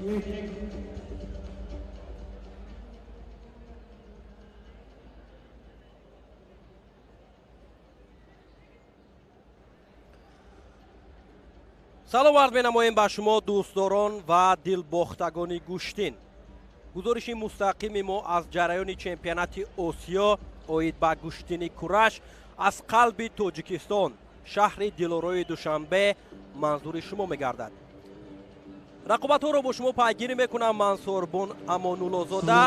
1. Салом арз менамоем ба шумо, дӯстдорон ва дилбохтагони гӯштин. Гузориши мустақими мо аз ҷараёни чемпионати Осиё оид ба гӯштини кураш аз қалби Тоҷикистон, шаҳри дилорои Душанбе, манзури шумо мегардад. Рақобатҳоро бо шумо пайгирӣ мекунам ман, Сорбон Амонуллозода.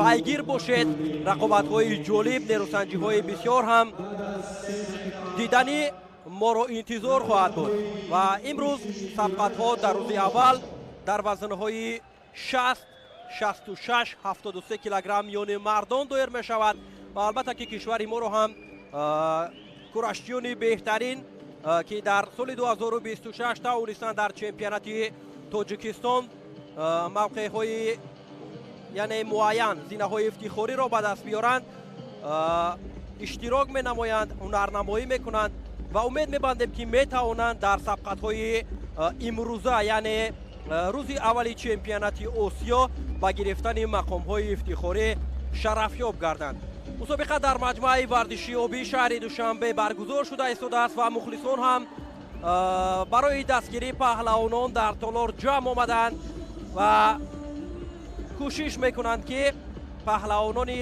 Пайгир бошед, рақобатҳои ҷолиб, нерӯсанҷиҳои бисёр ҳам диданӣ моро интизор хоҳад буд. Ва имрӯз сабқатҳо дар рӯзи аввал дар вазнҳои 60, 66, 73 килограмм миёни мардон доир мешавад. Ва албатта ки кишвари моро ҳам курашчиёни беҳтарин, ки дар соли 2026 тавонистанд дар чемпионати Тоҷикистон мавқеъҳои, яъне муайян зинаҳои ифтихориро ба даст биёранд, иштирок менамоянд, ҳунарнамоӣ мекунанд ва умед мебандем, ки метавонанд дар сабқатҳои имрӯза, яъне рӯзи аввали чемпионати Осиё, ба гирифтани мақомҳои ифтихорӣ шарафёб гарданд. Мусобиқа дар маҷмӯаи варзишии обии шаҳри Душанбе баргузор шуда истодааст ва мухлисон ҳам барои дастгирии паҳлавонон дар толор ҷамъ омаданд ва кӯшиш мекунанд, ки паҳлавонони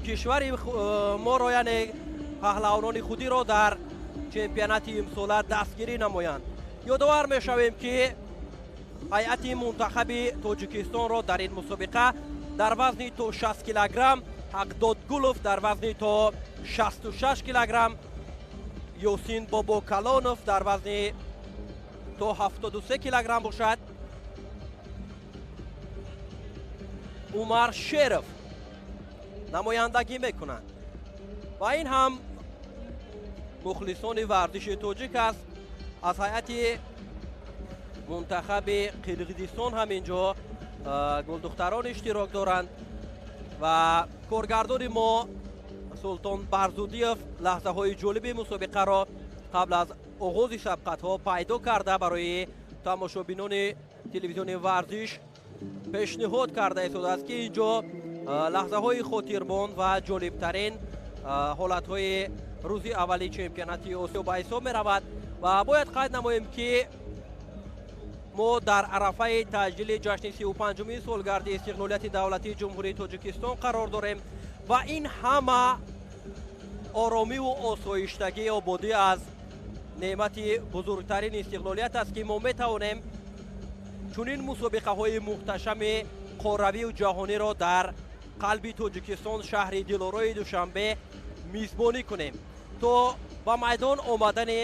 кишвари моро, яъне паҳлавонони худиро дар чемпионати имсола дастгирӣ намоянд. Ёдовар мешавем, ки ҳайати мунтахаби Тоҷикистонро дар ин мусобиқа дар вазни то 60 килограмм Ҳақдодгулов, дар вазни то 66 килограмм Ёсин Бобокалонов, дар вазни то 73 килограмм бошад Умар Шеров намояндагӣ мекунанд. Ва ин ҳам мухлисони варзиши тоҷик аст. Аз ҳайати мунтахаби Қирғизистон ҳам инҷо гулдухтарон иштирок доранд ва коргардони мо Султон Барзудиев лаҳзаҳои ҷолиби мусобиқаро қабл аз оғози сабқатҳо пайдо карда, барои тамошобинони телевизиони Варзиш пешниҳод карда истодааст, ки инҷо лаҳзаҳои хотирмон ва ҷолибтарин ҳолатҳои рӯзи аввали чемпионати Осиё ба ҳисоб меравад. Ва бояд қайд намоем, ки мо дар арафаи таҷлили ҷашни 35-уми солгарди истиқлолияти давлатии Ҷумҳурии Тоҷикистон қарор дорем ва ин ҳама оромиву осоиштагии ободӣ аз неъмати бузургтарин истиқлолият аст, ки мо метавонем чунин мусобиқаҳои муҳташами қорравию ҷаҳониро дар қалби Тоҷикистон, шаҳри дилорои Душанбе мизбонӣ кунем. То ба майдон омадани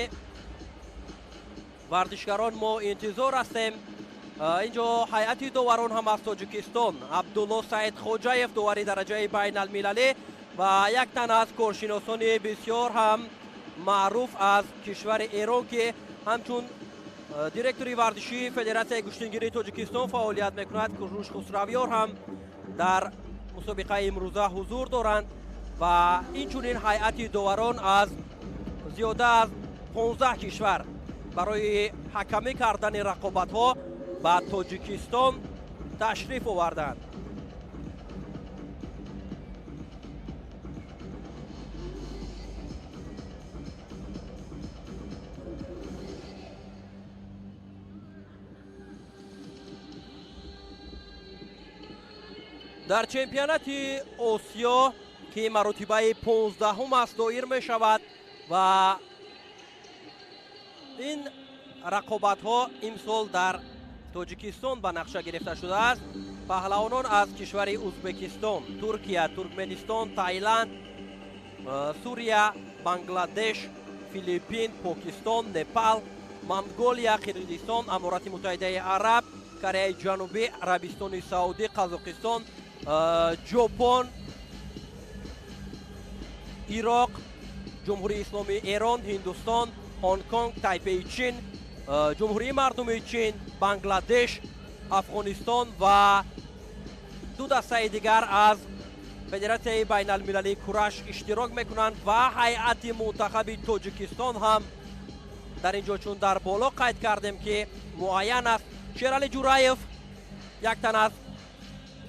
варзишгарон мо интизор ҳастем. Инҷо ҳайати доварон ҳам аз Тоҷикистон: Абдулло Саидхоҷаев, довари дараҷаи байналмилалӣ, ва як тан аз коршиносони бисёр ҳам маъруф аз кишвари Эрон, ки ҳамчун директори варзишии Федератсияи гӯштингирии Тоҷикистон фаъолият мекунад, Куруш Хусравёр ҳам дар мусобиқаи имрӯза ҳузур доранд. Ва инчунин ҳайати доварон аз зиёда аз 15 кишвар барои ҳакамӣ кардани рақобатҳо ба Тоҷикистон ташриф оварданд. Дар чемпионати Осиё, ки маротибаи 15-ум аст доир мешавад ва ин рақобатҳо имсол дар Тоҷикистон ба нақша гирифта шудааст, паҳлавонон аз кишвари Узбекистон, Туркия, Туркменистон, Таиланд, Сурия, Бангладеш, Филиппин, Покистон, Непал, Монголия, Қирғизистон, Аморати Муттаҳидаи Араб, Кореяи Ҷанубӣ, Арабистони Саудӣ, Қазоқистон, Ҷопон, Ироқ, Ҷумҳурии Исломии Эрон, Ҳиндустон, Ҳонконг, Тайпеи Чин, Ҷумҳурии Мардумии Чин, Бангладеш, Афғонистон ва ду дастаи дигар аз Федератсияи байналмилалии кураш иштирок мекунанд. Ва ҳайати мунтахаби Тоҷикистон ҳам дар ин ҷо, чун дар боло қайд кардем, ки муайян аст, Шерали Ҷураев як тан аз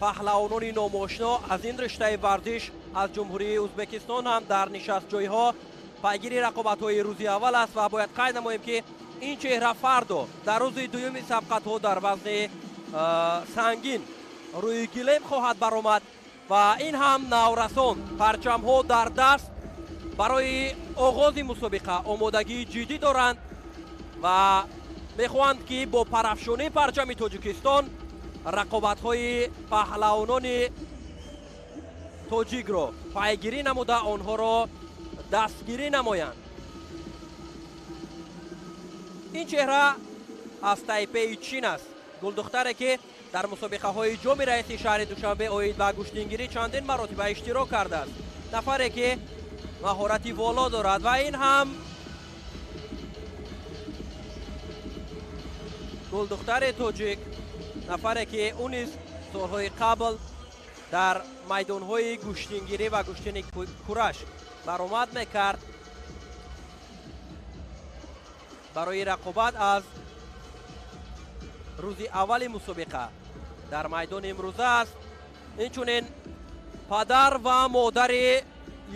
паҳлавонони номошино аз ин риштаи варзиш аз Ҷумҳурии Ӯзбекистон ҳам дар нишастҷойҳо пайгири рақобатҳои рӯзи аввал аст ва бояд қайд намоем, ки ин чеҳра фардо дар рӯзи дуюми сабқатҳо дар вазни сангин рӯи гилем хоҳад баромад ва ин ҳам наврасон парчамҳо дар даст барои оғози мусобиқа омодагии ҷиддӣ доранд ва мехоҳанд, ки бо парафшонии парчами Тоҷикистон рақобатҳои паҳлавонони тоҷикро пайгирӣ намуда онҳоро дастгирӣ намоянд. Ин чеҳра аз Тайпеи Чин аст, гулдухтаре, ки дар мусобиқаҳои ҷоми раиси шаҳри Душанбе оид ба гӯштингирӣ чандин маротиба иштирок кардааст, нафаре, ки маҳорати воло дорад ва ин ҳам гулдухтари тоҷик, нафаре, ки ӯ низ солҳои қабл дар майдонҳои гӯштингирӣ ва гӯштини кураш баромад мекард. Барои рақобат аз рӯзи аввали мусобиқа дар майдони имрӯза аст. Инчунин падар ва модари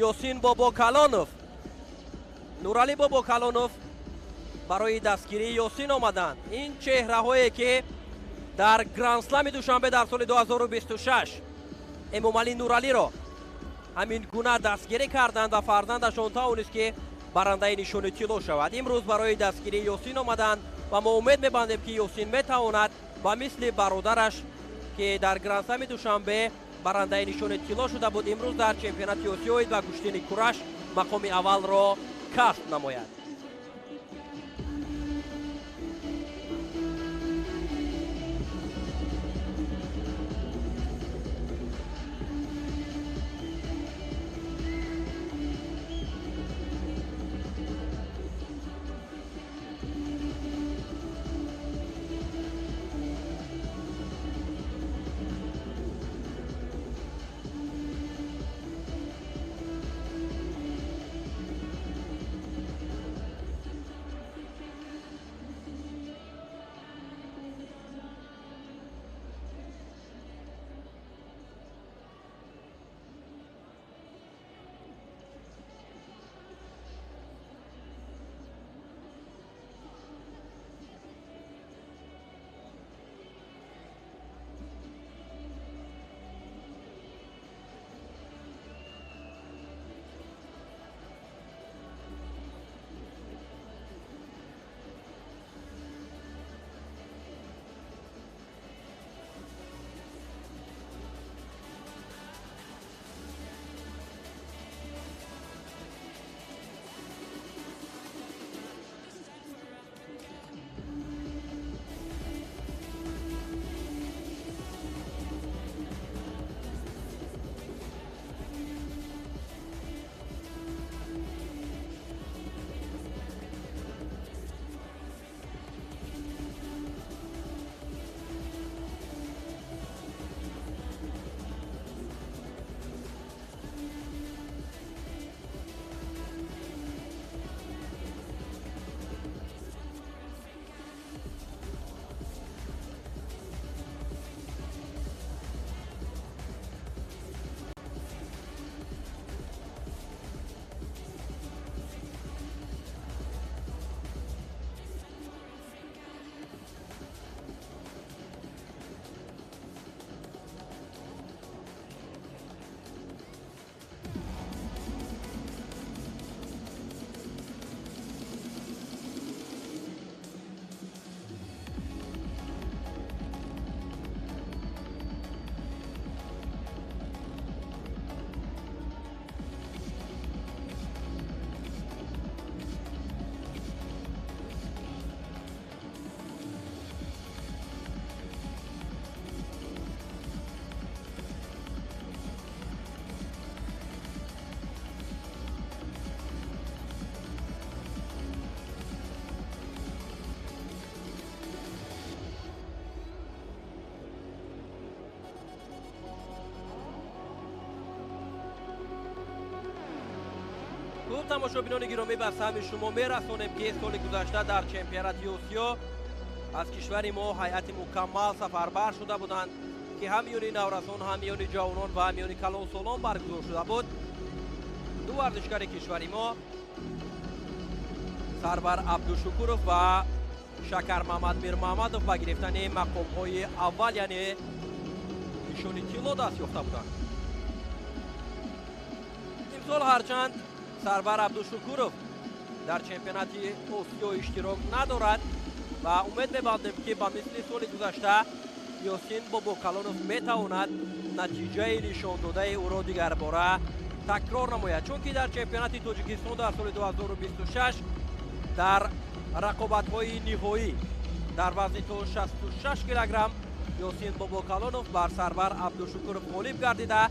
Ёсин Бобокалонов, Нуралӣ Бобокалонов барои дастгирии Ёсин омаданд. Ин чеҳраҳое, ки дар Грандслами Душанбе дар соли 2026 Эмомалӣ Нуралиро ҳамин гуна дастгирӣ карданд ва фарзандашон тавонист, ки барандаи нишони тилло шавад. Имрӯз барои дастгирии Ёсин омаданд ва мо умед мебандем, ки Ёсин метавонад ба мисли бародараш, ки дар Грандслами Душанбе барандаи нишони тилло шуда буд, имрӯз дар чемпионати Осиё оид ба гӯштини кураш мақоми аввалро касб намояд. Хуб, тамошобинони гиромӣ, ба саҳми шумо мерасонем, ки соли гузашта дар чемпионати Осиё Аз кишвари мо ҳайати мукаммал сафарбар шуда буданд, ки ҳам миёни наврасон, ҳам миёни ҷавонон ва ҳам миёни калонсолон баргузор шуда буд. Ду варзишгари кишвари мо, Сарвар Абдушукуров ва Шакармамад Мирмамадов, ба гирифтани мақомҳои аввал, яъне нишони тилло даст ёфта буданд. Имсол ҳарчанд Сарвар Абдушукуров дар чемпионати Осиё иштирок надорад ва умед мебандем, ки ба мисли соли гузашта Ёсин Бобокалонов метавонад натиҷаи нишондодаи ӯро дигарбора такрор намояд, чунки дар чемпионати Тоҷикистон дар соли 2026 дар рақобатҳои ниҳоӣ дар вазни то 66 килограмм Ёсин Бобокалонов бар Сарвар Абдушукуров ғолиб гардида,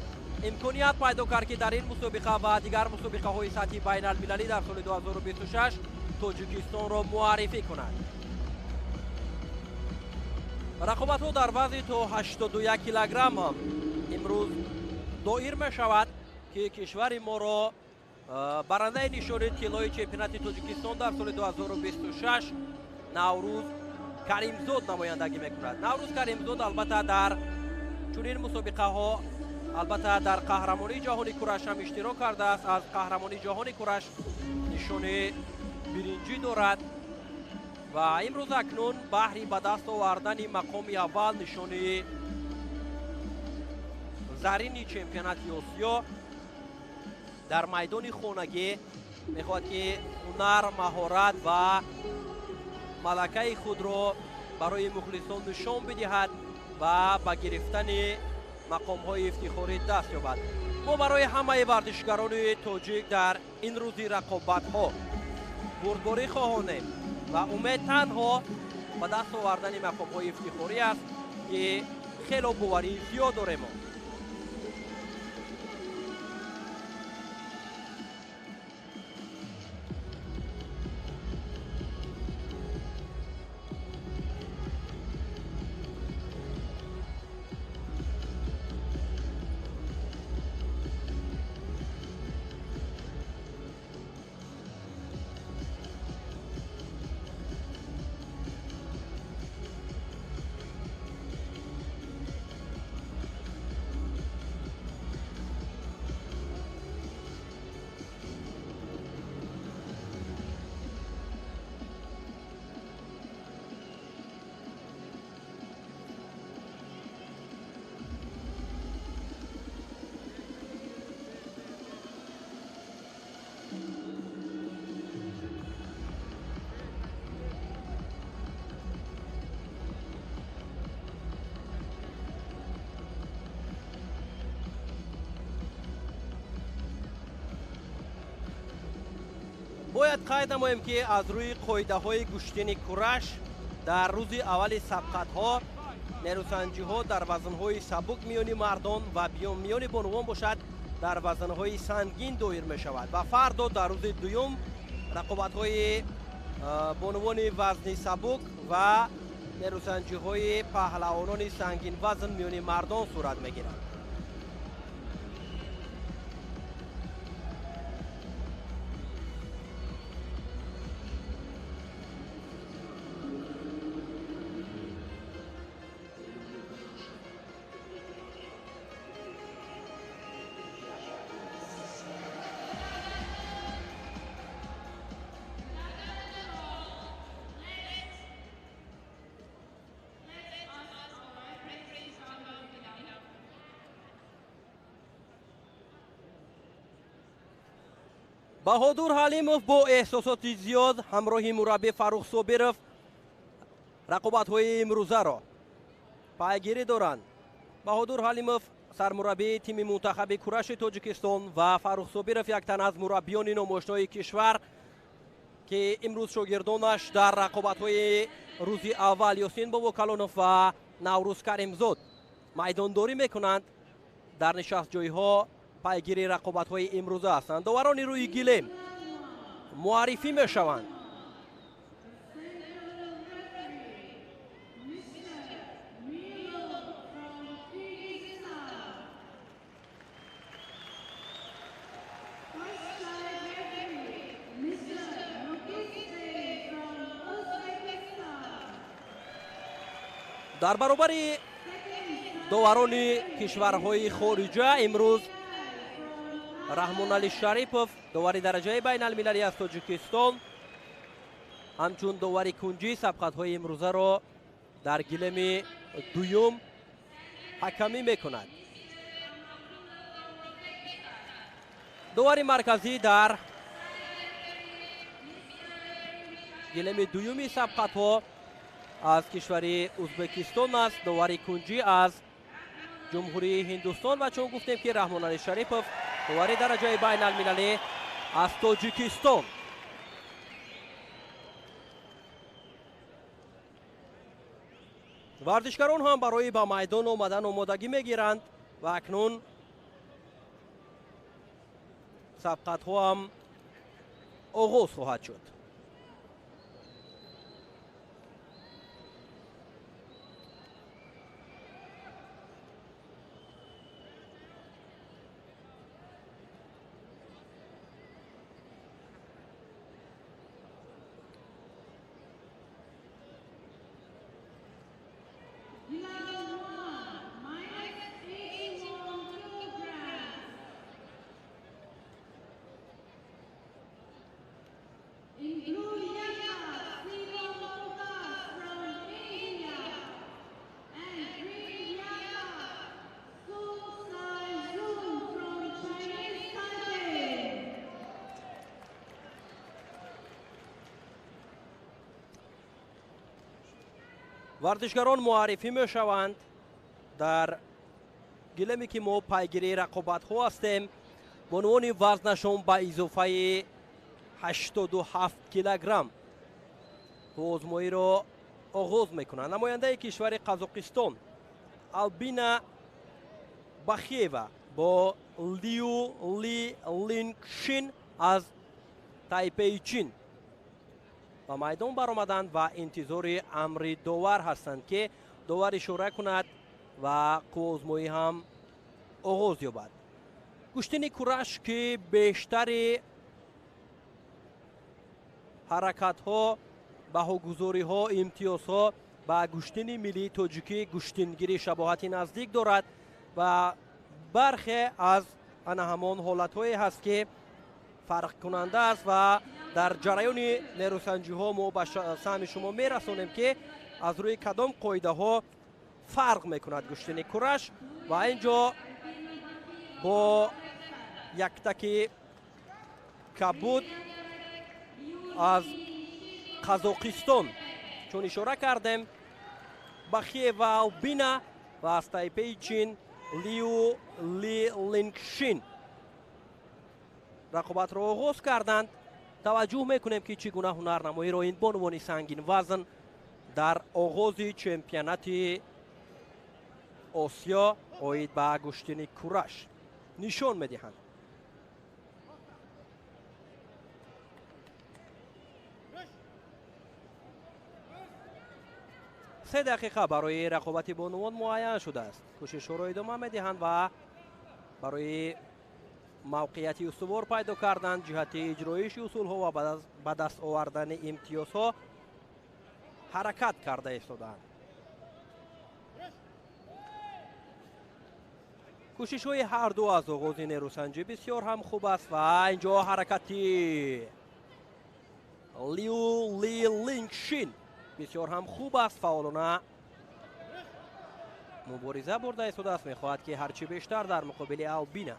имконият пайдо кард, ки дар ин мусобиқа ва дигар мусобиқаҳои сатҳи байналмилалӣ дар соли 2026 Тоҷикистонро муаррифӣ кунад. Рақобатҳо дар вазни то 81 килограмм ҳам имрӯз доир мешавад, ки кишвари моро барандаи нишони тиллои чемпионати Тоҷикистон дар соли 2026 Наврӯз Каримзод намояндагӣ мекунад. Наврӯз Каримзод албатта дар чунин мусобиқаҳо, албатта дар қаҳрамонии ҷаҳони кураш ҳам иштирок кардааст. Аз қаҳрамонии ҷаҳони кураш нишони биринҷӣ дорад ва имрӯз акнун баҳри ба даст овардани мақоми аввал, нишони зарини чемпионати Осиё дар майдони хонагӣ мехоҳад, ки ҳунар, маҳорат ва малакаи худро барои мухлисон нишон бидиҳад ва ба гирифтани мақомҳои ифтихорӣ даст ёбад. Мо барои ҳамаи варзишгарони тоҷик дар ин рӯзи рақобатҳо бурдборӣ хоҳонем ва умед танҳо ба даст овардани мақомҳои ифтихорӣ аст, ки хело боварии зиёд дорем. Бояд қайд намоем, ки аз рӯи қоидаҳои гӯштини кураш дар рӯзи аввали сабқатҳо нерӯсанҷиҳо дар вазнҳои сабук миёни мардон ва миёни бонувон бошад дар вазнҳои сангин доир мешавад ва фардо дар рӯзи дуюм рақобатҳои бонувони вазни сабук ва нерӯсанҷиҳои паҳлавонони сангинвазн миёни мардон сурат мегирад. Баҳодур Ҳалимов бо эҳсосоти зиёд ҳамроҳи мураббӣ Фаррух Собиров рақобатҳои имрӯзаро пайгирӣ доранд. Баҳодур Ҳалимов сармураббии тими мунтахаби кураши Тоҷикистон ва Фаррух Собиров як тан аз мураббиёни номошнои кишвар, ки имрӯз шогирдонаш дар рақобатҳои рӯзи аввал Ёсин Бобокалонов ва Наврӯз Каримзод майдондорӣ мекунанд, дар нишастҷойҳо пайгири рақобатҳои имрӯза ҳастанд. Доварони рӯи гилем муаррифӣ мешаванд. Дар баробари доварони кишварҳои хориҷа имрӯз Раҳмоналӣ Шарипов, довари дараҷаи байналмилалӣ аз Тоҷикистон, ҳамчун довари кунҷӣ сабқатҳои имрӯзаро дар гилеми дуюм ҳакамӣ мекунад. Довари марказӣ дар гилеми дуюми сабқатҳо аз кишвари Узбекистон аст, довари кунҷӣ аз Ҷумҳурии Ҳиндустон ва чун гуфтем ки Раҳмоналӣ Шарипов довари дараҷаи байналмилалӣ аз Тоҷикистон. Варзишгарон ҳам барои ба майдон омадан омодагӣ мегиранд ва акнун сабқатҳо ҳам оғоз хоҳад шуд. Варзишгарон муаррифӣ мешаванд дар гилеме ки мо пайгирии рақобатҳо ҳастем. Бонувони вазнашон ба изофаи 87 килограмм озмоиро оғоз мекунанд. Намояндаи кишвари Қазоқистон Албина Бахиева бо Лиу Ли Лингшин аз Тайпеи Чин ба майдон баромаданд ва интизори амри довар ҳастанд, ки довар ишора кунад ва қувваозмоӣ ҳам оғоз ёбад. Гӯштини кураш, ки бештари ҳаракатҳо, баҳогузориҳо, имтиёзҳо ба гӯштини миллии тоҷикӣ гӯштингирӣ шабоҳати наздик дорад ва бархе аз ана ҳамон ҳолатҳое ҳаст, ки фарқкунанда аст ва дар ҷараёни нерӯсанҷиҳо мо ба саҳми шумо мерасонем, ки аз рӯи кадом қоидаҳо фарқ мекунад гӯштини кураш. Ва ин ҷо бо яктаки кабуд аз Қазоқистон, чун ишора кардем, Бахиева Албина ва аз Тайпеи Чин Лиу Ли Лингшин рақобатро оғоз карданд. Таваҷҷӯҳ мекунем, ки чӣ гуна ҳунарнамоиро ин бонувони сангин вазн дар оғози чемпионати Осиё оид ба гӯштини кураш нишон медиҳанд. Се дақиқа барои рақобати бонувон муайян шудааст. Кӯшишҳоро идома медиҳанд ва барои мавқеияти устувор пайдо кардан ҷиҳати иҷроиши усулҳо ва ба даст овардани имтиёзҳо ҳаракат карда истодаанд. Кӯшишҳои ҳарду аз оғози нерӯсанҷӣ бисёр ҳам хуб аст ва инҷо ҳаракати Лиу Ли Лингшин бисёр ҳам хуб аст. Фаъолона мубориза бурда истодааст, мехоҳад, ки ҳарчи бештар дар муқобили Албина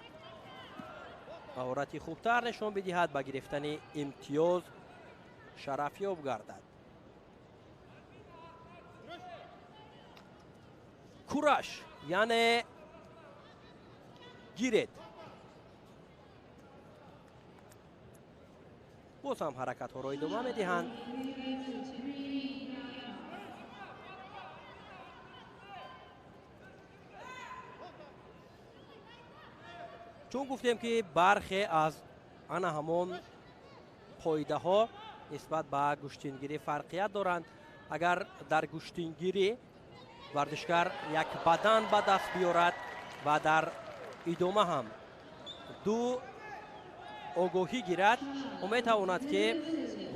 маҳорати хубтар нишон бидиҳад, ба гирифтани имтиёз шарафёб гардад. Кураш, яъне гиред. Боз ҳам ҳаракатҳоро идома медиҳанд. Чун гуфтем, ки бархе аз ана ҳамон қоидаҳо нисбат ба гӯштингирӣ фарқият доранд. Агар дар гӯштингирӣ варзишгар як бадан ба даст биёрад ва дар идома ҳам ду огоҳӣ гирад, ӯ метавонад, ки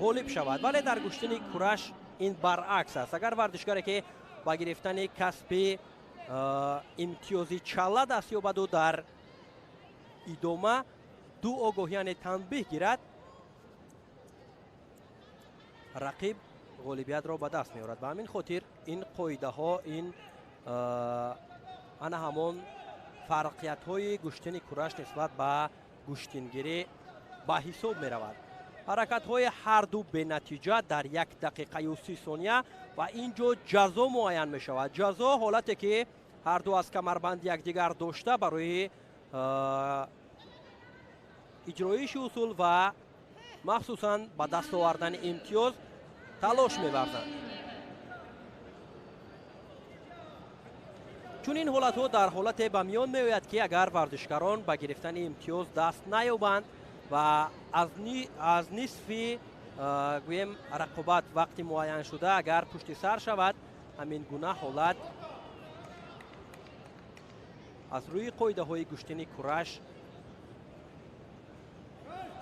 ғолиб шавад. Вале дар гӯштини кураш ин баръакс аст. Агар варзишгаре, ки ба гирифтани касби имтиёзи чала даст ёбаду дар идома ду огоҳ, яъне танбеҳ гирад, рақиб ғолибиятро ба даст меорад. Ба ҳамин хотир ин қоидаҳо, ин ана ҳамон фарқиятҳои гӯштини кураш нисбат ба гӯштингирӣ ба ҳисоб меравад. Ҳаракатҳои ҳарду бенатиҷа дар 1 дақиқаю 30 сония ва ин ҷо ҷазо муайян мешавад. Ҷазо ҳолате ки ҳарду аз камарбанди якдигар дошта барои иҷроиши усул ва махсусан ба даст овардани имтиёз талош меварзанд. Чунин ҳолатҳо дар ҳолате ба миён меояд, ки агар варзишгарон ба гирифтани имтиёз даст наёбанд ва аз нисфи гӯем рақобат вақти муайяншуда агар пушти сар шавад, ҳамин гуна ҳолат аз рӯи қоидаҳои гӯштини кураш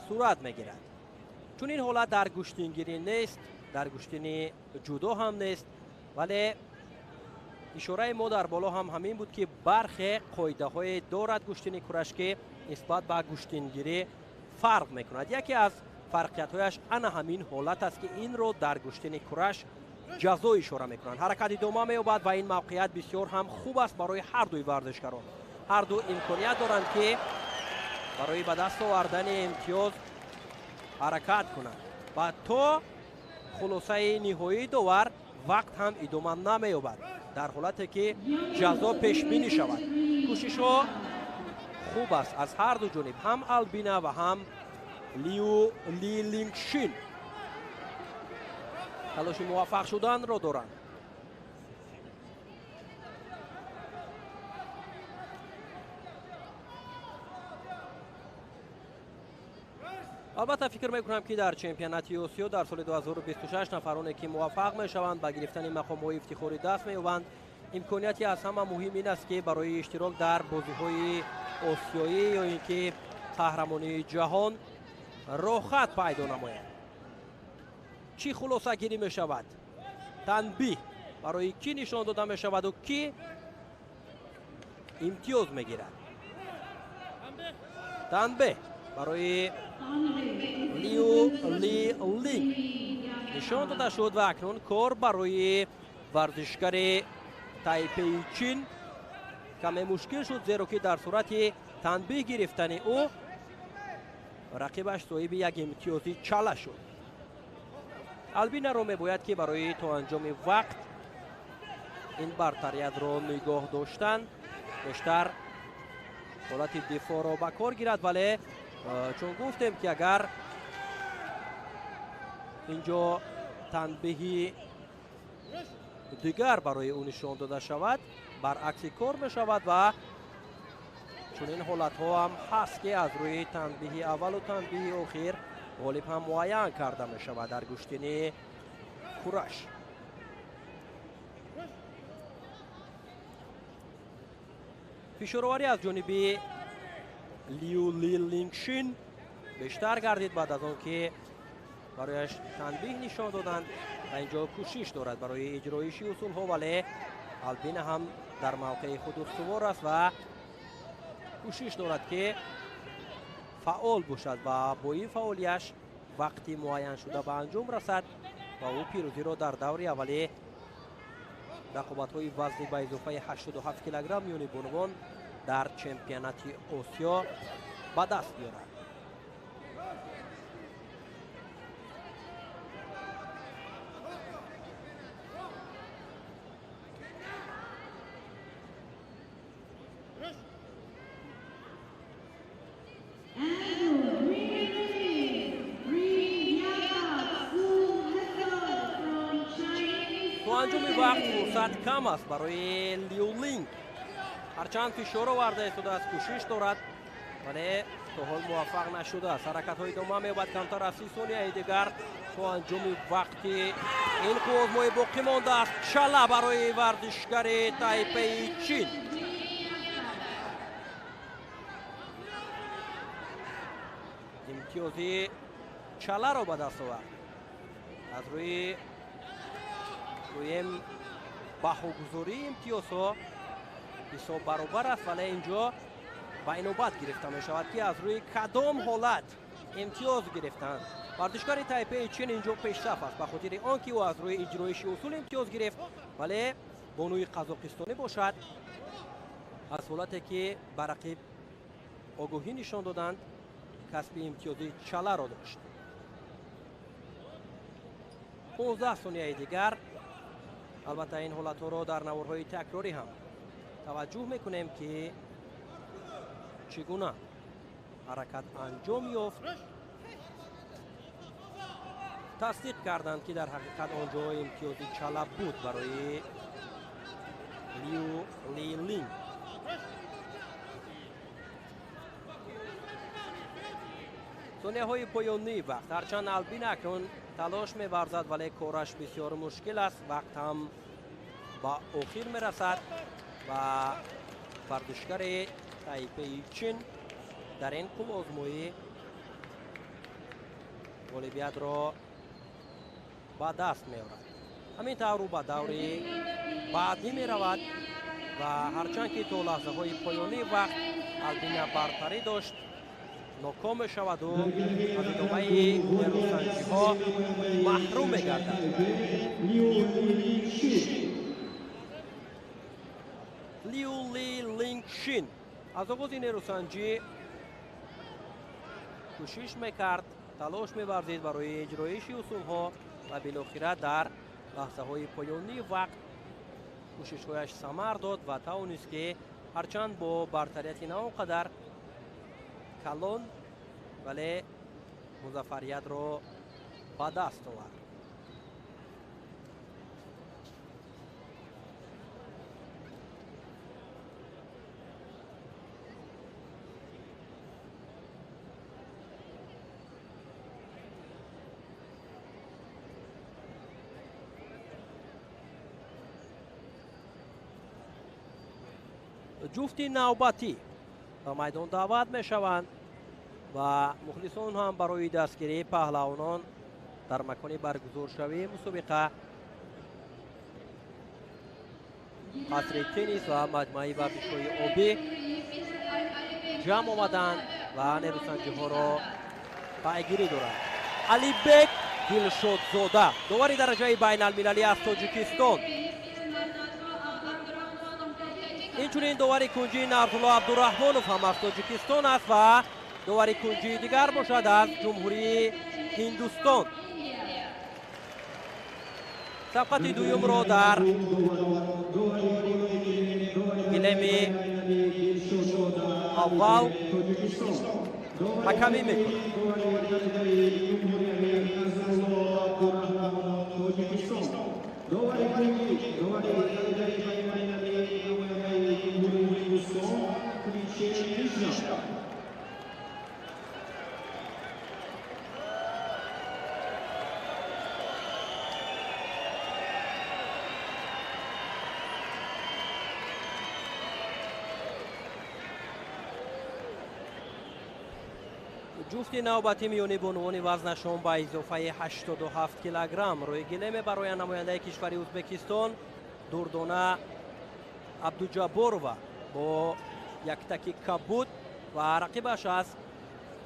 сурат мегирад. Чунин ҳолат дар гӯштингирӣ нест, дар гӯштини ҷудо ҳам нест, вале ишораи мо дар боло ҳам ҳамин буд, ки бархе қоидаҳое дорад гӯштини кураш, ки нисбат ба гӯштингирӣ фарқ мекунад. Яке аз фарқиятҳояш ана ҳамин ҳолат аст, ки инро дар гӯштини кураш ҷазо ишора мекунанд. Ҳаракат идома меёбад ва ин мавқеият бисёр ҳам хуб аст барои ҳар дуи варзишгарон. Ҳар ду имконият доранд, ки барои ба даст овардани имтиёз ҳаракат кунанд ва то хулосаи ниҳоии довар вақт ҳам идома намеёбад дар ҳолате ки ҷазо пешбинӣ шавад. Кӯшишҳо хуб аст аз ҳар ду ҷониб, ҳам Албина ва ҳам Лиу Лилингшин талоши муваффақ шуданро доранд. Албатта, фикр мекунам, ки дар чемпионати Осиё дар соли 2026 нафароне ки муваффақ мешаванд, ба гирифтани мақомҳои ифтихорӣ даст меёбанд, имконияти аз ҳама муҳим ин аст, ки барои иштирок дар бозиҳои осиёӣ ё ин ки қаҳрамонии ҷаҳон роҳхат пайдо намояд. Чӣ хулосагирӣ мешавад? Танбиҳ барои кӣ нишон дода мешаваду кӣ имтиёз мегирад? Танбеҳ барои Лиу Ли Линг нишон дода шуд ва акнун кор барои варзишгари Тайпеи Чин каме мушкил шуд, зеро ки дар сурати танбиҳ гирифтани ӯ рақибаш соҳиби як имтиёзи чала шуд. Албинаро мебояд, ки барои то анҷоми вақт ин бартариятро нигоҳ доштан бештар ҳолати дифоъро ба кор гирад, вале чун гуфтем, ки агар инҷо танбиҳи дигар барои ӯ нишон дода шавад, баръакси кор мешавад ва чунин ҳолатҳо ҳам ҳаст, ки аз рӯи танбиҳи аввалу танбиҳи охир ғолиб ҳам муайян карда мешавад дар гӯштини кураш. Фишороварӣ аз ҷониби Лиу Лилингшин бештар гардид баъд аз он ки барояш танбиҳ нишон доданд ва инҷо кӯшиш дорад барои иҷроиши усулҳо, вале Албина ҳам дар мавқеи худ устувор аст ва кӯшиш дорад, ки фаъол бошад ва бо ин фаъолияш вақти муайяншуда ба анҷом расад ва ӯ пирӯзиро дар даври аввали рақобатҳои вазни ба изофаи 87 килограмм миёни бонувон дар чемпионати Осиё ба даст биёрад. And green, Brianna Fu from Chinese То анҷоми вақт фурсат кам аст барои Лиулинг. Ҳарчанд фишор оварда истодааст, кӯшиш дорад, вале то ҳол муваффақ нашудааст. Ҳаракатҳо идома меёбад. Камтар аз 30 сонияи дигар то анҷоми вақти ин қуввозмоӣ боқӣ мондааст. Чала барои варзишгари Тайпеи Чин. Имтиёзи чаларо ба даст овард аз рӯи гӯем Баҳогузории имтиёзҳо ҳисоб баробар аст, вале инҷо ба инобат гирифта мешавад, ки аз рӯи кадом ҳолат имтиёз гирифтанд. Варзишгари Тайпеи Чин инҷо пешсаф аст, ба хотири он ки ӯ аз рӯи иҷроиши усул имтиёз гирифт, вале бонуи қазоқистонӣ бошад, аз ҳолате ки ба рақиб огоҳӣ нишон доданд, касби имтиёзи чаларо дошт. 15 сонияи дигар. Албатта, ин ҳолатҳоро дар наворҳои такрорӣ ҳам таваҷҷӯҳ мекунем, ки чӣ гуна ҳаракат анҷом ёфт. Тасдиқ карданд, ки дар ҳақиқат он ҷо имтиёзи чала буд барои Лю Лилинг. Сонияҳои поёнии вақт. Ҳарчанд Албина акнун талош меварзад, вале кораш бисёр мушкил аст. Вақт ҳам ба охир мерасад ва варзишгари Тайпеи Чин дар ин қувваозмоӣ ғолибиятро ба даст меорад. Ҳамин тавр ӯ ба даври баъдӣ меравад ва ҳарчанд ки то лаҳзаҳои поёнии вақт Албина бартарӣ дошт, ноком мешаваду аз идомаи нерӯсанҷиҳо маҳрум мегардад. Лиу Ли Лингшин аз оғози нерӯсанҷӣ кӯшиш мекард, талош меварзид барои иҷроиши усулҳо ва билохира дар лаҳзаҳои поёнии вақт кӯшишҳояш самар дод ва тавонист, ки ҳарчанд бо бартарияти на он қадар калон, вале музаффариятро ба даст овард. Ҷуфти навбатӣ ба майдон даъват мешаванд ва мухлисон ҳам барои дастгирии паҳлавонон дар макони баргузоршавии мусобиқа, қасри теннис ва маҷмӯаи варзишҳои обӣ ҷамъ омаданд ва нерӯсанҷиҳоро пайгирӣ доранд. Алибек Дилшодзода, довари дараҷаи байналмилалӣ аз Тоҷикистон. Инчунин довари кунҷии Нарзулло Абдураҳмонов ҳам аз Тоҷикистон аст ва довари кунҷии дигар бошад аз Ҷумҳурии Ҳиндустон. Сабқати дуюмро дар гилеми аввал ҳакамӣ мекунад. Ҷуфти навбатӣ миёни бонувони вазнашон ба изофаи 87 килограмм рӯи гилеме барои намояндаи кишвари Ӯзбекистон Дурдона Абдуҷабборова бо яктаки кабуд ва рақибаш аз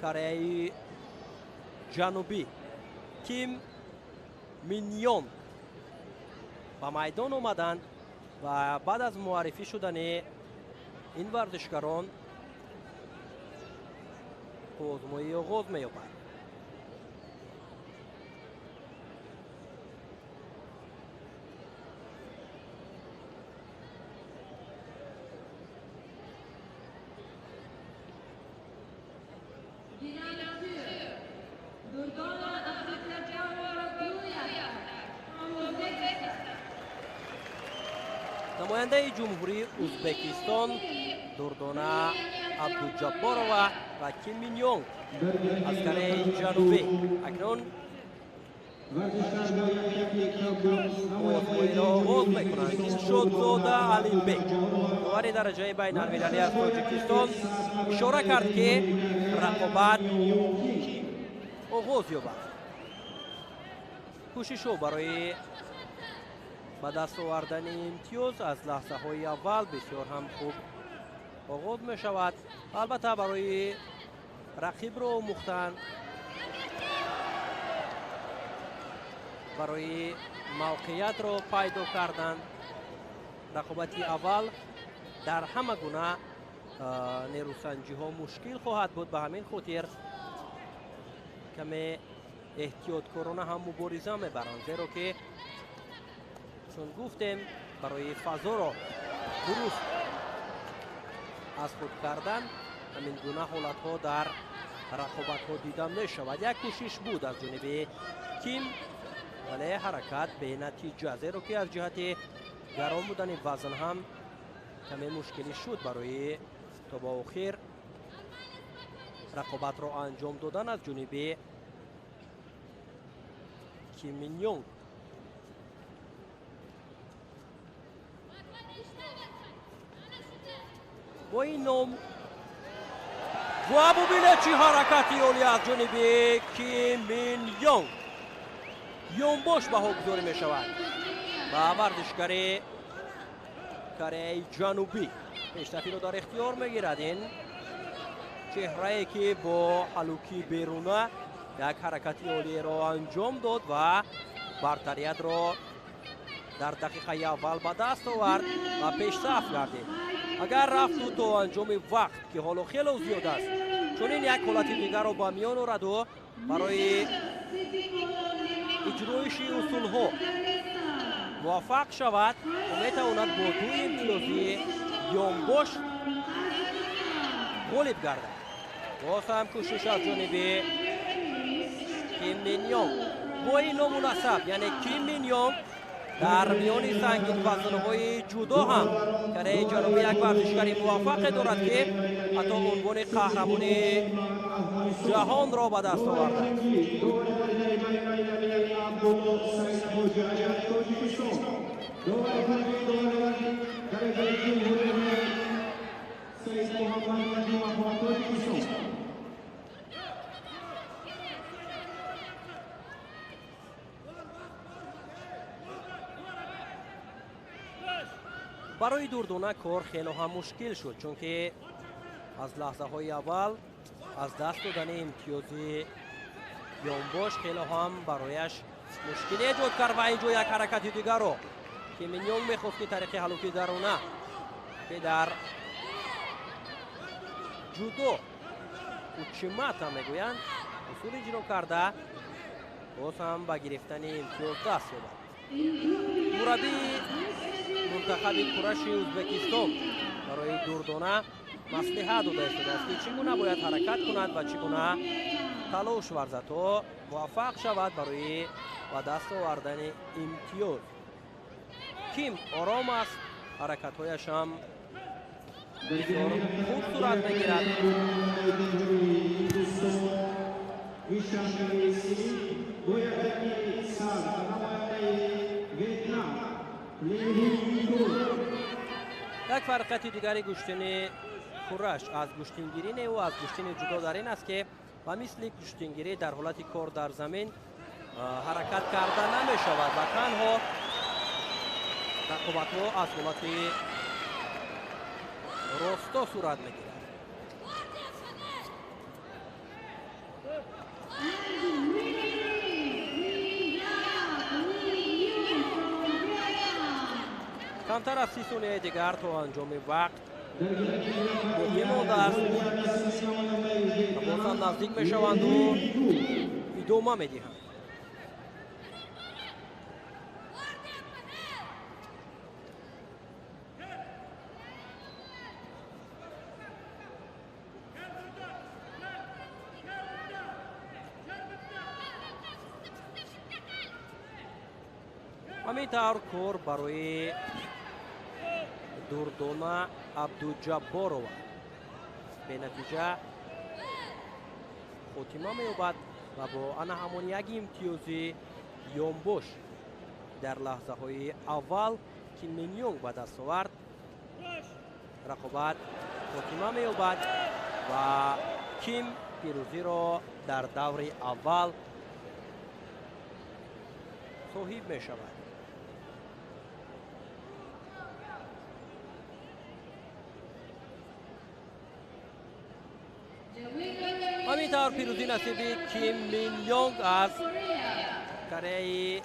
Кореяи Ҷанубӣ Ким Миньон ба майдон омаданд ва баъд аз муаррифӣ шудани ин варзишгарон озмоӣ оғоз меёбад. Намояндаи Ҷумҳурии Ӯзбекистон Дурдона Абдуҷабборова ва Ким Миньонг аз Кореяи Ҷанубӣ акнун озмоиро оғоз мекунанд. Дилшодзода Алимбек, довари дараҷаи байналмилалӣ аз Тоҷикистон, ишора кард, ки рақобат оғоз ёбад. Кӯшишҳо барои ба даст овардани имтиёз аз лаҳзаҳои аввал бисёр ҳам хуб оғоз мешавад. Албатта барои рақибро омӯхтан, барои мавқеиятро пайдо кардан, рақобати аввал дар ҳама гуна нерӯсанҷиҳо мушкил хоҳад буд. Ба ҳамин хотир каме эҳтиёткорона ҳам мубориза мебаранд, зеро ки чун гуфтем барои фазоро дуруст аз худ кардан ҳамин гуна ҳолатҳо дар рақобатҳо дида мешавад. Як кӯшиш буд аз ҷониби Ким, вале ҳаракат бенатиҷа, зеро ки аз ҷиҳати гарон будани вазн ҳам каме мушкилӣ шуд барои то ба охир рақобатро анҷом додан аз ҷониби Ким Мин Ёнг. Бо ин ном ва бубинед чӣ ҳаракати олӣ аз ҷониби Ким Мин Ёнг. Ёнбош баҳогузорӣ мешавад ва варзишгари Кореяи Ҷанубӣ пештафиро дар ихтиёр мегирад. Ин чеҳрае ки бо ҳалукии беруна як ҳаракати олиеро анҷом дод ва бартариятро дар дақиқаи аввал ба даст овард ва пешсаф гардид. Агар рафту то анҷоми вақт, ки ҳоло хело зиёд аст, чунин як ҳолати дигарро ба миён ораду барои иҷроиши усулҳо муваффақ шавад, метавонад бо ду имтиёзи ёнбош ғолиб гардад. Боз ҳам кӯшиш аз ҷониби Ким Мин Ёнг. Бо ин ному насаб, яъне Ким Мин Ёнг дар миёни сангинвазнҳои ҷудо ҳам Кореяи Ҷанубӣ як варзишгари муваффақе дорад, ки ҳатто унвони қаҳрамони ҷаҳонро ба даст овардааст. Барои Дурдона кор хело ҳам мушкил шуд, чунки аз лаҳзаҳои аввал аз даст додани имтиёзи ёнбош хело ҳам барояш мушкил эҷод кард ва инҷо як ҳаракати дигарро Ким Мин Ёнг мехост, ки тариқи ҳалуки даруна, ки дар ҷудо учимата мегӯянд, усул иҷро карда боз ҳам ба гирифтани имтиёз даст ёбад. Мураббии мунтахаби кураши Ӯзбекистон барои Дурдона маслиҳат дода истодааст, ки чӣ гуна бояд ҳаракат кунад ва чӣ гуна талош варзад то муваффақ шавад барои ба даст овардани имтиёз. Ким ором аст, ҳаракатҳояш ҳам бисёр хуб сурат мегирад. Як фарқияти дигари гӯштини кураш аз гӯштингирӣ не ӯ аз гӯштини ҷудо дар ин аст, ки ба мисли гӯштингирӣ дар ҳолати кор дар замин ҳаракат карда намешавад ва танҳо рақобатҳо аз ҳолати росто сурат мегирад. Камтар аз 30 сонияи дигар то анҷоми вақт боқӣ мондааст ва боз ҳам наздик мешаванду идома медиҳанд. Ҳамин тавр кор барои Дурдона Абдуҷабборова бенатиҷа хотима меёбад ва бо ана ҳамон як имтиёзи ёнбош дар лаҳзаҳои аввал Ким Мин Ёнг ба даст овард, рақобат хотима меёбад ва Ким пирӯзиро дар даври аввал соҳиб мешавад. Ҳамин тавр пирӯзӣ насиби Ким Мин Йонг аз Кореяи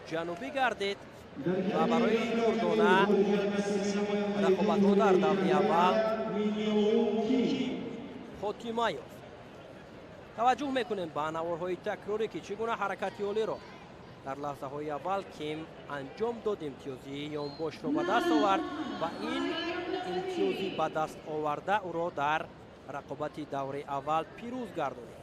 Ҷанубӣ гардид ва барои дурдона рақобатҳо дар даври аввал хотима ёфт. Таваҷҷӯҳ мекунем ба наворҳои такрорӣ, ки чӣ гуна ҳаракати олиро дар лаҳзаҳои аввал Ким анҷом дод, имтиёзи ёнбошро ба даст овард ва ин имтиёзи ба даст оварда ӯро дар рақобати даври аввал пирӯз гардонид.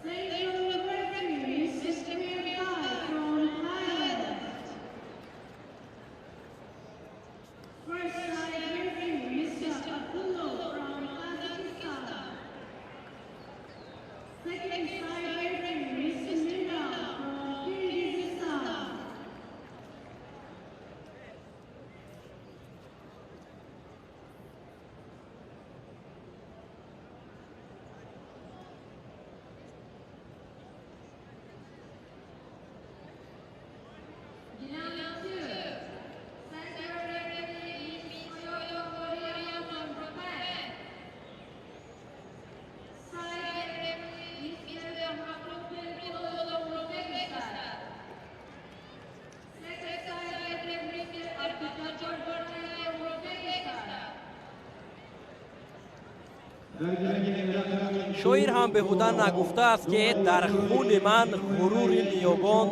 Шоир ҳам беҳуда нагуфтааст, ки дар хуни ман ғурури ниёгон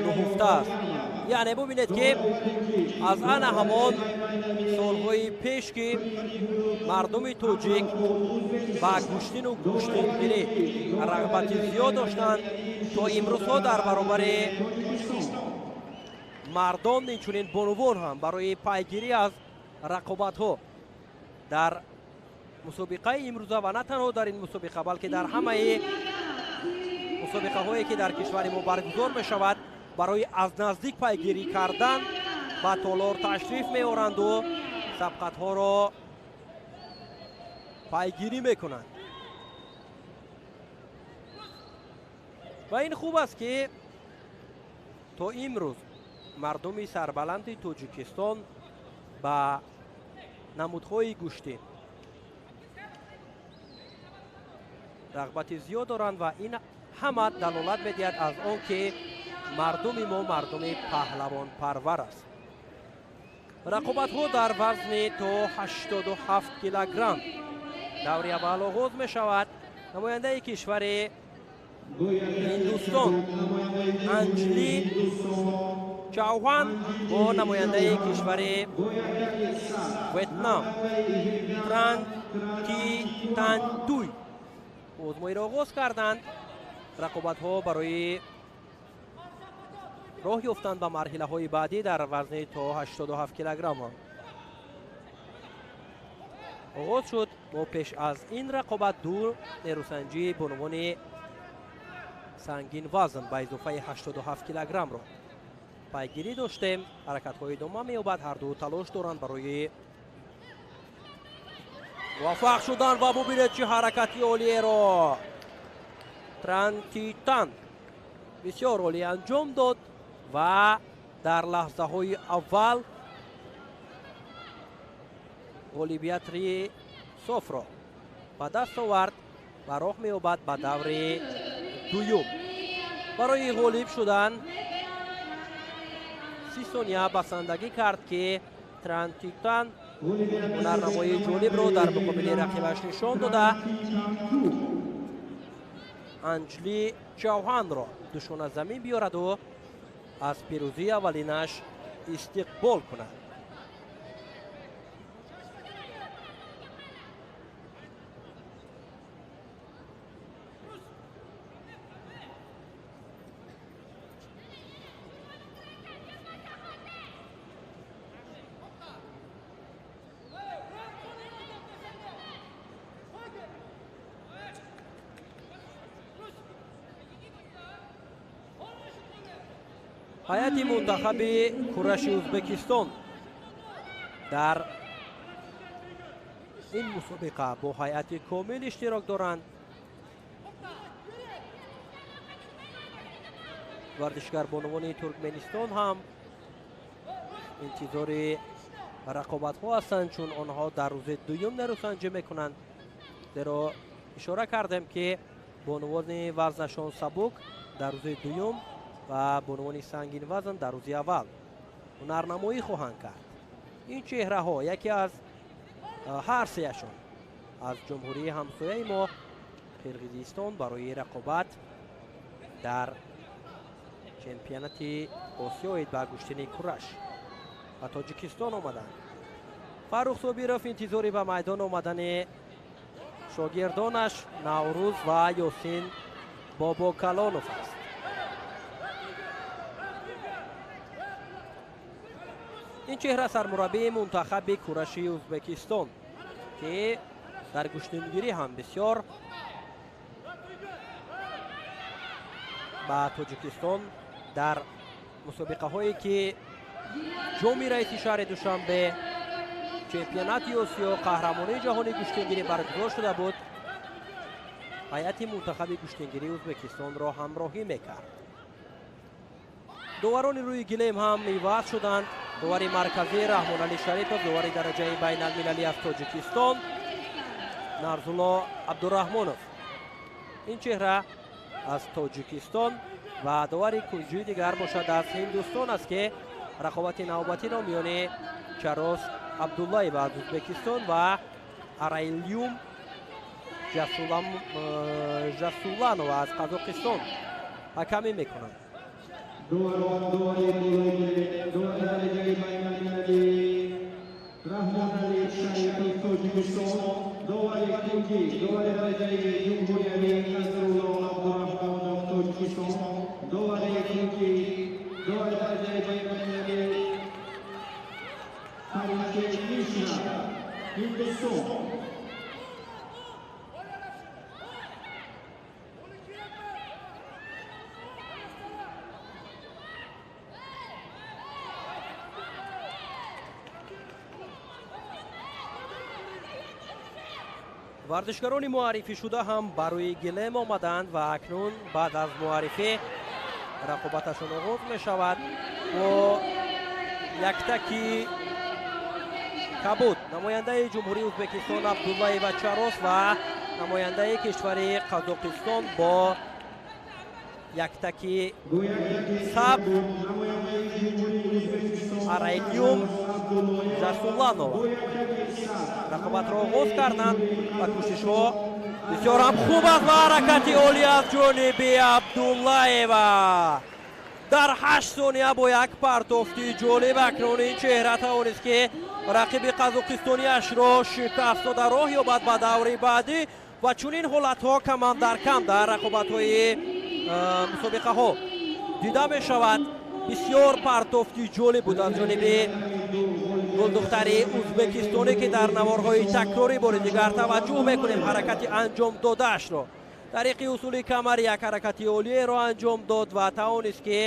нуҳуфтааст. Яъне бубинед, ки аз ана ҳамон солҳои пеш, ки мардуми тоҷик ба гӯштину гӯштингирӣ рағбати зиёд доштанд, то имрӯзҳо дар баробари мардон инчунин бонувон ҳам барои пайгирӣ аз рақобатҳо дар мусобиқаи имрӯза ва на танҳо дар ин мусобиқа, балки дар ҳамаи мусобиқаҳое, ки дар кишвари мо баргузор мешавад, барои аз наздик пайгирӣ кардан ба толор ташриф меоранду сабқатҳоро пайгирӣ мекунанд. Ва ин хуб аст, ки то имрӯз мардуми сарбаланди Тоҷикистон ба намудҳои гӯштӣ рағбати зиёд доранд ва ин ҳама далолат медиҳад аз он, ки мардуми мо мардуми паҳлавонпарвар аст. Рақобатҳо дар вазни то 87 килограмм даври аввал оғоз мешавад. Намояндаи кишвари Ҳиндустон Анҷли Чауҳан бо намояндаи кишвари Ветнам Тран Ти Тан Туй озмоиро оғоз карданд. Рақобатҳо барои роҳ ёфтан ба марҳилаҳои баъдӣ дар вазни то 87 килограмм оғоз шуд. Мо пеш аз ин рақобат ду нерӯсанҷӣ бонувони сангин вазн ба изофаи 87 килограммро пайгирӣ доштем. Ҳаракатҳо идома меёбад, ҳарду талош доранд барои муваффақ шудан ва бубинед, чӣ ҳаракати олиеро Трантитан бисёр олӣ анҷом дод ва дар лаҳзаҳои аввал ғолибияти софро ба даст овард ва роҳ меёбад ба даври дуюм. Барои ғолиб шудан 30 сония басандагӣ кард, ки Трантитан ҳунарнамоии ҷолибро дар муқобили рақибаш нишон дода, Анҷли Чауҳанро душона замин биёраду аз пирӯзии аввалинаш истиқбол кунад. Ҳайати мунтахаби кураши Ӯзбекистон дар ин мусобиқа бо ҳайати комил иштирок доранд. Варзишгарбонувони Туркменистон ҳам интизори рақобатҳо ҳастанд, чун онҳо дар рӯзи дуюм нерӯсанҷӣ мекунанд. Зеро ишора кардем, ки Бонувони вазнашон сабук дар рӯзи дуюм ва бонувони сангин вазн дар рӯзи аввал ҳунарнамоӣ хоҳанд кард. Ин чеҳраҳо яке аз ҳар сеяшон аз ҷумҳурии ҳамсояи мо Қирғизистон барои рақобат дар чемпионати Осиё оид ба гӯштини кураш ба Тоҷикистон омаданд. Фаррух Собиров интизори ба майдон омадани шогирдонаш Наврӯз ва Ёсин Бобокалонов аст. Ин чеҳра сармураббии мунтахаби кураши Ӯзбекистон, ки дар гӯштингирӣ ҳам бисёр ба Тоҷикистон дар мусобиқаҳое ки ҷоми раиси шаҳри Душанбе, чемпионати Осиё, қаҳрамонии ҷаҳони гӯштингирӣ баргузор шуда буд, ҳайати мунтахаби гӯштингирии Ӯзбекистонро ҳамроҳӣ мекард. Доварони рӯи гилем ҳам иваз шуданд. Довари марказӣ Раҳмоналӣ Шарипов, довари дараҷаи байналмилалӣ аз Тоҷикистон Нарзулло Абдураҳмонов. Ин чеҳра аз Тоҷикистон ва довари кунҷии дигар бошад аз Ҳиндустон аст, ки рақобати навбатиро миёни Чарос Абдуллаева аз Ӯзбекистон ва Арайлюм Жасуланова аз Қазоқистон ҳакамӣ мекунанд. Раҳмоналӣ Шарипов, Тоҷикистон, довари кунҷӣ, довари дараҷаи ҷумҳуриявӣ Насрулло Абдураҳмонов, Тоҷикистон, довари кунҷӣ, довари дараҷаи байналмилалӣ Паришет Мишра, Ҳиндустон. Варзишгарони муаррифӣ шуда ҳам ба рӯи гилем омаданд ва акнун баъд аз муаррифӣ рақобаташон оғоз мешавад бо яктаки кабуд намояндаи ҷумҳурии Ӯзбекистон Абдуллаева Чарос ва намояндаи кишвари Қазоқистон бо яктаки сабз Арайлюм Жасуланова. Рақобатро оғоз карданд ва кӯшишҳо бисёр ҳам хуб аст ва ҳаракати олӣ аз ҷониби Абдуллаева. Дар 8 сония бо як партофти ҷолиб акнун ин чеҳра тавонист, ки рақиби қазоқистониашро шикаст дода роҳ ёбад ба даври баъдӣ ва чунин ҳолатҳо камам дар кам дар рақобатҳои мусобиқаҳо дида мешавад. Бисёр партофти ҷолиб буд аз ҷониби гулдухтари ӯзбекистонӣ, ки дар наворҳои такрорӣ бори дигар таваҷҷӯҳ мекунем ҳаракати анҷом додаашро. Тариқи усули камар як ҳаракати олиеро анҷом дод ва тавонист, ки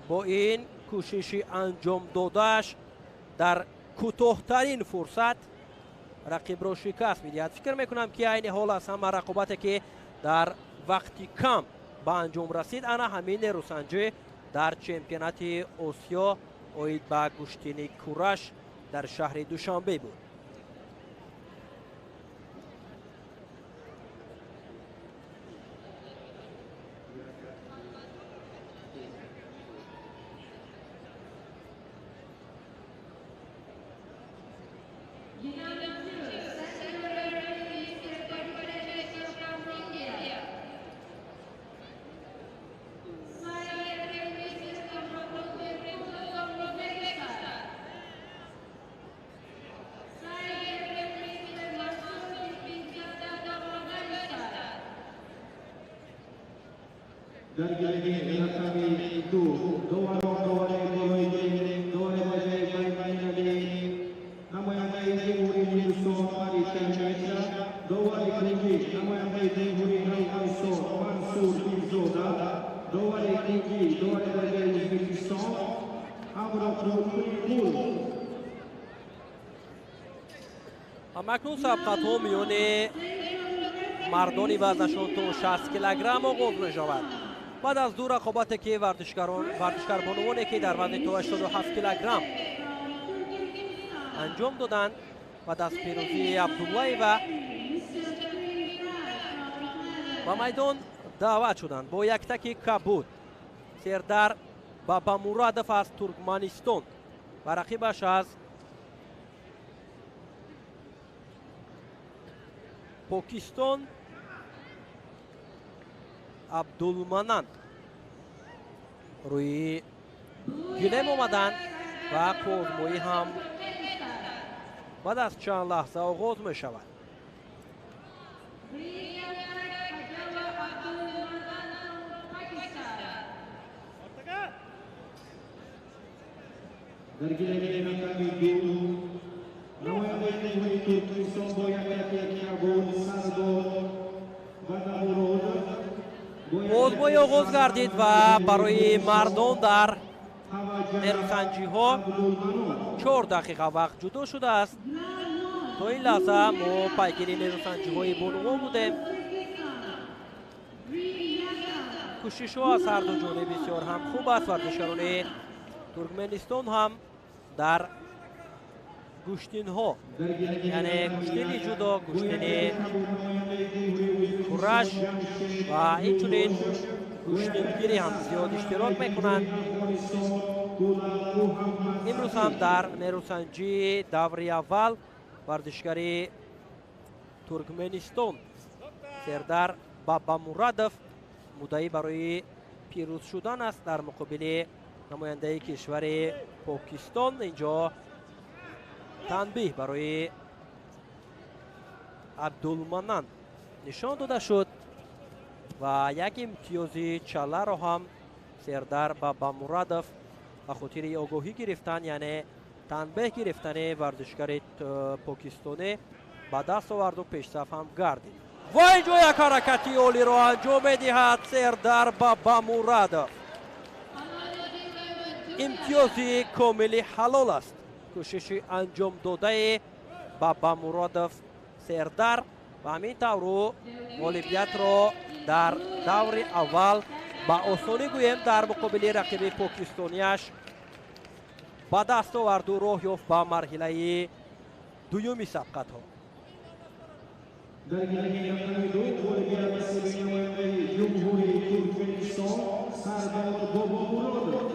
бо ин кӯшиши анҷом додааш дар кӯтоҳтарин фурсат рақибро шикаст медиҳад. Фикр мекунам, ки айни ҳол аз ҳама рақобате ки дар вақти кам ба анҷом расид, ана ҳамин нерӯсанҷӣ дар чемпионати Осиё оид ба гӯштини кураш дар шаҳри Душанбе буд. Дар гилеми рақами 2 доварон довари болои гилем, довари дараҷаи байналмилалӣ намояндаи ҷумҳурии Ҳиндустон Паришет Мишра, довари кунҷӣ намояндаи ҷумҳурии Афғонистон Мансур Пирзода, довари кунҷӣ, довари дараҷаи Ӯзбекистон Ҳамроқул Қул. Ҳамакнун сабқатҳо миёни мардони вазнашон то 60 килограмм оғоз мешавад. Баъд аз ду рақобате ки варзишгарбонувоне ки дар вазни то 87 килограмм анҷом доданд, баъд аз пирӯзии Абдуллаева Ба майдон даъват шуданд бо яктаки кабуд Сердар Бабамурадов аз Туркманистон ва рақибаш аз Покистон Абдулманан рӯи гилем омаданд ва қӯзмоӣ ҳам баъд аз чанд лаҳза оғоз мешавад. Дар гилеми рақами 2 намояндаи ҷумҳурии Туркманистон бо яктаки кабуд Сардор Бабамуродов. Озмоӣ оғоз гардид ва барои мардон дар нерӯсанҷиҳо 4 дақиқа вақт ҷудо шудааст. То ин лаҳза мо пайгири нерӯсанҷиҳои бонувон будем. Кӯшишҳо аз ҳар ду ҷониб бисёр ҳам хуб аст. Варзишгарони Туркманистон ҳам дар гӯштинҳо, яъне гӯштини ҷудо, гӯштини кураш ва инчунин гӯштингирӣ ҳам зиёд иштирок мекунанд. Имрӯз ҳам дар нерӯсанҷии даври аввал варзишгари Туркманистон Сердар Бабамурадов муддаӣ барои пирӯз шудан аст дар муқобили намояндаи кишвари Покистон. Инҷо танбиҳ барои Абдулманан нишон дода шуд ва як имтиёзи чаларо ҳам Сердар Бабамурадов ба хотири огоҳӣ гирифтан, яъне танбеҳ гирифтани варзишгари покистонӣ ба даст оварду пешсаф ҳам гардид. Ва инҷо як ҳаракати олиро анҷом медиҳад Сердар Бабамурадов. Имтиёзи комили ҳалол аст кӯшиши анҷом додаи Бабамурадов Сердар ва ҳамин тавр ӯ ғолибиятро дар даври аввал ба осонӣ гӯем дар муқобили рақиби покистонияш ба даст оварду роҳ ёфт ба марҳилаи дуюми сабқатҳо. Дар гилеми рақами 2 ғолибият насиби намояндаи ҷумҳурии Туркманистон Сардор Бобомуродов.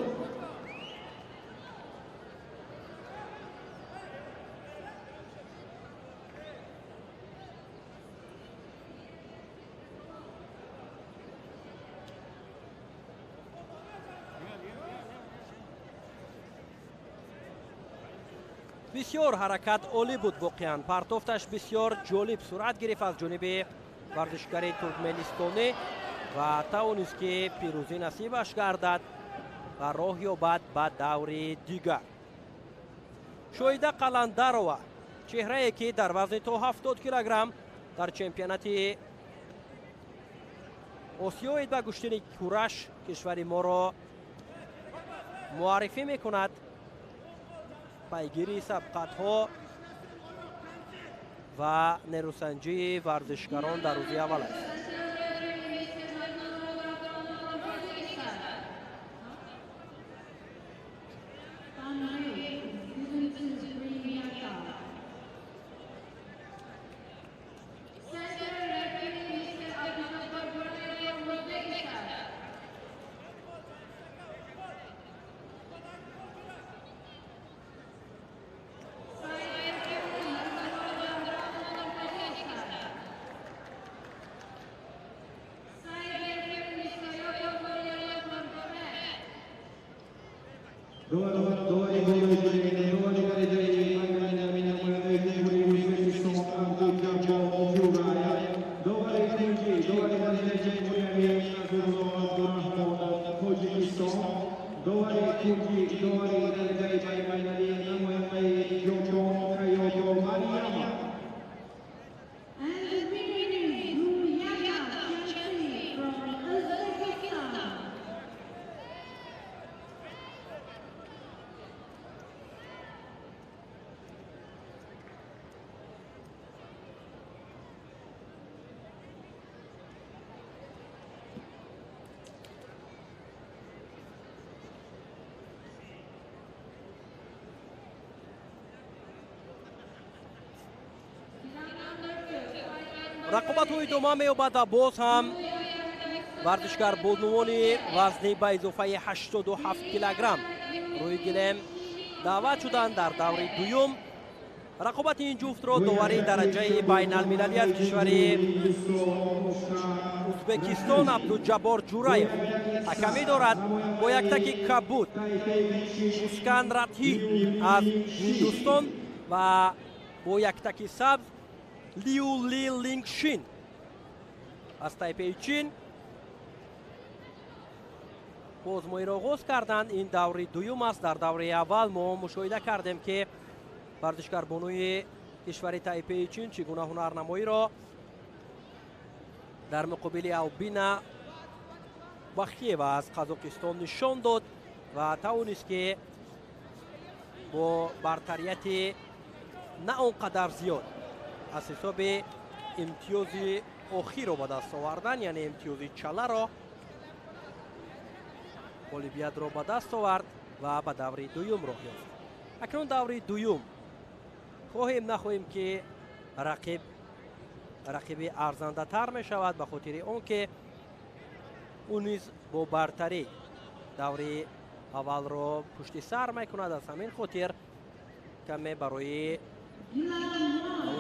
Бисёр ҳаракат олӣ буд воқеан. Партофташ бисёр ҷолиб сурат гирифт аз ҷониби варзишгари туркманистонӣ ва тавонист ки пирӯзӣ насибаш гардад ва роҳ ёбад ба даври дигар. Шоида Қаландарова, чеҳрае ки дар вазни то 70 килограмм дар чемпионати Осиёид ба гӯштини кураш кишвари моро муаррифӣ мекунад, пайгири сабқатҳо ва нерӯсанҷии варзишгарон дар рӯзи аввал аст. Рақобатҳо идома меёбад ва боз ҳам варзишгар бонувони вазни ба изофаи 87 килограмм рӯи гилем даъват шуданд дар даври дуюм. Рақобати ин ҷуфтро довари дараҷаи байналмилалӣ аз кишвари Узбекистон Абдуҷаббор Ҷураев ҳакамӣ дорад. Бо яктаки кабуд Мускан Ратҳӣ аз Ҳиндустон ва бо яктаки сабз Лиу Ли Лингшин аз Тайпеи Чин бозмоиро оғоз карданд. Ин даври дуюм аст. Дар даври аввал мо мушоҳида кардем, ки варзишгарбонуи кишвари Тайпеи Чин чӣ гуна ҳунарнамоиро дар муқобили Албина Бахиева аз Қазоқистон нишон дод ва тавонист, ки бо бартарияти на он қадар зиёд аз ҳисоби имтиёзи охирро ба даст овардан, яъне имтиёзи чаларо, ғолибиятро ба даст овард ва ба даври дуюм роҳ ёфт. Акнун даври дуюм, хоҳем нахоҳем, ки рақиби арзандатар мешавад, ба хотири он ки ӯ низ бо бартарӣ даври аввалро пушти сар мекунад. Аз ҳамин хотир каме барои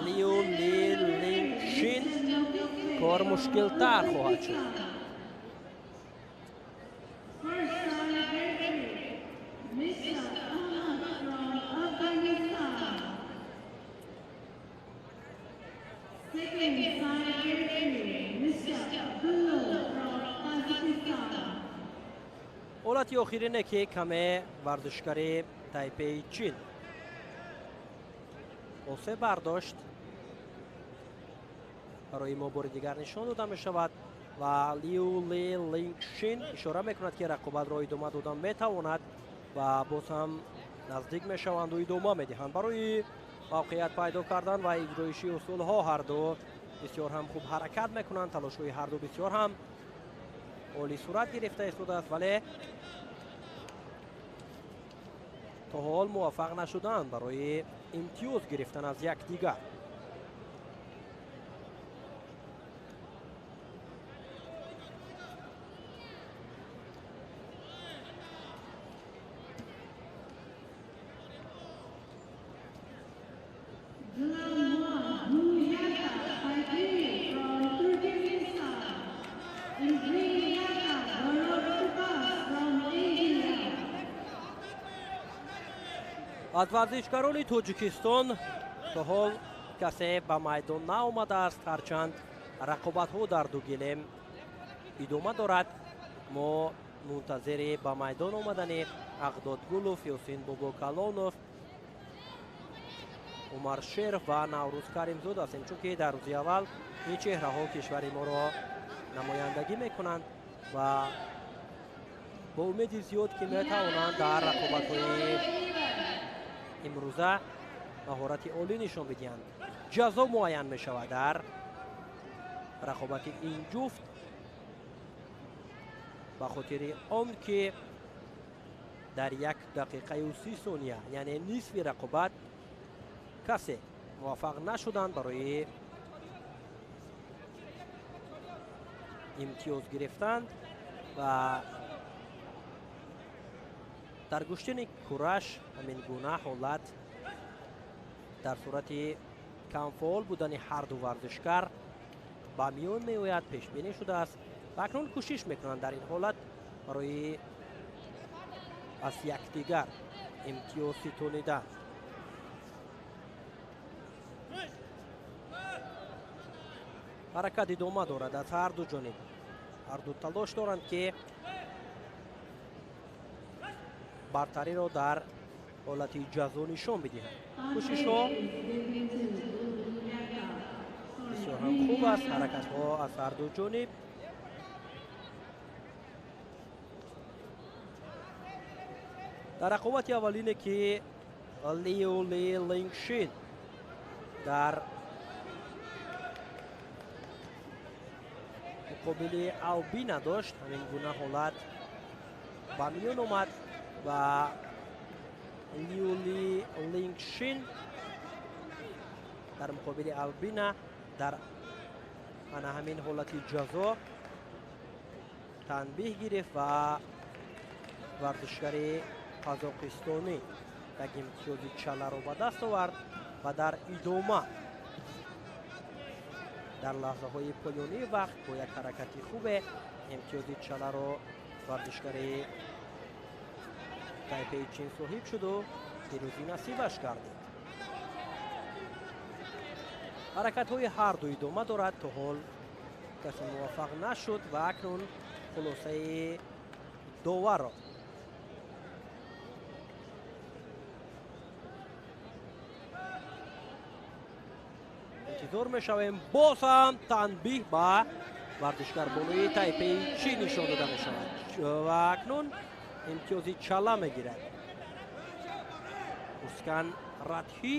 Лиу Ли Лингшин кор мушкилтар хоҳад шуд. Ҳолати охирине, ки каме варзишгари Тайпеи Чин осе бардошт, барои мо бори дигар нишон дода мешавад ва Лиу Ли Лингшин ишора мекунад, ки рақобатро идома дода метавонад ва боз ҳам наздик мешаванду идома медиҳанд. Барои мавқеият пайдо кардан ва иҷроиши усулҳо ҳарду бисёр ҳам хуб ҳаракат мекунанд. Талошҳои ҳарду бисёр ҳам олӣ сурат гирифта истодааст, вале то ҳол муваффақ нашуданд барои имтиёз гирифтан аз якдигар. Аз варзишгарони Тоҷикистон то ҳол касе ба майдон наомадааст, ҳарчанд рақобатҳо дар ду гилем идома дорад. Мо мунтазири ба майдон омадани Ағдодгулов, Ёсин Бобокалонов, Умаршеров ва Наврӯз Каримзод ҳастем, чунки дар рӯзи аввал ин чеҳраҳо кишвари моро намояндагӣ мекунанд ва бо умеди зиёд, ки метавонанд дар рақобатҳои имрӯза маҳорати олӣ нишон бидиҳанд. Ҷазо муайян мешавад дар рақобати ин ҷуфт, ба хотири он ки дар 1 дақиқаю 30 сония, яъне нисфи рақобат, касе муваффақ нашуданд барои имтиёз гирифтан ва дар гӯштини кураш ҳамин гуна ҳолат дар сурати камфаъол будани ҳарду варзишгар ба миён меояд, пешбинӣ шудааст ва акнун кӯшиш мекунанд дар ин ҳолат барои аз якдигар имтиёз ситонидан. Ҳаракат идома дорад аз ҳарду ҷониб. Ҳарду талош доранд, ки бартариро дар ҳолати ҷазо нишон бидиҳанд. Кӯшишҳо бисёр ҳам хуб аст, ҳаракатҳо аз ҳарду ҷониб. Дар рақобати аввалине, ки Лиу Ли Лингшин дар муқобили Албина дошт, ҳамин гуна ҳолат ба миён омад ва Лиу Ли Лингшин дар муқобили Албина дар ана ҳамин ҳолати ҷазо танбеҳ гирифт ва варзишгари қазоқистонӣ як имтиёзи чаларо ба даст овард ва дар идома дар лаҳзаҳои поёнии вақт бо як ҳаракати хубе имтиёзи чаларо варзишгари тайпеи Чин соҳиб шуду пирӯзӣ насибаш гардид. Ҳаракатҳои ҳарду идома дорад, то ҳол касе муваффақ нашуд ва акнун хулосаи доварро интизор мешавем. Боз ҳам танбиҳ ба варзишгарбонуи тайпеи Чин нишон дода мешавад ва акнун имтиёзи чала мегирад. Мускан Радҳӣ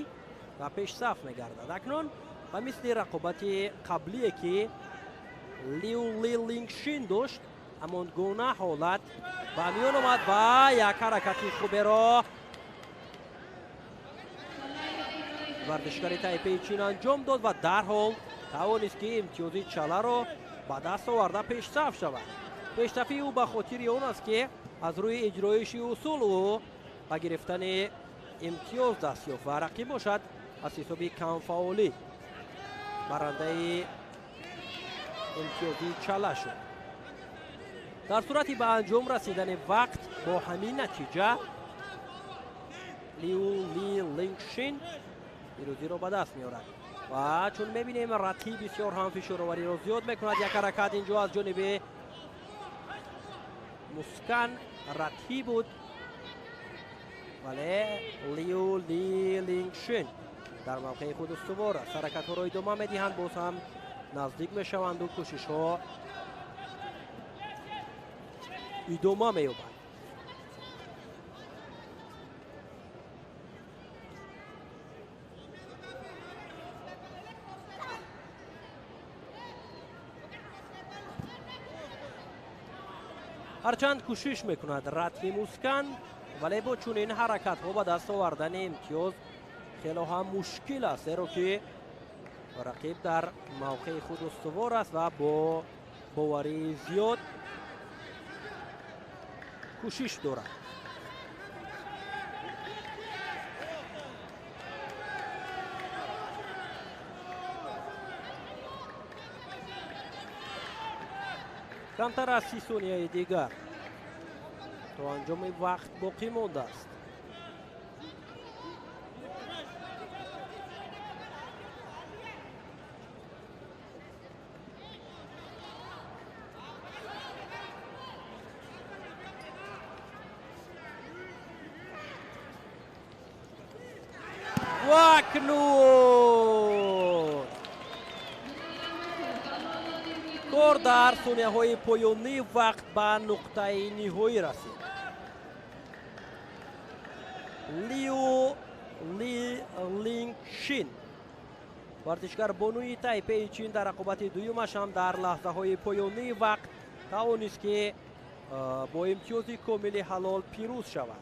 ва пешсаф мегардад. Акнун ба мисли рақобати қаблие ки Лиу Ли Лингшин дошт, ҳамон гуна ҳолат ба миён омад ва як ҳаракати хуберо варзишгари тайпеи Чин анҷом дод ва дарҳол тавонист ки имтиёзи чаларо ба даст оварда пешсаф шавад. Пешсафии ӯ ба хотири он аст ки аз рӯи иҷроиши усул ӯ ба гирифтани имтиёз даст ёфт ва рақиб бошад аз ҳисоби камфаъолӣ барандаи имтиёзи чала шуд. Дар сурати ба анҷом расидани вақт бо ҳамин натиҷа Лиу Ли Лингшин пирӯзиро ба даст меорад ва чун мебинем Радҳӣ бисёр ҳам фишоровариро зиёд мекунад. Як ҳаракат инҷо аз ҷониби Мускан Радҳӣ буд, вале Лиу Ли Лингшин дар мавқеи худ устувор аст. Ҳаракатҳоро идома медиҳанд, боз ҳам наздик мешаванду кӯшишҳо идома меёбанд. Ҳарчанд кӯшиш мекунад Радҳӣ Мускан, вале бо чунин ҳаракатҳо ба даст овардани имтиёз хело ҳам мушкил аст, зеро ки рақиб дар мавқеи худ устувор аст ва бо боварии зиёд кӯшиш дорад. Камтар аз 30 сонияи дигар то анҷоми вақт боқӣ мондааст. Ва акнун кор дар сонияҳои поёнии вақт ба нуқтаи ниҳоӣ расид. Лиу Ли Лингшин варзишгар бонуи тайпеи Чин дар рақобати дуюмаш ҳам дар лаҳзаҳои поёнии вақт тавонист ки бо имтиёзи комили ҳалол пирӯз шавад.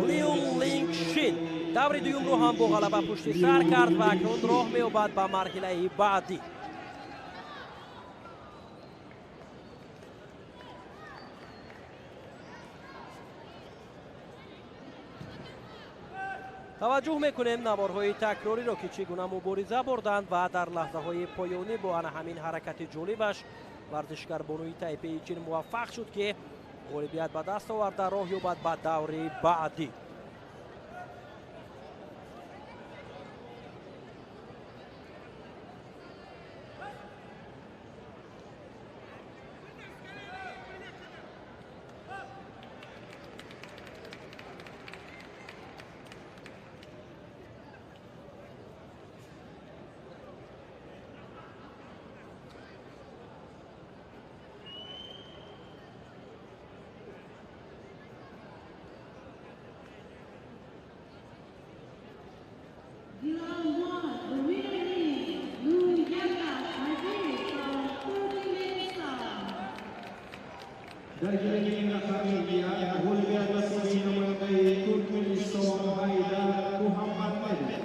Лиу Лингшин даври дуюмро ҳам бо ғалаба пушти сар кард ва акнун роҳ меёбад ба марҳилаи баъдӣ. Таваҷҷӯҳ мекунем наворҳои такрориро ки чӣ гуна мубориза бурданд ва дар лаҳзаҳои поёнӣ бо ана ҳамин ҳаракати ҷолибаш варзишгар бонуи тайпеи Чин муваффақ шуд ки ғолибият ба даст оварда роҳ ёбад ба даври баъдӣ. Дар гилеми рақами 1 ғолибият насиби намояндаи Туркманистон Ҳайдар Муҳаммадмедов.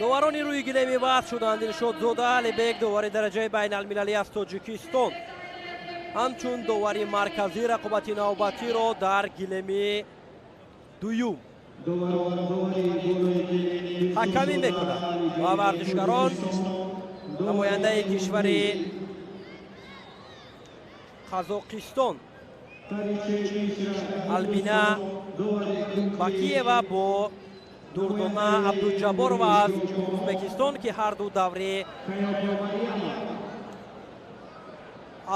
Доварони рӯи гилеми вазн шуданд. Дилшодзода Алибек, довари дараҷаи байналмилалӣ аз Тоҷикистон, ҳамчун довари марказӣ рақобати навбатиро дар гилеми дуюм ҳакамӣ мекунад ва варзишгарон намояндаи кишвари Қазоқистон Албина Бакиева бо Дурдона Абдуҷабборова аз Ӯзбекистон, ки ҳарду даври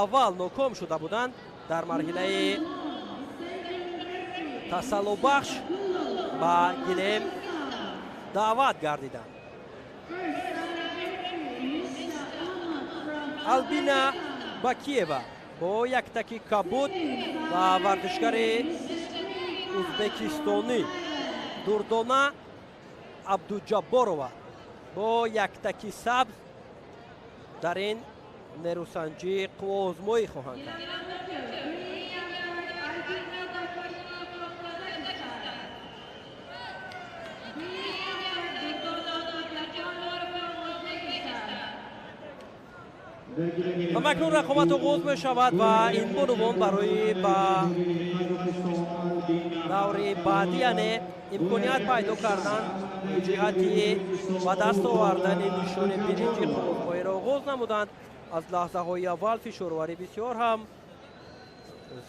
аввал ноком шуда буданд, дар марҳилаи тасаллубахш ба гилем даъват гардиданд. Албина Бакиева бо яктаки кабуд ва варзишгари ӯзбекистонӣ Дурдона Абдуҷабборова бо яктаки сабз дар ин нерӯсанҷӣ қувваозмоӣ хоҳанд кард. Ва акнун рақобат оғоз мешавад ва ин бонувон барои ба даври баъдӣ, яъне имконият пайдо кардан ҷиҳати ба даст овардани нишони биринҷи қувваозмоиро оғоз намуданд. Аз лаҳзаҳои аввал фишорварӣ бисёр ҳам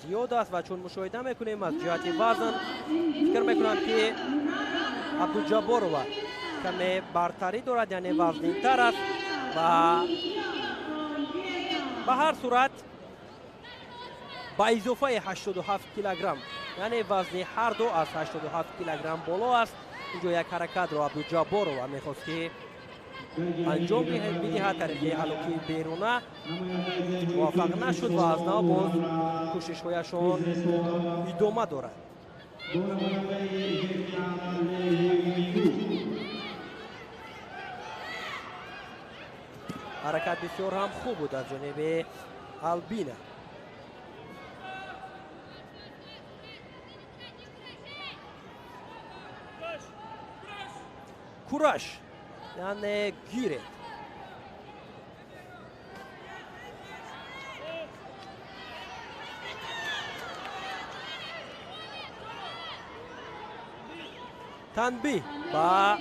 зиёд аст ва чун мушоҳида мекунем аз ҷиҳати вазн фикр мекунам ки Абдуҷабборова каме бартарӣ дорад, яъне вазнинтар аст ва ба ҳар сурат ба изофаи 87 килограмм, яъне вазни ҳар ду аз 87 килограмм боло аст. Инҷо як ҳаракатро Абдуҷабборова мехост ки анҷом бидиҳад тариқи ҳалокии беруна, муваффақ нашуд ва аз нав боз кӯшишҳояшон идома дорад. Ҳаракат бисёр ҳам хуб буд аз ҷониби Албина. Кураш, яъне гиред. Танбиҳ ба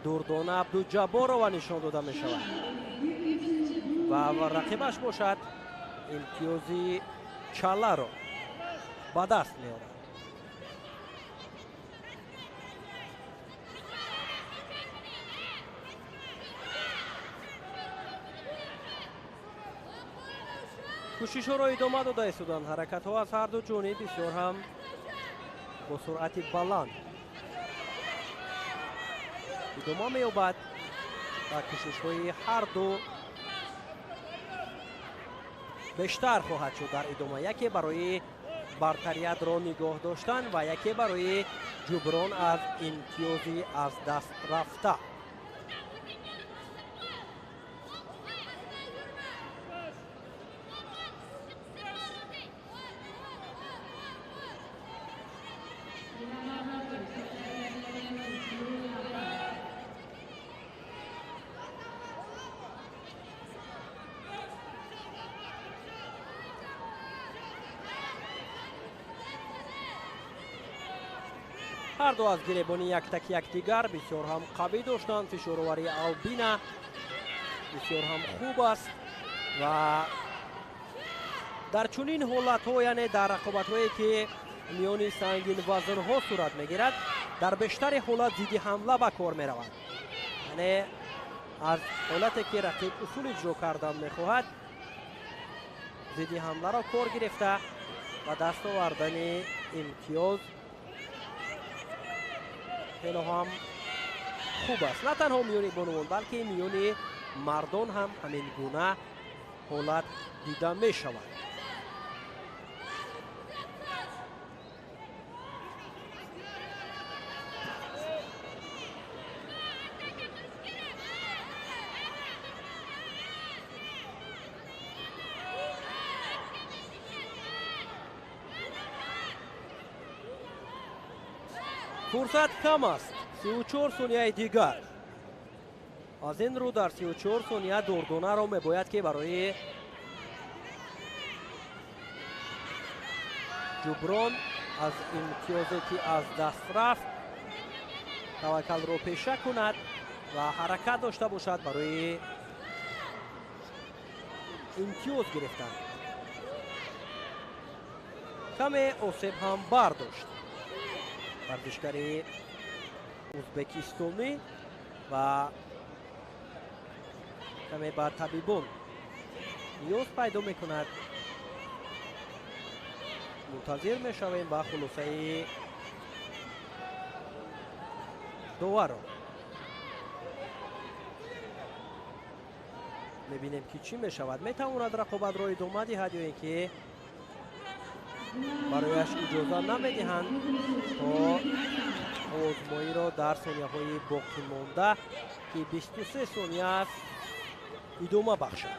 Дурдона Абдуҷабборова нишон дода мешавад ва рақибаш бошад имтиёзи чаларо ба даст меорад. Кӯшишҳоро идома дода истоданд. Ҳаракатҳо аз ҳарду ҷониб бисёр ҳам бо суръати баланд идома меёбад ва кӯшишҳои ҳарду бештар хоҳад шуд дар идома, яке барои бартариятро нигоҳ доштан ва яке барои ҷуброн аз имтиёзи аз даст рафта. Ҳар ду аз гиребони яктаки якдигар бисёр ҳам қавӣ доштанд. Фишороварии Албина бисёр ҳам хуб аст ва дар чунин ҳолатҳо, яъне дар рақобатҳое ки Миёни сангинвазнҳо сурат мегирад, дар бештари ҳолат зидди ҳамла ба кор меравад. Яъне аз ҳолате ки рақиб усул иҷро кардан мехоҳад, зидди ҳамларо кор гирифта ба даст овардани имтиёз хело ҳам хуб аст. На танҳо миёни бонувон, балки миёни мардон ҳам ҳамин гуна ҳолат дида мешавад. Фурсат кам аст, 34 сонияи дигар. Аз ин рӯ дар 34 сония Дурдонаро мебояд ки барои ҷуброн аз имтиёзе ки аз даст рафт таваккалро пеша кунад ва ҳаракат дошта бошад барои имтиёз гирифтан. Каме осеб ҳам бардошт варзишгари ӯзбекистонӣ ва каме ба табибон ниёз пайдо мекунад. Мунтазир мешавем ба хулосаи доварро. Мебинем ки чӣ мешавад. Метавонад рақобатро идома диҳад ё ин ки барояш иҷоза намедиҳанд то озмоиро дар сонияҳои боқимонда, ки 23 сония аст, идома бахшад.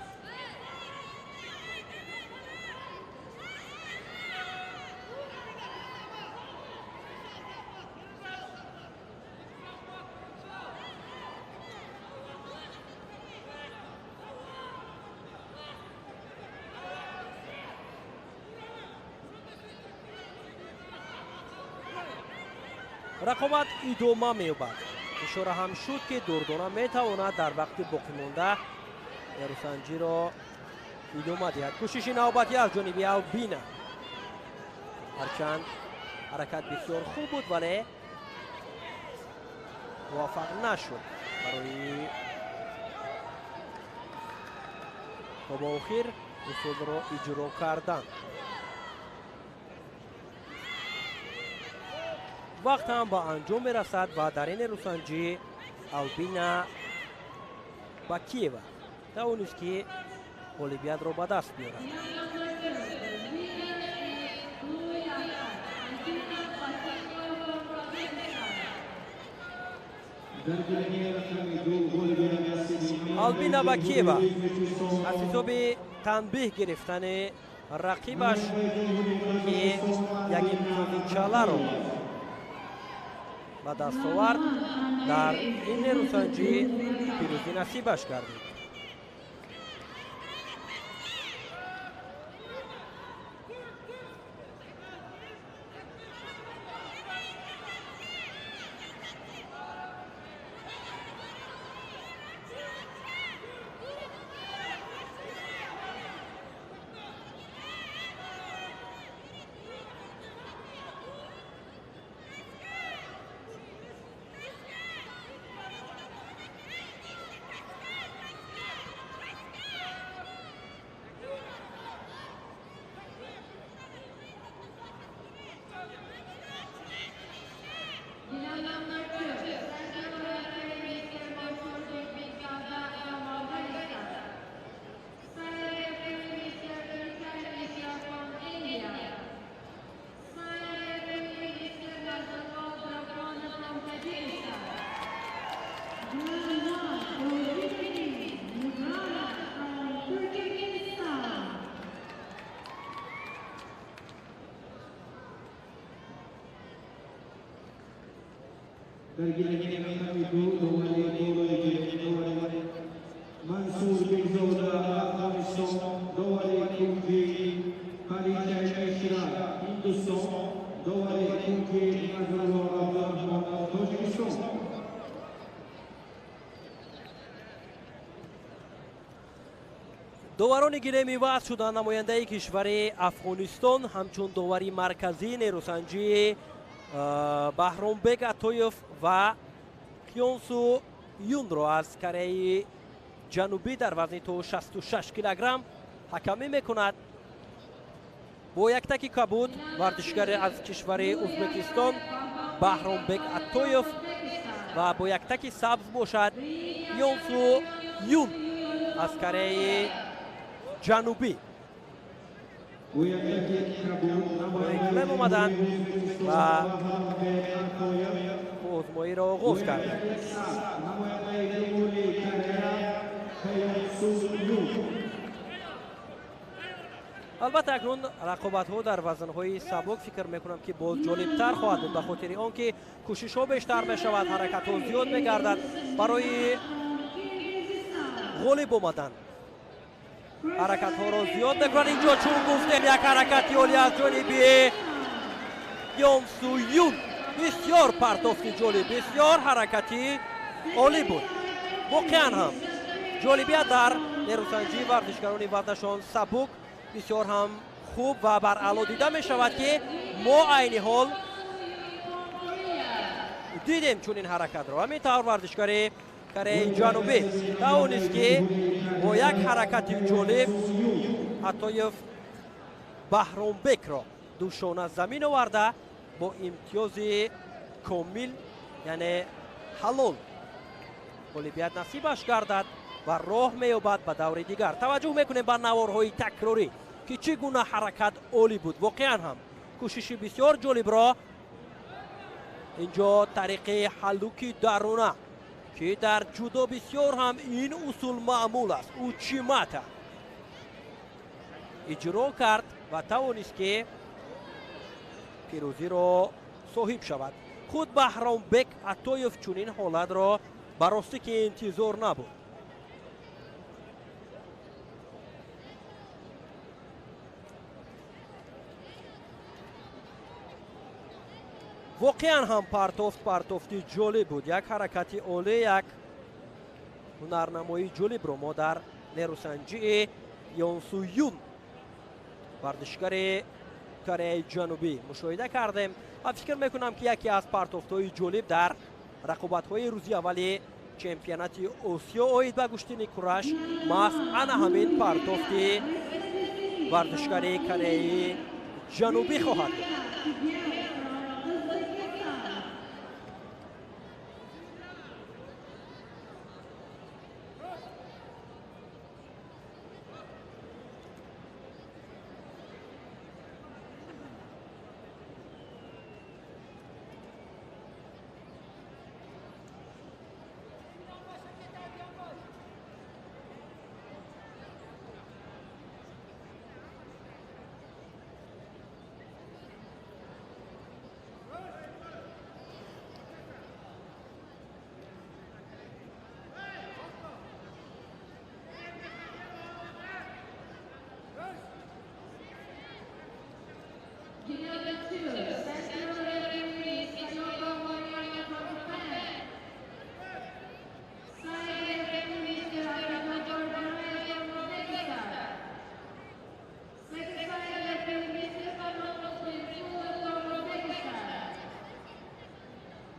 Рақобат идома меёбад. Ишора ҳам шуд, ки Дурдона метавонад дар вақти боқимонда нерӯсанҷиро идома диҳад. Кӯшиши навбатӣ аз ҷониби Албина. Ҳарчанд ҳаракат бисёр хуб буд, вале муваффақ нашуд барои то ба охир усулро иҷро кардан. Вақт ҳам ба анҷом мерасад ва дар ин нерӯсанҷӣ Албина Бакиева тавонист ки ғолибиятро ба даст биёрад. Албина Бакиева аз ҳисоби танбеҳ гирифтани рақибаш, ки як имтиёзи чаларо ба даст овард, дар ин нерӯсанҷӣ пирӯзӣ насибаш гардид. Доварони гилеми вазн шуданд. Намояндаи кишвари Афғонистон ҳамчун довари марказии нерӯсанҷии Баҳромбек Атоев ва Хёнсу Юнро аз Кореяи Ҷанубӣ дар вазни то 66 килограмм ҳакамӣ мекунад. Бо яктаки кабуд варзишгари аз кишвари Узбекистон Баҳромбек Атоев ва бо яктаки сабз бошад Хёнсу Юн аз Кореяи Ҷанубӣ. Гилем омаданд ва озмоиро оғоз карданд. Албатта, акнун рақобатҳо дар вазнҳои сабук фикр мекунам, ки боз ҷолибтар хоҳад буд, ба хотири он ки кӯшишҳо бештар мешавад, ҳаракатҳо зиёд мегардад барои ғолиб омадан. Ҳаракатҳоро зиёд мекунанд. Инҷо, чун гуфтем, як ҳаракати олӣ аз ҷониби Ёнсу Юн. Бисёр партофти ҷолиб, бисёр ҳаракати олӣ буд. Воқеан ҳам ҷолибият дар нерӯсанҷии варзишгарони вазнашон сабук бисёр ҳам хуб ва баръало дида мешавад, ки мо айни ҳол дидем чунин ҳаракатро. Ҳамин тавр варзишгари Кореяи Ҷанубӣ тавонист, ки бо як ҳаракати ҷолиб Атоев Баҳромбекро душона замин оварда, бо имтиёзи комил, яъне ҳалол, ғолибият насибаш гардад ва роҳ меёбад ба даври дигар. Таваҷҷӯҳ мекунем ба наворҳои такрорӣ, ки чӣ гуна ҳаракат олӣ буд. Воқеан ҳам кӯшиши бисёр ҷолибро инҷо тариқи ҳаллуки даруна, ки дар ҷудо бисёр ҳам ин усул маъмул аст, учимата иҷро кард ва тавонист, ки пирӯзиро соҳиб шавад. Худ Баҳромбек Атоев чунин ҳолатро ба ростӣ ки интизор набуд. Воқеан ҳам партофт партофти ҷолиб буд. Як ҳаракати олӣ, як ҳунарнамоии ҷолибро мо дар нерӯсанҷии Ёнсу Юн, варзишгари Кореяи Ҷанубӣ, мушоҳида кардем ва фикр мекунам, ки яке аз партофтҳои ҷолиб дар рақобатҳои рӯзи аввали чемпионати Осиё оид ба гӯштини кураш маҳз ана ҳамин партофти варзишгари Кореяи Ҷанубӣ хоҳад буд.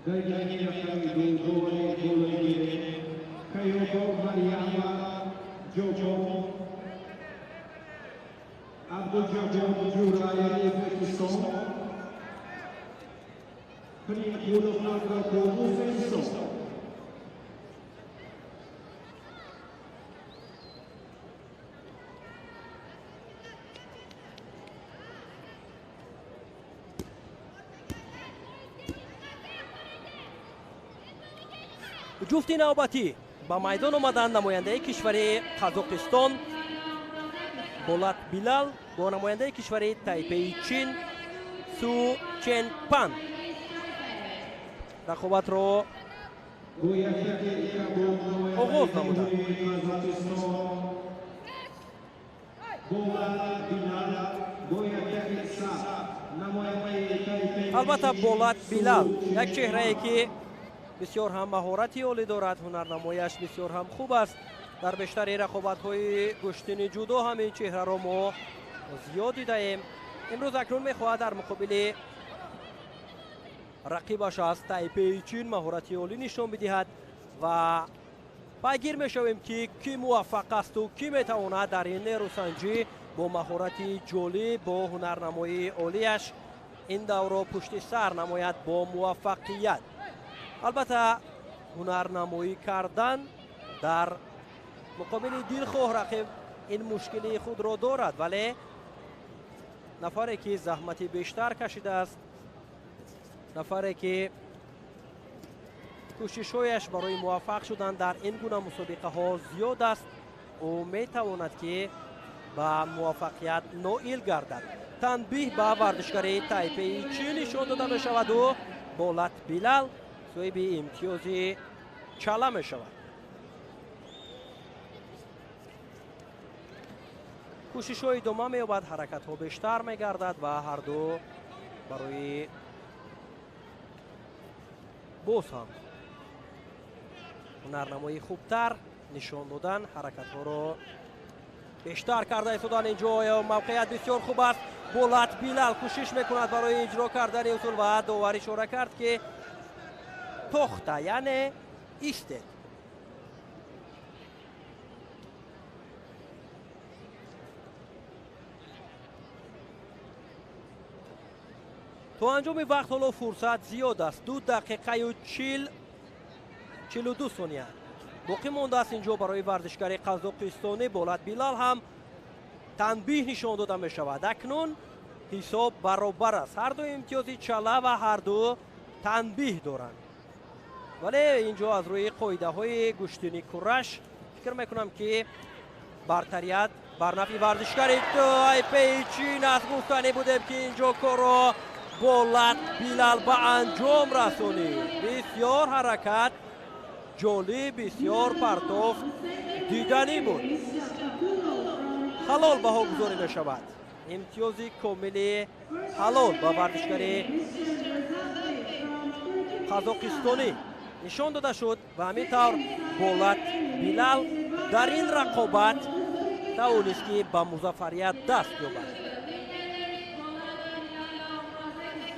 Гайдани рақами ду довари болои гилем Кайобо Марьяма Ҷопон, Абдуҷаббор Ҷураев, Ӯзбекистон, Примқулов Абдуқулов, Ӯзбекистон. Ҷуфти навбатӣ ба майдон омаданд. Намояндаи кишвари Қазоқистон Болат Билал бо намояндаи кишвари Тайпеи Чин Су Чен Пан рақобатро оғоз намуданд. Албатта, Болат Билал як чеҳрае, ки бисёр ҳам маҳорати олӣ дорад, ҳунарнамояш бисёр ҳам хуб аст. Дар бештари рақобатҳои гӯштини ҷудо ҳамин чеҳраро мо зиёд дидаем. Имрӯз акнун мехоҳад дар муқобили рақибаш аз Тайпеи Чин маҳорати олӣ нишон бидиҳад ва пайгир мешавем, ки кӣ муваффақ асту кӣ метавонад дар ин нерӯсанҷӣ бо маҳорати ҷолиб, бо ҳунарнамоии олияш ин даврро пушти сар намояд бо муваффақият. Албатта, ҳунарнамоӣ кардан дар муқобили дилхоҳ рақиб ин мушкилии худро дорад, вале нафаре ки заҳмати бештар кашидааст, нафаре ки кӯшишҳояш барои муваффақ шудан дар ин гуна мусобиқаҳо зиёд аст, ӯ метавонад ки ба муваффақият ноил гардад. Танбиҳ ба варзишгари Тайпеи Чин нишон дода мешаваду Болат Билал соҳиби имтиёзи чала мешавад. Кӯшишҳо идома меёбад, ҳаракатҳо бештар мегардад ва ҳарду барои боз ҳам ҳунарнамоии хубтар нишон додан ҳаракатҳоро бештар карда истодан. Инҷо мавқеият бисёр хуб аст. Болат Билал кӯшиш мекунад барои иҷро кардани усул ва довар ишора кард, ки тохта, яъне истед. То анҷоми вақт ҳоло фурсат зиёд аст. 2 дақиқаю 42 сония боқӣ мондааст. Инҷо барои варзишгари қазоқистонӣ Болат Билал ҳам танбиҳ нишон дода мешавад. Акнун ҳисоб баробар аст. Ҳарду имтиёзи чала ва ҳарду танбиҳ доранд. Вале инҷо аз рӯи қоидаҳои гӯштини кураш фикр мекунам, ки бартарият бар нафъи варзишгари Тайпеи Чин аст. Гуфтанӣ будем, ки инҷо корро Болат Билал ба анҷом расонид. Бисёр ҳаракат ҷолиб, бисёр партофт диданӣ буд. Ҳалол баҳогузорӣ мешавад. Имтиёзи комили ҳалол ба варзишгари қазоқистонӣ нишон дода шуд ва ҳамин тавр Болат Билал дар ин рақобат тавонист, ки ба музаффарият даст ёбад.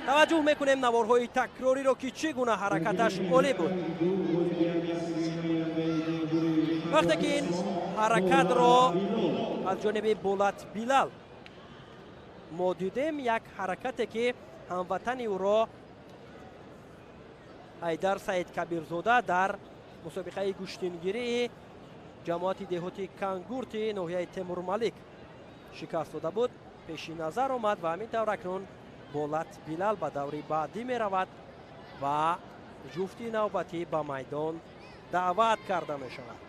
Таваҷҷӯҳ мекунем наворҳои такрориро, ки чӣ гуна ҳаракаташ олӣ буд. Вақте ки ин ҳаракатро аз ҷониби Болат Билал мо дидем, як ҳаракате ки ҳамватани ӯро Ҳайдар Саидкабирзода дар мусобиқаи гӯштингирии ҷамоати деҳоти Кангурти ноҳияи Темурмалик шикаст дода буд, пеши назар омад ва ҳамин тавр акнун Болат Билал ба даври баъдӣ меравад ва ҷуфти навбатӣ ба майдон даъват карда мешавад.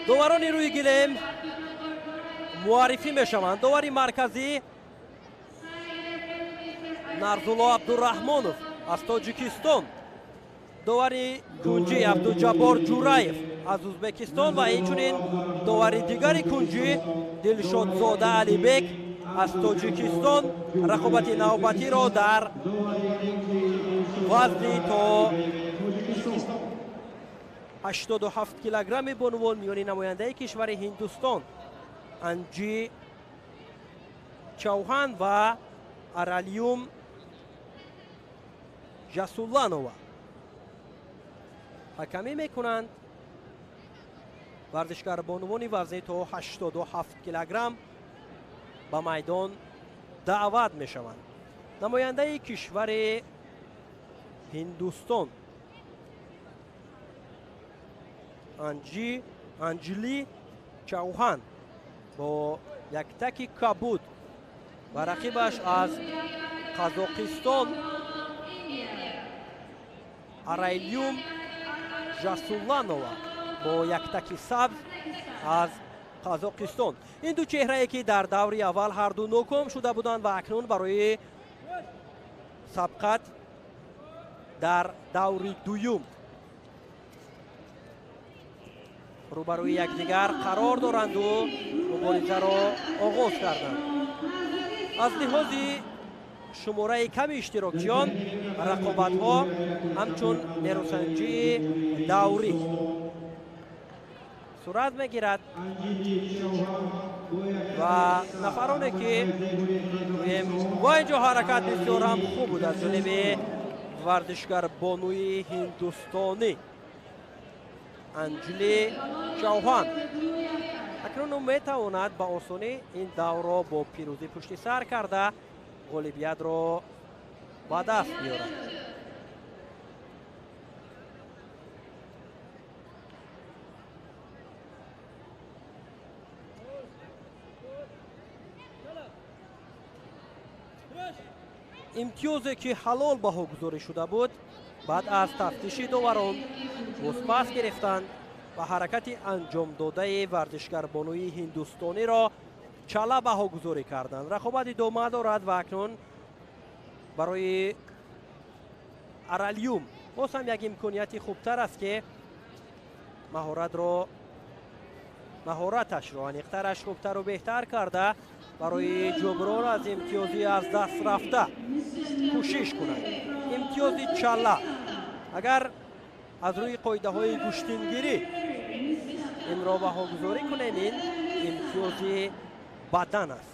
Доварони рӯи гилем муаррифӣ мешаванд. Довари марказӣ Нарзулло Абдураҳмонов аз Тоҷикистон, довари кунҷӣ Абдуҷаббор Ҷураев аз Ӯзбекистон ва инчунин довари дигари кунҷӣ Дилшодзода Алибек аз Тоҷикистон. Рақобати навбатиро дар вазни то 87 килограмми бонувон миёни намояндаи кишвари Ҳиндустон Анҷи Чауҳан ва Аралиюм Жасулланова ҳакамӣ мекунанд. Варзишгар бонувони вазни то 87 килограмм ба майдон даъват мешаванд. Намояндаи кишвари Ҳиндустон Анҷили Чауҳан бо яктаки кабуд ва рақибаш аз Қазоқистон Арайлюм Жасулланова Бо яктаки сабз аз Қазоқистон. Ин ду чеҳрае ки дар даври аввал ҳарду ноком шуда буданд ва акнун барои сабқат дар даври дуюм рӯбарӯи якдигар қарор доранду муборизаро оғоз карданд. Аз лиҳози шумораи ками иштирокчиён рақобатҳо ҳамчун нерӯсанҷии даврӣ сурат мегирад ва нафароне ки бо инҷо ҳаракат бисёр ҳам хуб буд аз ҷониби варзишгар бонуи ҳиндустонӣ Анҷли Чауҳан. Акнун ӯ метавонад ба осонӣ ин даврро бо пирӯзӣ пушти сар карда ғолибиятро ба даст биёрад. Имтиёзе ки ҳалол баҳогузорӣ шуда буд, баъд аз тафтиши доварон бозпас гирифтанд ва ҳаракати анҷомдодаи варзишгарбонуи ҳиндустониро чала баҳогузорӣ карданд. Рақобат идома дорад ва акнун барои Аралюм боз ҳам як имконияти хубтар аст, ки маҳораташро аниқтараш хубтару беҳтар карда барои ҷуброн аз имтиёзи аз даст рафта кӯшиш кунад. Имтиёзи чала агар аз рӯи қоидаҳои гӯштингирӣ инро баҳогузорӣ кунем, ин имтиёзи бадан аст.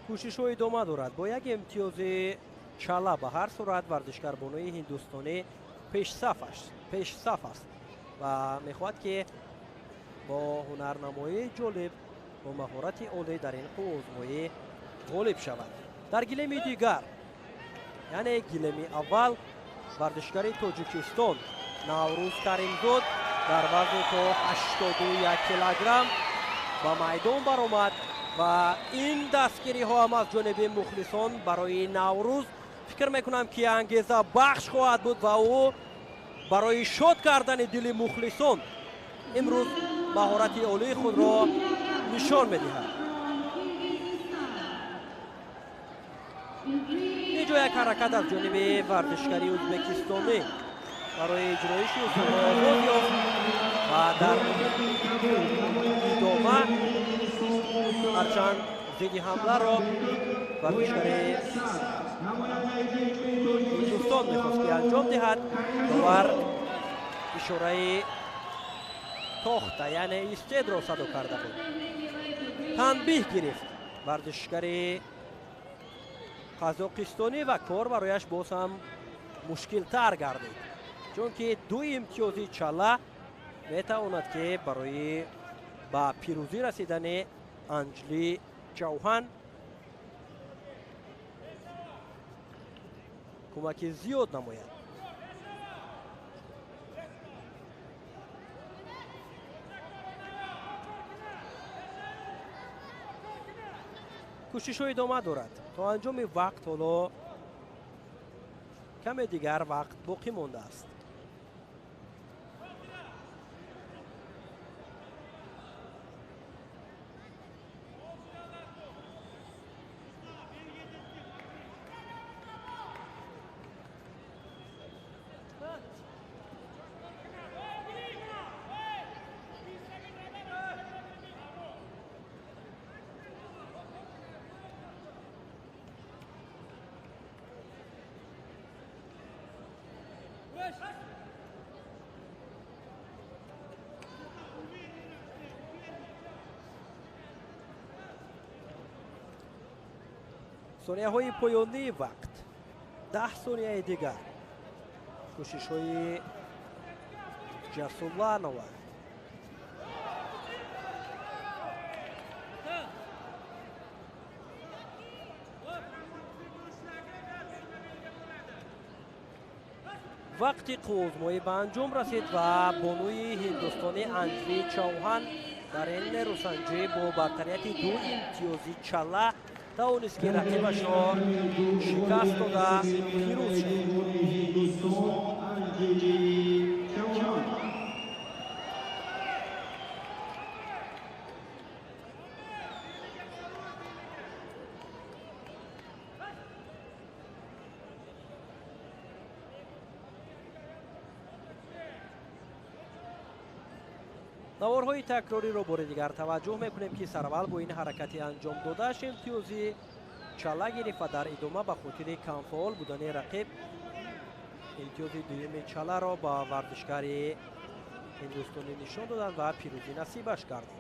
Кӯшишҳо идома дорад. Бо як имтиёзи чала ба ҳар сурат варзишгарбонуи ҳиндустонӣ пешсаф аст ва мехоҳад, ки бо ҳунарнамоии ҷолиб, бо маҳорати олӣ дар ин қувваозмоӣ ғолиб шавад. Дар гилеми дигар, яъне гилеми аввал, варзишгари Тоҷикистон Наврӯз Каримзод дар вазни то 81 килограмм ба майдон баромад ва ин дастгириҳо ҳам аз ҷониби мухлисон барои Наврӯз фикр мекунам, ки ангеза бахш хоҳад буд ва ӯ барои шод кардани дили мухлисон имрӯз маҳорати олии худро нишон медиҳад. Инҷо як ҳаракат аз ҷониби варзишгари ӯзбекистонӣ барои иҷроиши усулҳо оғоз ёфт ва дар идома ҳарчанд зидди ҳамларо варзишгари ҳиндустон мехост, ки анҷом диҳад, довар ишораи тохта, яъне истедро садо карда буд. Танбиҳ гирифт варзишгари қазоқистонӣ ва кор барояш боз ҳам мушкилтар гардид, чунки ду имтиёзи чала метавонад, ки барои ба пирӯзӣ расидани Анҷли Чауҳан кӯмаки зиёд намояд. Кӯшишҳо идома дорад. То анҷоми вақт ҳоло каме дигар вақт боқӣ мондааст. Сонияҳои поёнии вақт, 10 сонияи дигар. Кӯшишҳои Ҷасуланова. Вақти қуввозмоӣ ба анҷом расид ва бонуи ҳиндустони Анҷли Чауҳан дар ин нерӯсанҷӣ бо бартарияти 2 имтиёзи чала тавонист, ки рақибашро шикаст дода пирӯз шуд. Наворҳои такрориро бори дигар таваҷҷӯҳ мекунем, ки сараввал бо ин ҳаракати анҷом додааш имтиёзи чала гирифт ва дар идома ба хотири камфаъол будани рақиб имтиёзи дуюми чаларо ба варзишгари ҳиндустонӣ нишон доданд ва пирӯзӣ насибаш гардид.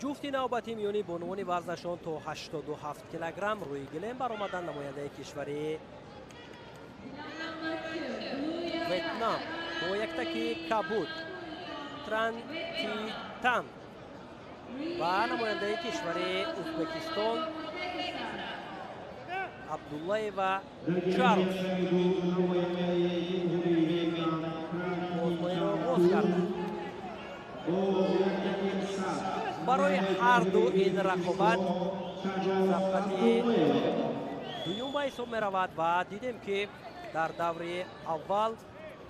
Ҷуфти навбати миёни бонувони вазнашон то 87 килограмм рӯи гилем баромаданд. Намояндаи кишвари Ветнам бо яктаки кабуд Тран Ти Тан ва намояндаи кишвари Ӯзбекистон Абдуллаева Чарус озмоиро оғоз карданд. Барои ҳар ду ин рақобат сабқати дуюм ба ҳисоб меравад ва дидем, ки дар даври аввал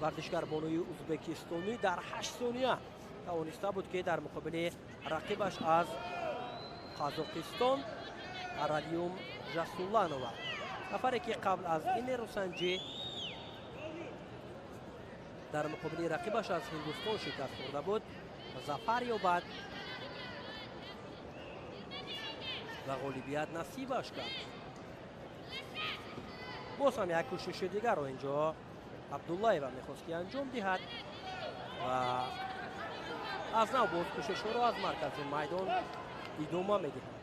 варзишгарбонуи ӯзбекистонӣ дар 8 сония тавониста буд, ки дар муқобили рақибаш аз Қазоқистон Аралиюм Жасуланова, нафаре ки қабл аз ин нерӯсанҷӣ дар муқобили рақибаш аз Ҳиндустон шикаст хӯрда буд, зафар ёбад ва ғолибият насибаш кард. Боз ҳам як кӯшиши дигарро инҷо Абдуллаева мехост, ки анҷом диҳад ва аз нав боз кӯшишҳоро аз маркази майдон идома медиҳад.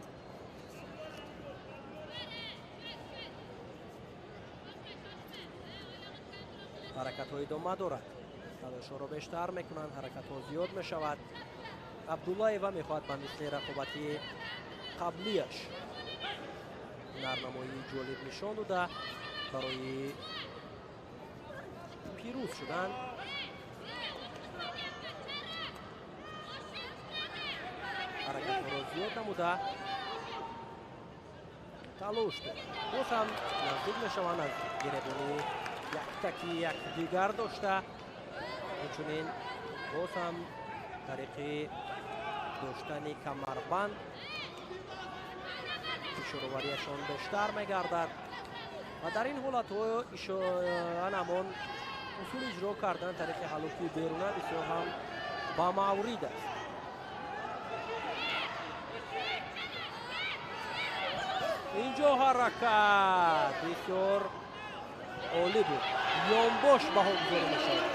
Ҳаракатҳо идома дорад, талошҳоро бештар мекунанд, ҳаракатҳо зиёд мешавад. Абдуллаева мехоҳад ба мисли рақобати қаблияш ҳунарнамоии ҷолиб нишон дода барои пирӯз шудан ҳаракатҳоро зиёд намуда талош дорад. Боз ҳам наздик мешаванд аз гиребони яктаки якдигар дошта, инчунин боз ҳам тариқи доштани камарбанд фишороварияшон бештар мегардад ва дар ин ҳолатҳо ҳамон усули иҷро кардан тариқи ҳалуки беруна бисёр ҳам ба маврид аст. Инҷо ҳаракат бисёр олӣ буд, ёнбош баҳо гузорӣ мешавад.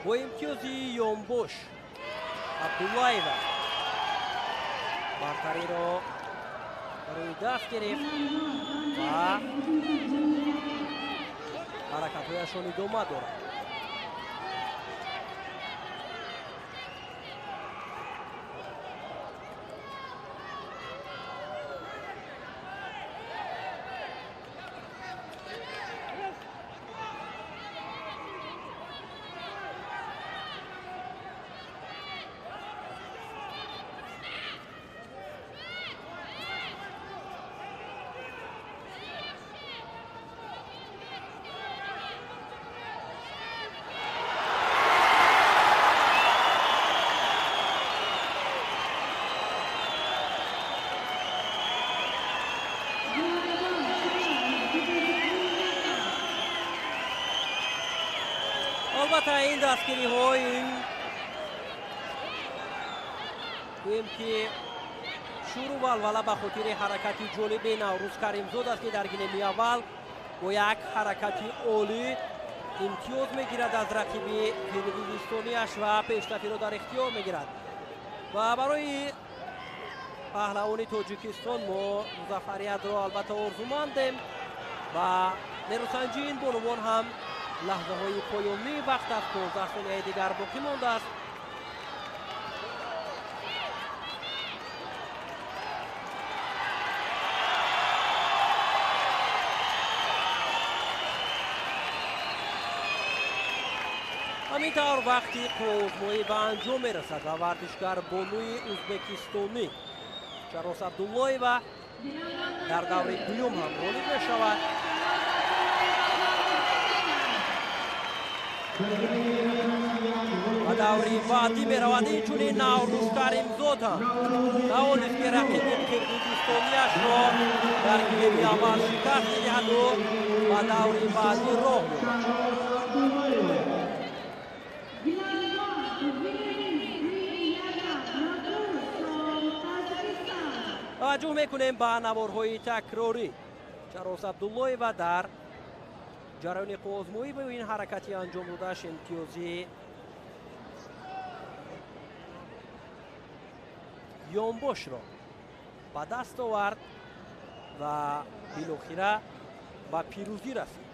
Бо имтиёзи ёнбош Абдуллаева бартариро Рӯи даст гирифт ва ҳаракатҳояшон идома дорад. Албатта ин дастгириҳо ин гӯем ки шуру валвала ба хотири ҳаракати ҷолиби Наврӯз Каримзод аст, ки дар гилеми аввал бо як ҳаракати олӣ имтиёз мегирад аз рақиби қирғизистониаш ва пештафиро дар ихтиёр мегирад. Ва барои паҳлавони Тоҷикистон мо музаффариятро албатта орзумандем ва нерӯсанҷии ин бонувон ҳам лаҳзаҳои поёнии вақт аст, 15 сонияи дигар боқӣ мондааст. Ҳамин тавр вақти қувваозмоӣ ба анҷом мерасад ва варзишгар бонуи ӯзбекистонӣ Чарос Абдуллоева дар даври дуюм ҳам ғолиб мешавад. Ба даври баъдӣ меравад. Инчунин Наврӯз Каримзод ҳам тавонист, ки рақиби қирғизистониашро дар гилеми аввал шикаст медиҳаду ба даври баъдӣ роҳ меёбад. Таваҷҷӯҳ мекунем ба наворҳои такрорӣ. Чарос Абдуллоева дар ҷараёни қувваозмоӣ ба ин ҳаракати анҷом додааш имтиёзи ёнбошро ба даст овард ва билохира ба пирӯзӣ расид.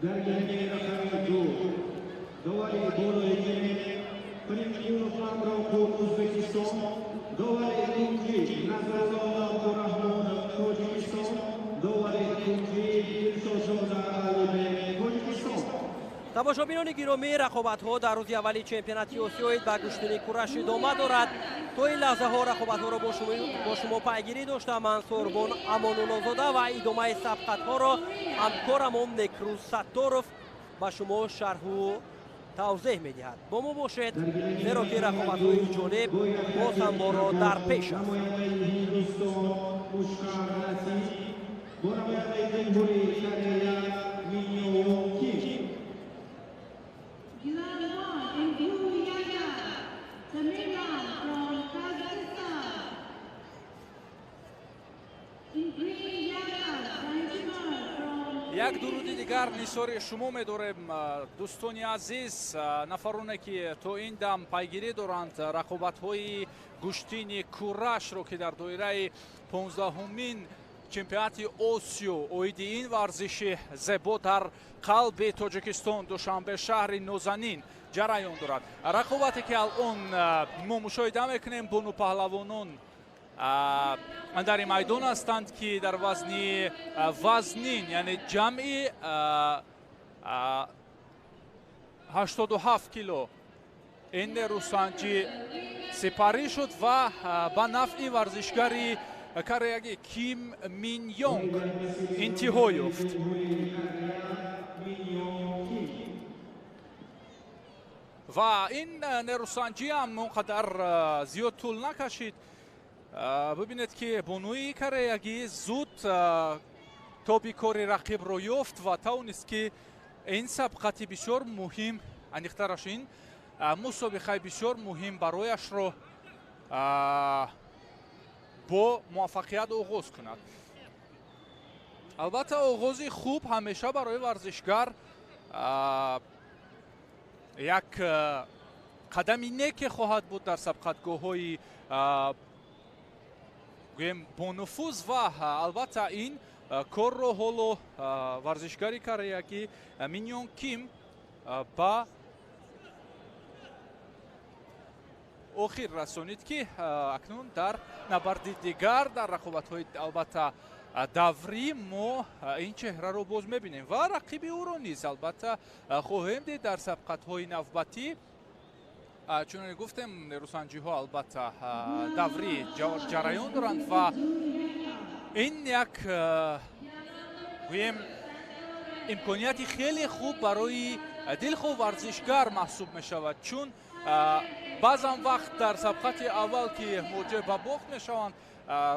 در گلیم رقم 2 довари болои гилем Примқулов Амроқул, Ӯзбекистон, довари кунҷӣ Назрулло Абдураҳмонов, Тоҷикистон, довари кунҷӣ Дилшодзода Алибек, Тоҷикистон. Тамошобинони гиромӣ, рақобатҳо дар рӯзи аввали чемпионати Осиёи ба гӯштини кураш идома дорад. То ин лаҳзаҳо рақобатҳоро бо шумо пайгирӣ доштам ман Сорбон Амонуллозода ва идомаи сабқатҳоро ҳамкорамон Некрӯз Сатторов ба шумо шарҳу тавзеҳ медиҳад. Бо мо бошед, зеро ки рақобатҳои ҷолиб боз ҳам моро дар пеш аст. Намояндаи Ҳиндустон Мушкар Насиб бо намояндаи Ҷумҳурии Корея Минёо Ким. Gilan 1 in blue yaga, Tamirlan from Kazakhstan. In green yaga, Zanzibar from Як дуруди дигар нисори шумо медорем, дӯстони азиз, нафароне ки то ин дам пайгирӣ доранд рақобатҳои гӯштини курашро, ки дар доираи 15-умин чемпионати Осиё оиди ин варзиши зебо дар қалби Тоҷикистон, Душанбе, шаҳри нозанин ҷараён дорад. Рақобате ки алон мо мушоҳида мекунем, бону паҳлавонон Андари майдон ҳастанд, ки дар вазни вазнин, яъне ҷамъи 87 кило ин нерӯсанҷӣ сипарӣ шуд ва ба нафъи варзишгари кореягӣ Ким Мин Йонг интиҳо ёфт. Ва ин нерӯсанҷӣ ҳам он қадар зиёд тӯл накашид. Бибинед, ки бонуи кореягӣ зуд тоби кори рақибро ёфт ва тавонист, ки ин сабқати бисёр муҳим, аниқтараш ин мусобиқаи бисёр муҳим барояшро бо муваффақият оғоз кунад. Албатта, оғози хуб ҳамеша барои варзишгар як қадами неке хоҳад буд дар сабқатгоҳҳои гӯем бонуфуз, ва албатта ин корро ҳоло варзишгари кореягӣ Минён Ким ба охир расонид, ки акнун дар набарди дигар дар рақобатҳои албатта даврӣ мо ин чеҳраро боз мебинем ва рақиби ӯро низ албатта хоҳем дид дар сабқатҳои навбатӣ. Чуноне гуфтем, нерӯсанҷиҳо албатта даврӣ ҷараён доранд ва ин як гӯем имконияти хеле хуб барои дилхоҳ варзишгар маҳсуб мешавад, чун баъзан вақт дар сабқати аввал, ки муроҷиа ба бохт мешаванд,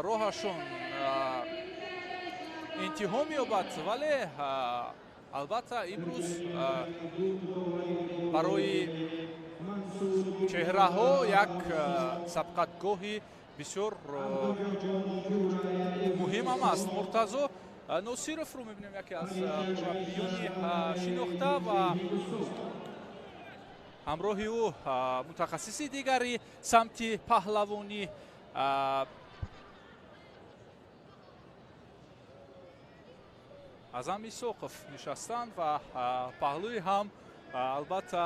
роҳашон интиҳо меёбад, вале албатта имрӯз барои чеҳраҳо як сабқатгоҳи бисёр муҳимам аст. Муртазо Носировро мебинем, яке аз мураббиёни шинохта, ва ҳамроҳи ӯ мутахассиси дигари самти паҳлавонӣ Азам Исоқов нишастанд ва паҳлӯи ҳам албатта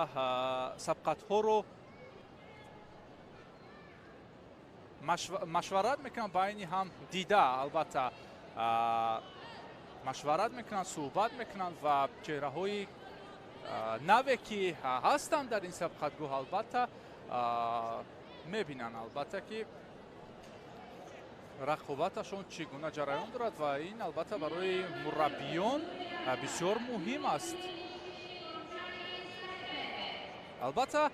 сабқатҳоро машварат мекунанд, байни ҳам дида албатта машварат мекунанд, суҳбат мекунанд ва чеҳраҳои наве, ки ҳастанд дар ин сабқатгоҳ, албатта мебинанд, албатта, ки рақобаташон чӣ гуна ҷараён дорад, ва ин албатта барои мураббиён бисёр муҳим аст. Албатта,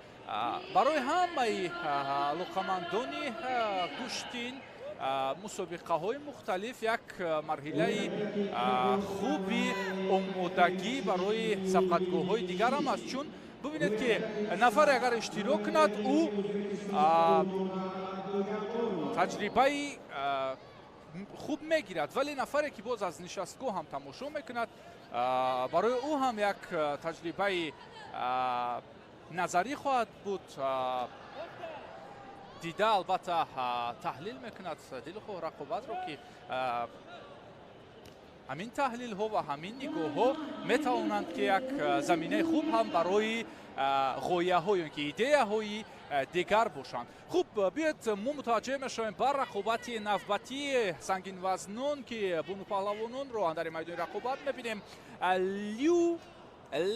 барои ҳамаи алоқамандони гӯштин мусобиқаҳои мухталиф як марҳилаи хуби омодагӣ барои сабқатгоҳҳои дигар ҳам аст, чун бибинед, ки нафаре агар иштирок кунад, ӯ таҷрибаи хуб мегирад, вале нафаре, ки боз аз нишастгоҳ ҳам тамошо мекунад, барои ӯ ҳам як таҷрибаи назарӣ хоҳад буд. Дида албатта таҳлил мекунад дилхоҳ рақобатро, ки ҳамин таҳлилҳо ва ҳамин нигоҳҳо метавонанд, ки як заминаи хуб ҳам барои ғояҳо ё ки идеяҳои дигар бошанд. Хуб, биёед мо мутаваҷҷеҳ мешавем ба рақобати навбатии сангинвазнон, ки бонупаҳлавононро андари майдони рақобат мебинем. Лю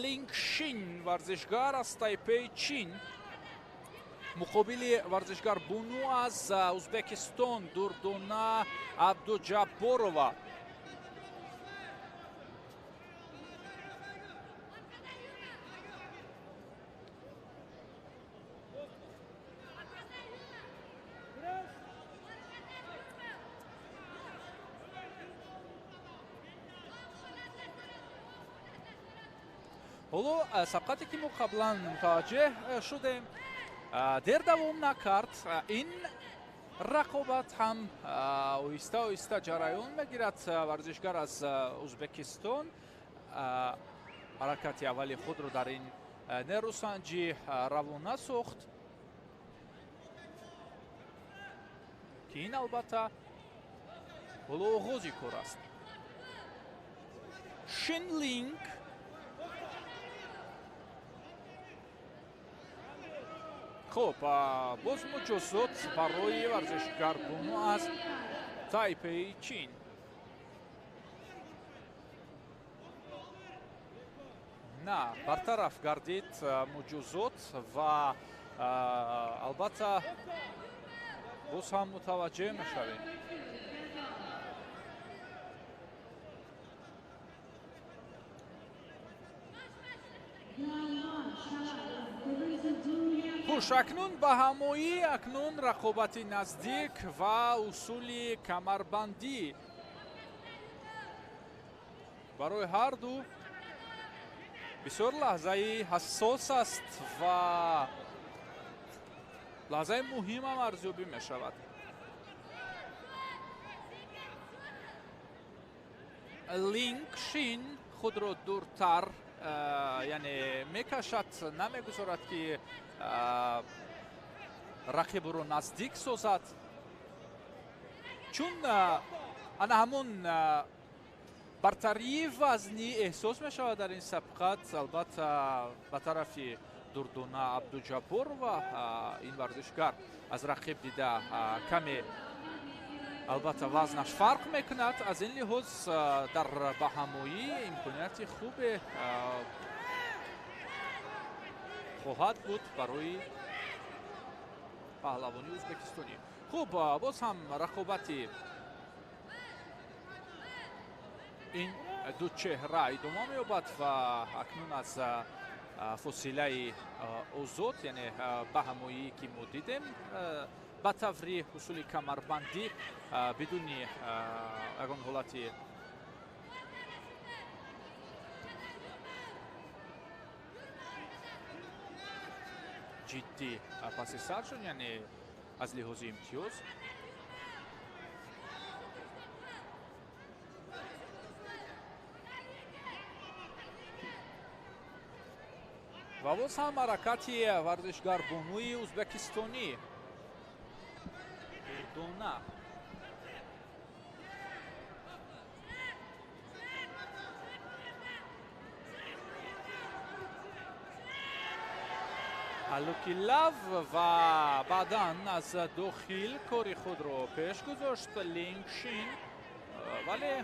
Лингшин, варзишгар аз Тайпеи Чин, муқобили варзишгар бону аз Узбекистон Дурдона Абдуҷабборова. Ҳоло сабқате, ки мо қаблан мутаваҷҷеҳ шудем, дер давом накард. Ин рақобат ҳам оҳиста оҳиста ҷараён мегирад. Варзишгар аз Узбекистон ҳаракати аввали худро дар ин нерӯсанҷӣ равона сохт, ки ин албатта ҳоло оғози кор аст. Шинлинг Хуб, боз муҷозот барои варзишгар Бону аз Тайпеи Чин. На, бартараф гардид муҷозот ва албатта боз ҳам мутаваҷҷеҳ мешавем. Хуш, акнун ба ҳамоӣ, акнун рақобати наздик ва усули камарбандӣ барои ҳар ду бисёр лаҳзаи ҳассос аст ва лаҳзаи муҳимам арзёбӣ мешавад. Линг Шин худро дуртар, яъне мекашад, намегузорад ки рақибро наздик созад, чун ана ҳамон бартарии вазнӣ эҳсос мешавад дар ин сабқат. Албатта ба тарафи Дурдона Абдуҷабборова ин варзишгар аз рақиб дида каме албатта вазнаш фарқ мекунад. Аз ин лиҳоз дар баҳамоӣ имконияти хубе хоҳад буд барои паҳлавони ӯзбекистонӣ. Хуб, боз ҳам рақобати ин ду чеҳра идома меёбад ва акнун аз фосилаи озод, яъне баҳамоӣ ки мо дидем ба таври усули камарбандӣ бидуни ягон ҳолати ҷиддӣ паси сар шуд, яъне аз лиҳози имтиёз. Ва боз ҳам ҳаракати варзишгар бонуи ӯзбекистонӣ Дурдона. Алуки лав ва баъдан аз дохил кори худро пеш гузошт Линг Шин, вале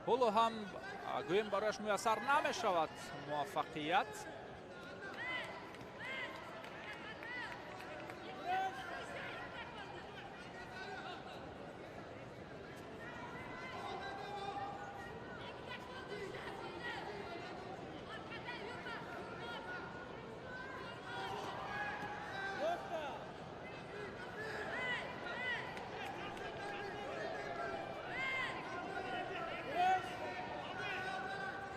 ҳоло ҳам гӯем барояш муяссар намешавад муваффақият.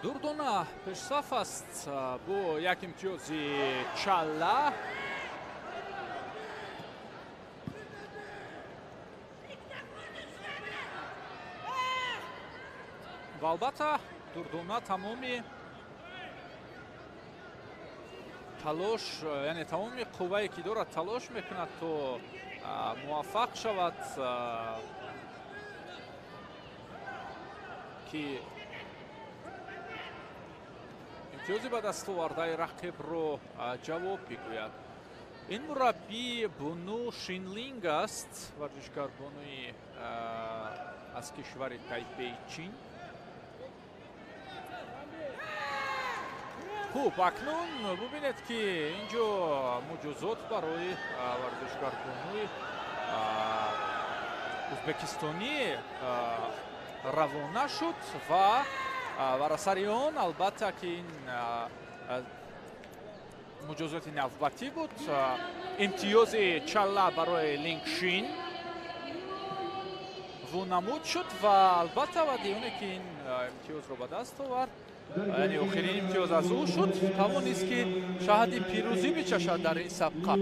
Дурдона пешсаф аст бо як имтиёзи чалла. Ва албатта Дурдона тамоми талош, яъне тамоми қуввае ки дорад талош мекунад то муваффақ шавад ки имтиёзи ба даст овардаи рақибро ҷавоб бигӯяд. Ин мураббӣ Бону Шинлинг аст, варзишгар бонуи аз кишвари Тайпеи Чин. Хуб, акнун бубинед ки инҷо муҷозот барои варзишгар бонуи ӯзбекистонӣ равона шуд ва бар асари он албатта ки ин муҷозоти навбатӣ буд. Имтиёзи чалла барои Линг Шин вунамуд шуд ва албатта баъди оне ки ин имтиёзро ба даст овард, яъне охирин имтиёз аз ӯ шуд, тавонист ки шаҳди пирӯзӣ бичашад дар ин сабқа.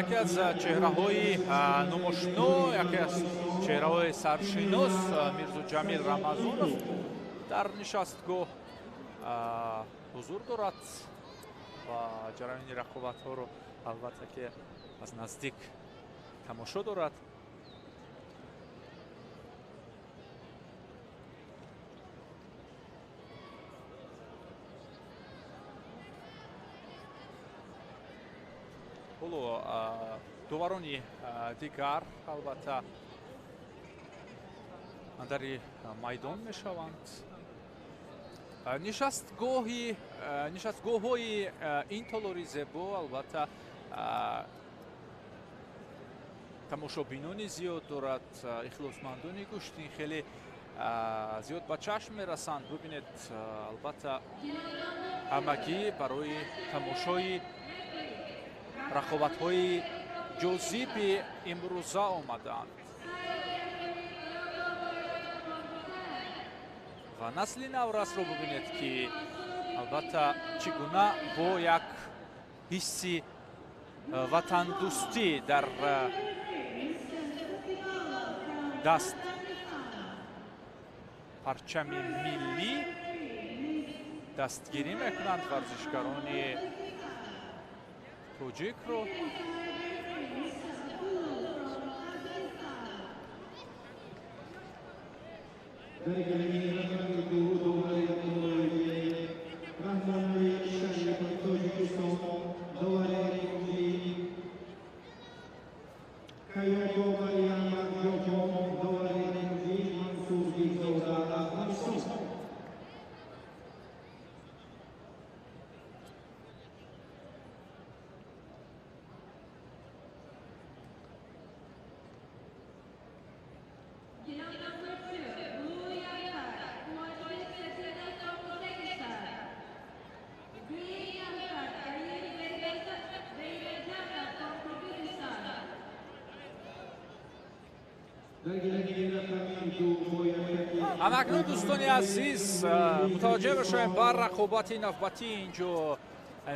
Яке аз чеҳраҳои номошино, яке аз чеҳраҳои саршинос Мирзоҷамил Рамазонов дар нишастгоҳ Ҳузур дорад ва ҷараёни рақобатҳоро албатта ки аз наздик тамошо дорад. Ҳоло доварони дигар албатта андари майдон мешаванд. Нишастгоҳҳои ин толори зебо албатта тамошобинони зиёд дорад, ихлосмандони гӯштин хеле зиёд ба чашм мерасанд. Бубинед, албатта ҳамагӣ барои тамошои рақобатҳои ҷозиби имрӯза омадаанд. Ва насли наврасро бубинед, ки албатта чӣ гуна бо як ҳисси ватандӯстӣ дар даст парчами миллӣ дастгирӣ мекунанд варзишгарони тоҷикро. Ҳамакнун дӯстони азиз мутаваҷҷеҳ бошем ба рақобати навбатӣ. Инҷо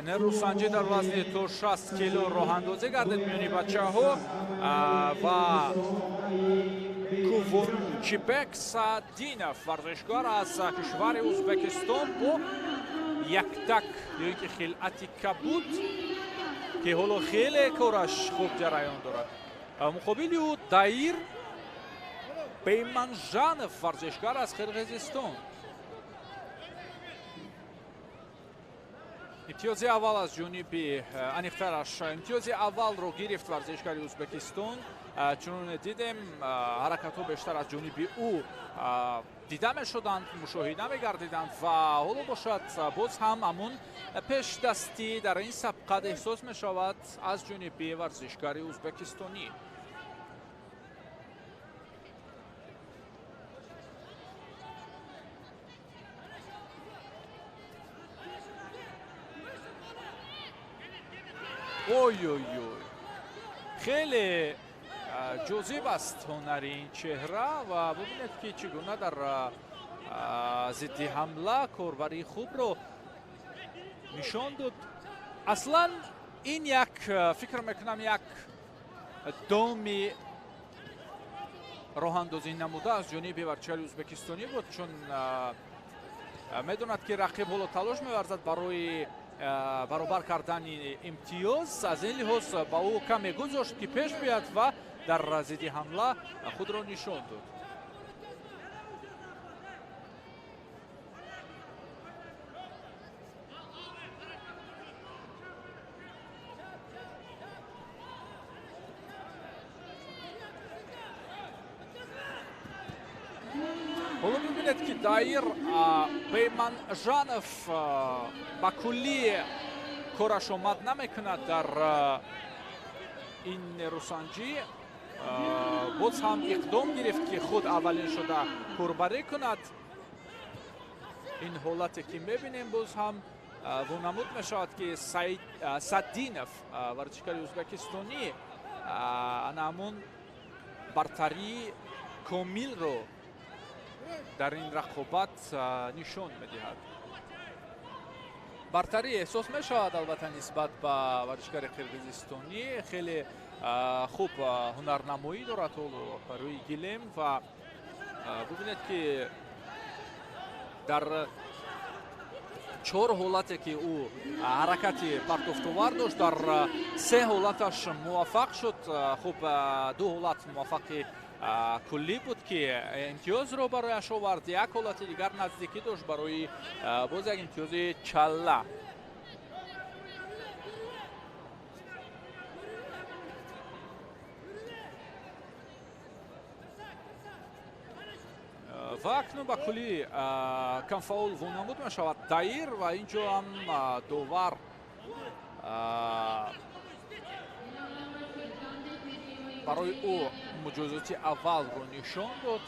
нерӯсанҷӣ дар вазни то 60 кило роҳандозӣ гардид миёни бачаҳо ва Кувончибек Саъдинов, варзишгар аз кишвари Ӯзбекистон бо яктак ё ин ки хилъати кабуд, ки ҳоло хеле кораш хуб ҷараён дорад. Муқобили ӯ Даир Бейманжанов, варзишгар аз Қирғизистон. Имтиёзи аввал аз ҷониби аниқтараш имтиёзи аввалро гирифт варзишгари Ӯзбекистон. Чуноне дидем, ҳаракатҳо бештар аз ҷониби ӯ дида мешуданд, мушоҳида мегардиданд ва ҳоло бошад боз ҳам ҳамун пешдастӣ дар ин сабқат эҳсос мешавад аз ҷониби варзишгари ӯзбекистонӣ. Ой-ой-ой, хеле ҷозиб аст ҳунари ин чеҳра ва бубинед, ки чӣ гуна дар зидди ҳамла корбарии хубро нишон дод. Аслан ин як, фикр мекунам, як доми роҳандозӣ намуда аз ҷониби варзишгари ӯзбекистонӣ буд, чун медонад, ки рақиб ҳоло талош меварзад барои баробар кардани имтиёз. Аз ин лиҳоз ба ӯ каме гузошт, ки пеш биёяд ва дар зидди ҳамла худро нишон дод. Ҳоло бибинед, ки Даир Бейманжанов ба куллӣ кораш омад намекунад дар ин нерӯсанҷӣ. Боз ҳам иқдом гирифт, ки худ аввалин шуда корбарӣ кунад. Ин ҳолате ки мебинем, боз ҳам вонамуд мешавад, ки Саддинов, варзишгари ӯзбекистонӣ, ана ҳамун бартарии комилро дар ин рақобат нишон медиҳад. Бартарӣ эҳсос мешавад албатта нисбат ба варзишгари қирғизистонӣ. Хеле хуб ҳунарнамоӣ дорад ҳоло рӯи гилем ва бубинед, ки дар 4 ҳолате ки ӯ ҳаракати партофтовар дошт, дар 3 ҳолаташ муваффақ шуд. Хуб, 2 ҳолат муваффақи куллӣ буд, ки имтиёзро барояш овард. Як ҳолати дигар наздикӣ дошт барои боз як имтиёзи чалла. Ва акнун ба куллӣ камфаол вонамуд мешавад Даир, ва ин ҷо ҳам довар барои ӯ муҷозоти аввалро нишон дод.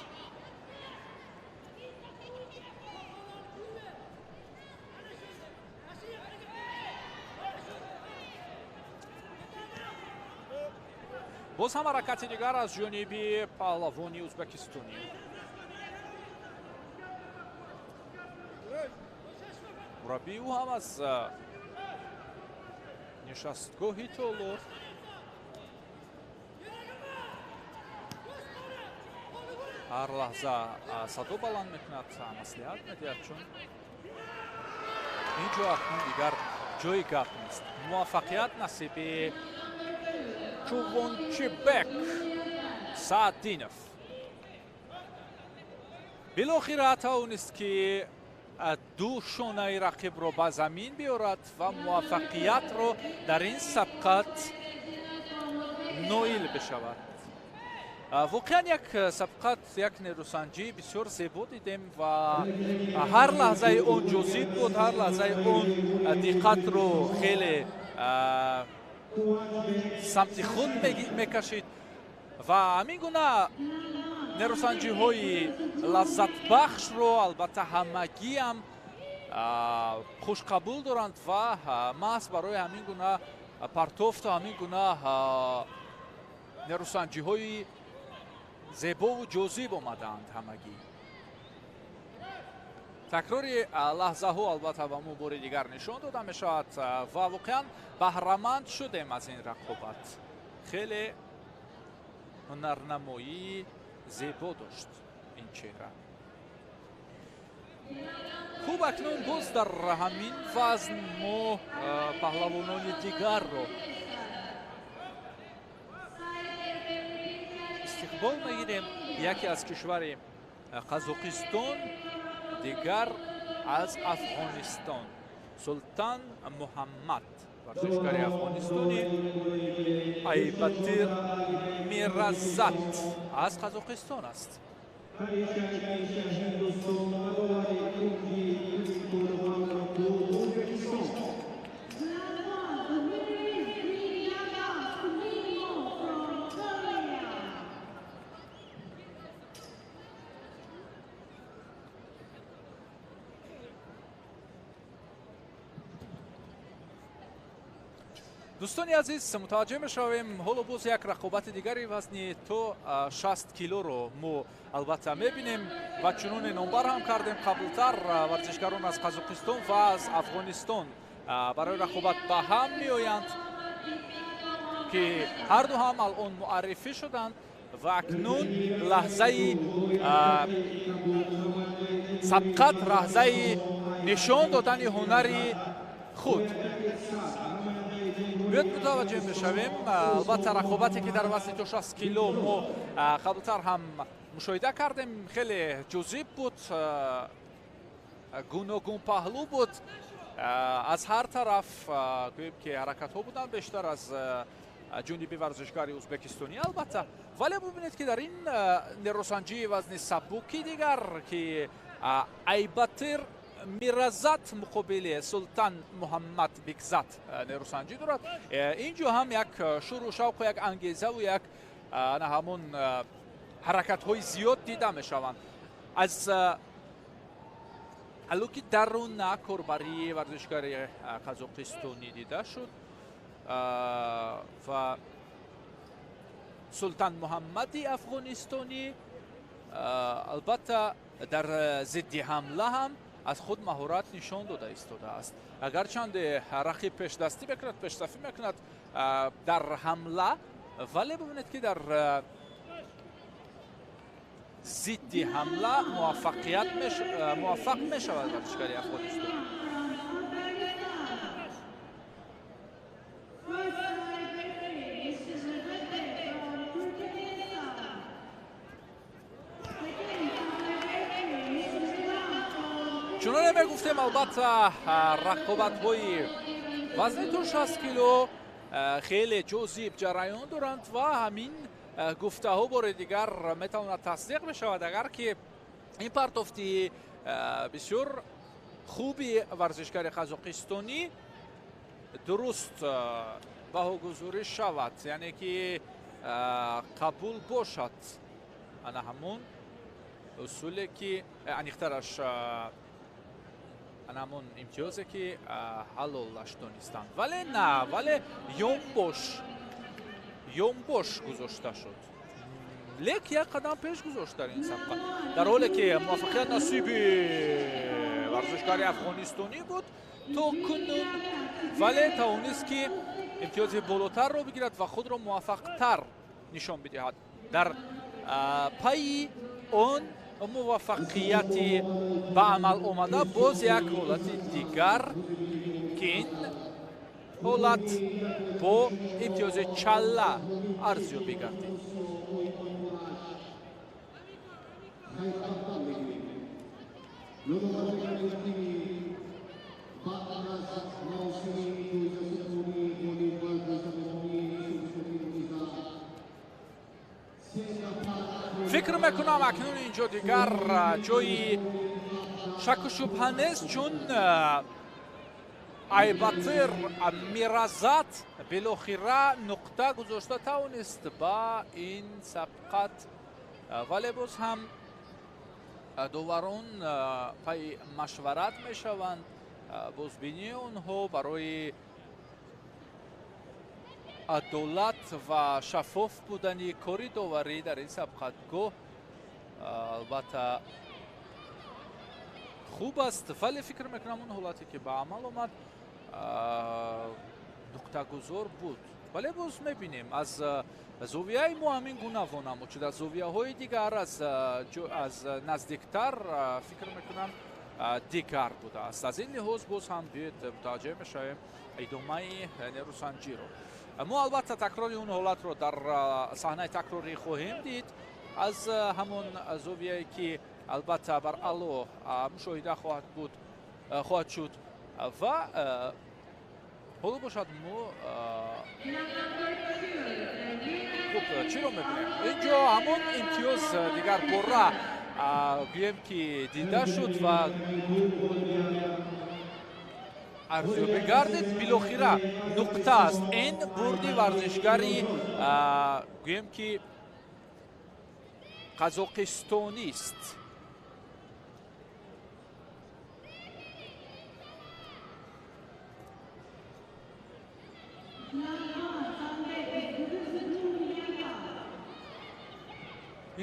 Боз ҳам ҳаракати дигар аз ҷониби паҳлавони ӯзбекистонӣ. Мураббии ӯ ҳам аз нишастгоҳи толор ҳар лаҳза садо баланд мекунад, маслиҳат медиҳад, чун ин ҷо акнун дигар ҷои гап нест. Муваффақият насиби Қувончибек Сааддинов. Билохира тавонист, ки 2 шонаи рақибро ба замин биёрад ва муваффақиятро дар ин сабқат ноил бишавад. Воқеан як сабқат, як нерӯсанҷӣ бисёр зебо дидем ва ҳар лаҳзаи он ҷозиб буд, ҳар лаҳзаи он диққатро хеле самти худ мекашид ва ҳамин гуна нерӯсанҷиҳои лаззатбахшро албатта ҳамагиам хушқабул доранд ва маҳз барои ҳамин гуна партофту ҳамин гуна нерӯсанҷиҳои зебову ҷозиб омадаанд ҳамагӣ. Такрори лаҳзаҳо албатта ба мо бори дигар нишон дода мешавад ва воқеан баҳраманд шудем аз ин рақобат. Хеле ҳунарнамоии зебо дошт ин чеҳра. Хуб, акнун боз дар ҳамин вазн мо паҳлавонони дигарро истиқбол мегирем. Яке аз кишвари Қазоқистон, дигар аз Афғонистон. Султан Муҳаммад, варзишгари афғонистонӣ, Айбатир Миразат аз Қазоқистон аст. Дӯстони азиз, мутаваҷҷеҳ мешавем, ҳоло боз як рақобати дигари вазни то 60 килоро мо албатта мебинем ва чуноне номбар ҳам кардем қаблтар, варзишгарон аз Қазоқистон ва аз Афғонистон барои рақобат ба ҳам меоянд, ки ҳарду ҳам алон муаррифӣ шуданд ва акнун лаҳзаи сабқат, лаҳзаи нишон додани ҳунари худ. Биёд мутаваҷҷеҳ мешавем. Албатта рақобате ки дар вазни то 60 кило мо қаблтар ҳам мушоҳида кардем, хеле ҷозиб буд, гуногунпаҳлӯ буд. Аз ҳар тараф гӯем ки ҳаракатҳо буданд бештар аз ҷониби варзишгари ӯзбекистонӣ албатта. Вале бубинед, ки дар ин нерӯсанҷии вазни сабуки дигар, ки Айбатир Миразат муқобили Султан Муҳаммад Бекзат нерӯсанҷӣ дорад. Ин ҷо ҳам як шуру шавқу як ангезаву як на ҳамон ҳаракатҳои зиёд дида мешаванд. Аз ҳалуки даруна корбарии варзишгари қазоқистонӣ дида шуд ва Султан Муҳаммади афғонистонӣ албатта дар зидди ҳамла ҳам аз худ маҳорат нишон дода истодааст. Агарчанде рақиб пешдастӣ мекунад, пешсафӣ мекунад дар ҳамла, вале бубинед, ки дар зидди ҳамла муваффақ мешавад варзишгари афғонистон. Чуноне мегуфтем, албатта, рақобатҳои вазни то 60 кило хеле ҷозиб ҷараён доранд ва ҳамин гуфтаҳо бори дигар метавонад тасдиқ бишавад, агар ки ин партофти бисёр хуби варзишгари қазоқистонӣ дуруст баҳогузорӣ шавад, яъне ки қабул бошад ана ҳамон усуле ки аниқтараш ана ҳамон имтиёзе ки ҳалолаш донистанд. Вале на, вале ёнбош гузошта шуд, лек як қадам пеш гузошт дар ин сабқа, дар ҳоле ки муваффақият насиби варзишгари афғонистонӣ буд то кунун, вале тавонист ки имтиёзи болотарро бигирад ва худро муваффақтар нишон бидиҳад. Дар пайи он муваффақияти ба амал омада боз як ҳолати дигар, ки ин ҳолат бо имтиёзи чалла арзёбӣ гардид. Фикр мекунам, акнун инҷо дигар ҷои шаку шубҳа нест, чун Айбатир Миразат билохира нуқта гузошта тавонист ба ин сабқат, вале боз ҳам доварон пайи машварат мешаванд. Бозбинии онҳо барои адолат ва шаффоф будани кори доварӣ дар ин сабқатгоҳ албатта хуб аст, вале фикр мекунам, он ҳолате ки ба амал омад нуқтагузор буд. Вале боз мебинем, аз зовияи мо ҳамин гуна вонамуд шуд, аз зовияҳои дигар, аз наздиктар фикр мекунам, дигар будааст. Аз ин лиҳоз боз ҳам биёед мутаваҷҷеҳ мешавем идомаи нерӯсанҷиро. Мо албатта такрори он ҳолатро дар саҳнаи такрорӣ хоҳем дид, аз ҳамон зовияе ки албатта бар ало мушоҳида хоҳад буд, хоҳад шуд. Ва ҳоло бошад мо хуб чиро мебинем инҷо? Ҳамон имтиёз дигар бора гӯем ки дида шуд ва арзёбӣ гардид. Билохира нуқта аст ин бурди варзишгари гӯем ки қазоқистонист.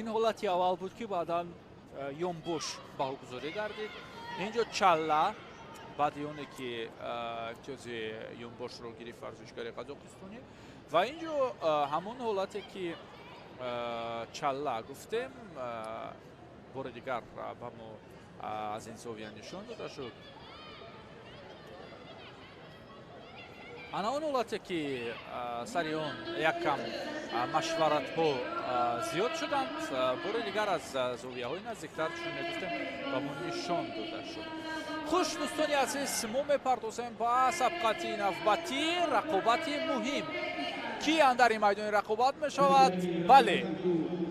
Ин ҳолати аввал буд, ки баъдан ёнбош баҳогузорӣ гардид. Инҷо чалла, баъди оне ки имтиёзи ёнбошро гирифт варзишгари қазоқистонӣ. Ва инҷо ҳамон ҳолате ки чалла гуфтем, бори дигар ба мо аз ин зовия нишон дода шуд. Ана он ҳолате ки сари он як кам машваратҳо зиёд шуданд, бори дигар аз зовияҳои наздиктар, чун мегуфтем, ба мо нишон дода шуд. Хуш, дӯстони азиз, мо мепардозем ба сабқати навбатӣ, рақобати муҳим. Ки андари майдони рақобат мешавад? Бале,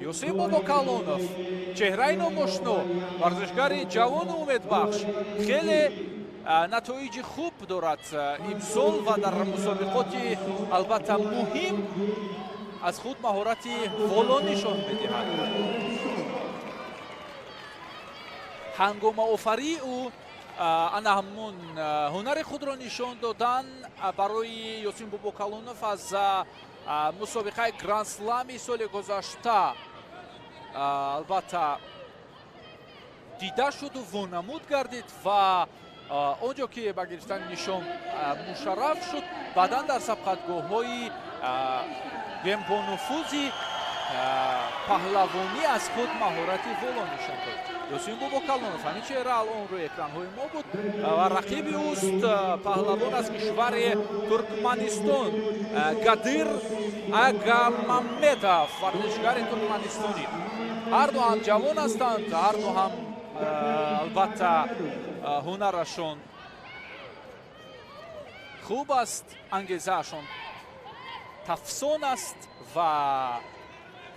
Юсуф Бобокалонов, чеҳраи номошно, варзишгари ҷавону умедбахш, хеле натоиҷи хуб дорад имсол ва дар мусобиқоти албатта муҳим аз худ маҳорати воло нишон медиҳад. Ҳангомаофарии ӯ, ана ҳамон ҳунари худро нишон додан барои Ёсин Бобокалонов аз мусобиқаи грандслами соли гузашта албатта дида шуду вонамуд гардид ва он ҷо ки ба гирифтани нишон мушарраф шуд, баъдан дар сабқатгоҳҳои гӯем бонуфузи паҳлавонӣ аз худ маҳорати воло нишон дод. Ёсин Бобокалонов, ҳамин чеҳра алон рӯи экранҳои мо буд ва рақиби ӯст паҳлавон аз кишвари Туркманистон Гадир Агамамедов, варзишгари туркманистонӣ. Ҳарду ҳам ҷавон ҳастанд, ҳарду ҳам албатта ҳунарашон хуб аст, ангезаашон тафсон аст ва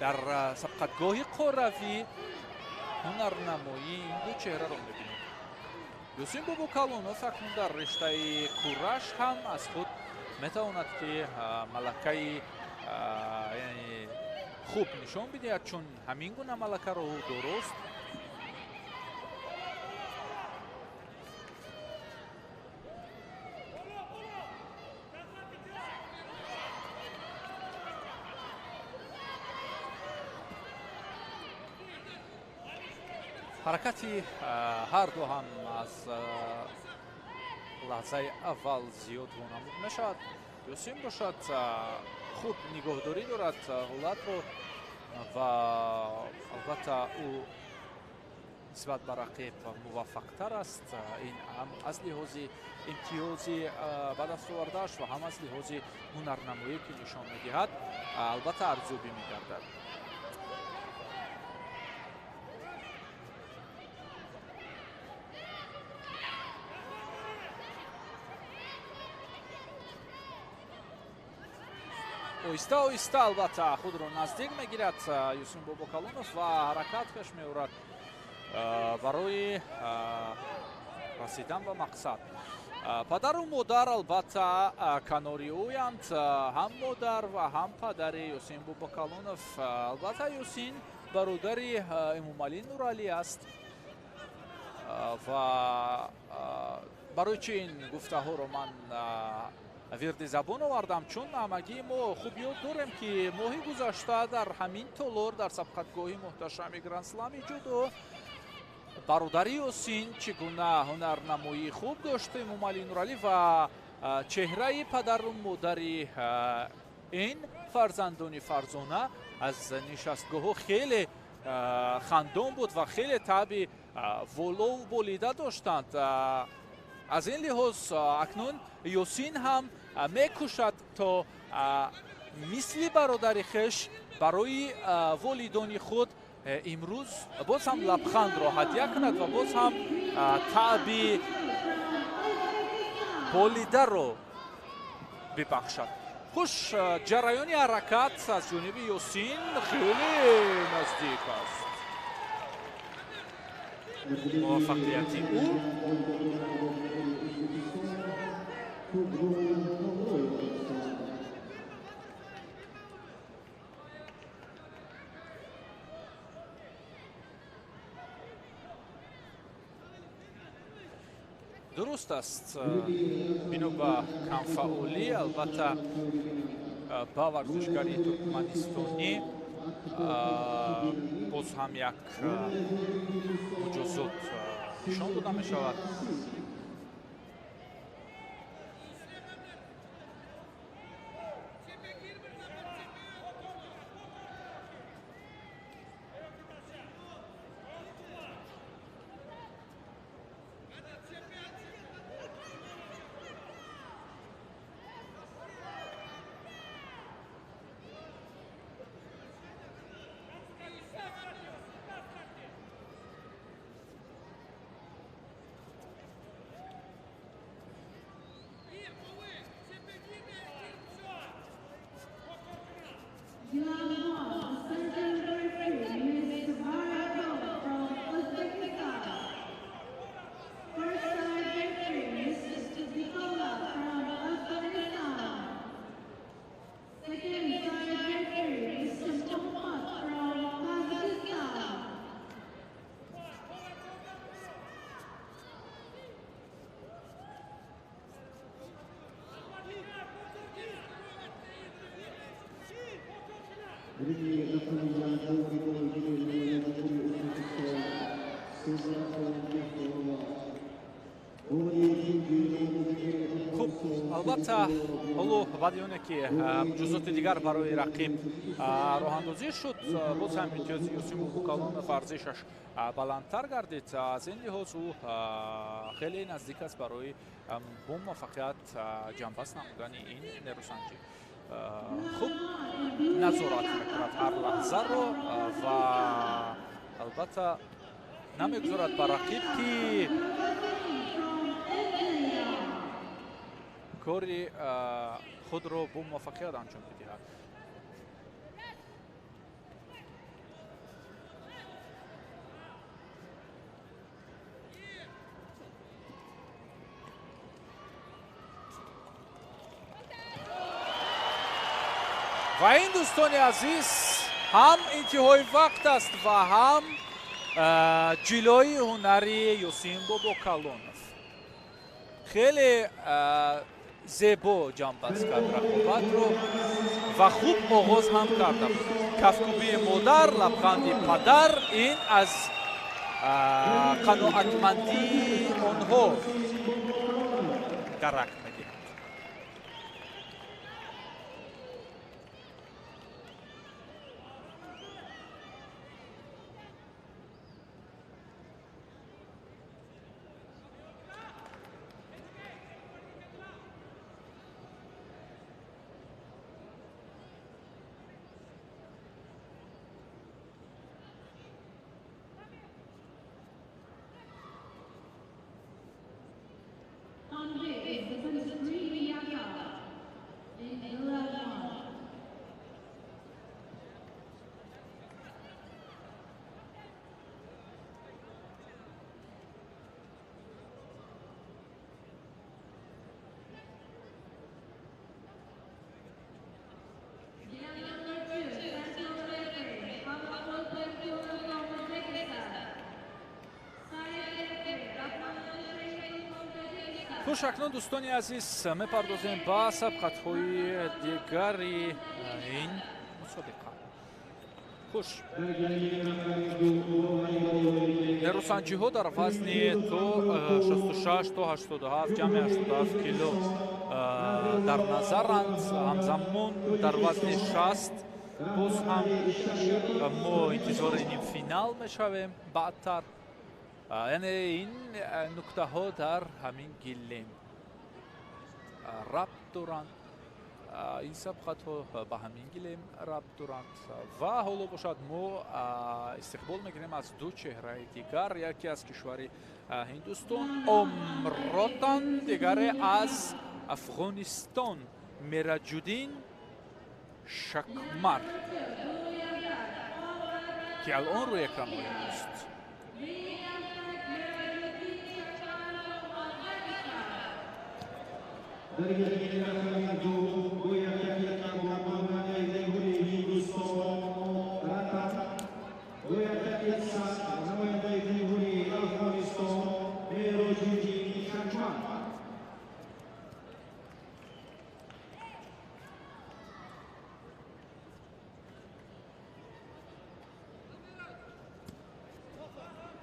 дар сабқатгоҳи қорравӣ ҳунарнамоии ин ду чеҳраро мебинем. Юсин Бобокалонов акнун дар риштаи кураш ҳам аз худ метавонад ки малакаи хуб нишон бидиҳад, чун ҳамин гуна малакаро ӯ дуруст. Ҳаракати ҳарду ҳам аз лаҳзаи аввал зиёд вонамуд мешавад. Юсин бошад хуб нигоҳдорӣ дорад ҳолатро ва албатта ӯ нисбат ба рақиб муваффақтар аст. Ин ҳам аз лиҳози имтиёзи ба даст овардааш ва ҳам аз лиҳози ҳунарнамоӣ ки нишон медиҳад, албатта арзёбӣ мегардад. Оҳиста оҳиста албатта худро наздик мегирад Юсин Бобокалонов ва ҳаракат пеш меорад барои расидан ба мақсад. Падару модар албатта канори ӯянд, ҳам модар ва ҳам падари Юсин Бобокалонов. Албатта Юсин бародари Эмомалӣ Нуралӣ аст ва барои чи ин гуфтаҳоро ман вирди забон овардам, чун ҳамагии мо хуб ёд дорем ки моҳи гузашта дар ҳамин толор дар сабқатгоҳи муҳташами Грандслами ҷудо бародари Ёсин чӣ гуна ҳунарнамоии хуб дошт Эмомалӣ Нуралӣ ва чеҳраи падару модари ин фарзандони фарзона аз нишастгоҳҳо хеле хандон буд ва хеле таъби волову болида доштанд. Аз ин лиҳоз акнун Ёсин ҳам мекӯшад то мисли бародари хеш барои волидони худ имрӯз боз ҳам лабхандро ҳадя кунад ва боз ҳам таъби болидаро бибахшад. Хуш, ҷараёни ҳаракат аз ҷониби Ёсин хеле наздик аст. Муваффақияти ӯ дуруст аст. Бино ба камфаъолӣ албатта ба варзишгари туркманистонӣ боз ҳам як муҷозот нишон дода мешавад. Хуб, албатта ҳоло баъди оне ки муҷозоти дигар барои рақиб роҳандозӣ шуд, боз ҳам имтиёзи Ёсин Бобокалонов арзишаш баландтар гардид. Аз ин лиҳоз ӯ хеле наздик аст барои бо муваффақият ҷамъбаст намудани ин нерӯсанҷӣ. Хуб назорат мекунад ҳар лаҳзаро ва албатта намегузорад ба рақиб ки Кори худро бо муваффақият анҷом бидиҳад. Ва ин, дӯстони азиз, ҳам интиҳои вақт аст ва ҳам ҷилои ҳунари Юсин Бобокалонов. Хеле зебо ҷамъбаст кард рақобатро ва хуб оғоз ҳам карда буд. Кафкӯбии модар, лабханди падар, ин аз қаноатмандии онҳо дарак медиҳад. Хуш, акнун, дӯстони азиз, мепардозем ба сабқатҳои дигари ин мусобиқа. Хуш, нерӯсанҷиҳо дар вазни то 66 то 87, ҷамъи 87 кило дар назаранд. Ҳамзамон дар вазни 60 боз ҳам мо интизори нимфинал мешавем баъдтар. Яъне ин нуктаҳо дар ҳамин гилем рабт доранд, ин сабқатҳо ба ҳамин гилем рабт доранд. Ва ҳоло бошад, мо истиқбол мекунем аз ду чеҳраи дигар: яке аз кишвари Ҳиндустон Омротан, дигаре аз Афғонистон Мераҷуддин Шакмар, ки алон рӯи экранҳои мост. در گلیم رقم 2 گویا نماینده جمهوری هندوستان رتن، گویا 1 نماینده جمهوری افغانستان میراج‌الدین شکمر.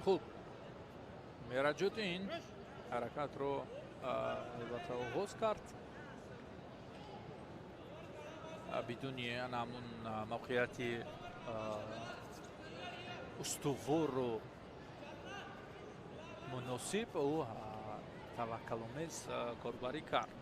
Хуб, Мераҷуддин ҳаракатро албатта оғоз кард бидуни ҳамун мавқеияти устувору муносиб. Ӯ таваккаломез корбарӣ кард.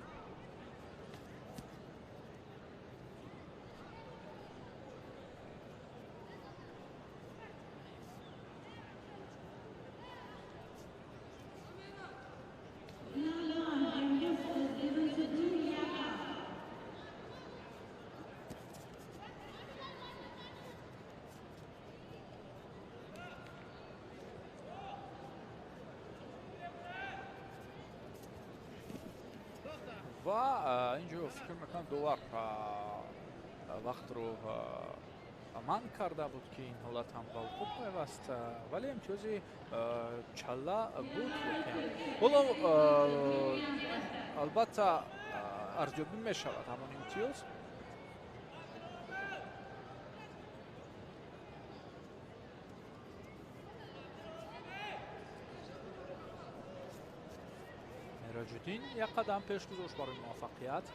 Ва инҷо фикр мекунам, довар вақтро манъ карда буд, ки ин ҳолат ҳам ба вуқӯъ пайваст, вале имтиёзи чалла буд воқеан. Ҳоло албатта арзёбӣ мешавад ҳамон имтиёз. Мераҷуддин як қадам пеш гузошт барои муваффақият.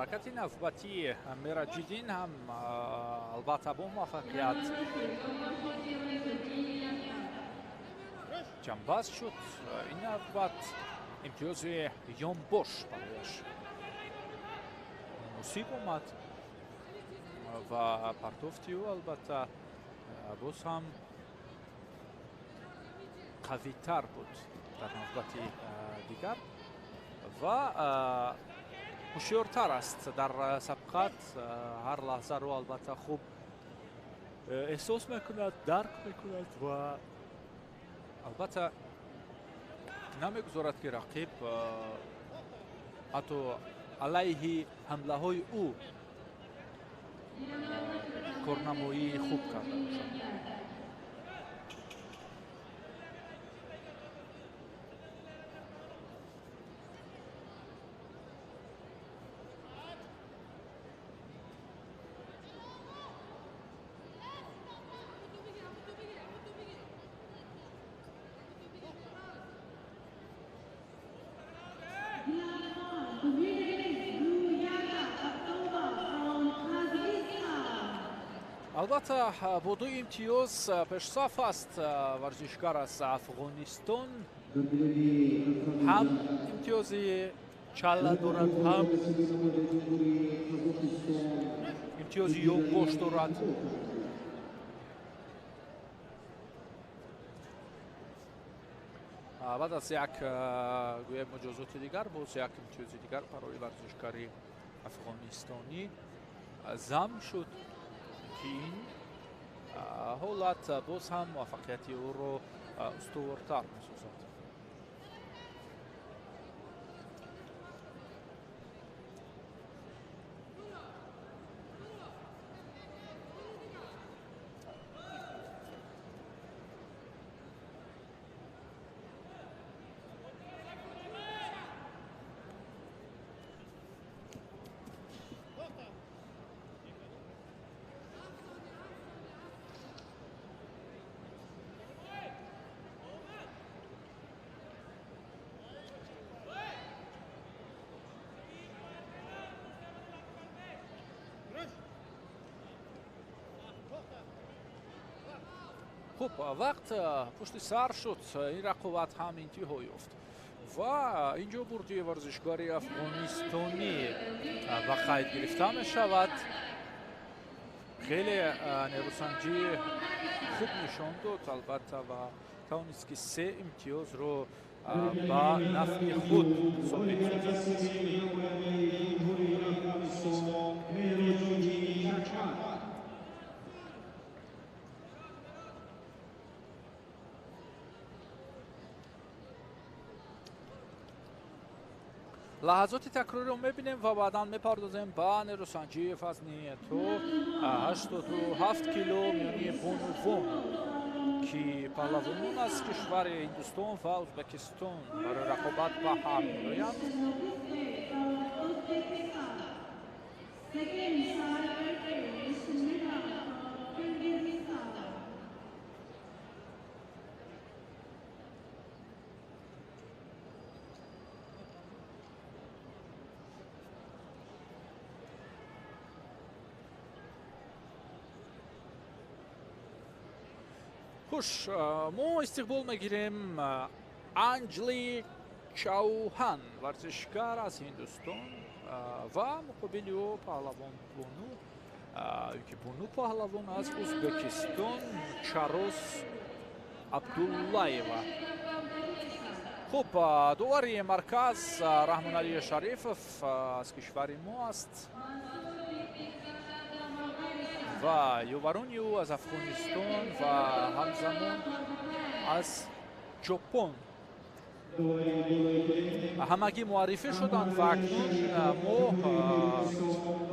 Ҳаракати навбатии Мераҷиддин ҳам албатта бо муваффақият ҷамъбаст шуд. Ин навбат имтиёзи ёнбош барояш муносиб омад ва партофти ӯ албатта боз ҳам қавитар буд дар навбати дигар ва ҳушёртар аст дар сабқат. Ҳар лаҳзаро албатта хуб эҳсос мекунад, дарк мекунад ва албатта намегузорад, ки рақиб ҳатто алайҳи ҳамлаҳои ӯ корнамоии хуб карда бошад. Албатта бо ду имтиёз пешсаф аст варзишгар аз Афғонистон. Ҳам имтиёзи чалла дорад, ҳам имтиёзи ёнбош дорад. Баъд аз як гӯем муҷозоти дигар боз як имтиёзи дигар барои варзишгари афғонистонӣ зам шуд, ки ин ҳолат боз ҳам муваффақияти ӯро устувортар месозад. Хуб, вақт пушти сар шуд, ин рақобат ҳам интиҳо ёфт ва инҷо бурди варзишгари афғонистонӣ ба қайд гирифта мешавад. Хеле нерӯсанҷӣ хуб нишон дод албатта ва тавонист, ки се имтиёзро ба нафъи худ собит созад. Лаҳзоти такрориро мебинем ва баъдан мепардозем ба нерӯсанҷии вазни то 87 кило миёни бонувон, ки паҳлавонон аз кишвари Ҳиндустон ва Ӯзбекистон барои рақобат ба ҳам меоянд. Хуш, мо истиқбол мегирем Анҷли Чауҳан, варзишгар аз Ҳиндустон, ва муқобили ӯ паҳлавон Бону, ки Бону паҳлавон аз Ӯзбекистон Чарос Абдуллаева. Хуб, довари марказ Раҳмоналӣ Шарифов аз кишвари мо аст ва ёварони ӯ аз Афғонистон ва ҳамзамон аз Ҷопон ҳамагӣ муаррифӣ шуданд ва акнун мо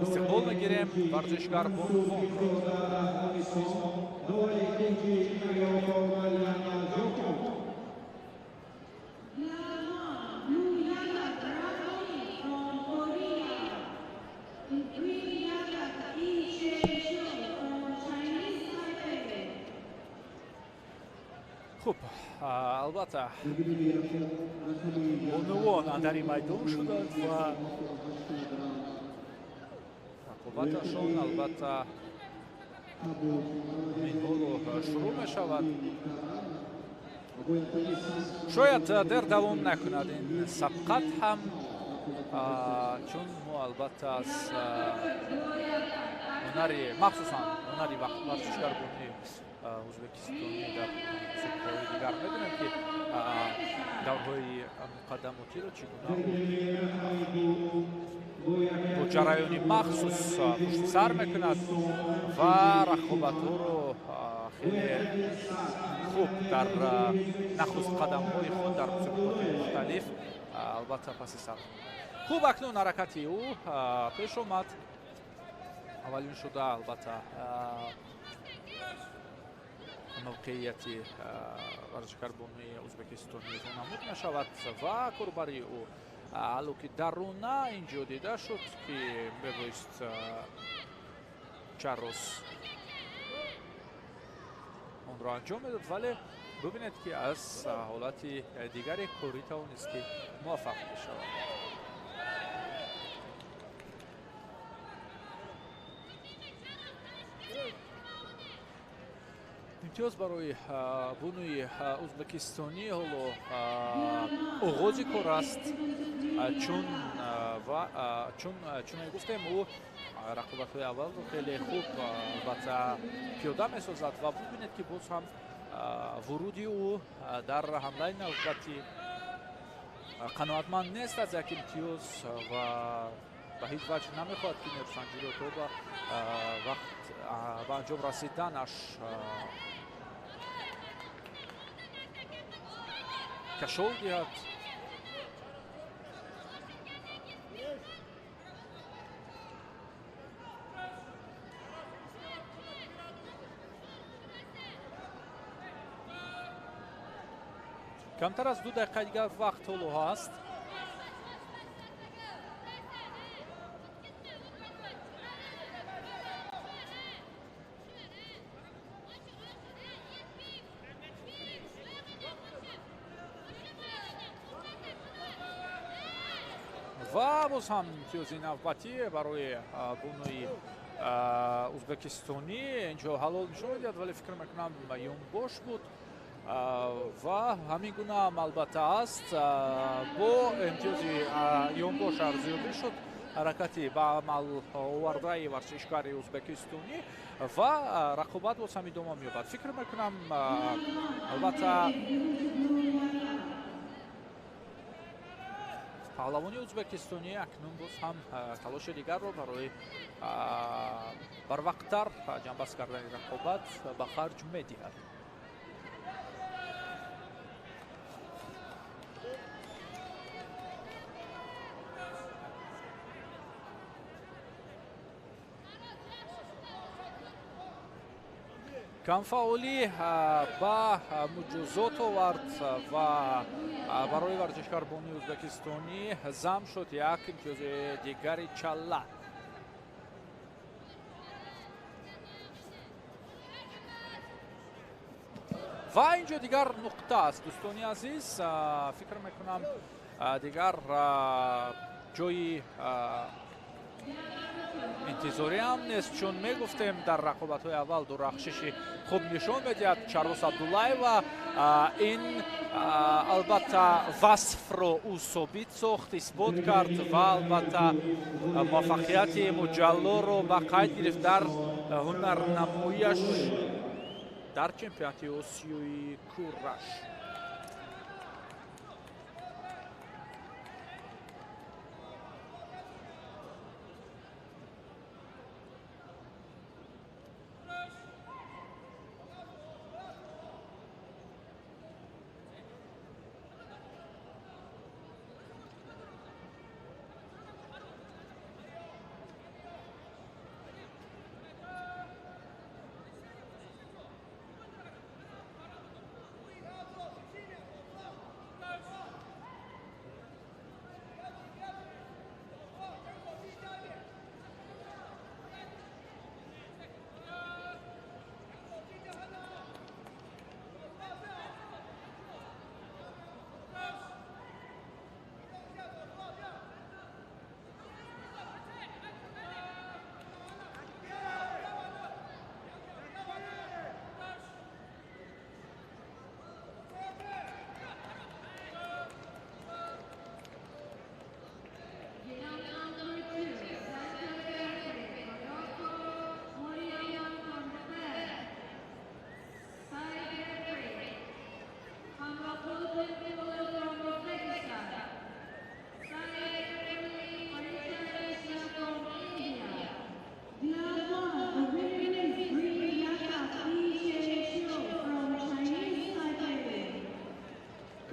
истиқбол мегирем варзишгар бонувонро. Хуб, албатта бонувон андари майдон шуданд ва Рақобаташон албатта ҳамин ҳоло шурӯъ мешавад. Шояд дер давом накунад ин сабқат ҳам, чун мо албатта аз ҳунари, махсусан ҳунари варзишгарбонии ӯзбекистонӣ дар мусобиқаҳои дигар медонем, ки даврҳои муқаддамотиро чӣ гуна бо ҷараёни махсус пушти сар мекунад ва рақобатҳоро хеле хуб дар нахуст қадамҳои худ дар мусобиқоти мухталиф албатта паси сар. Хуб, акнун ҳаракати ӯ пеш омад. Аввалин шуда албатта мавқеияти варзишгарбони ӯзбекистонӣ намуд мешавад ва корбари ӯ ҳалло ки даруна инҷо дида шуд, ки мебоист Чаррос онро анҷом медод, вале бубинед, ки аз ҳолати дигаре корӣ тавонист, ки муваффақ бишавад. Имтиёз барои бунуи ӯзбекистонӣ ҳоло оғози кор аст, чун чун чуне гуфтем, ӯ рақобатҳои аввалро хеле хуб албатта пиёда месозад ва бубинед, ки боз ҳам вуруди ӯ дар ҳамлаи навбатӣ қаноатманд нест аз як имтиёз ва ба ҳеҷ ваҷҳ намехоҳад, ки нерӯсанҷиро то ба вақт ба анҷом расиданаш кашол диҳад. Камтар аз 2 дақиқа дигар вақт ҳоло ҳаст. Ва боз ҳам имтиёзи навбатӣ барои бунуи ӯзбекистонӣ. Инҷо ҳалол нишон медиҳад, вале фикр мекунам, ёнбош буд ва ҳамин гуна ҳам албатта аст. Бо имтиёзи ёнбош арзёбӣ шуд ҳаракати ба амал овардаи варзишгари ӯзбекистонӣ ва рақобат боз ҳам идома меёбад. Фикр мекунам, албатта паҳлавони ӯзбекистонӣ акнун боз ҳам талоши дигарро барои барвақттар ҷамъбаст кардани рақобат ба харҷ медиҳад. Камфаъолӣ ба муҷозот овард ва барои варзишгарбони ӯзбекистонӣ зам шуд як имтиёзи дигари чалла. Ва инҷо дигар нуқта аст, дӯстони азиз. Фикр мекунам, дигар ҷои интизорӣ ҳам нест, чун мегуфтем, дар рақобатҳои аввал дурахшиши хуб нишон медиҳад Чаррос Абдуллаева. Ин албатта васфро ӯ собит сохт, исбот кард ва албатта муваффақияти муҷаллоро ба қайд гирифт дар ҳунарнамоияш дар чемпионати Осиёи кураш.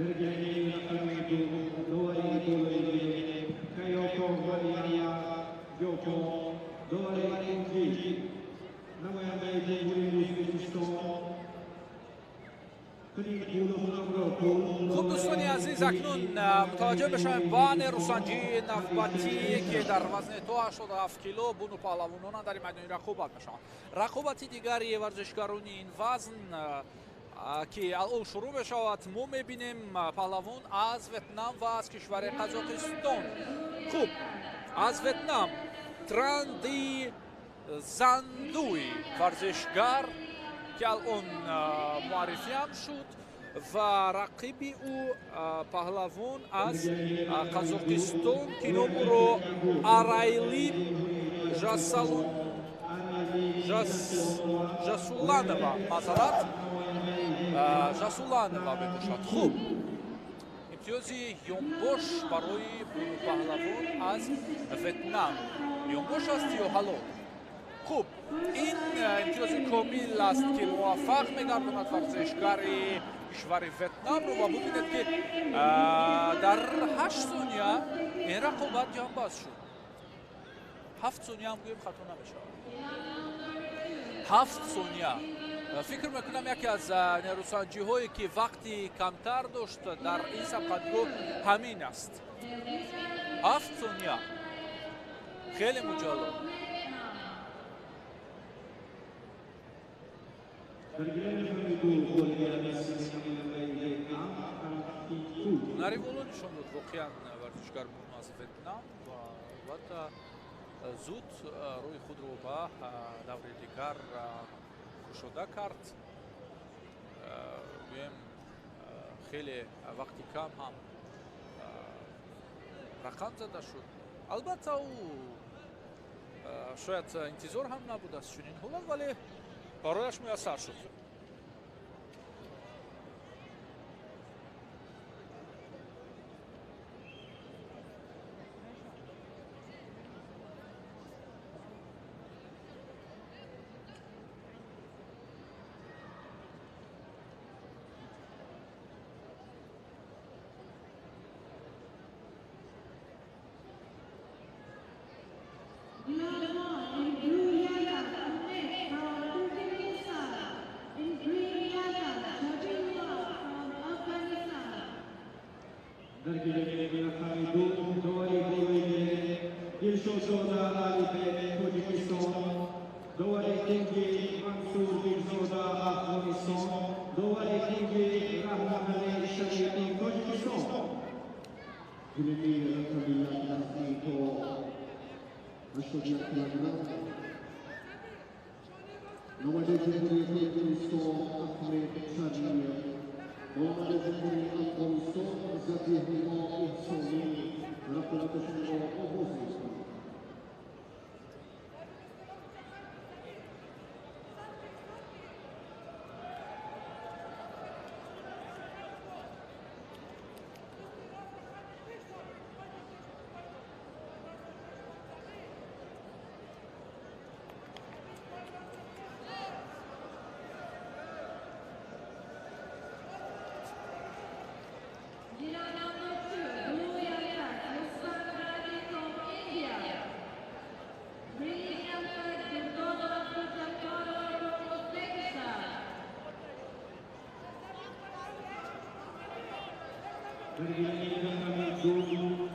Belgiligi raqami 2 Dovari goligi Kayoko Mariya Yoko Dovari Kungi намояндаи Ҷумҳурии Ӯзбекистон. Хуб, дӯстони азиз, акнун мутаваҷҷӯҳ мешавем ба нерӯсанҷии навбатӣ, ки дар вазни то 87 кило буну паҳлавонона дар ин майдони рақобат мешаванд. Рақобати дигари варзишгарони ин вазн, ки алъон шурӯъ мешавад, мо мебинем паҳлавон аз Ветнам ва аз кишвари Қазоқистон. Хуб, аз Ветнам Транди Зандуй, варзишгар, ки алъон муаррифиам шуд, ва рақиби ӯ паҳлавон аз Қазоқистон, ки номро Арайлим Жасуланова, маъзарат, Жасуланова мебошад. Хуб, имтиёзи ёнбош барои паҳлавон аз Ветнам. Ёнбош аст ё ҳалол? Хуб, ин имтиёзи комил аст, ки муваффақ мегардонад варзишгари кишвари Ветнамро. Ва бубинед, ки дар 8 сония ин рақобат ҷанбаст шуд. 7 сония ҳам гӯем хато намешавад. 7 сония. Фикр мекунам, яке аз нерӯсанҷиҳое, ки вақти камтар дошт дар ин сабқатгоҳ, ҳамин аст. 7 сония. Хеле муҷаллол. Ҳунари воло нишон дод воқеан варзишгар аз Ветнам ва албатта зуд рӯи худро ба даври дигар кушода кард. Гӯем, хеле вақти кам ҳам рақам зада шуд. Албатта, ӯ шояд интизор ҳам набуд аз чунин ҳолат, вале барояш муяссар шуд. Даргилigi рақами 2 Довари голиги Дилшодзода Алибек, Тоҷикистон. Довари Кенги Мансур Бекзода, Афғонистон. Довари Кенги Раҳмонали Шарифи, Тоҷикистон. Гулиги рақами 1 вазни то 81 килограмм намояндаи Ҷумҳурии Тоҷикистон Аҳмед Шариев, намояндаи Ҷумҳурии Афғонистон Забиҳулло Эҳсонӣ рақобаташонро оғоз мекунанд.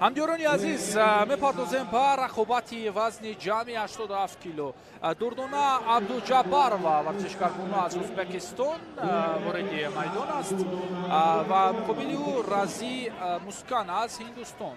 Ҳамдиёрони азиз, мепардозем ба рақобати вазни ҷамъи 87 кило. Дурдона Абдуҷаббарова, варзишгарбону аз Ӯзбекистон, вориди майдон аст ва муқобили ӯ Разӣ Мускан аз Ҳиндустон.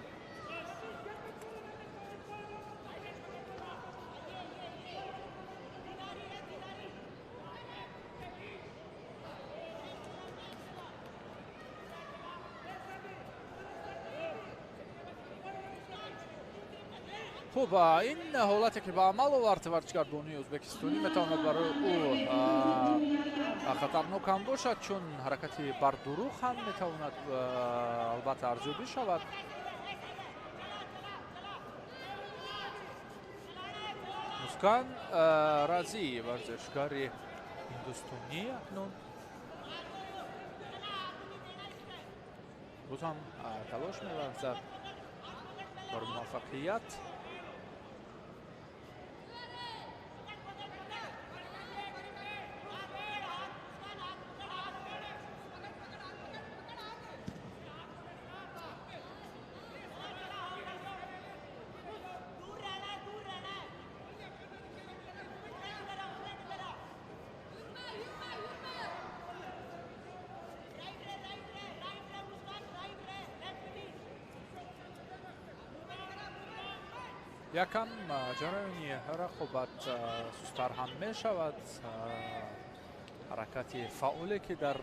Хуб, ин ҳолате, ки ба амал овард варзишгардонии ӯзбекистонӣ, метавонад барои ӯ хатарнок ҳам бошад, чун ҳаракати бардурӯғ ҳам метавонад албатта арзёбӣ шавад. Мускан Разӣ, варзишгари ҳиндустонӣ, акнун Боз ҳам талош меварзад бар муваффақият. Якам ҷараёни рақобат сустар ҳам мешавад. Ҳаракати фаъоле, ки дар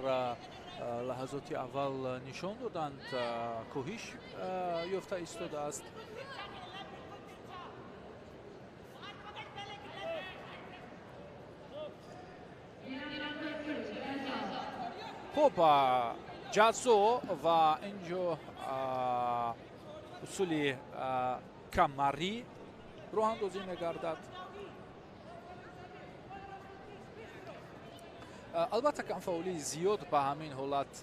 лаҳазоти аввал нишон доданд, коҳиш ёфта истодааст. Хуб, ҷазо ва инҷо усули камарӣ роҳандозӣ мегардад. Албатта, камфаъолии зиёд ба ҳамин ҳолат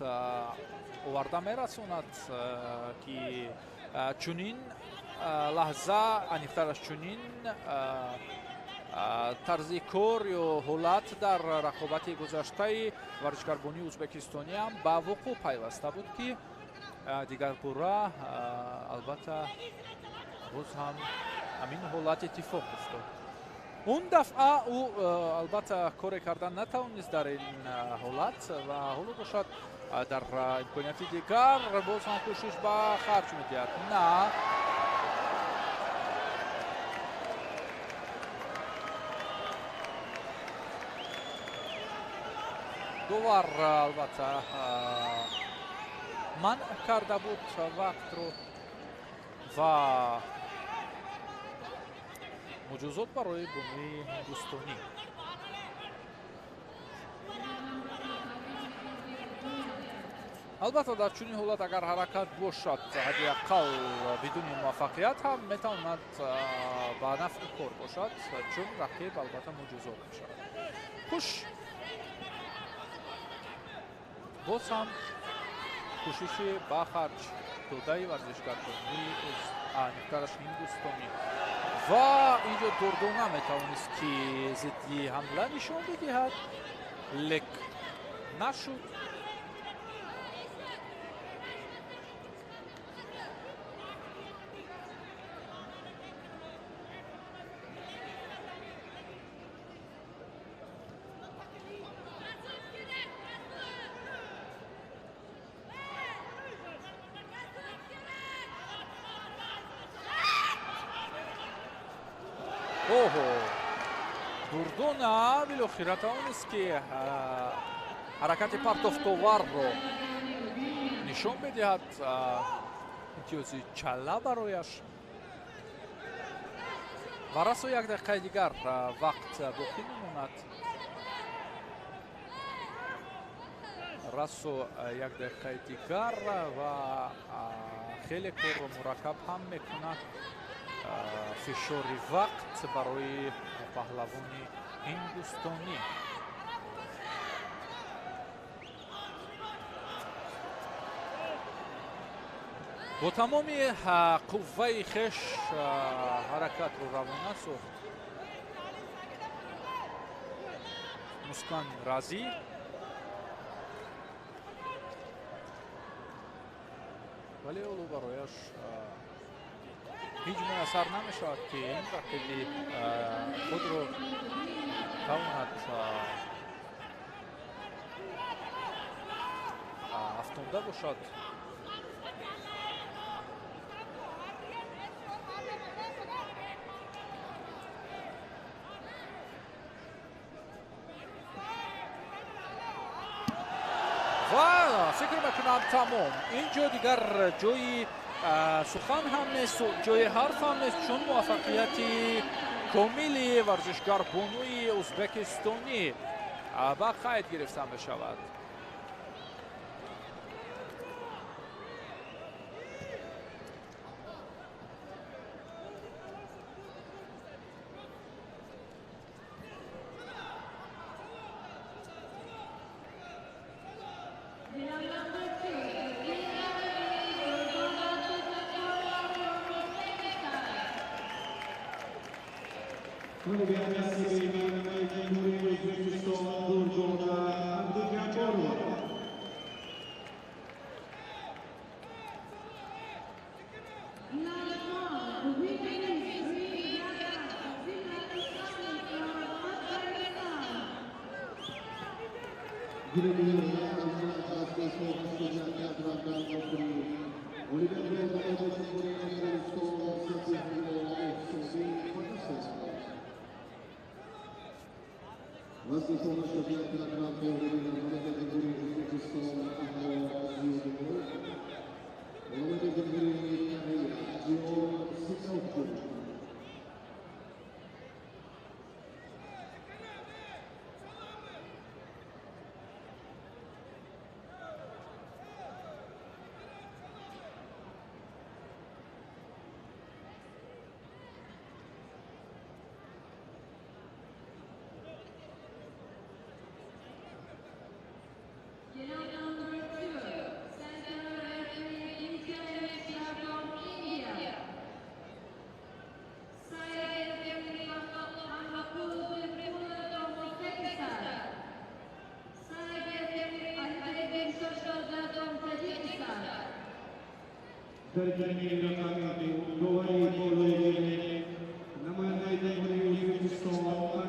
оварда мерасонад, ки чунин лаҳза, аниқтараш чунин тарзи кор ё ҳолат дар рақобати гузаштаи варзишгарбонии ӯзбекистониам ба вуқӯъ пайваста буд, ки дигарбора албатта боз ҳам ҳамин ҳолат иттифоқ уфтод. Он дафъа ӯ албатта коре кардан натавонист дар ин ҳолат ва ҳоло бошад дар имконияти дигар боз ҳам кӯшиш ба харҷ медиҳад. На, довар албатта манъ карда буд вақтро ва муҷозот барои бонуи ҳиндустонӣ. Албатта, дар чунин ҳолат агар ҳаракат бошад, ҳадди ақал бидуни муваффақият ҳам метавонад ба нафъи кор бошад, чун рақиб албатта муҷозот мешавад. Хуш, боз ҳам кӯшиши ба харҷ додаи варзишгарбонии аниқтараш ҳиндустонӣ ва инҷо Дурдона метавонист, ки зидди ҳамла нишон бидиҳад, лек нашуд. Оҳо, Дурдона билохира тавонист, ки ҳаракати партофтоварро нишон медиҳад. Имтиёзи чала барояш ва расо як дақиқаи дигар вақт боқӣ мемонад. Расо як дақиқаи дигар ва хеле корро мураккаб ҳам мекунад фишори вақт барои паҳлавони ҳиндустонӣ. Бо тамоми қувваи хеш ҳаракатро равона сохт Мускан Разӣ. Вале ҳоло барояш ҳеҷ муяссар намешавад, ки ин рақиби худро тавонад афтонда бошад. Ва фикр мекунам, тамом, ин ҷо дигар ҷои сухан ҳам нест, ҷои ҳарф ҳам нест, чун муваффақияти комили варзишгар бонуи ӯзбекистонӣ ба қайд гирифта мешавад.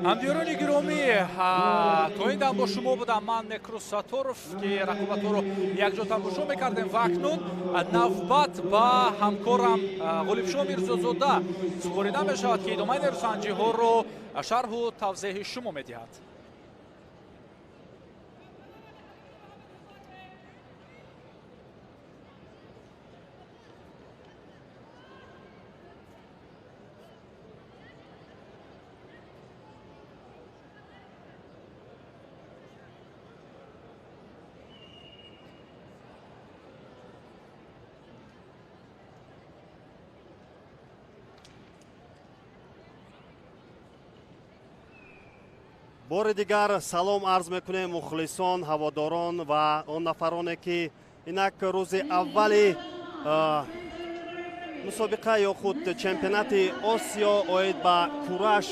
Ҳамдиёрони гиромӣ, то ин дам бо шумо будам ман Некрус Саторов, ки рақобатҳоро якҷо тамошо мекардем ва акнун навбат ба ҳамкорам Ғолибшоҳ Мирзозода супорида мешавад, ки идомаи нерӯсанҷиҳоро шарҳу тавзеҳи шумо медиҳад. Бори дигар салом арз мекунем мухлисон, ҳаводорон ва он нафароне, ки инак рӯзи аввали мусобиқа ё худ чемпионати Осиё оид ба кураш,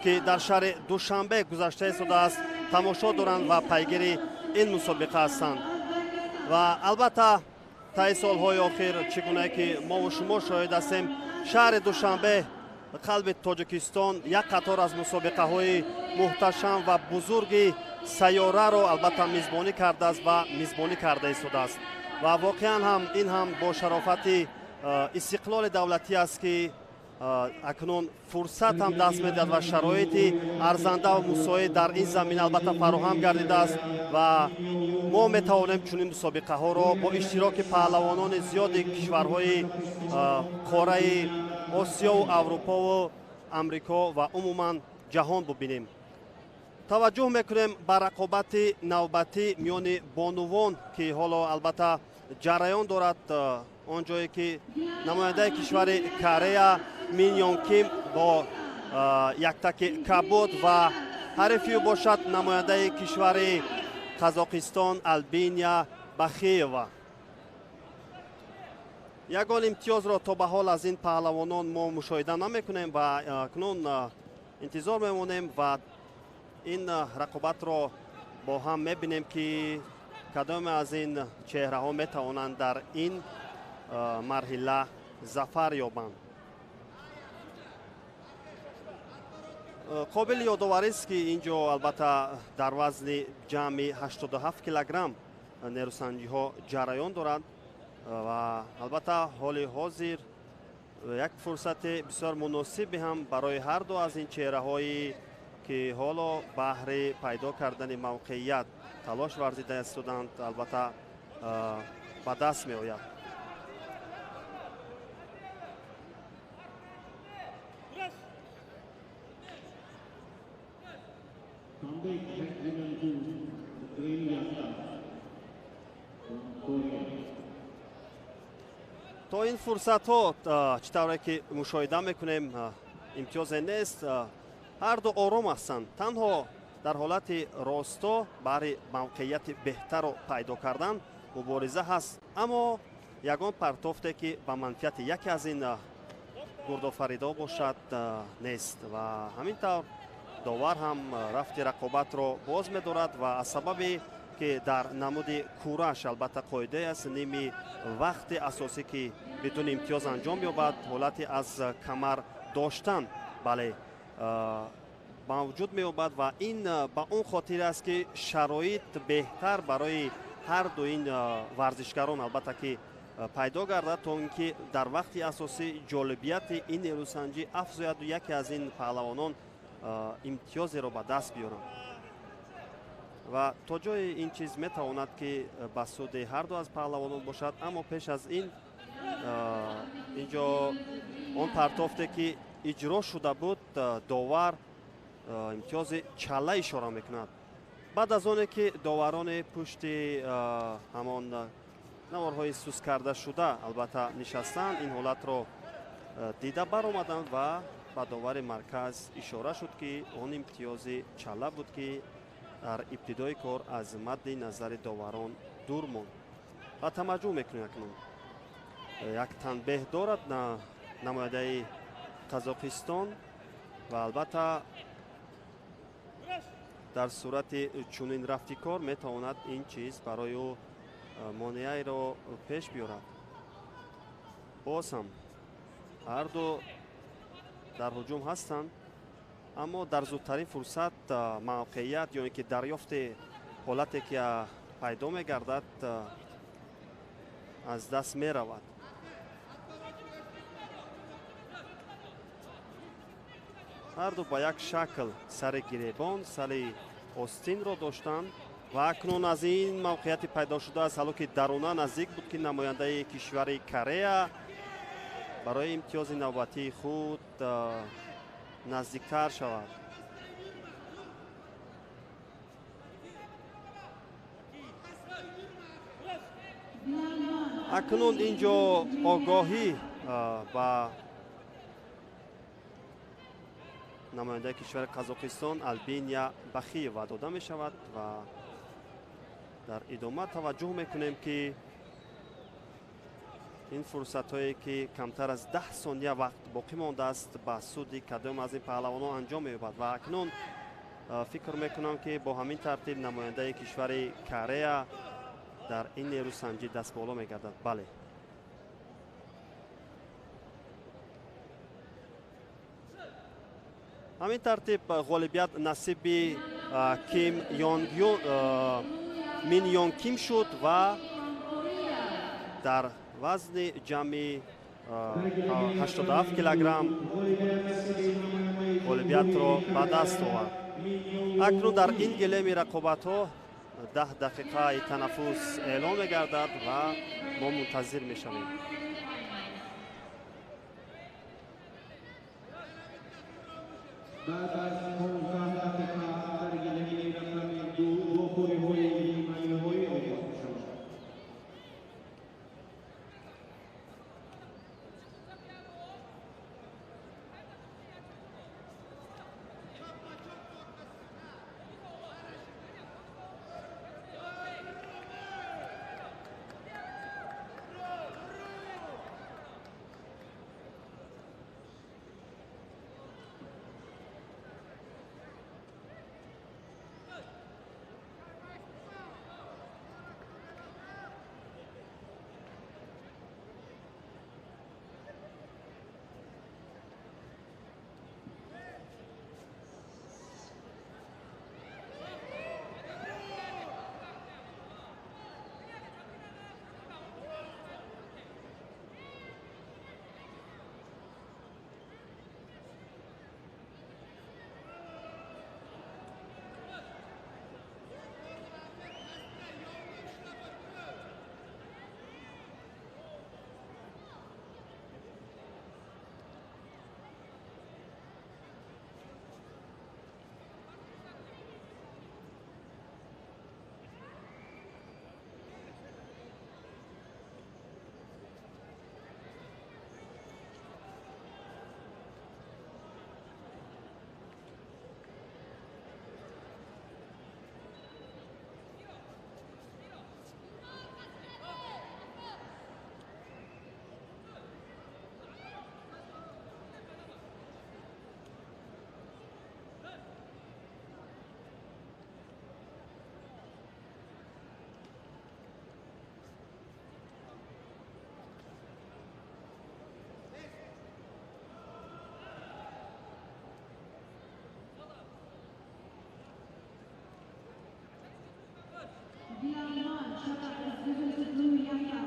ки дар шаҳри Душанбе гузашта истодааст, тамошо доранд ва пайгири ин мусобиқа ҳастанд. Ва албатта таи солҳои охир, чӣ гунае ки мову шумо шоҳид ҳастем, шаҳри Душанбе, қалби Тоҷикистон, як қатор аз мусобиқаҳои муҳташам ва бузурги сайёраро албатта мизбонӣ кардааст ва мизбонӣ карда истодааст. Ва воқеан ҳам ин ҳам бо шарофати истиқлоли давлатӣ аст, ки акнун фурсат ҳам даст медиҳад ва шароити арзанда ва мусоид дар ин замина албатта фароҳам гардидааст ва мо метавонем чунин мусобиқаҳоро бо иштироки паҳлавонони зиёди кишварҳои қораи Осиёву Аврупову Амрико ва умуман ҷаҳон бубинем. Таваҷҷӯҳ мекунем ба рақобати навбатӣ миёни бонувон, ки ҳоло албатта ҷараён дорад, он ҷое ки намояндаи кишвари Корея Минён Ким бо яктаки кабуд ва ҳарифи ӯ бошад намояндаи кишвари Қазоқистон Албиния Бахиева. Ягон имтиёзро то ба ҳол аз ин паҳлавонон мо мушоҳида намекунем ва акнун интизор мемонем ва ин рақобатро бо ҳам мебинем, ки кадоме аз ин чеҳраҳо метавонанд дар ин марҳила зафар ёбанд. Қобили ёдоварист, ки ин ҷо албатта дар вазни ҷамъи 87 килограмм нерӯсанҷиҳо ҷараён доранд ва албатта ҳоли ҳозир як фурсати бисёр муносибе ҳам барои ҳар ду аз ин чеҳраҳое, ки ҳоло баҳри пайдо кардани мавқеият талош варзида истоданд, албатта ба даст меояд. То ин фурсатҳо, чӣ тавре ки мушоҳида мекунем, имтиёзе нест, ҳар ду ором ҳастанд. Танҳо дар ҳолати росто баҳри мавқеияти беҳтарро пайдо кардан мубориза ҳаст, аммо ягон партофте, ки ба манфиати яке аз ин Гурдофаридо бошад нест ва ҳамин тавр довар ҳам рафти рақобатро боз медорад ва аз сабабе ки дар намуди кураш албатта қоидае аст, ними вақти асосӣ ки бидуни имтиёз анҷом ёбад, ҳолати аз камар доштан бале мавҷуд меёбад ва ин ба он хотир аст ки шароит беҳтар барои ҳар ду ин варзишгарон албатта ки пайдо гардад, то ин ки дар вақти асосӣ ҷолибияти ин нерӯсанҷӣ афзояду яке аз ин паҳлавонон имтиёзеро ба даст биёранд. Ва то ҷои ин чиз метавонад ки ба суди ҳар ду аз паҳлавонон бошад, аммо пеш аз ин инҷо он партофте ки иҷро шуда буд, довар имтиёзи чала ишора мекунад. Баъд аз оне ки доварони пушти ҳамон наворҳои сус карда шуда албатта нишастанд, ин ҳолатро дида баромаданд ва ба довари марказ ишора шуд ки он имтиёзи чала буд ки дар ибтидои кор аз мадди назари доварон дур монд. Ва таваҷҷӯҳ мекунем акнун як танбеҳ дорад намояндаи Қазоқистон ва албатта дар сурати чунин рафти кор метавонад ин чиз барои ӯ монеаеро пеш биёрад. Боз ҳам ҳар ду дар ҳуҷум ҳастанд, аммо дар зудтарин фурсат мавқеият ё ин ки дарёфти ҳолате ки пайдо мегардад аз даст меравад. Ҳар ду ба як шакл сари гиребон, сари остинро доштанд ва акнун аз ин мавқеияти пайдо шуда аз ҳалоки даруна наздик буд ки намояндаи кишвари Корея барои имтиёзи навбатии худ наздиктар шавад. Акнун инҷо огоҳӣ ба намояндаи кишвари Қазоқистон Албиния Бахиева дода мешавад ва дар идома таваҷҷӯҳ мекунем ки ин фурсатҳое ки камтар аз 10 сония вақт боқӣ мондааст ба суди кадом аз ин паҳлавонон анҷом меёбад. Ва акнун фикр мекунам ки бо ҳамин тартиб намояндаи кишвари Корея дар ин нерӯсанҷӣ дастболо мегардад. Бале, ҳамин тартиб ғолибият насиби Ким Мин Йон Ким шуд ва дар вазни ҷамъи 87 килограмм ғолибиятро ба даст овард. Акнун дар ин гилеми рақобатҳо 10 дақиқаи танаффус эълон мегардад ва мо мунтазир мешавем. بعد از 15 دقیقه در گله‌ی رقم 2 واخوری‌های نیمه‌نهایی آغاز می‌شود. given to Blue Yaya.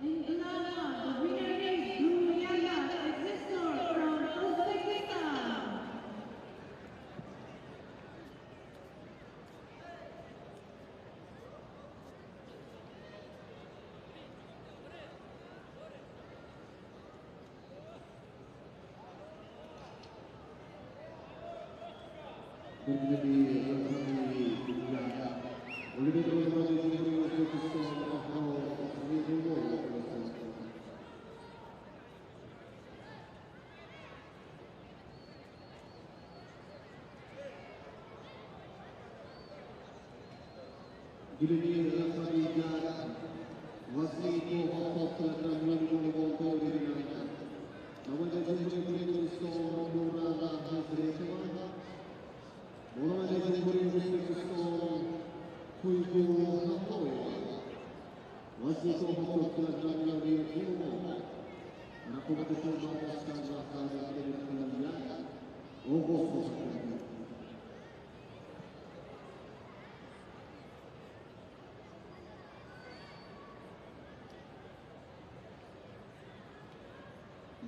In Ilana, the winner is Blue Yaya Existor from Uzbekistan.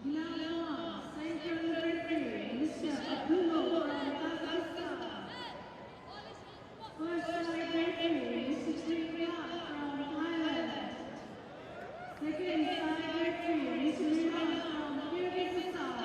Bilal Central Referee, Mr. Abdullah from Kazakhstan. First side referee, Mr. Sriya from Thailand. Second side referee, Mr. Miran from Kyrgyzstan.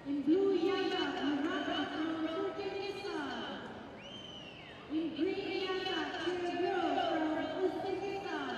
In blue Yaya, Murata from Turkmenistan. In green Yaya, Chiragro from Uzbekistan.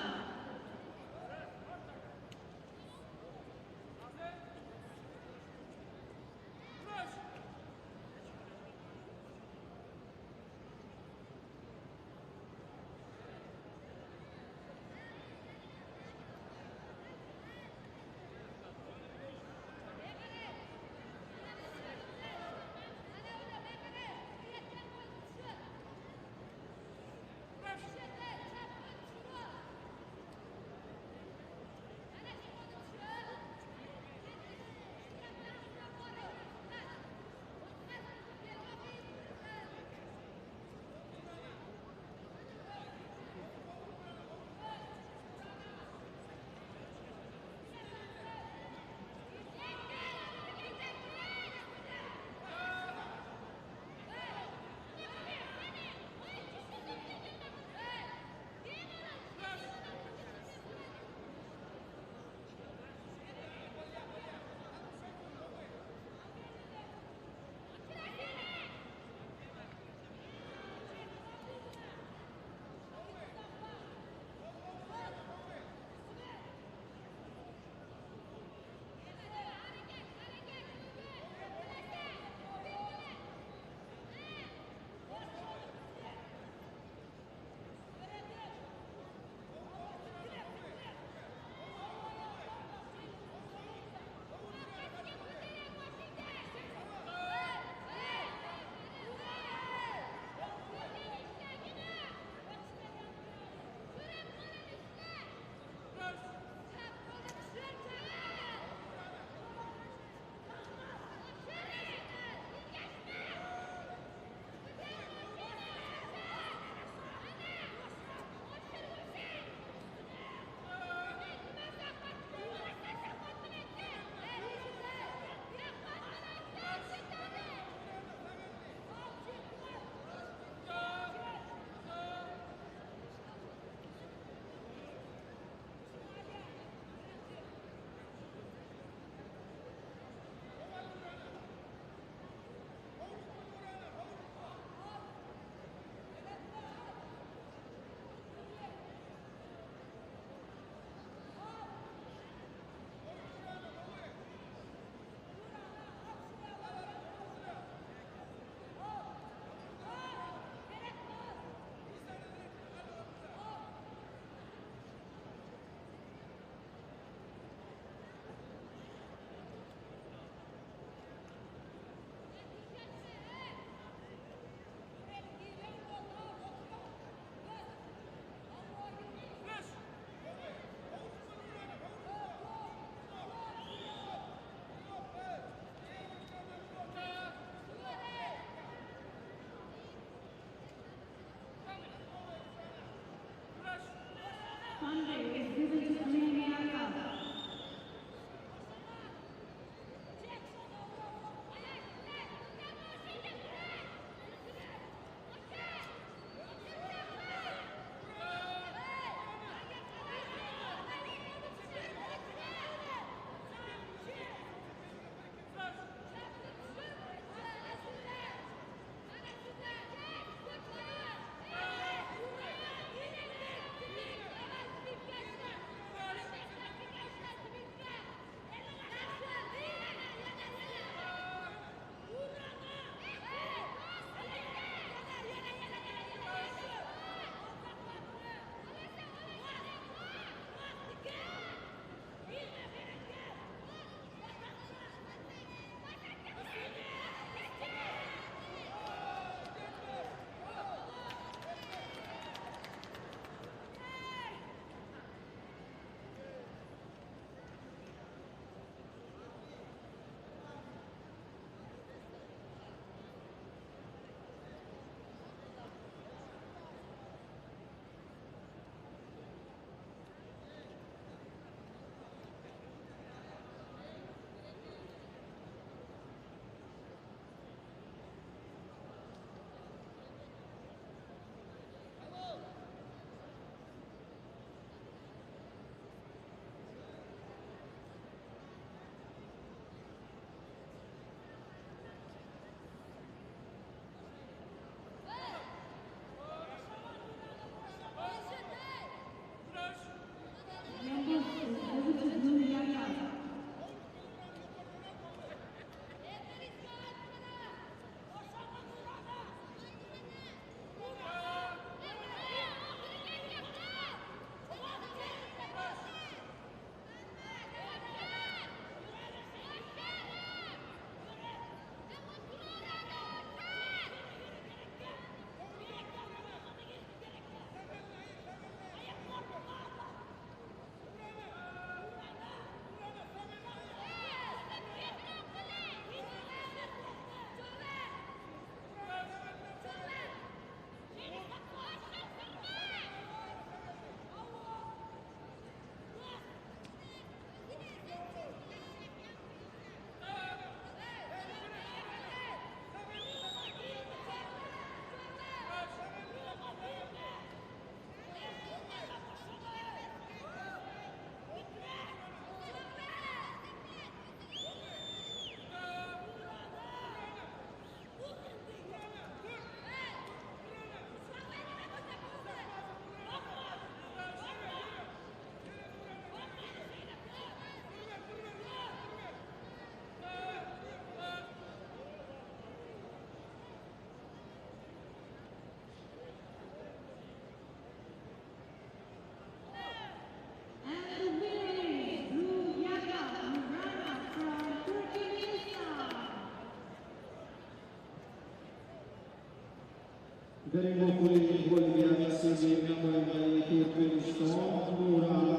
Дар ин вохӯрӣ ғолибият насиби намояндаи Туркманистон Нурала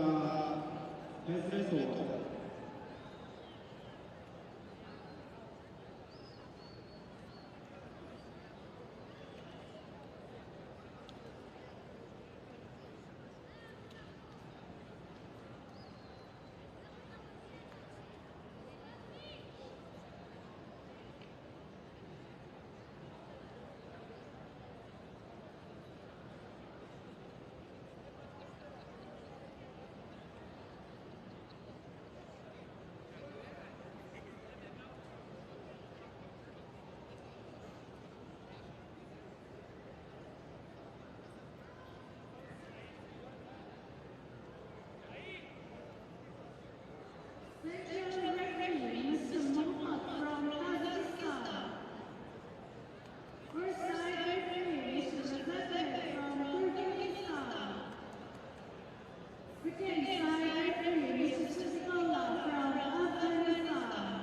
Ҳазратова. Central referee, Mr. Mohammed from Kazakhstan. First side referee, Mr. Razak from Turkmenistan. Second side referee, Mr. Siskola from Afghanistan.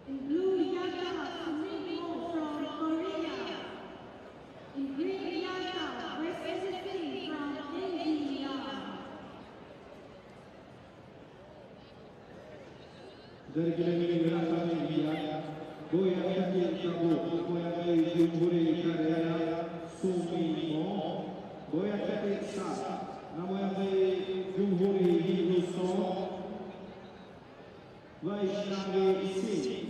In blue yaka, Sumiko from Korea. In green yaka, West Singh from India. Дар гилеми рақами як бояд кати кабуд намояндаи Ҷумҳурии Корея Сумимо, бояд кати сабз намояндаи Ҷумҳурии Ҳиндустон Вайшнави Синг.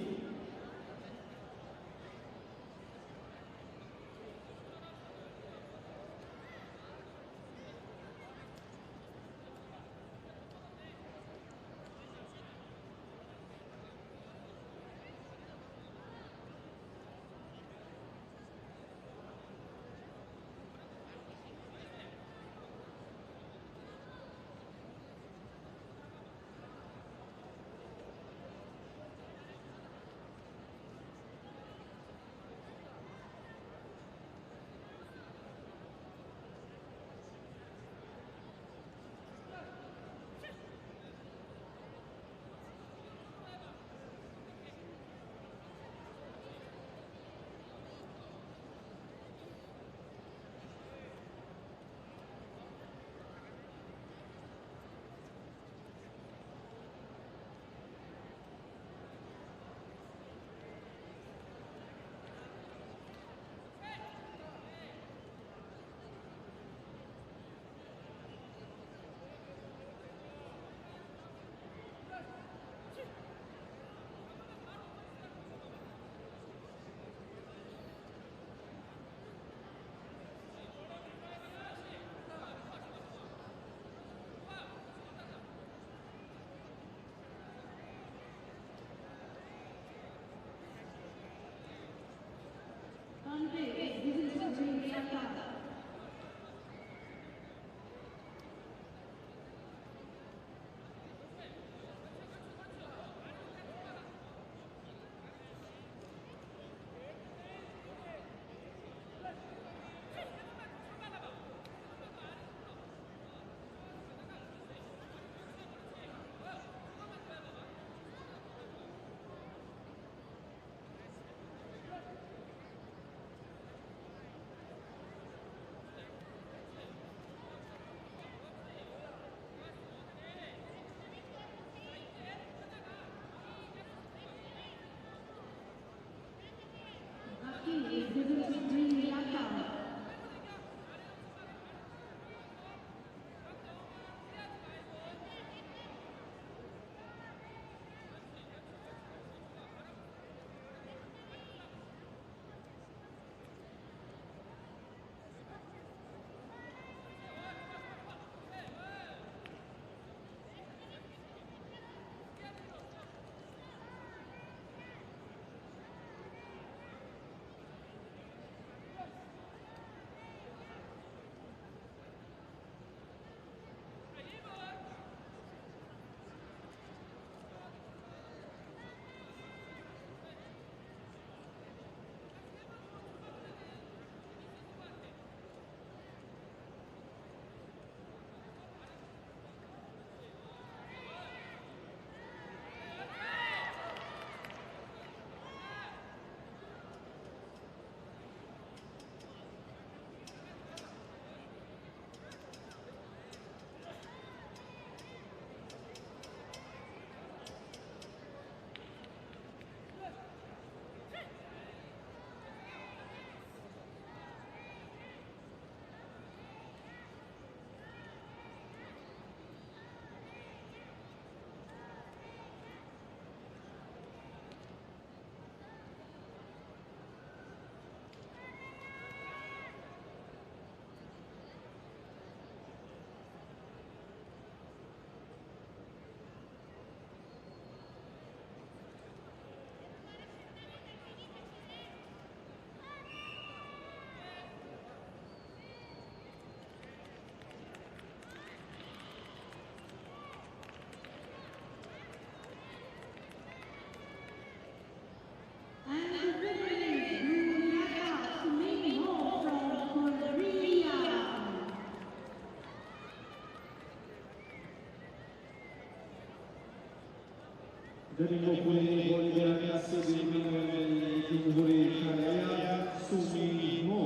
Дар ин вохӯрӣ ғолибият насиби намояндаи Ҷумҳурии Корея Сумин Ҳо.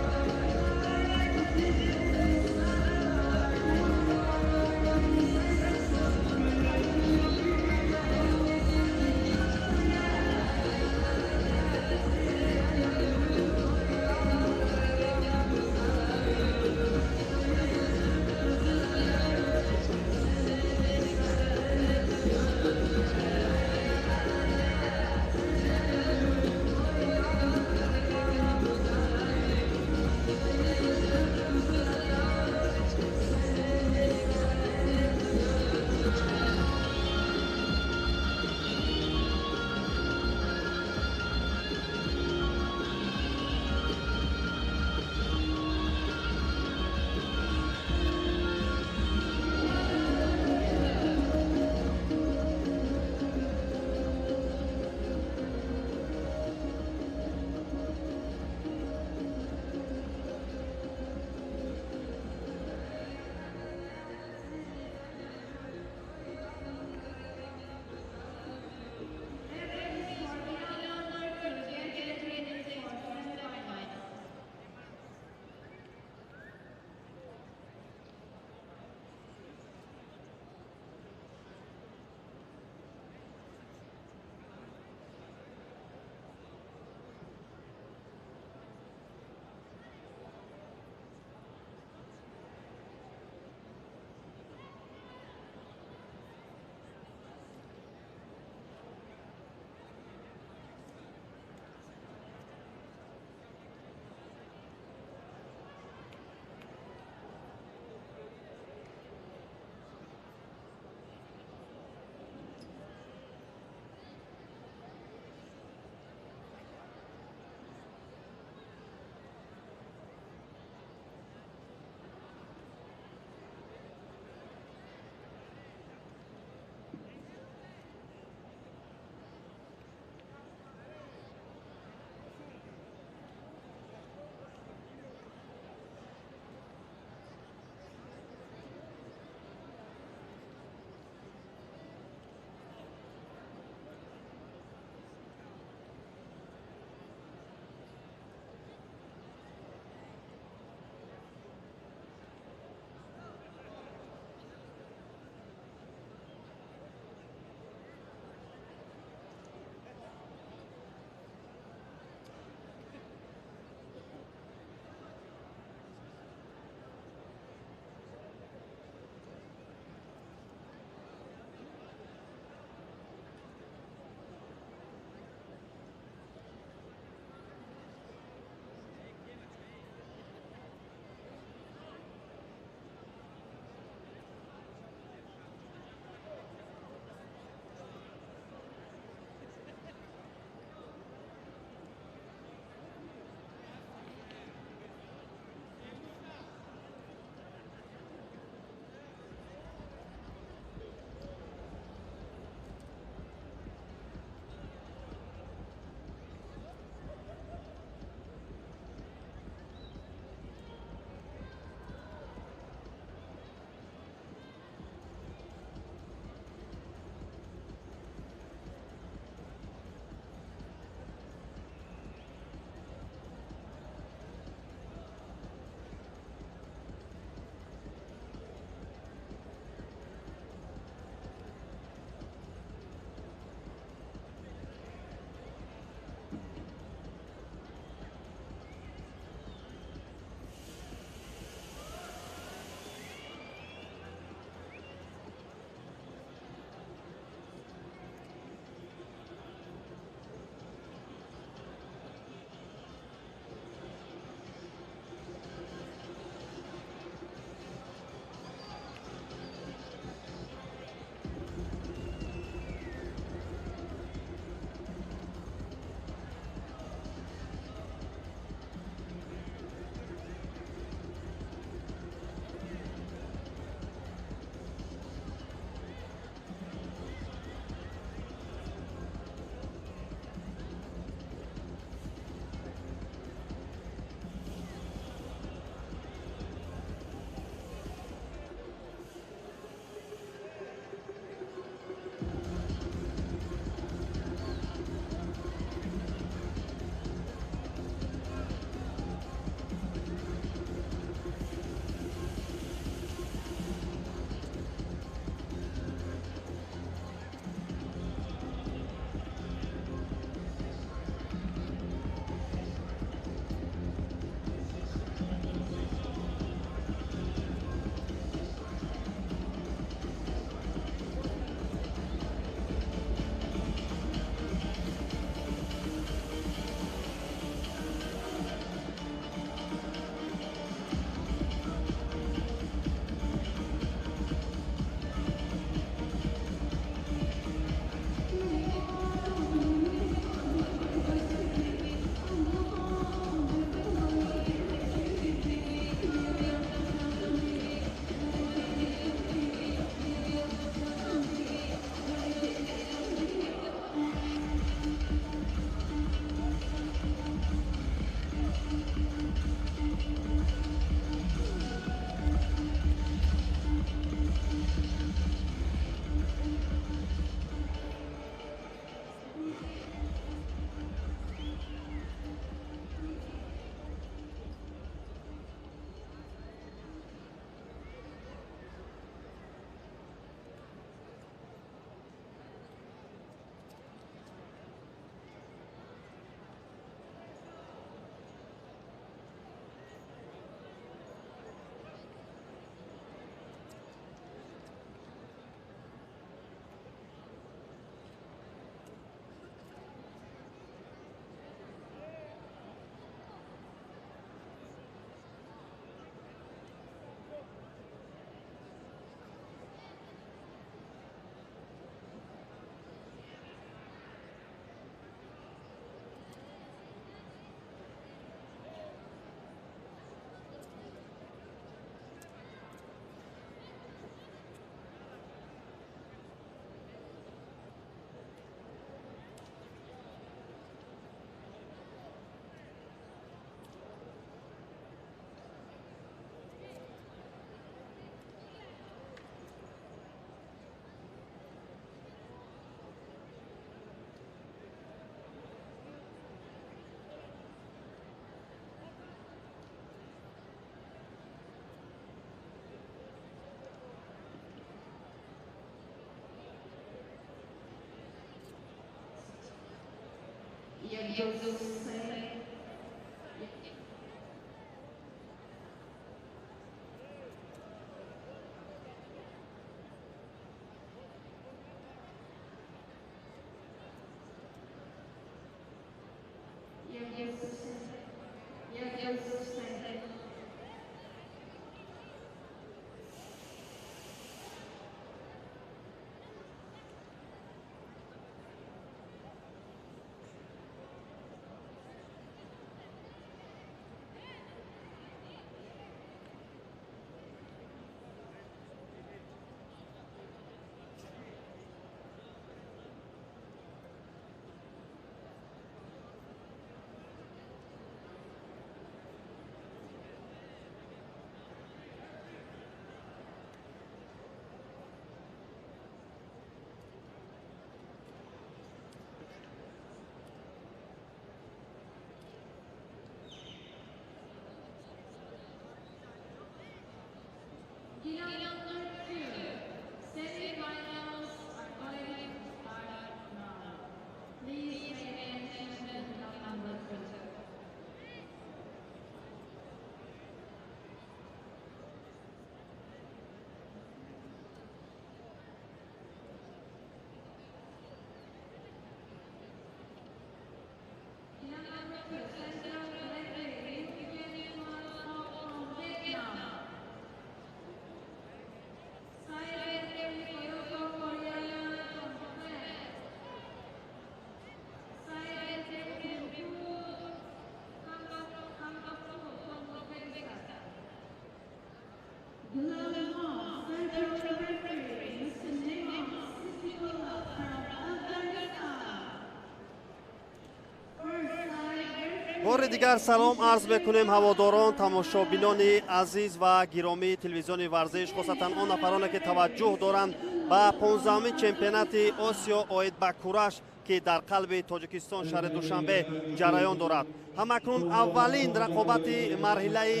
Бори дигар салом арз мекунем ҳаводорон, тамошобинони азиз ва гиромии телевизиони варзиш, хусусан он нафароне ки таваҷҷӯҳ доранд ба 15-умин чемпионати Осиё оид ба кураш, ки дар қалби Тоҷикистон шаҳри Душанбе ҷараён дорад. Ҳамакнун аввалин рақобати марҳилаи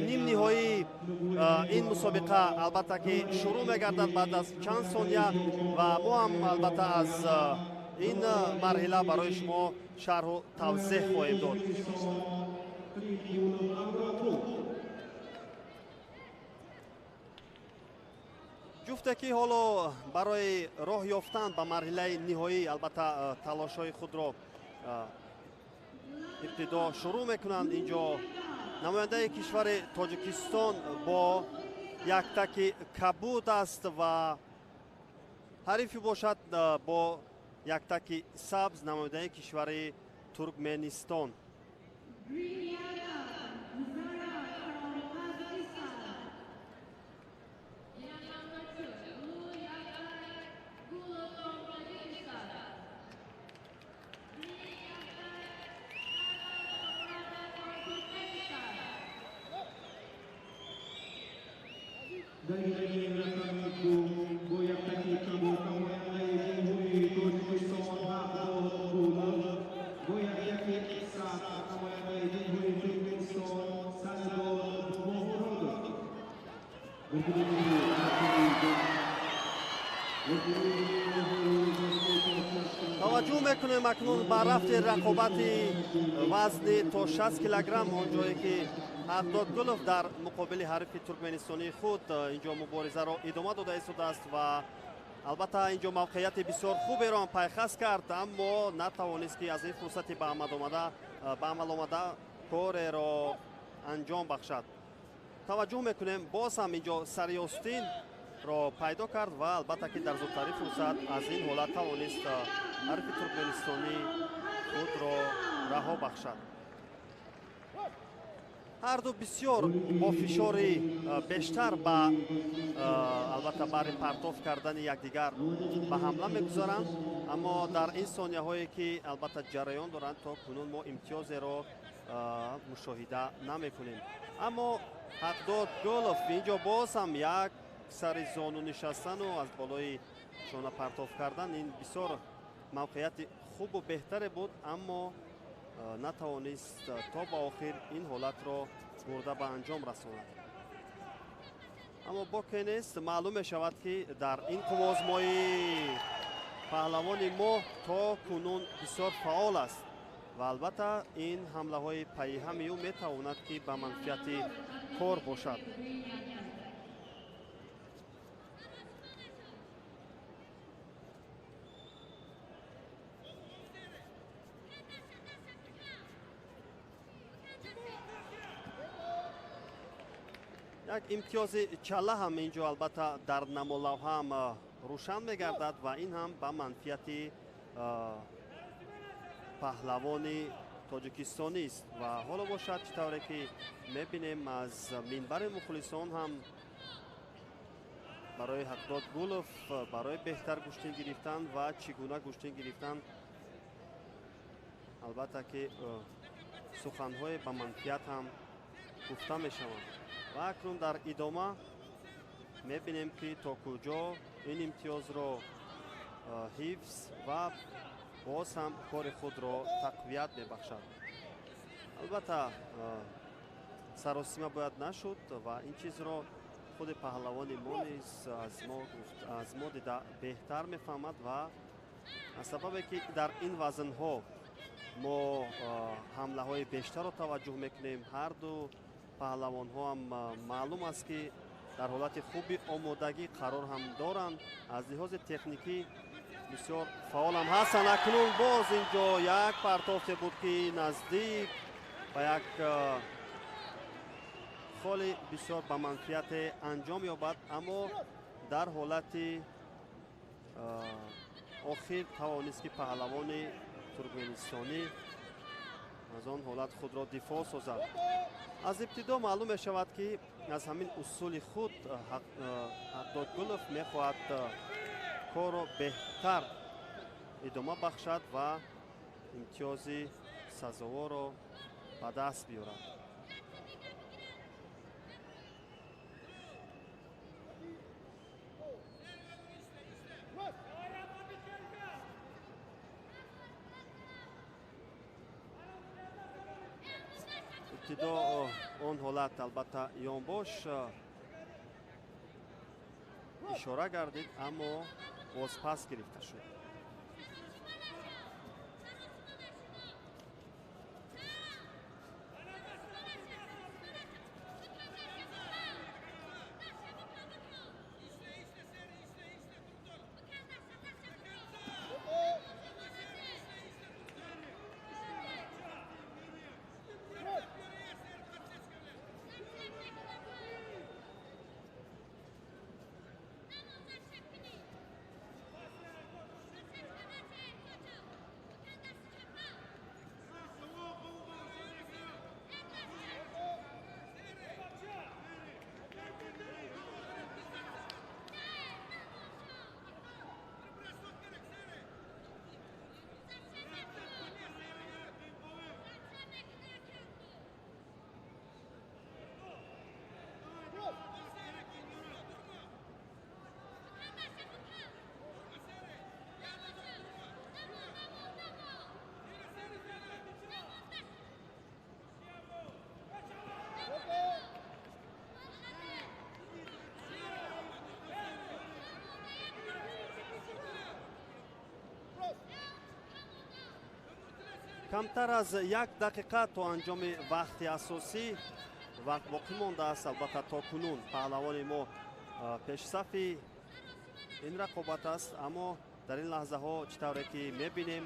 нимниҳоии ин мусобиқа албатта ки шурӯъ мегардад баъд аз чанд сония ва мо ҳам албатта аз ин марҳила барои шумо шарҳу тавзеҳ хоҳем дод. Ҷуфте ки ҳоло барои роҳ ёфтан ба марҳилаи ниҳоӣ албатта талошҳои худро ибтидо шурӯъ мекунанд. Инҷо намояндаи кишвари Тоҷикистон бо яктаки кабуд аст ва ҳарифи бошад бо яктаки сабз намояндаи кишвари Туркменистон. Таваҷҷӯҳ мекунем акнун ба рафти рақобати вазни то 60 килограмм, он ҷое ки Ҳақдод Гулов дар муқобили ҳарифи туркменистонии худ инҷо муборизаро идома дода истодааст ва албатта инҷо мавқеияти бисёр хуберо ҳам пайхас кард, аммо натавонист ки аз ин фурсати ба амал омада кореро анҷом бахшад. Таваҷҷӯҳ мекунем боз ҳам инҷо сариостин ро пайдо кард ва албатта ки дар зудтарин фурсат аз ин ҳолат тавонист ҳарифи туркменистонӣ худро раҳо бахшад. Ҳарду бисёр бо фишори бештар ба албатта бари партоф кардани якдигар ба ҳамла мегузаранд, аммо дар ин сонияҳое ки албатта ҷараён доранд то кунун мо имтиёзеро мушоҳида намекунем. Аммо Ҳақдод Гулов инҷо боз ҳам як сари зону нишастану аз болои шона партоф кардан, ин бисёр мавқеияти хубу беҳтаре буд, аммо натавонист то ба охир ин ҳолатро бурда ба анҷом расонад. Аммо боке нест, маълум мешавад ки дар ин қуввозмоӣ паҳлавони мо то кунун бисёр фаъол аст Ва албатта ин ҳамлаҳои пайҳами ӯ метавонад, ки ба манфиати кор бошад. Як имтиёзи чала ҳам инҷо албатта дар намолавҳа ҳам рӯшан мегардад ва ин ҳам ба манфиати паҳлавони тоҷикистонист. Ва ҳоло бошад, чӣ тавре ки мебинем, аз минбари мухлисон ҳам барои Ҳақдод Гулов барои беҳтар гӯштин гирифтан ва чӣ гуна гӯштин гирифтан албатта ки суханҳое ба манфиат ҳам гуфта мешаванд. Ва акнун дар идома мебинем, ки то куҷо ин имтиёзро ҳифз ва боз ҳам кори худро тақвият мебахшад. Албатта саросима бояд нашуд ва ин чизро худи паҳлавони мо низ аз мо дида беҳтар мефаҳмад ва аз сабабе ки дар ин вазнҳо мо ҳамлаҳои бештарро таваҷҷӯҳ мекунем, ҳарду паҳлавонҳо ҳам маълум аст, ки дар ҳолати хуби омодагӣ қарор ҳам доранд, аз лиҳози техникӣ бисёр фаъолам ҳастанд. Акнун боз инҷо як партофте буд, ки наздик ба як холи бисёр ба манфиате анҷом ёбад, аммо дар ҳолати охир тавонист, ки паҳлавони туркманистонӣ аз он ҳолат худро дифоъ созад. Аз ибтидо маълум мешавад, ки аз ҳамин усули худ Ҳақдод Гулов мехоҳад корро беҳтар идома бахшад ва имтиёзи сазоворро ба даст биёрад. Ибтидо он ҳолат албатта ёнбош ишора гардид, аммо бозпас гирифта шуд. Камтар аз як дақиқа то анҷоми вақти асосӣ вақт боқӣ мондааст. Албатта то кунун паҳлавони мо пешсафи ин рақобат аст, аммо дар ин лаҳзаҳо чӣ тавре ки мебинем,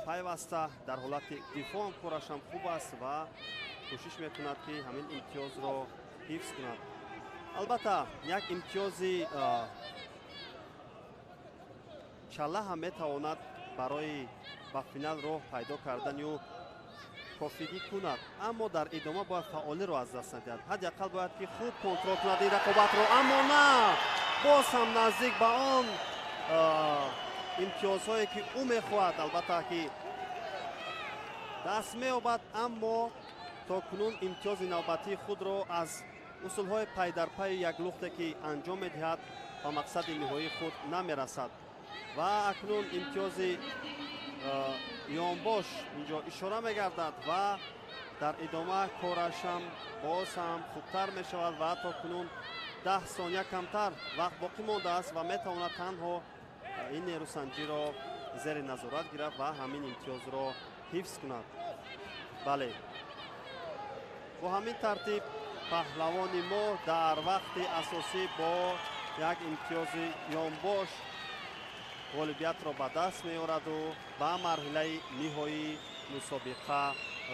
пайваста дар ҳолати дифоъ ҳам кораш ҳам хуб аст ва кӯшиш мекунад, ки ҳамин имтиёзро ҳифз кунад. Албатта як имтиёзи чала ҳам метавонад барои ба финал роҳ пайдо кардани ӯ кофигӣ кунад, аммо дар идома бояд фаъолиро аз даст надиҳад. Ҳадди ақал бояд ки хуб контрол кунад ин рақобатро, аммо на, боз ҳам наздик ба он имтиёзҳое ки ӯ мехоҳад, албатта ки даст меёбад, аммо то кунун имтиёзи навбатии худро аз усулҳои пайдарпайи яклухте ки анҷом медиҳад ба мақсади ниҳоии худ намерасад. Ва акнун имтиёзи ёнбош инҷо ишора мегардад ва дар идома корашам боз ҳам хубтар мешавад ва то кунун 10 сония камтар вақт боқӣ мондааст ва метавонад танҳо ин нерӯсанҷиро зери назорат гирад ва ҳамин имтиёзро ҳифз кунад. Бале, бо ҳамин тартиб паҳлавони мо дар вақти асосӣ бо як имтиёзи ёнбош ғолибиятро ба даст меораду ба марҳилаи ниҳоии мусобиқа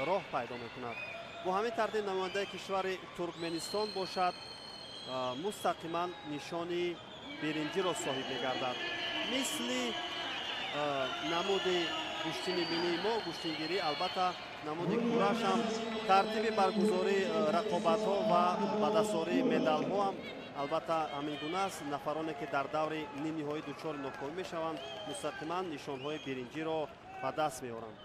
роҳ пайдо мекунад. Бо ҳамин тартиб намояндаи кишвари Туркменистон бошад мустақиман нишони биринҷиро соҳиб мегардад. Мисли намуди гӯштини миллии мо, гӯштингирӣ, албатта намуди кураш ҳам тартиби баргузории рақобатҳо ва ба дастоварии медалҳо ҳам албатта ҳамин гуна аст. Нафароне ки дар даври нимниҳоӣ дучори нокомӣ мешаванд, мустақиман нишонҳои биринҷиро ба даст меоранд.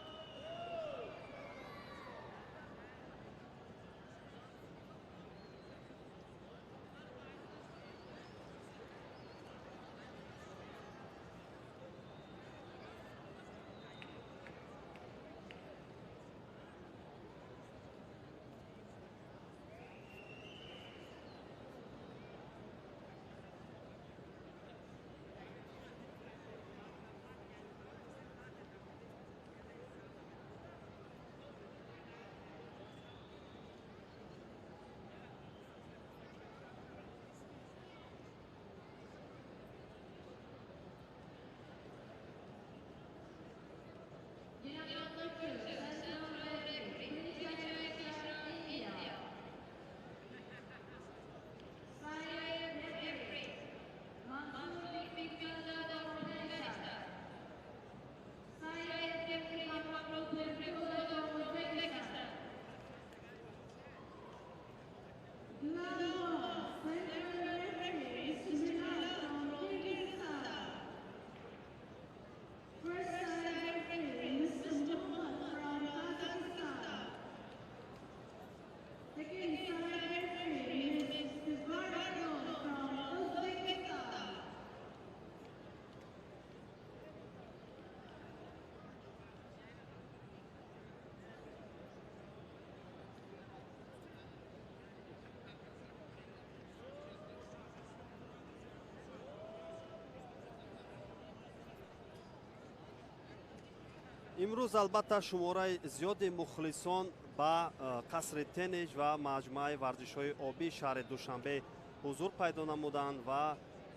Имрӯз албатта шумораи зиёди мухлисон ба қасри Тениш ва маҷмӯаи варзишҳои обии шаҳри Душанбе ҳузур пайдо намуданд ва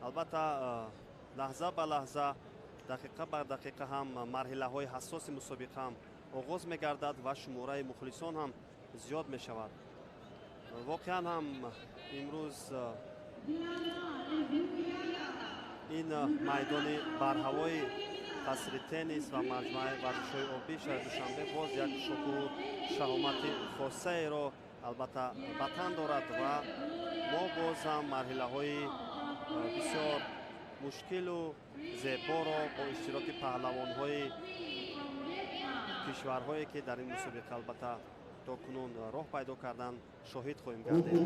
албатта лаҳза ба лаҳза, дақиқа ба дақиқа ҳам марҳилаҳои ҳассоси мусобиқа ҳам оғоз мегардад ва шумораи мухлисон ҳам зиёд мешавад. Воқеан ҳам имрӯз ин майдони барҳавои қасри Теннис ва маҷмӯаи варзишҳои обии шаҳри Душанбе боз як шукӯҳу шаҳомати хосаеро албатта ба тан дорад ва мо боз ҳам марҳилаҳои бисёр мушкилу зеборо бо иштироки паҳлавонҳои кишварҳое ки дар ин мусобиқа албатта то кунун роҳ пайдо карданд шоҳид хоҳем гардид.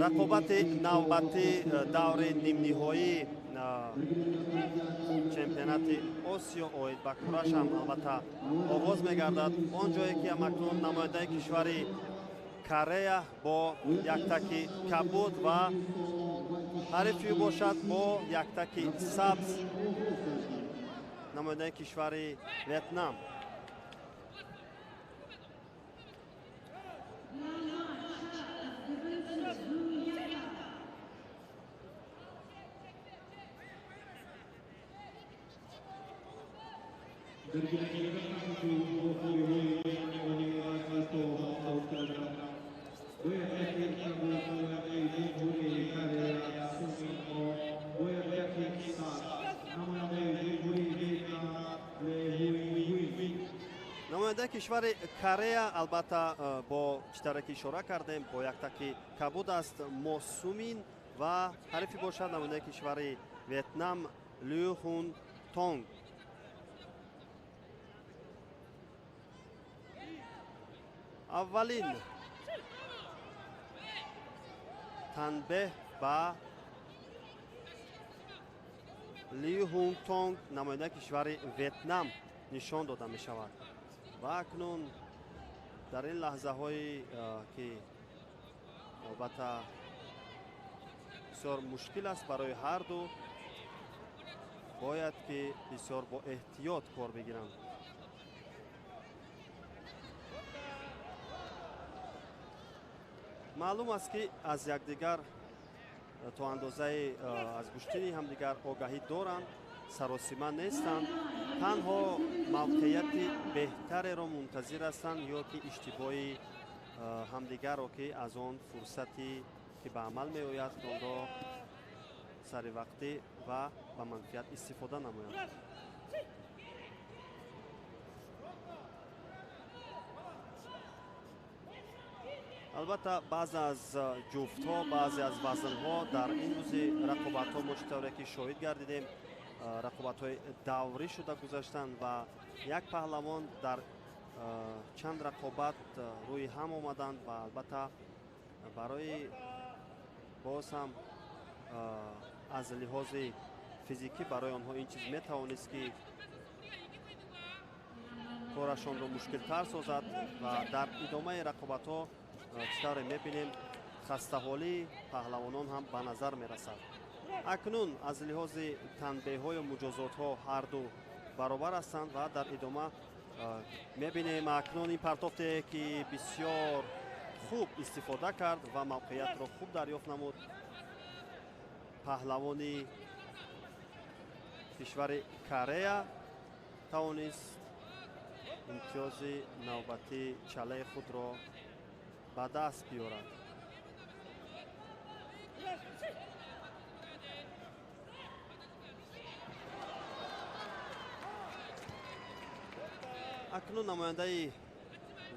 Рақобати навбатӣ даври нимниҳоии чемпионати Осиё оид ба кураш ҳам албатта оғоз мегардад. Он ҷое ки ҳамакнун намояндаи кишвари Корея бо яктаки кабуд ва ҳарифи ӯ бошад бо яктаки сабз намояндаи кишвари Ветнам. Намояндаи кишвари Корея албатта бо чӣ тавре ки ишора кардем бо яктаки кабуд аст Мосумин ва ҳарифи бошад намояндаи кишвари Ветнам Лю Хун Тонг. Аввалин танбеҳ ба Ли Хун Тонг намояндаи кишвари Ветнам нишон дода мешавад. Ва акнун дар ин лаҳзаҳое ки албатта бисёр мушкил аст барои ҳар ду Бояд ки бисёр бо эҳтиёт кор бигиранд. Маълум аст, ки аз якдигар то андозаи аз гӯштини ҳамдигар огаҳӣ доранд, саросима нестанд, танҳо мавқеияти беҳтареро мунтазир ҳастанд ё ки иштибоҳи ҳамдигарро, ки аз он фурсате ки ба амал меояд, онро саривақтӣ ва ба манфиат истифода намоянд. Албатта, баъзе аз ҷуфтҳо, баъзе аз вазнҳо дар ин рӯзи рақобатҳо мо чӣ тавре ки шоҳид гардидем, рақобатҳои даврӣ шуда гузаштанд ва як паҳлавон дар чанд рақобат рӯи ҳам омаданд ва албатта барои боз ҳам аз лиҳози физикӣ барои онҳо ин чиз метавонист, ки корашонро мушкилтар созад. Ва дар идомаи рақобатҳо чӣ тавре мебинем, хастаҳолии паҳлавонон ҳам ба назар мерасад. Акнун аз лиҳози танбеҳҳою муҷозотҳо ҳарду баробар ҳастанд ва дар идома мебинем акнун ин партофте, ки бисёр хуб истифода кард ва мавқеиятро хуб дарёфт намуд паҳлавони кишвари Корея, тавонист имтиёзи навбатии чалаи худро ба даст биёрад. Акнун намояндаи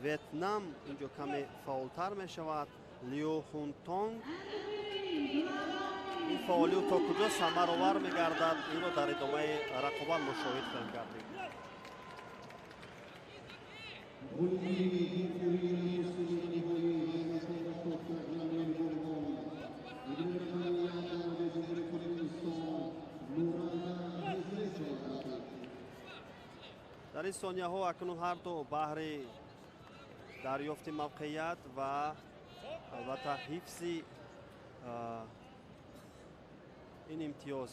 Ветнам инҷо каме фаъолтар мешавад, Лиу Хунтонг. Ин фаъолию то куҷо самаровар мегардад, инро дар идомаи рақобат мушоҳид хоҳем гардид. Дар ин сонияҳо акнун ҳарду баҳри дарёфти мавқеият ва албатта ҳифзи ин имтиёз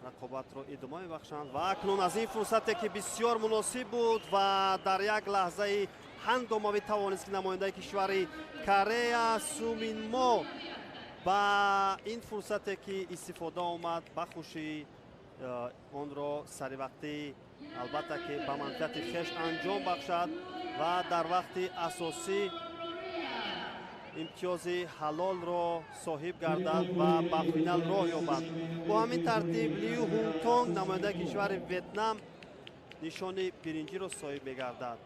рақобатро идома мебахшанд. Ва акнун аз ин фурсате, ки бисёр муносиб буд ва дар як лаҳзаи ҳангомавӣ тавонист, ки намояндаи кишвари Корея Суминмо ба ин фурсате, ки истифода омад, ба хушӣ онро саривақтӣ, албатта ки ба манфиати хеш анҷом бахшад ва дар вақти асосӣ имтиёзи ҳалолро соҳиб гардад ва ба финал роҳ ёбад. Бо ҳамин тартиб Лиу Ҳунтонг, намояндаи кишвари Ветнам, нишони биринҷиро соҳиб мегардад.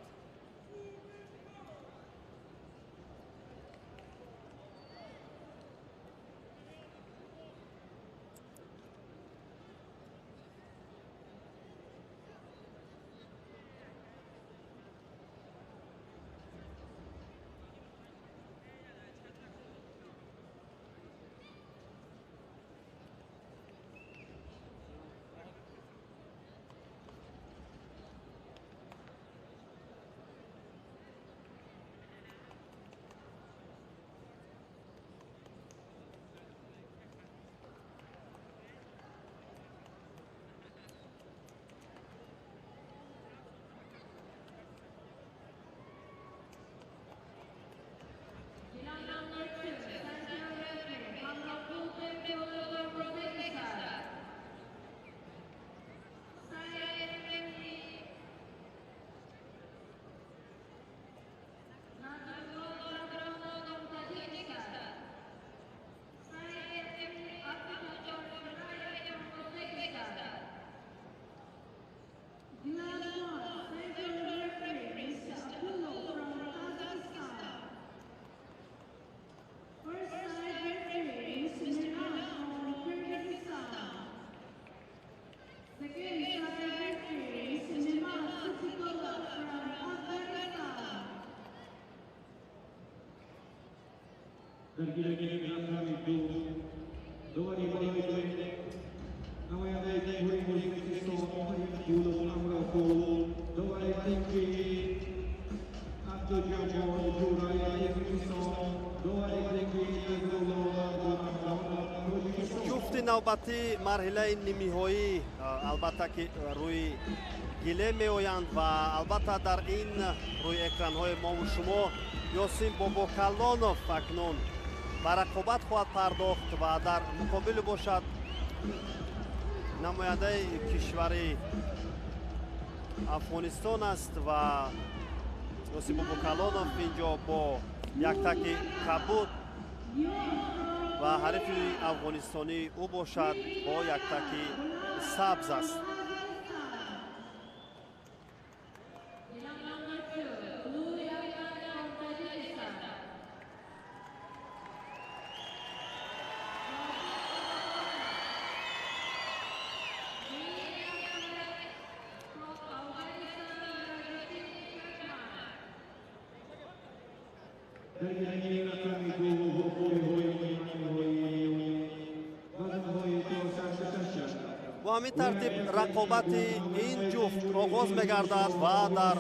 Даргири рақами ду, довари болои, намояндаи Ҷумҳурии Ӯзбекистон Юлуғ Амроқул, довари тинҷи Абдуҷаббор Ҷӯраев, Ӯзбекистон, довари тинҷи Абдулло Абдурахмон, Тоҷикистон. Ҷуфти навбат Навбати марҳилаи нимниҳоӣ албатта ки рӯи гиле меоянд ва албатта дар ин рӯи экранҳои мову шумо Ёсин Бобокалонов акнун ба рақобат хоҳад пардохт ва дар муқобили бошад намояндаи кишвари Афғонистон аст ва Ёсин Бобокалонов инҷо бо як таки кабуд ва ҳарифи афғонистонӣ ӯ бошад бо як таки сабз аст. Бо ҳамин тартиб рақобати ин ҷуфт оғоз мегардад ва дар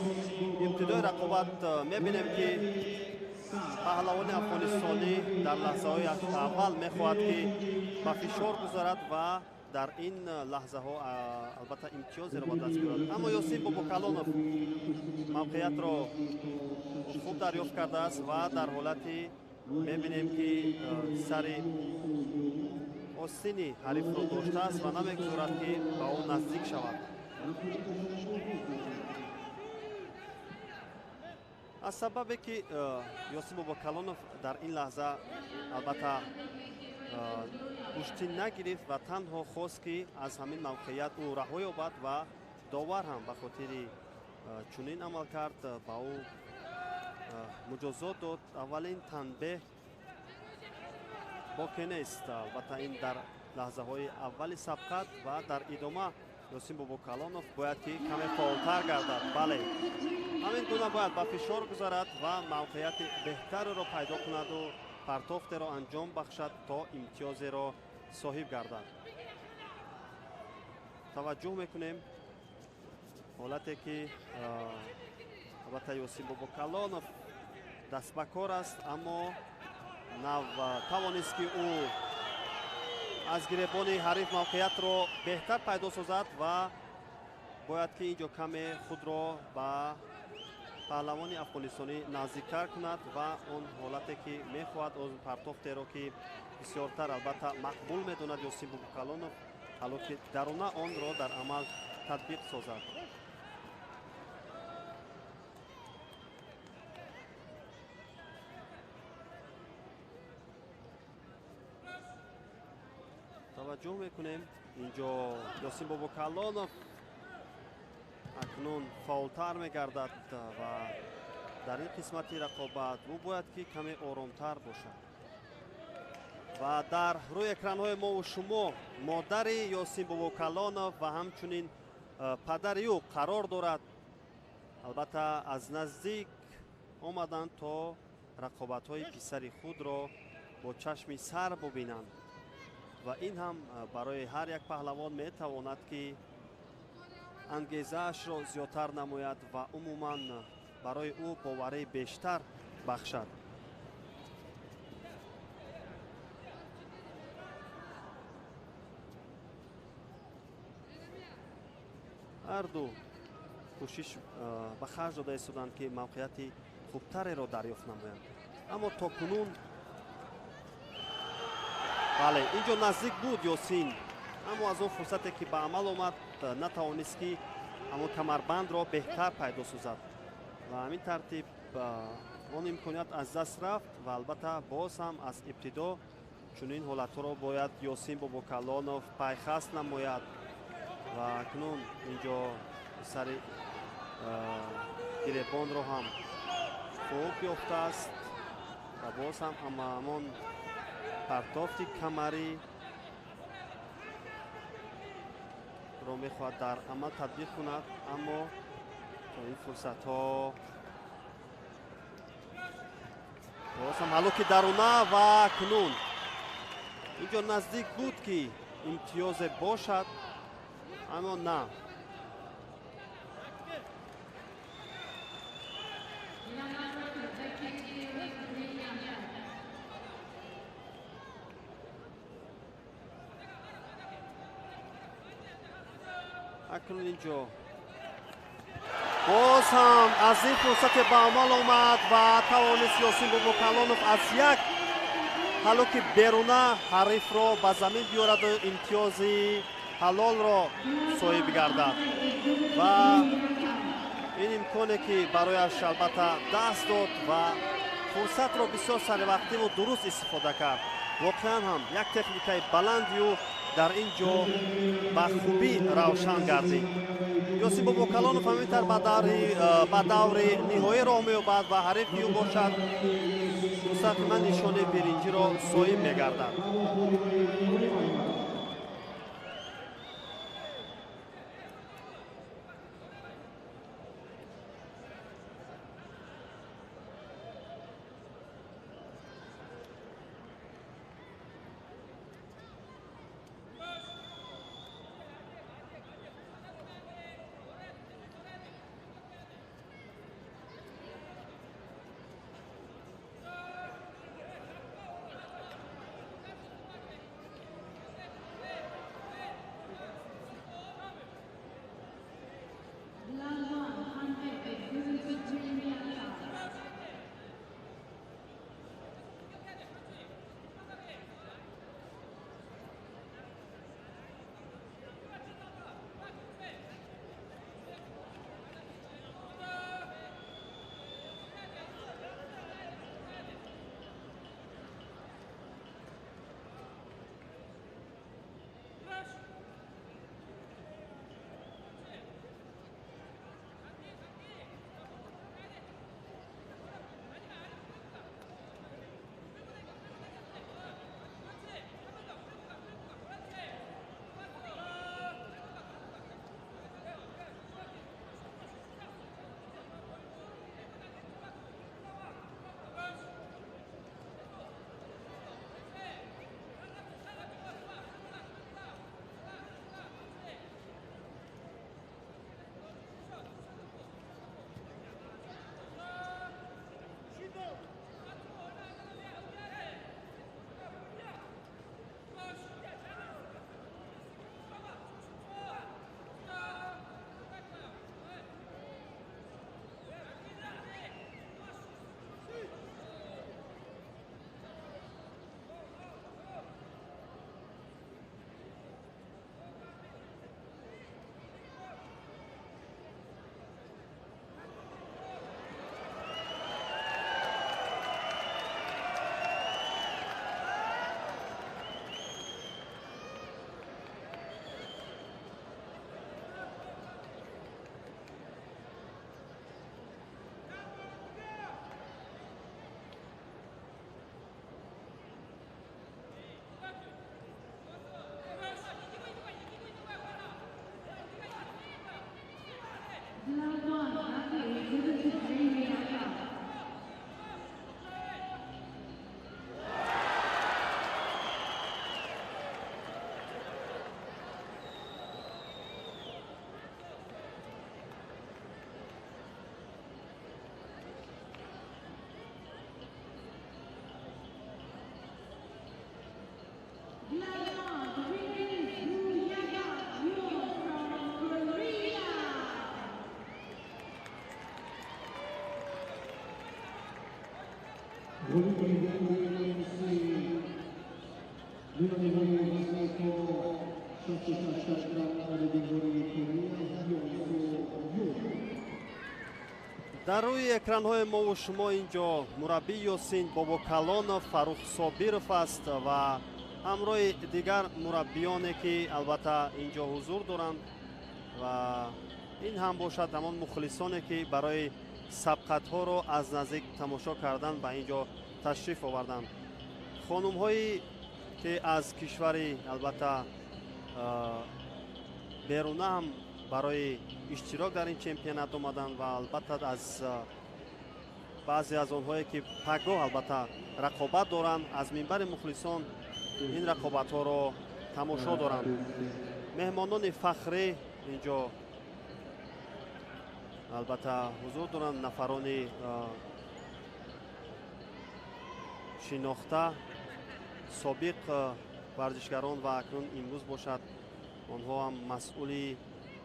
ибтидои рақобат мебинем ки паҳлавони афғонистонӣ дар лаҳзаҳои аввал мехоҳад ки ба фишор гузарад ва дар ин лаҳзаҳо албатта имтиёзеро ба даст биёрад. Аммо Ёсин Бобокалонов мавқеиятро хуб дарёфт кардааст ва дар ҳолати мебинем ки сари остини ҳарифро доштааст ва намегузорад ки ба ӯ наздик шавад. Аз сабабе ки Ёсин Бобокалонов дар ин лаҳза албатта гӯштин нагирифт ва танҳо хост ки аз ҳамин мавқеият ӯ раҳо ёбад ва довар ҳам ба хотири чунин амал кард ба ӯ муҷозот дод. Аввалин танбеҳ боке нест, албатта ин дар лаҳзаҳои аввали сабқат ва дар идома Ёсин Бобокалонов бояд ки каме фаъолтар гардад. Бале, ҳамин гуна бояд ба фишор гузарад ва мавқеияти беҳтареро пайдо кунаду партофтеро анҷом бахшад то имтиёзеро соҳиб гардад. Таваҷҷӯҳ мекунем ҳолате ки албатта Ёсин Бобокалонов дастбакор аст, аммо нав тавонист ки ӯ аз гиребони ҳариф мавқеиятро беҳтар пайдо созад ва бояд ки инҷо каме худро ба паҳлавони афғонистонӣ наздиктар кунад ва он ҳолате ки мехоҳад он партофтеро ки бисёртар албатта мақбул медонад Ёсин Бобокалонов, ҳало ки даруна онро дар амал татбиқ созад. Таваҷҷӯҳ мекунем инҷо Ёсин Бобокалонов акнун фаъолтар мегардад ва дар ин қисмати рақобат ӯ бояд ки каме оромтар бошад. Ва дар рӯи экранҳои мову шумо модари Ёсин Бобокалонов ва ҳамчунин падари ӯ қарор дорад. Албатта аз наздик омаданд то рақобатҳои писари худро бо чашми сар бубинанд ва ин ҳам барои ҳар як паҳлавон метавонад ки ангезаашро зиёдтар намояд ва умуман барои ӯ боварии бештар бахшад. Ҳарду кӯшиш ба харҷ дода истоданд ки мавқеияти хубтареро дарёфт намоянд, аммо то кунун бале инҷо наздик буд Ёсин, аммо аз он фурсате ки ба амал омад натавонист ки ҳамон камарбандро беҳтар пайдо созад ва ҳамин тартиб он имконият аз даст рафт ва албатта боз ҳам аз ибтидо чунин ҳолатҳоро бояд Ёсин Бобокалонов пайхаст намояд ва акнун инҷо сари гиребонро ҳам хуб ёфтааст ва боз ҳам ҳамон партофти камарӣ ро мехоҳад дар амал татбиқ кунад, аммо то ин фурсатҳо боз ҳам ҳалоки даруна ва акнун инҷо наздик буд ки имтиёзе бошад, аммо на. Акнун инҷо боз ҳам аз ин фурсате ба амал омад ва тавонист Ёсин Бобокалонов аз як ҳалоки беруна ҳарифро ба замин биёраду имтиёзи ҳалолро соҳиб гардад ва ин имконе ки барояш албатта даст дод ва фурсатро бисёр саривақтиву дуруст истифода кард. Воқеан ҳам як техникаи баланди ӯ дар ин ҷо ба хубӣ равшан гардид. Ёсин Бобокалонов ҳамин тавр ба даври ниҳоӣ роҳ меёбад ва ҳарифи ӯ бошад мустақиман нишонаи биринҷиро соҳиб мегардад. Дар рӯи экранҳои мову шумо инҷо мураббӣ Ёсин Бобокалонов, Фаррух Собиров аст ва ҳамроҳи дигар мураббиёне ки албатта инҷо ҳузур доранд ва ин ҳам бошад ҳамон мухлисоне ки барои сабқатҳоро аз наздик тамошо кардан ба инҷо ташриф оварданд. Хонумҳое ки аз кишвари албатта беруна ҳам барои иштирок дар ин чемпионат омаданд ва албатта аз баъзе аз онҳое ки пагоҳ албатта рақобат доранд, аз минбари мухлисон ин рақобатҳоро тамошо доранд. Меҳмонони фахрӣ инҷо албатта ҳузур доранд, нафарони шинохта, собиқ варзишгарон ва акнун имрӯз бошад онҳо ҳам масъули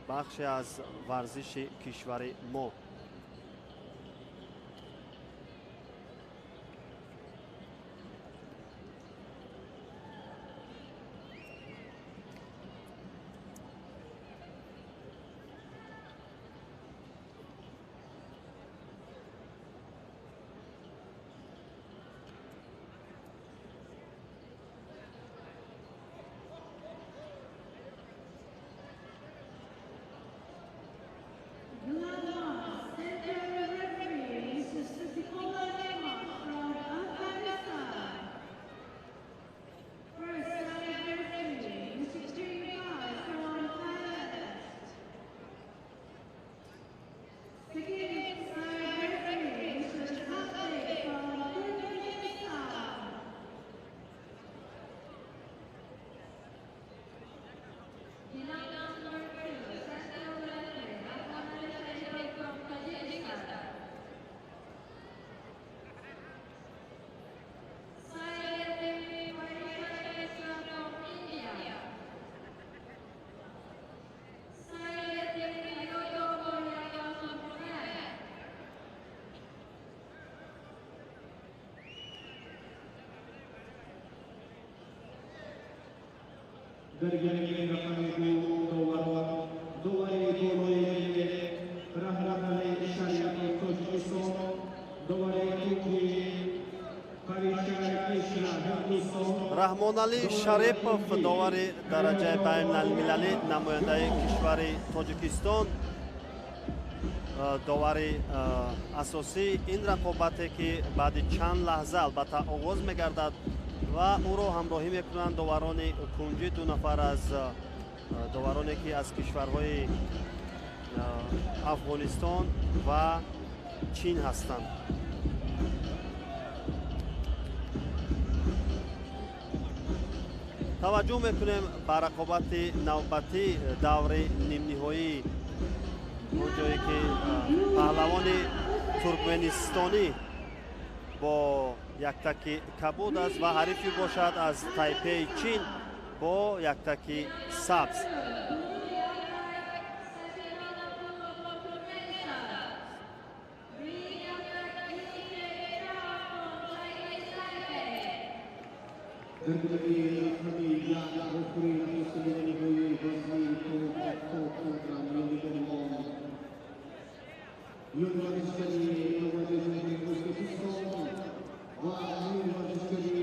Бахше аз варзиши кишвари мо. Дар гирди рақами ду довари болои Раҳмоналӣ Шарипов, Тоҷикистон, довари кунҷи Паришар Мишра, Ҳиндустон. Раҳмоналӣ Шарипов, довари дараҷаи байналмилалӣ, намояндаи кишвари Тоҷикистон, довари асосии ин рақобате, ки баъди чанд лаҳза албатта оғоз мегардад ва ӯро ҳамроҳӣ мекунанд доварони кунҷӣ, ду нафар аз довароне, ки аз кишварҳои Афғонистон ва Чин ҳастанд. Таваҷҷӯҳ мекунем ба рақобати навбатӣ даври нимниҳоӣ, он ҷое ки паҳлавони туркменистонӣ бо яктаки кабуд аст ва ҳарифи бошад аз Тайпеи Чин бо яктаки сабз. Дар гирди рақами як охири мусобиқаи ниҳоии вазни то 70 килограмм миёни бонувон, миёни варзишгари намояндаи Ҷумҳурии Ӯзбекистон ва миёни варзишгари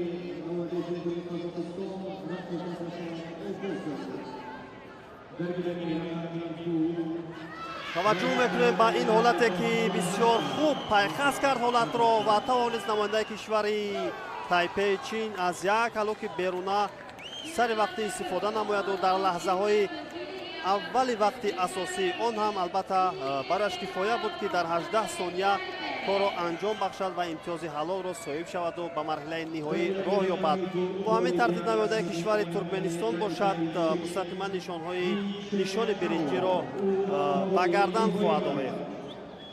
намояндаи Ҷумҳурии Қазоқистон рақобаташон оғоз гардид. Дар гирди рақами ду. Таваҷҷӯҳ мекунем ба ин ҳолате, ки бисёр хуб пайхас кард ҳолатро ва тавонист намояндаи кишвари Тайпеи Чин аз як ҳалоки беруна сари вақти истифода намояду дар лаҳзаҳои аввали вақти асосӣ. Он ҳам албатта барояш кифоя буд, ки дар 18 сония корро анҷом бахшад ва имтиёзи ҳалолро соҳиб шаваду ба марҳилаи ниҳоӣ роҳ ёбад. Бо ҳамин тартиб намояндаи кишвари Туркменистон бошад мустақиман нишонҳои нишони биринҷиро ба гардан хоҳад овехт.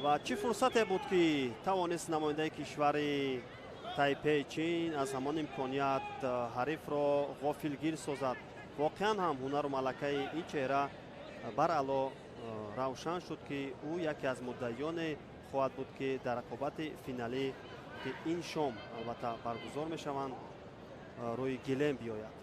Ва чӣ фурсате буд, ки тавонист намояндаи кишвари Тайпеи Чин аз ҳамон имконият ҳарифро ғофилгир созад. Воқеан ҳам ҳунару малакаи ин чеҳра бараъло равшан шуд, ки ӯ яке аз муддаиёне хоҳад буд, ки дар рақобати финалӣ, ки ин шом албатта баргузор мешаванд, рӯи гилем биёяд.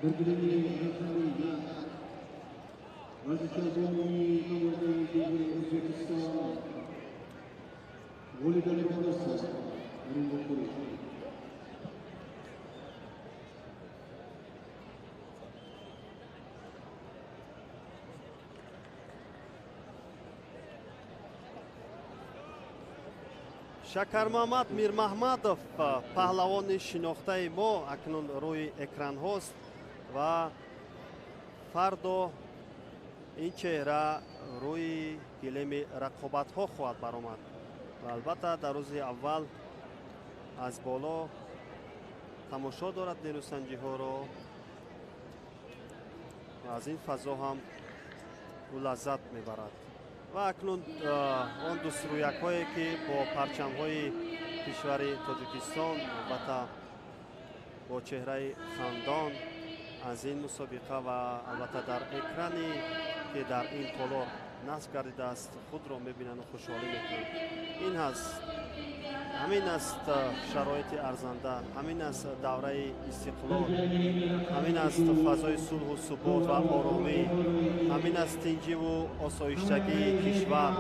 Дар гилеми рақами 1 варзишкорбони намояндаи Ҷумҳурии Ӯзбекистон Ғолибҷон Ибодосов дар ин вохӯрӣ. Шакармуҳаммад Мирмаҳмадов, паҳлавони шинохтаи мо, акнун рӯи экранҳост ва фардо ин чеҳра рӯи гилеми рақобатҳо хоҳад баромад ва албатта дар рӯзи аввал аз боло тамошо дорад нерӯсанҷиҳоро ва аз ин фазо ҳам ӯ лаззат мебарад. Ва акнун он дӯстрӯякҳое ки бо парчамҳои кишвари Тоҷикистон, албатта бо чеҳраи хандон аз ин мусобиқа ва албатта дар экране ки дар ин толор насб гардидааст худро мебинанд ва хушҳолӣ мекунанд. Ин ҳаст, ҳамин аст шароити арзанда, ҳамин аст давраи истиқлол, ҳамин аст фазои сулҳу субот ва оромӣ, ҳамин аст тинҷиву осоиштагии кишвар,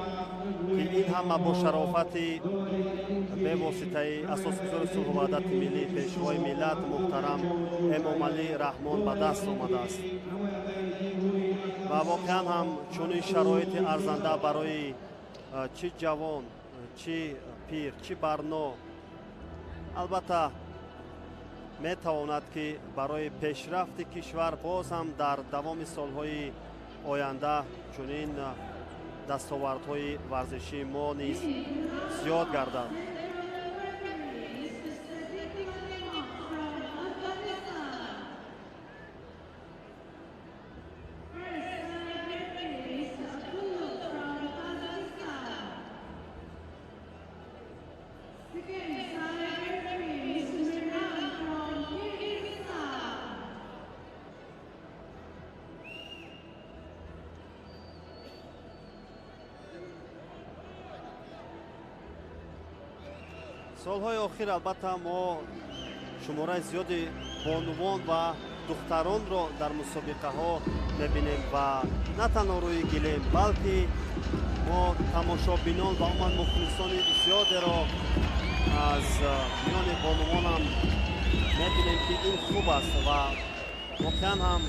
ки ин ҳама бо шарофати бевоситаи асосгузори сулҳу ваҳдати миллӣ, пешвои миллат муҳтарам Эмомалӣ Раҳмон ба даст омадааст. Ва воқеан ҳам чунин шароити арзанда барои чӣ ҷавон, чӣ пир, чӣ барно албатта метавонад ки барои пешрафти кишвар боз ҳам дар давоми солҳои оянда чунин дастовардҳои варзишии мо низ зиёд гардад. Солҳои охир албатта мо шумораи зиёди бонувон ва духтаронро дар мусобиқаҳо мебинем ва на танҳо рӯи гилем, балки мо тамошобинон ва умуман мухлисони зиёдеро аз миёни бонувонам мебинем, ки ин хуб аст ва воқеан ҳам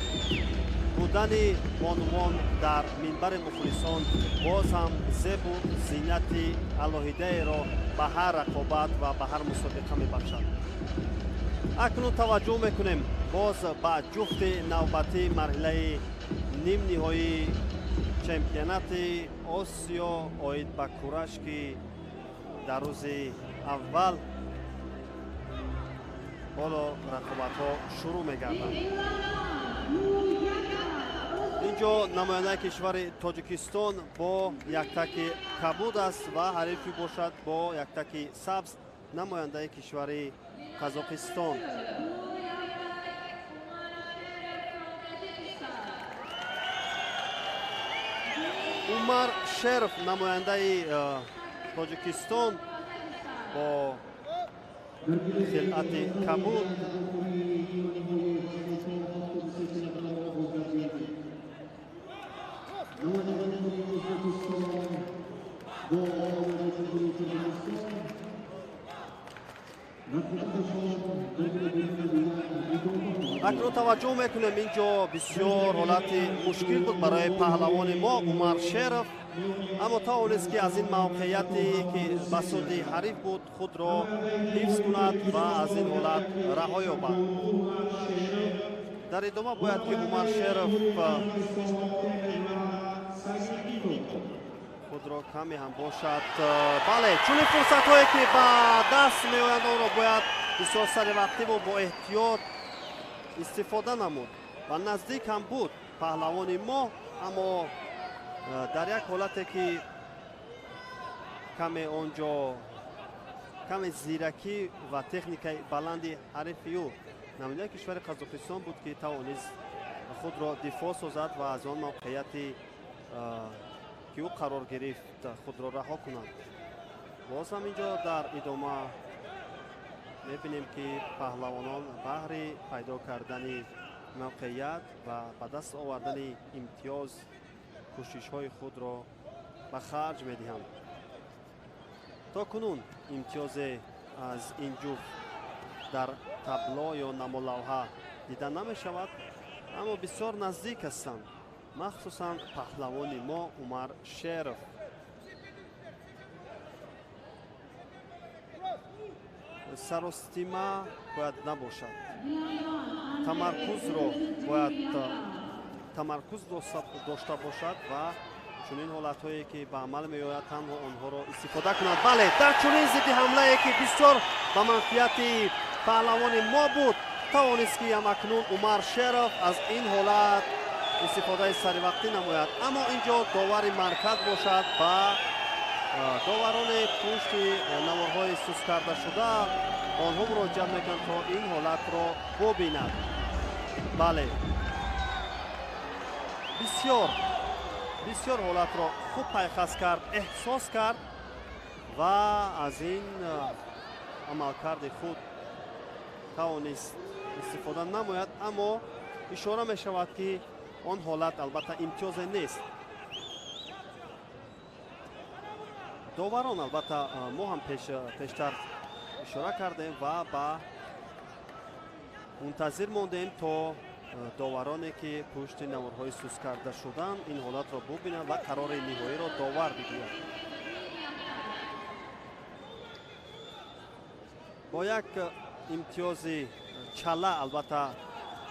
будани бонувон дар минбари мухлисон боз ҳам зебу зинати алоҳидаеро ба ҳар рақобат ва ба ҳар мусобиқа мебахшад. Акнун таваҷҷӯҳ мекунем боз ба ҷуфти навбатии марҳилаи нимниҳоии чемпионати Осиё оид ба кураш, ки дар рӯзи аввал ҳоло рақобатҳо шурӯъ мегарданд. Инҷо намояндаи кишвари Тоҷикистон бо яктаки кабуд аст ва ҳарифи бошад бо яктаки сабз намояндаи кишвари Қазоқистон. Умар Шеров намояндаи Тоҷикистон бо хилъати кабуд. Акнун таваҷҷӯҳ мекунем, инҷо бисёр ҳолати мушкил буд барои паҳлавони мо Умар Шеров, аммо тавонист ки аз ин мавқеияте ки ба суди ҳариф буд худро ҳифз кунад ва аз ин ҳолат раҳо ёбад. Дар идома бояд ки Умар Шеров худро каме ҳам бошад. Бале, чунин фурсатҳое ки ба даст меоянд онро бояд бисёр саривақтиву бо эҳтиёт истифода намуд ва наздик ҳам буд паҳлавони мо, аммо дар як ҳолате ки каме он ҷо каме зиракӣ ва техникаи баланди ҳарифи ӯ намояндаи кишвари Қазоқистон буд ки тавонист худро дифоъ созад ва аз он мавқеияти ки ӯ қарор гирифт худро раҳо кунад. Боз ҳам инҷо дар идома мебинем ки паҳлавонон баҳри пайдо кардани мавқеият ва ба даст овардани имтиёз кӯшишҳои худро ба харҷ медиҳанд. То кунун имтиёзе аз ин ҷуфт дар табло ё намолавҳа дида намешавад, аммо бисёр наздик ҳастанд, махсусан паҳлавони мо Умар Шеров. Саростима бояд набошад, тамаркузро бояд тамаркуз дошта бошад ва чунин ҳолатҳое ки ба амал меояд танҳо онҳоро истифода кунад. Бале, дар чунин зидди ҳамлае ки бисёр ба манфиати паҳлавони мо буд, тавонист ки ҳамакнун Умар Шеров аз ин ҳолат истифодаи саривақтӣ намояд. Аммо ин ҷо довари марказ бошад ба доварони пушти наворҳои суст карда шуда онҳо муроҷиат мекунанд то ин ҳолатро бубинад. Бале, бисёр бисёр ҳолатро хуб пайхас кард, эҳсос кард ва аз ин амалкарди худ тавонист истифода намояд. Аммо ишора мешавад ки он ҳолат албатта имтиёзе нест. Доварон албатта мо ҳам пештар ишора кардем ва ба мунтазир мондем то довароне ки пушти наворҳои суст карда шуданд ин ҳолатро бубинанд ва қарори ниҳоиро довар бигӯяд. Бо як имтиёзи чала албатта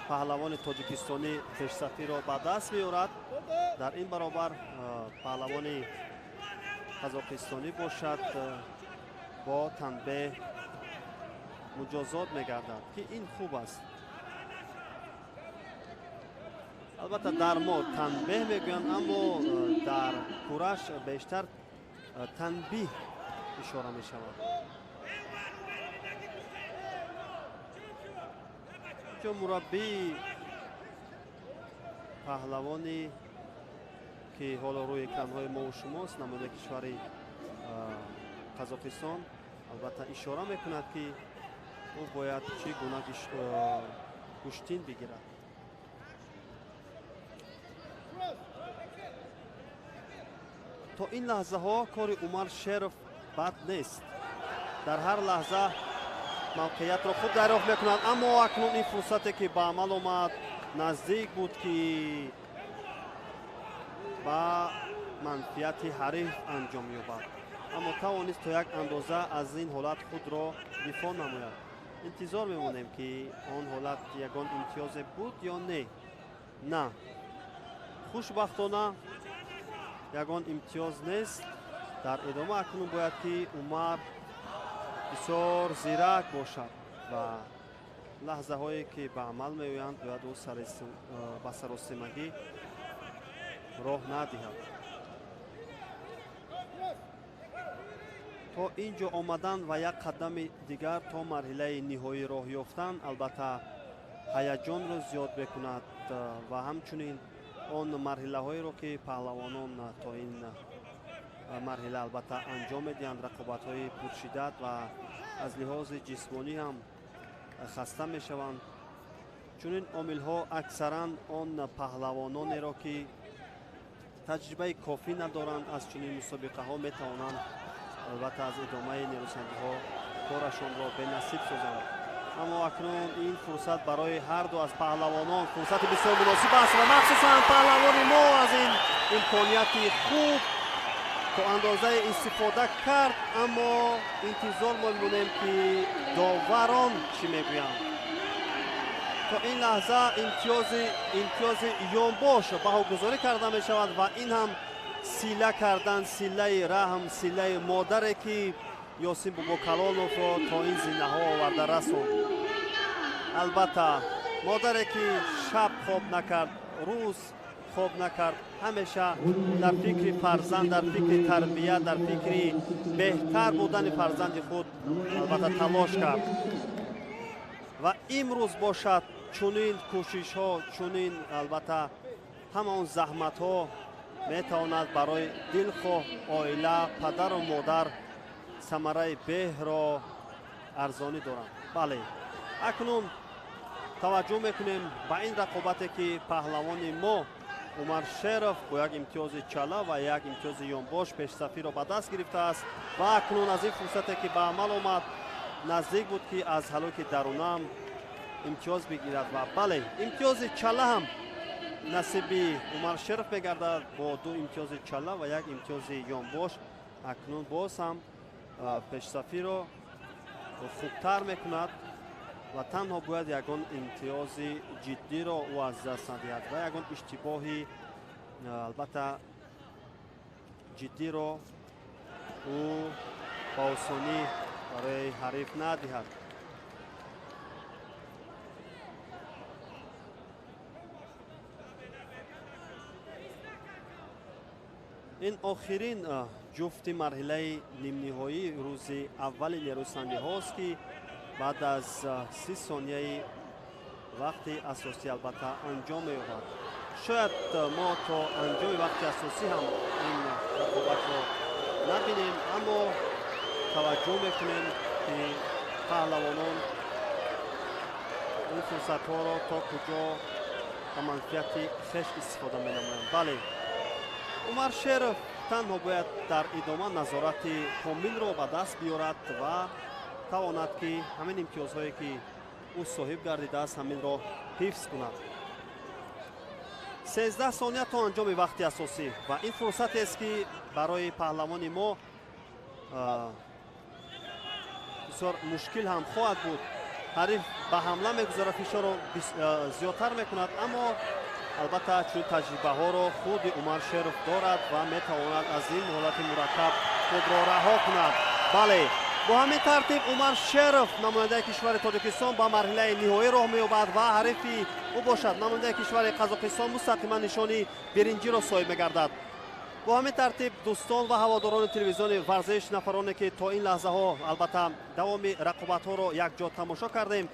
паҳлавони тоҷикистонӣ пешсафиро ба даст меорад. Дар ин баробар паҳлавони қазоқистонӣ бошад бо танбеҳ муҷозот мегардад, ки ин хуб аст. Албатта дар мо танбеҳ мегӯянд, аммо дар кураш бештар танбиҳ ишора мешавад. Инҷо мураббии паҳлавони ки ҳоло рӯи экранҳои мову шумост, намояндаи кишвари Қазоқистон, албатта ишора мекунад ки ӯ бояд чӣ гуна гӯштин бигирад. То ин лаҳзаҳо кори Умар Шеров бад нест. Дар ҳар лаҳза мавқеиятро хуб дарёфт мекунад, аммо акнун ин фурсате ки ба амал омад наздик буд ки ба манфиати ҳариф анҷом ёбад, аммо тавонист то як андоза аз ин ҳолат худро дифоъ намояд. Интизор мемонем ки он ҳолат ягон имтиёзе буд ё не. На, хушбахтона ягон имтиёз нест. Дар идома акнун бояд ки Умар бисёр зирак бошад ва лаҳзаҳое ки ба амал меоянд бояд ӯ ба саросимагӣ роҳ надиҳад. То ин ҷо омадан ва як қадами дигар то марҳилаи ниҳоӣ роҳ ёфтан албатта ҳаяҷонро зиёд мекунад ва ҳамчунин он марҳилаҳоеро ки паҳлавонон то ин марҳила албатта анҷом медиҳанд, рақобатҳои пуршиддат ва аз лиҳози ҷисмонӣ ҳам хаста мешаванд. Чунин омилҳо аксаран он паҳлавононеро ки таҷрибаи кофӣ надоранд аз чунин мусобиқаҳо метавонанд албатта аз идомаи нерӯсанҷиҳо корашонро бенасиб созанд. Аммо акнун ин фурсат барои ҳар ду аз паҳлавонон фурсати бисёр муносиб аст ва махсусан паҳлавони мо аз ин имконияти хуб то андозае истифода кард, аммо интизор мемонем ки доварон чӣ мегӯянд. То ин лаҳза имтиёзи ёнбош баҳогузорӣ карда мешавад ва ин ҳам сила кардан, силаи раҳм, силаи модаре ки Ёсин Бобокалоновро то ин зинаҳо оварда расонд. Албатта модаре ки шаб хоб накард, рӯз хоб накард, ҳамеша дар фикри фарзанд, дар фикри тарбия, дар фикри беҳтар будани фарзанди худ албатта талош кард. Ва имрӯз бошад чунин кӯшишҳо, чунин албатта ҳама он заҳматҳо метавонад барои дилхоҳ оила, падару модар самараи беҳро арзонӣ доранд. Бале, акнун Таваҷҷӯҳ мекунем ба ин рақобате, ки паҳлавони мо Умар Шеров бо як имтиёзи чала ва як имтиёзи ёнбош пешсафиро ба даст гирифтааст ва акнун аз ин фурсате, ки ба амал омад, наздик буд, ки аз ҳалоки дарунаам имтиёз бигирад ва бале, имтиёзи чала ҳам насиби Умар Шеров мегардад бо ду имтиёзи чала ва як имтиёзи ёнбош. Акнун боз ҳам пешсафиро хубтар мекунад ва танҳо бояд ягон имтиёзи ҷиддиро ӯ аз даст надиҳад ва ягон иштибоҳи албатта ҷиддиро ӯ ба осонӣ барои ҳариф надиҳад. Ин охирин ҷуфти марҳилаи нимниҳоӣ рӯзи аввали нерӯсанҷиҳост, ки баъд аз 30 сонияи вақти асосӣ албатта анҷом меёбад. Шояд мо то анҷоми вақти асосӣ ҳам ин рақобатро набинем, аммо таваҷҷӯҳ мекунем, ки паҳлавонон ин фурсатҳоро то куҷо ба манфиати хеш истифода менамоянд. Бале, Умар Шеров танҳо бояд дар идома назорати комилро ба даст биёрад ва тавонад, ки ҳамин имтиёзҳое, ки ӯ соҳиб гардидааст, ҳаминро ҳифз кунад. 13 сония то анҷоми вақти асосӣ ва ин фурсатест, ки барои паҳлавони мо бисёр мушкил ҳам хоҳад буд. Ҳариф ба ҳамла мегузарад, фишорро зиёдтар мекунад, аммо албатта чунин таҷрибаҳоро худи Умар Шеров дорад ва метавонад аз ин ҳолати мураккаб худро раҳо кунад. Бале, бо ҳамин тартиб Умар Шеров, намояндаи кишвари Тоҷикистон, ба марҳилаи ниҳоӣ роҳ меёбад ва ҳарифи ӯ бошад намояндаи кишвари Қазоқистон мустақиман нишони биринҷиро соҳиб мегардад. Бо ҳамин тартиб, дӯстон ва ҳаводорони телевизиони варзиш, нафароне, ки то ин лаҳзаҳо албатта давоми рақобатҳоро якҷо тамошо кардем,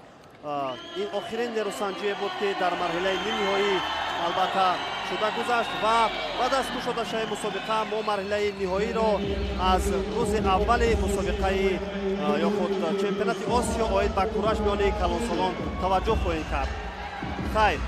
ин охирин нерӯсанҷие буд, ки дар марҳилаи нимниҳоӣ албатта шуда гузашт ва баъд аз кушодашавии мусобиқа мо марҳилаи ниҳоиро аз рӯзи аввали мусобиқаи ё худ чемпионати Осиё оид ба кураш миёни калонсолон таваҷҷӯҳ хоҳем кард. Хайр.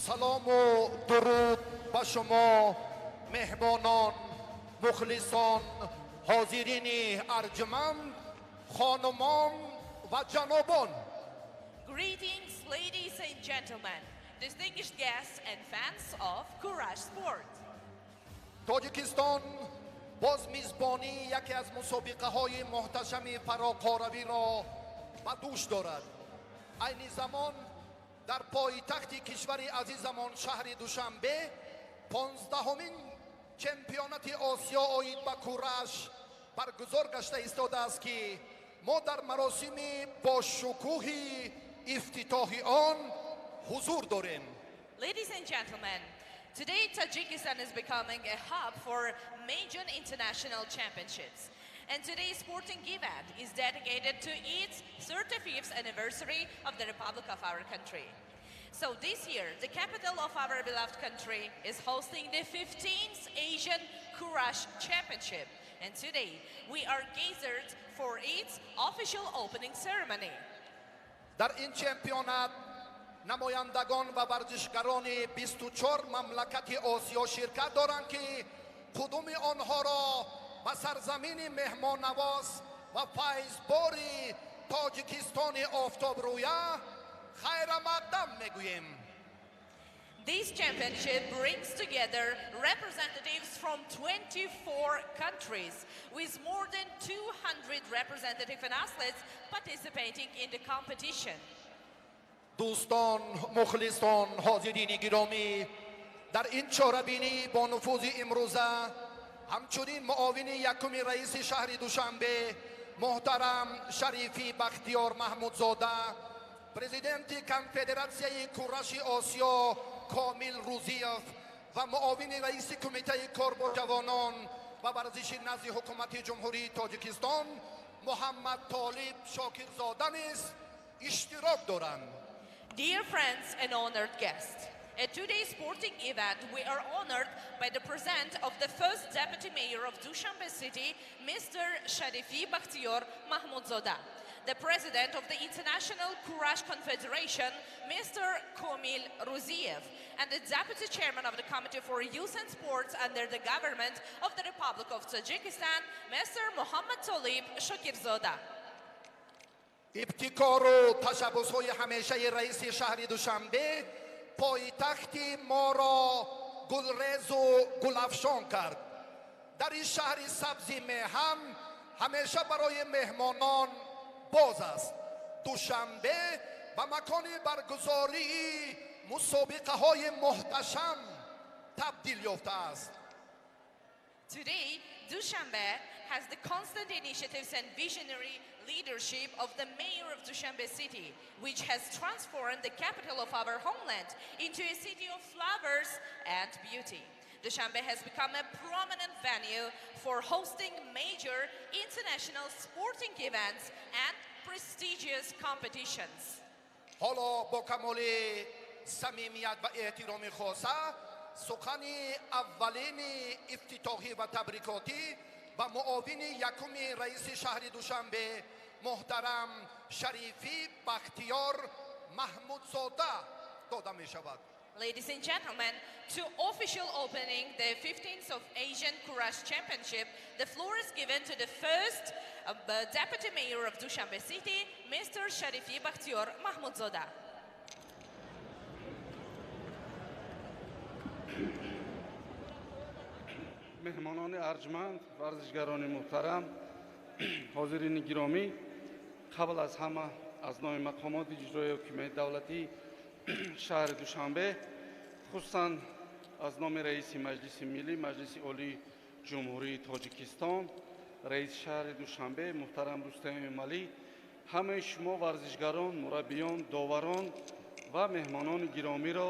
Салому дуруд ба шумо меҳмонон, мухлисон, ҳозирини арҷманд, хонумон ва ҷанобон. Greetings, ladies and gentlemen, distinguished guests and fans of Kurash Sport. Тоҷикистон боз мизбонии яке аз мусобиқаҳои муҳташами фароқоравиро ба дӯш дорад. Айни замон дар пойтахти кишвари азизамон, шаҳри Душанбе, 15-умин чемпионати Осиё оид ба кураш баргузор гашта истодааст, ки мо дар маросими бошукӯҳи ифтитоҳи он ҳузур дорем. Ladies and gentlemen, today Tajikistan is becoming a hub for major international championships. And today's sporting event is dedicated to its 35th anniversary of the Republic of our country. So this year, the capital of our beloved country is hosting the 15th Asian Kurash Championship. And today, we are gathered for its official opening ceremony. Дар ин чемпионат намояндагон ва варзишгарони 24 мамлакати Осиё ширкат доранд, ки қудуми онҳоро ба сарзамини меҳмоннавоз ва файзбори Тоҷикистони офтобрӯя хайрамақдам мегӯем. This championship brings together representatives from 24 countries, with more than 200 representative and athletes participating in the competition. Дӯстон, мухлисон, ҳозирини гиромӣ, дар ин чорабинӣ бо нуфузи имрӯза ҳамчунин муовини якуми раиси шаҳри Душанбе муҳтарам Шарифӣ Бахтиёр Маҳмудзода, президенти Конфедератсияи кураши Осиё Комил Рӯзиев ва муовини раиси Кумитаи кор бо ҷавонон ва варзиши назди Ҳукумати Ҷумҳурии Тоҷикистон Муҳаммад Толиб Шокирзода низ иштирок доранд. Dear friends and honored guests, at today's sporting event, we are honored by the presence of the first deputy mayor of Dushanbe city, Mr. Sharifi Bakhtiyor Mahmudzoda, the president of the International Kurash Confederation, Mr. Komil Ruziev, and the deputy chairman of the Committee for Youth and Sports under the government of the Republic of Tajikistan, Mr. Muhammad Tolib Shokirzoda. Ибтикору ташаббусҳои ҳамешаи раиси шаҳри Душанбе пойтахти моро гулрезу гулафшон кард. Дар ин шаҳри сабзи меҳан ҳамеша барои меҳмонон боз аст. Душанбе ба макони баргузории мусобиқаҳои муҳташам табдил ёфтааст. Today, Dushanbe has the constant initiatives and visionary leadership of the mayor of Dushanbe city, which has transformed the capital of our homeland into a city of flowers and beauty. Dushanbe has become a prominent venue for hosting major international sporting events and prestigious competitions. Ҳоло бо камоли самимият ва эҳтироми хоса сухани аввалини ифтитоҳӣ ва табрикотӣ ба муовини якуми раиси шаҳри Душанбе муҳтарам Шарифӣ Бахтиёр Маҳмудзода дода мешавад. Ladies and gentlemen, to official opening the 15th of Asian Kurash Championship, the floor is given to the first deputy mayor of Dushanbe city, Mr. Sharifi Bakhtiyor Mahmudzoda. Меҳмонони арҷманд, варзишгарони муҳтарам, ҳозирини гиромӣ, қабл аз ҳама аз номи мақомоти иҷроии ҳокимияти давлатии шаҳри Душанбе, хусусан аз номи раиси Маҷлиси Миллӣ, Маҷлиси Олии Ҷумҳурии Тоҷикистон, раиси шаҳри Душанбе муҳтарам Рустам Эмомалӣ, ҳамаи шумо варзишгарон, мураббиён, доварон ва меҳмонони гиромиро,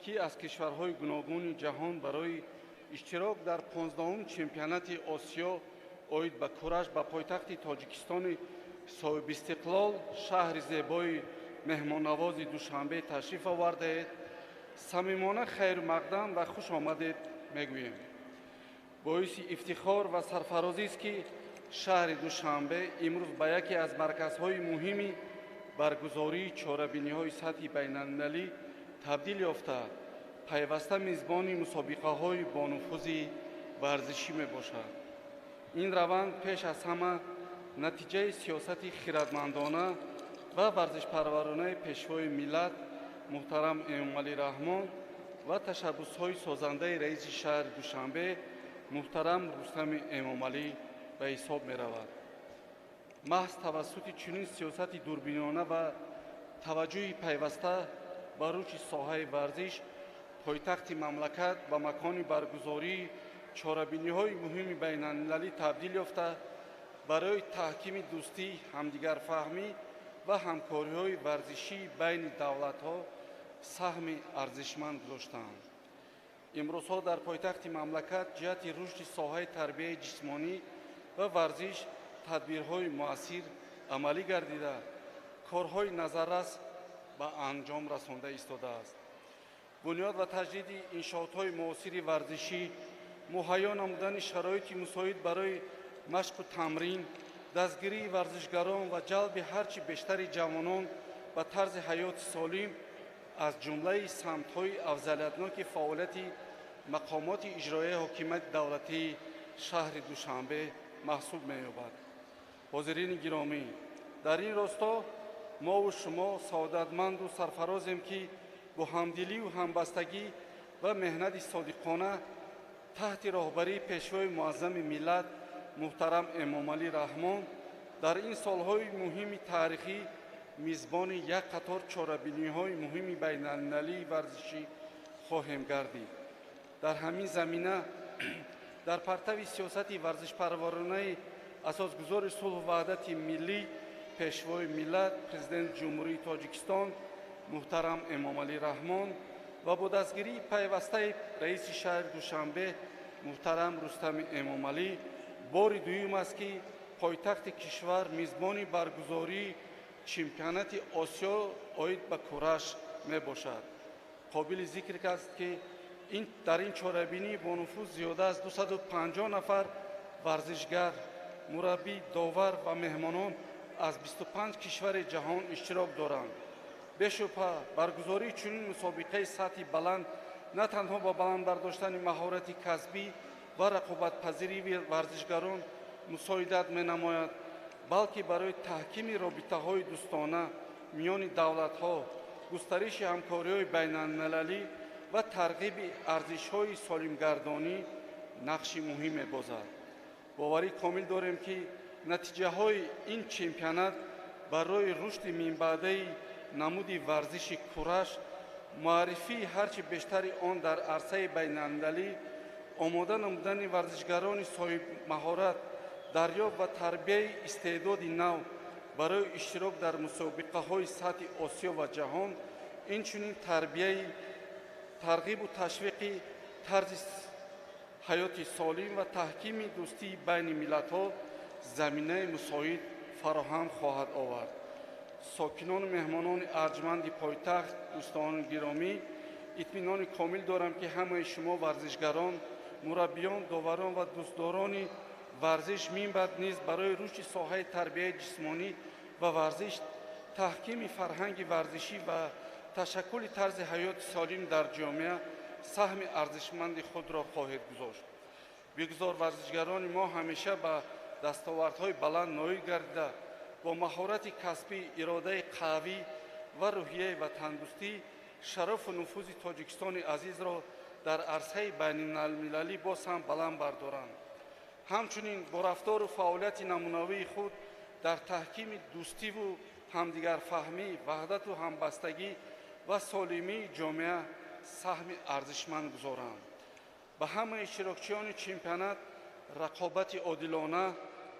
ки аз кишварҳои гуногуни ҷаҳон барои иштирок дар 15-ум чемпионати Осиё оид ба кураш ба пойтахти Тоҷикистони соҳибистиқлол, шаҳри зебои меҳмоннавози Душанбе ташриф овардаед, самимона хайрмақдам ва хуш омадед мегӯем. Боиси ифтихор ва сарфарозист, ки шаҳри Душанбе имрӯз ба яке аз марказҳои муҳими баргузории чорабиниҳои сатҳи байналмилалӣ табдил ёфта, Пайваста мизбони мусобиқаҳои бонуфузи варзишӣ мебошад. Ин раванд пеш аз ҳама натиҷаи сиёсати хирадмандона ва варзишпарваронаи Пешвои миллат муҳтарам Эмомалӣ Раҳмон ва ташаббусҳои созандаи раиси шаҳри Душанбе муҳтарам Рустами Эмомалӣ ба ҳисоб меравад. Маҳз тавассути чунин сиёсати дурбинона ва таваҷҷӯҳи пайваста ба рушди соҳаи варзиш пойтахти мамлакат ба макони баргузории чорабиниҳои муҳими байналмилалӣ табдил ёфта, барои таҳкими дӯстӣ, ҳамдигарфаҳмӣ ва ҳамкориҳои варзишии байни давлатҳо саҳми арзишманд гузоштаанд. Имрӯзҳо дар пойтахти мамлакат ҷиҳати рушди соҳаи тарбияи ҷисмонӣ ва варзиш тадбирҳои муассир амалӣ гардида, корҳои назаррас ба анҷом расонда истодааст. Бунёд ва таҷдиди иншоотҳои муосири варзишӣ, муҳайё намудани шароити мусоид барои машқу тамрин, дастгирии варзишгарон ва ҷалби ҳарчи бештари ҷавонон ба тарзи ҳаёти солим аз ҷумлаи самтҳои афзалиятноки фаъолияти мақомоти иҷроияи ҳокимияти давлатии шаҳри Душанбе маҳсуб меёбад. Ҳозирини гиромӣ, дар ин росто мову шумо саодатманду сарфарозем, ки бо ҳамдилию ҳамбастагӣ ва меҳнати содиқона таҳти роҳбарии Пешвои муаззами миллат муҳтарам Эмомалӣ Раҳмон дар ин солҳои муҳими таърихӣ мизбони як қатор чорабиниҳои муҳими байналмилалии варзишӣ хоҳем гардид. Дар ҳамин замина, дар партави сиёсати варзишпарваронаи асосгузори сулҳу ваҳдати миллӣ, Пешвои миллат, Президенти Ҷумҳурии Тоҷикистон муҳтарам Эмомалӣ Раҳмон ва бо дастгирии пайвастаи раиси шаҳри Душанбе муҳтарам Рустами Эмомалӣ бори дуюм аст, ки пойтахти кишвар мизбони баргузории чемпионати Осиё оид ба кураш мебошад. Қобили зикр аст, ки дар ин чорабинӣ бонуфуз зиёда аз 250 нафар варзишгар, мураббӣ, довар ва меҳмонон аз 25 кишвари ҷаҳон иштирок доранд. Бешубҳа, баргузории чунин мусобиқаи сатҳи баланд на танҳо ба баланд бардоштани маҳорати касбӣ ва рақобатпазирии варзишгарон мусоидат менамояд, балки барои таҳкими робитаҳои дӯстона миёни давлатҳо, густариши ҳамкориҳои байналмилалӣ ва тарғиби арзишҳои солимгардонӣ нақши муҳим мебозад. Боварӣ комил дорем, ки натиҷаҳои ин чемпионат барои рушди минбаъдаи намуди варзиши кураш, муаррифии ҳарчи бештари он дар арсаи байналмилалӣ, омода намудани варзишгарони соҳибмаҳорат, дарёфт ва тарбияи истеъдоди нав барои иштирок дар мусобиқаҳои сатҳи Осиё ва ҷаҳон, инчунин тарбияи тарғибу ташвиқи тарзи ҳаёти солим ва таҳкими дӯстии байни миллатҳо заминаи мусоид фароҳам хоҳад овард. Сокинону меҳмонони арҷманди пойтахт, дӯстони гиромӣ, итминони комил дорам, ки ҳамаи шумо варзишгарон, мураббиён, доварон ва дӯстдорони варзиш минбаъд низ барои рушди соҳаи тарбияи ҷисмонӣ ва варзиш, таҳкими фарҳанги варзишӣ ва ташаккули тарзи ҳаёти солим дар ҷомеа саҳми арзишманди худро хоҳед гузошт. Бигзор варзишгарони мо ҳамеша ба дастовардҳои баланд ноил гардида, бо маҳорати касбӣ, иродаи қавӣ ва рӯҳияи ватандӯстӣ шарафу нуфузи Тоҷикистони азизро дар арсаи байналмилалӣ боз ҳам баланд бардоранд. Ҳамчунин бо рафтору фаъолияти намунавии худ дар таҳкими дӯстиву ҳамдигарфаҳмӣ, ваҳдату ҳамбастагӣ ва солимии ҷомеа саҳми арзишманд гузоранд. Ба ҳамаи иштирокчиёни чемпионат рақобати одилона,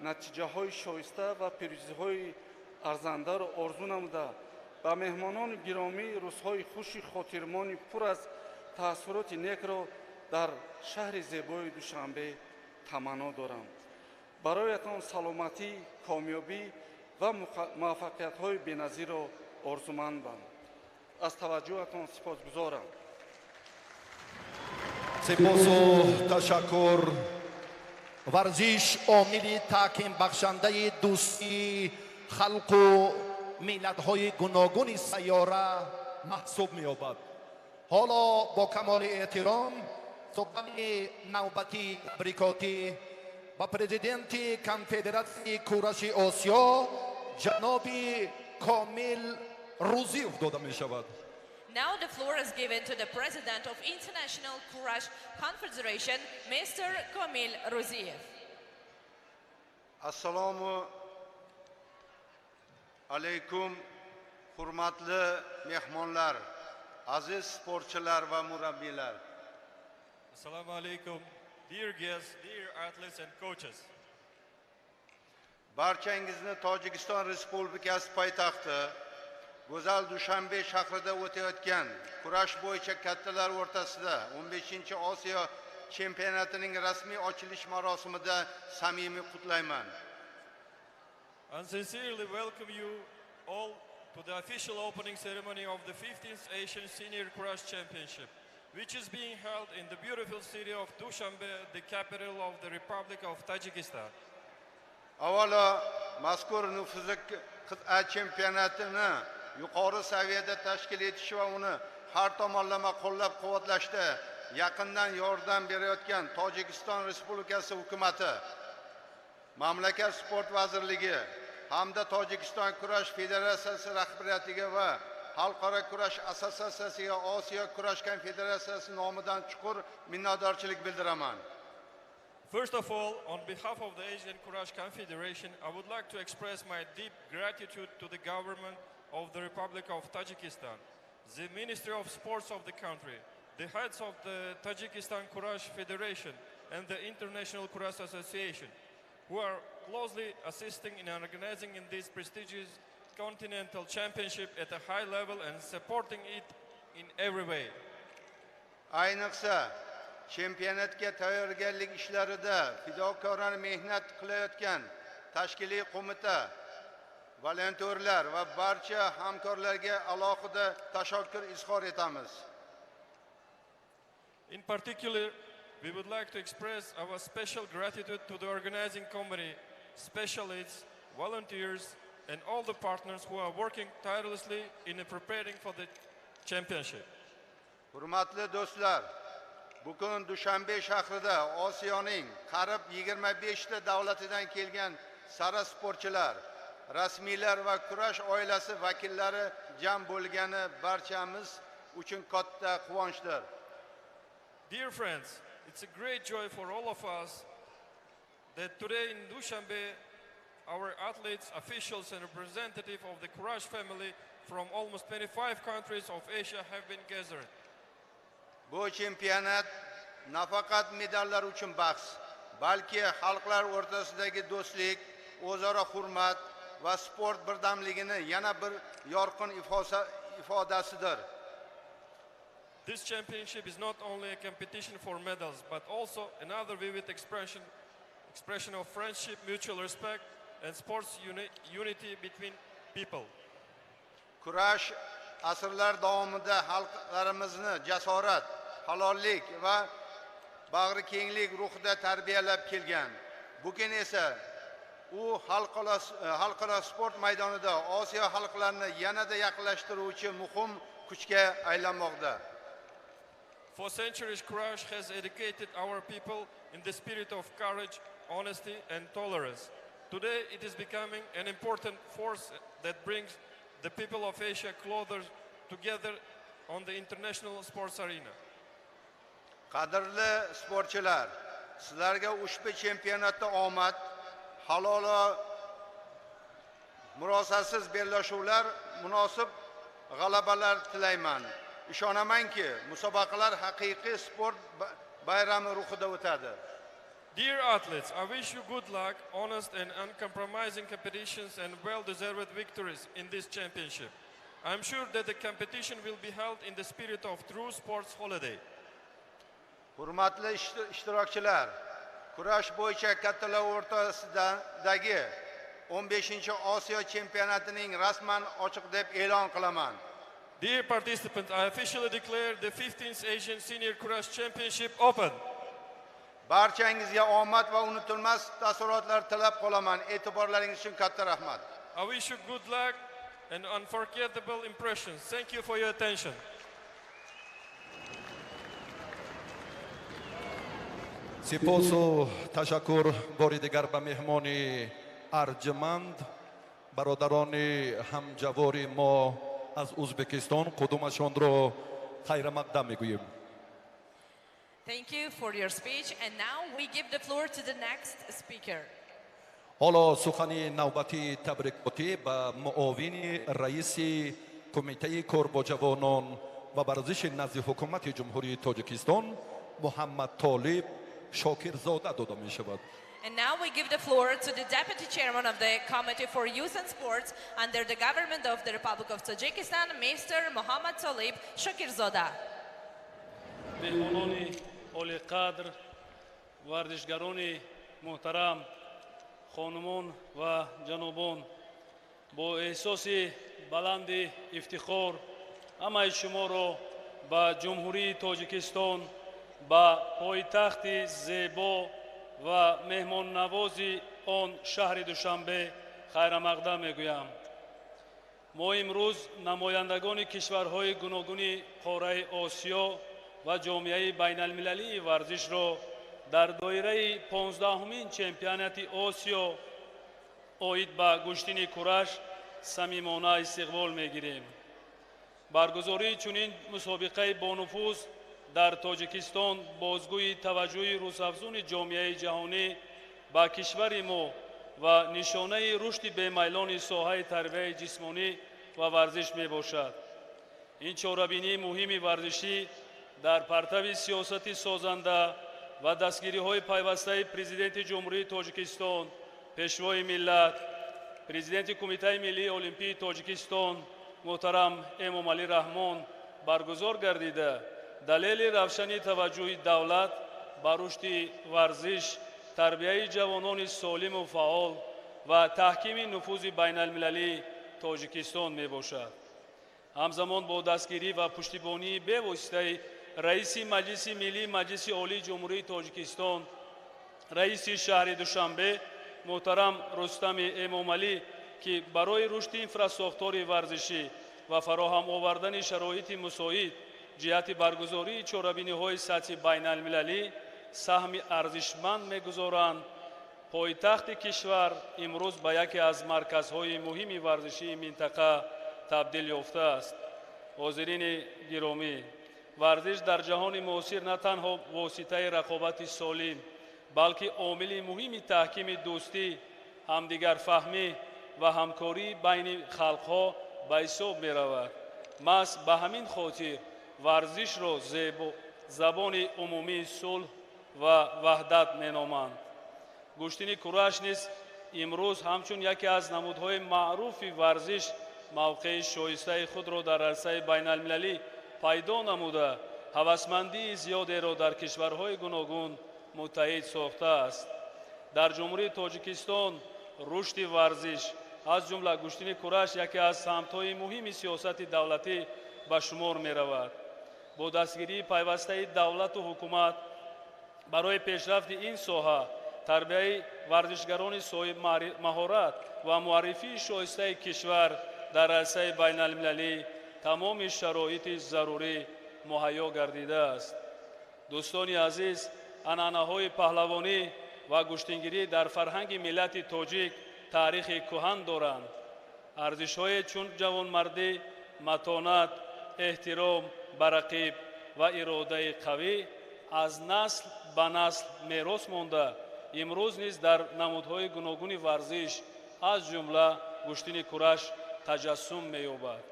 натиҷаҳои шоиста ва пирӯзиҳои арзандаро орзу намуда, ба меҳмонони гиромӣ рӯзҳои хуши хотирмони пур аз таассуроти некро дар шаҳри зебои Душанбе таманно дорам. Бароятон саломатӣ, комёбӣ ва муваффақиятҳои беназирро орзумандам. Аз таваҷҷӯҳатон сипосгузорам. Сипосу ташаккур. Варзиш омили таҳкимбахшандаи дӯстии халқу миллатҳои гуногуни сайёра маҳсуб меёбад. Ҳоло бо камоли эҳтиром сухани навбатии табрикотӣ ба президенти Конфедератсияи кураши Осиё ҷаноби Комил Рӯзиев дода мешавад. Now the floor is given to the President of International Kurash Confederation, Mr. Komil Ruziev. Assalomu alaykum, hurmatli mehmonlar, aziz sportchilar va murabbiylar. Assalomu alaykum, dear guests, dear athletes and coaches. Barchangizni Tojikiston Respublikasi poytaxti go'zal Dushanbe shahrida o'tayotgan kurash bo'yicha kattalar o'rtasida 15-Osiyo chempionatining rasmiy ochilish marosimida samimiy qutlayman. I sincerely welcome you all to the official opening ceremony of the 15th Asian Senior Kurash Championship, which is being held in the beautiful city of Dushanbe, the capital of the Republic of Tajikistan. Avvalo, mazkur nufuzli qit'a chempionatini yuqori saviyada tashkil etish va uni har tomonlama qo'llab-quvvatlashda yaqindan yordam berayotgan Tojikiston Respublikasi hukumati, mamlakat sport vazirligi hamda Tojikiston kurash federatsiyasi rahbariyatiga va Xalqaro kurash assotsiatsiyasiga Osiyo kurash konfederatsiyasi nomidan chuqur minnatdorchilik bildiraman. First of all, on behalf of the Asian Kurash Confederation, I would like to express my deep gratitude to the government of the Republic of Tajikistan, the Ministry of Sports of the country, the heads of the Tajikistan Kurash Federation and the International Kurash Association, who are closely assisting in organizing in this prestigious continental championship at a high level and supporting it in every way. Ayniqsa, chempionatga tayyorgarlik ishlarida fidokorona mehnat qilayotgan tashkiliy qo'mita, volontyorlar va barcha hamkorlarga alohida tashakkur izhor etamiz. In particular, we would like to express our special gratitude to the organizing committee, specialists, volunteers, and all the partners who are working tirelessly in preparing for the championship. Hurmatli do'stlar, bugun Dushanbe shahrida Osiyoning qarib 25 ta davlatidan kelgan sara sportchilar, rasmiylar va kurash oilasi vakillari jam bo'lgani barchamiz uchun katta quvonchdir. Dear friends, it's a great joy for all of us that today in Dushanbe, our athletes, officials and representatives of the Kurash family from almost 25 countries of Asia have been gathered. Bu chempionat nafaqat medallar uchun bahs, balki xalqlar o'rtasidagi do'stlik, o'zaro hurmat va sport birdamligini yana bir yorqin ifodasidir. This championship is not only a competition for medals, but also another vivid expression of friendship, mutual respect, and sports unity between people. Kurash asrlar davomida xalqlarimizni jasorat, halollik va bag'rikenglik ruhida tarbiyalab kelgan. Bugun esa u xalqaro sport maydonida Osiyo xalqlarini yanada yaqinlashtiruvchi muhim kuchga aylanmoqda. For centuries, Kurash has educated our people in the spirit of courage, honesty, and tolerance. Today, it is becoming an important force that brings the people of Asia closer together on the international sports arena. Qadrli sportchilar, sizlarga ushbu chempionatda omad, halol va murosasiz bellashuvlar, munosib g'alabalar tilayman. Ishonamanki, musobaqalar haqiqiy sport bayrami ruhida o'tadi. Dear athletes, I wish you good luck, honest and uncompromising competitions and well-deserved victories in this championship. I'm sure that the competition will be held in the spirit of true sports holiday. Hurmatli ishtirokchilar, kurash bo'yicha kattalar o'rtasidagi 15-Osiyo chempionatining rasman ochiq deb e'lon qilaman. Dear participants, I officially declare the 15th Asian Senior Kurash Championship open. Barchangizga omad va unutilmas taassurotlar tilab qolaman. E'tiborlaringiz uchun katta rahmat. I wish you good luck and unforgettable impressions. Thank you for your attention. Сипосу ташаккур бори дигар ба меҳмони арҷманд, бародарони ҳамҷавори мо аз Ӯзбекистон, қудумашонро хайрамақдам мегӯем. Thank you for your speech. And now we give the floor to the next speaker. Ҳоло сухани навбатии табрикотӣ ба муовини раиси Кумитаи кор бо ҷавонон ва варзиши назди Ҳукумати Ҷумҳурии Тоҷикистон Муҳаммад Толиб Шокирзода дода мешавад. And now we give the floor to the Deputy Chairman of the Committee for Youth and Sports under the Government of the Republic of Tajikistan, Mr. Mohammad Tolib Shokirzoda. Меҳмонони олиқадр, варзишгарони муҳтарам, хонумон ва ҷанобон, бо эҳсоси баланди ифтихор ҳамаи шуморо ба Ҷумҳурии Тоҷикистон, ба пойтахти зебо ва меҳмоннавози он, шаҳри Душанбе, хайрамақдам мегӯям. Мо имрӯз намояндагони кишварҳои гуногуни қораи Осиё ва ҷомеаи байналмилалии варзишро дар доираи 15-умин чемпионати Осиё оид ба гӯштини кураш самимона истиқбол мегирем. Баргузории чунин мусобиқаи бонуфуз дар Тоҷикистон бозгӯи таваҷҷӯҳи рӯзафзуни ҷомеаи ҷаҳонӣ ба кишвари мо ва нишонаи рушди бемайлони соҳаи тарбияи ҷисмонӣ ва варзиш мебошад. Ин чорабинии муҳими варзишӣ дар партави сиёсати созанда ва дастгириҳои пайвастаи Президенти Ҷумҳурии Тоҷикистон, Пешвои миллат, Президенти Кумитаи миллии олимпии Тоҷикистон муҳтарам Эмомалӣ Раҳмон баргузор гардида, далели равшани таваҷҷӯҳи давлат ба рушди варзиш, тарбияи ҷавонони солиму фаъол ва таҳкими нуфузи байналмилалии Тоҷикистон мебошад. Ҳамзамон бо дастгирӣ ва пуштибонии бевоситаи Раиси Маҷлиси Миллии Маҷлиси Олии Ҷумҳурии Тоҷикистон, Раиси шаҳри Душанбе муҳтарам Рустами Эмомалӣ, ки барои рушди инфрасохтори варзишӣ ва фароҳам овардани шароити мусоид ҷиҳати баргузории чорабиниҳои сатҳи байналмилалӣ саҳми арзишманд мегузоранд, пойтахти кишвар имрӯз ба яке аз марказҳои муҳими варзишии минтақа табдил ёфтааст. Ҳозирини гиромӣ, варзиш дар ҷаҳони муосир на танҳо воситаи рақобати солим, балки омили муҳими таҳкими дӯстӣ, ҳамдигарфаҳмӣ ва ҳамкории байни халқҳо ба ҳисоб меравад. Маҳз ба ҳамин хотир варзишро забони умумии сулҳ ва ваҳдат меноманд. Гӯштини кураш низ имрӯз ҳамчун яке аз намудҳои маъруфи варзиш мавқеи шоистаи худро дар арсаи байналмилалӣ пайдо намуда, ҳавасмандии зиёдеро дар кишварҳои гуногун муттаҳид сохтааст. Дар Ҷумҳурии Тоҷикистон рушди варзиш, аз ҷумла гӯштини кураш, яке аз самтҳои муҳими сиёсати давлатӣ ба шумор меравад. Бо дастгирии пайвастаи давлату ҳукумат барои пешрафти ин соҳа, тарбияи варзишгарони соҳибмаҳорат ва муаррифии шоистаи кишвар дар арсаи байналмилалӣ тамоми шароити зарурӣ муҳайё гардидааст. Дӯстони азиз, анъанаҳои паҳлавонӣ ва гӯштингирӣ дар фарҳанги миллати тоҷик таърихи кӯҳан доранд. Арзишҳое чун ҷавонмардӣ, матонат, эҳтиром ба рақиб ва иродаи қавӣ аз насл ба насл мерос монда, имрӯз низ дар намудҳои гуногуни варзиш, аз ҷумла гӯштини кураш, таҷассум меёбад.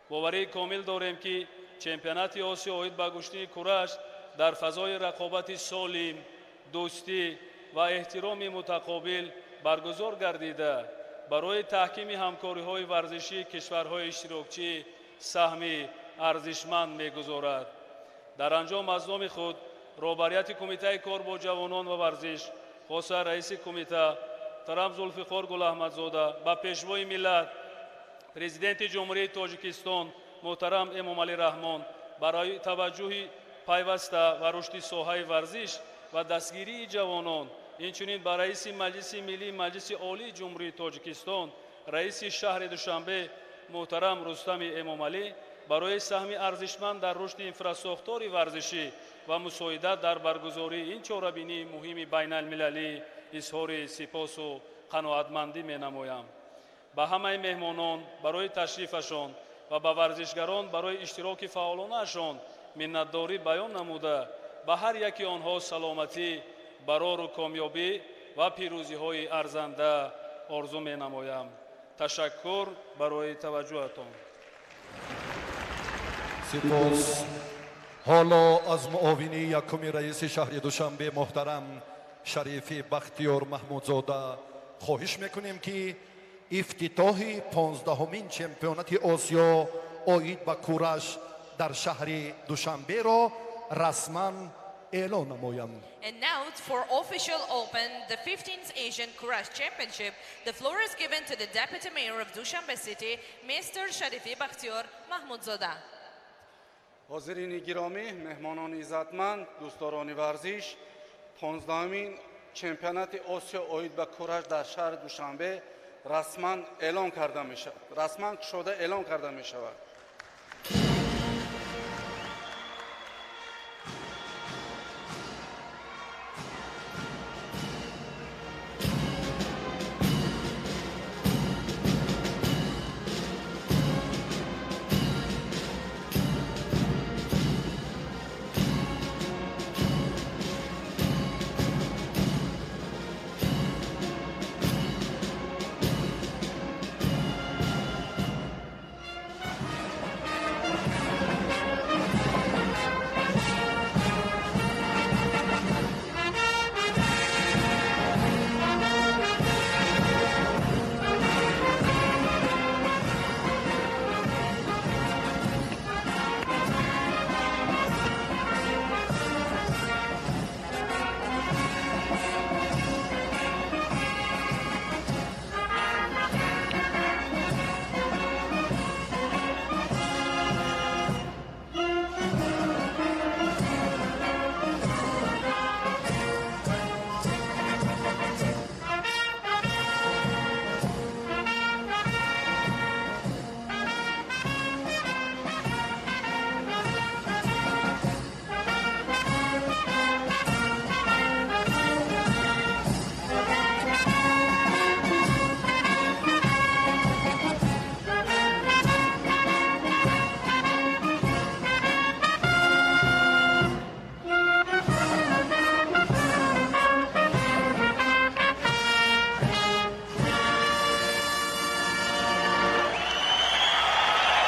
Боварии комил дорем, ки чемпионати Осиё оид ба гӯштини кураш дар фазои рақобати солим, дӯстӣ ва эҳтироми мутақобил баргузор гардида, барои таҳкими ҳамкориҳои варзишии кишварҳои иштирокчӣ саҳми арзишманд мегузорад. Дар анҷом аз номи худ, роҳбарияти Кумитаи кор бо ҷавонон ва варзиш, хоса раиси кумита муҳтарам Зулфиқор Гулаҳмадзода, ба Пешвои миллат, Президенти Ҷумҳурии Тоҷикистон муҳтарам Эмомалӣ Раҳмон барои таваҷҷӯҳи пайваста ва рушди соҳаи варзиш ва дастгирии ҷавонон, инчунин ба Раиси Маҷлиси Миллии Маҷлиси Олии Ҷумҳурии Тоҷикистон, Раиси шаҳри Душанбе муҳтарам Рустами Эмомалӣ Барои саҳми арзишманд дар рушди инфрасохтори варзишӣ ва мусоидат дар баргузории ин чорабинии муҳими байналмилалӣ изҳори сипосу қаноатмандӣ менамоям. Ба ҳамаи меҳмонон барои ташрифашон ва ба варзишгарон барои иштироки фаъолонаашон миннатдорӣ баён намуда, ба ҳар яки онҳо саломатӣ, барору комёбӣ ва пирӯзиҳои арзанда орзу менамоям. Ташаккур барои таваҷҷӯҳатон. Сипос. Ҳоло аз муовини якуми раиси шаҳри Душанбе муҳтарам Шарифи Бахтиёр Маҳмудзода хоҳиш мекунем, ки ифтитоҳи 15-умин чемпионати Осиё оид ба кураш дар шаҳри Душанберо расман эълон намоянд. And now for official open the 15th Asian Kurash Championship, the floor is given to the Deputy Mayor of Dushanbe City, Mr. Sharifi Bakhtiyor Mahmudzoda. Ҳозирини гиромӣ, меҳмонони иззатманд, дӯстдорони варзиш, 15-умин чемпионати Осиё оид ба кураш дар шаҳри Душанбе расман эълон карда мешавад, расман кушода эълон карда мешавад.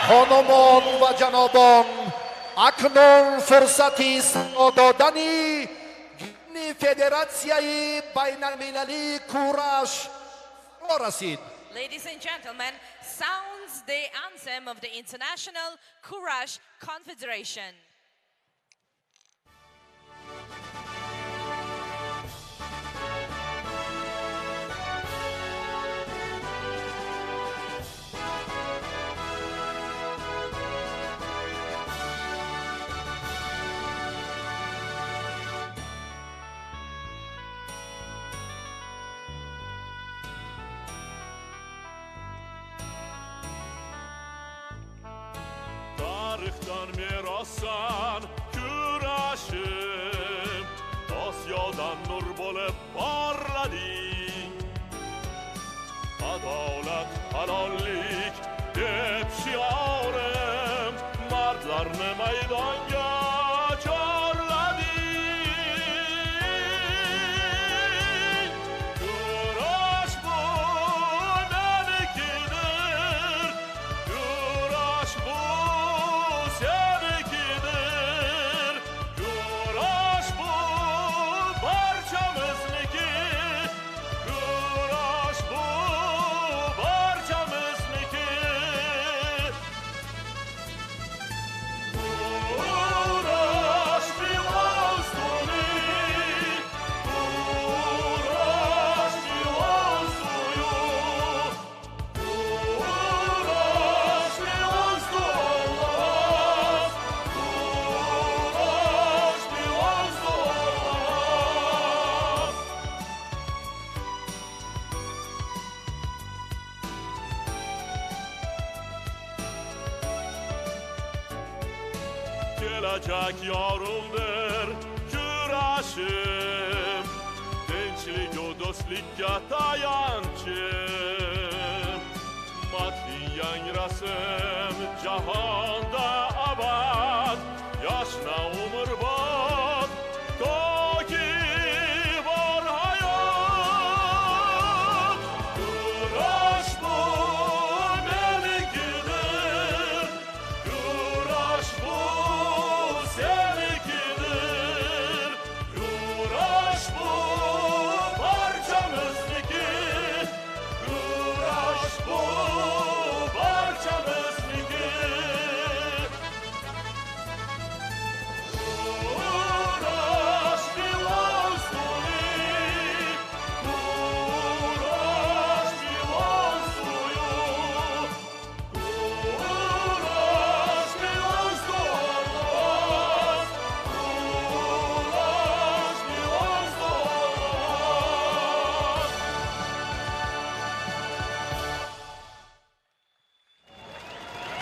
Хонумон ва ҷанобон, акнун фурсати садо додани гимни Федератсияи байналмилалии кураш фаро расид. Ladies and gentlemen, sounds the anthem of the International Kurash Confederation. Tarixdan merossan kurashim, Osiyodan nur bo'lib porlading. Adolat, halollik deb shiorim, mardlarni maydonga chorlading. Kurash bu menikidir, kurash bu senikidir, kurash bu barchamizniki, kurash bu barchamizniki. Kelajak yorug'dir kurashim, tinchlik va do'stlikka tayanchim. Madhi yangrasin jahonda abad, yashna umrbod toki bor hayot. Kurash bu menikidir, kurash bu senikidir, kurash bu barchamizniki, kurash bu barchamizniki. Kurash bilon suvi, kurash bilon suyu, kurash bilon solmaz, kurash bilon solmaz.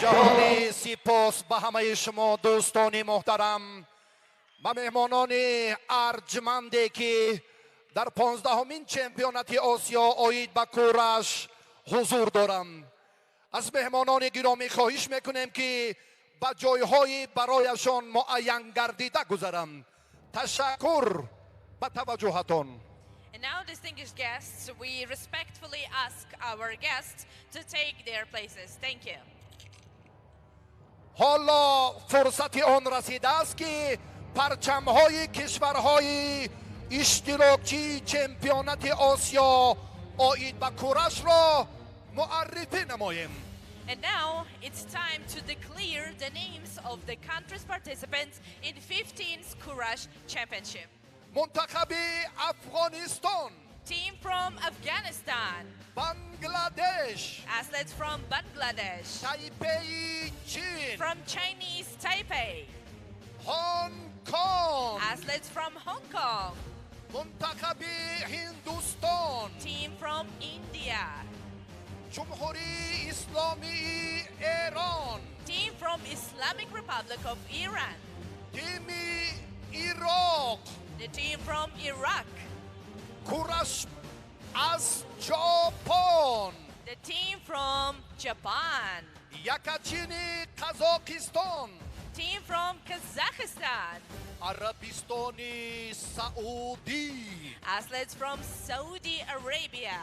Ҷаҳони сипос ба ҳамаи шумо дӯстони муҳтарам, ба меҳмонони арҷманде ки дар 15-умин чемпионати Осиё оид ба кураш ҳузур доранд. Аз меҳмонони гиромӣ хоҳиш мекунем ки ба ҷойҳои барояшон муайян гардида гузаранд. Ташаккур ба таваҷҷӯҳатон. And now, distinguished guests, we respectfully ask our guests to take their places. Thank you. Ҳоло фурсати он расидааст ки парчамҳои кишварҳои иштирокчии чемпионати Осиё оид ба курашро муаррифӣ намоем. And now it's time to declare the names of the country's participants in 15th Kurash Championship. Мунтахаби Афғонистон, Team from Afghanistan, Бангладеш, athletes from Bangladesh, Тайпеи Чин, from Chinese Taipei, Ҳонконг, athletes from Hong Kong, мунтахаби Ҳиндустон, team from India, Ҷумҳурии Исломии Эрон, team from Islamic Republic of Iran, тими Ироқ, the team from Iraq, кураш аз Ҷопон, the team from Japan, якачини Қазоқистон, team from Kazakhstan, Арабистони Саудӣ, athletes from Saudi Arabia,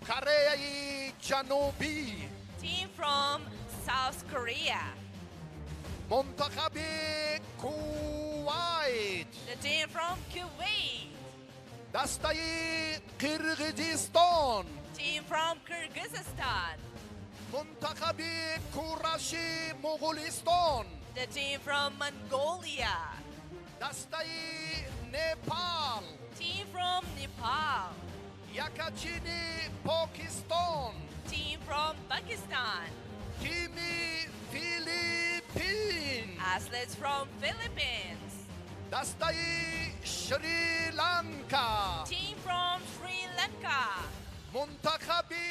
Кореяи Ҷанубӣ, team from South Korea, мунтахаби Кувайт, the team from Kuwait, дастаи Қирғизистон, team from Kyrgyzstan, мунтахаби кураши Муғулистон, the team from Mongolia, дастаи Непал, team from Nepal, якачини Покистон, team from Pakistan, тими Филиппин, athletes from Philippines, дастаи Шри-Ланка, team from Sri Lanka, мунтахаби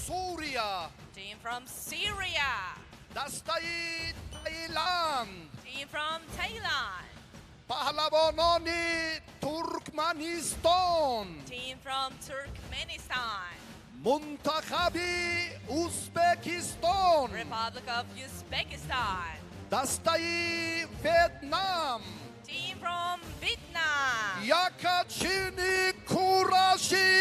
Сурия, team from Syria, дастаи Таиланд, team from Thailand, паҳлавонони Туркманистон, team from Turkmenistan, мунтахаби Узбекистон, Republic of Uzbekistan, дастаи Ветнам, team from Vietnam, якачини кураши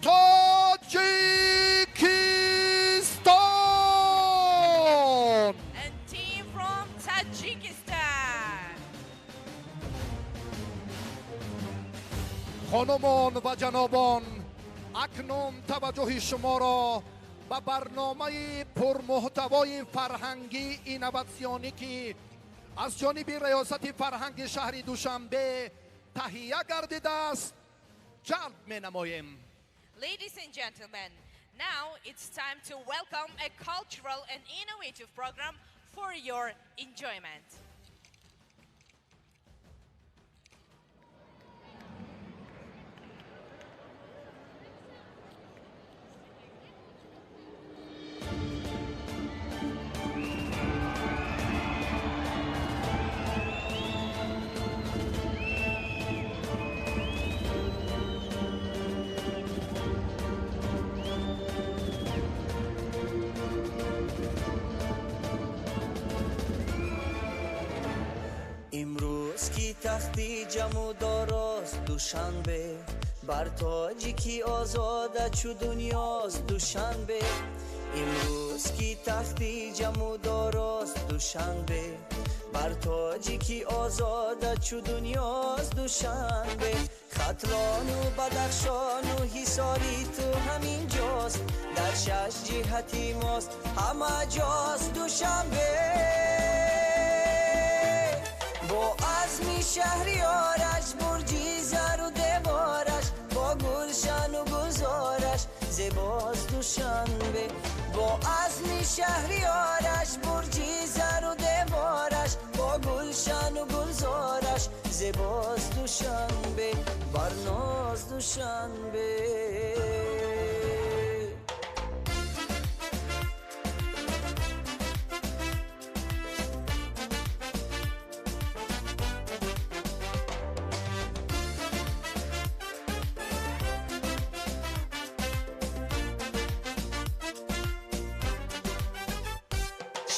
Тоҷикистон. And team from Tajikistan. Хонумон ва ҷанобон, акнун таваҷҷӯҳи шуморо ба барномаи пурмуҳтавои фарҳангӣ инноватсионӣ ки аз ҷониби Раёсати фарҳанги шаҳри Душанбе таҳия гардидааст ҷалб менамоем. Ladies and gentlemen, now it's time to welcome a cultural and innovative program for your enjoyment. Ки тахти ҷаму дорост Душанбе, бар тоҷики озода чу дунёст Душанбе. Имрӯз ки тахти ҷаму дорост Душанбе, бар тоҷики озода чу дунёст Душанбе. Хатлону Бадахшону Ҳисори ту ҳамин ҷост, дар шаш ҷиҳати мост ҳама ҷост Душанбе. Бо азми шаҳриёраш, бурҷи зару девораш, бо гулшану гулзораш зебост Душанбе. Бо азми шаҳриёраш, бурҷи зару девораш, бо гулшану гулзораш зебост Душанбе, барноз Душанбе.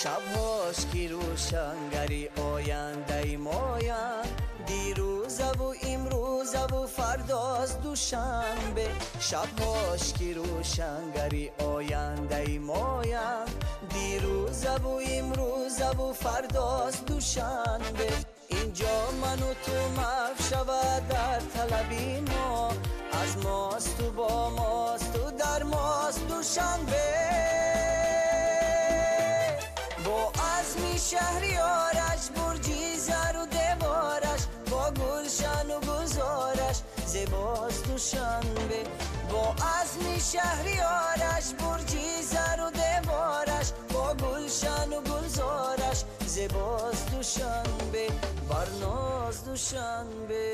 Шабҳош ки рӯшангари ояндаи моянд, дирӯзаву имрӯзаву фардост Душанбе. Шабҳош ки рӯшангари ояндаи моянд, дирӯзаву имрӯзаву фардост Душанбе. Инҷо ману ту маҳв шавад дар талаби мо, аз мосту бо мосту дар мост Душанбе. Бо азми шаҳриёраш, бурҷи зару девораш, бо гулшану гулзораш зебост Душанбе. Бо азми шаҳриёраш, бурҷи зару девораш, бо гулшану гулзораш зебост Душанбе, барноз Душанбе.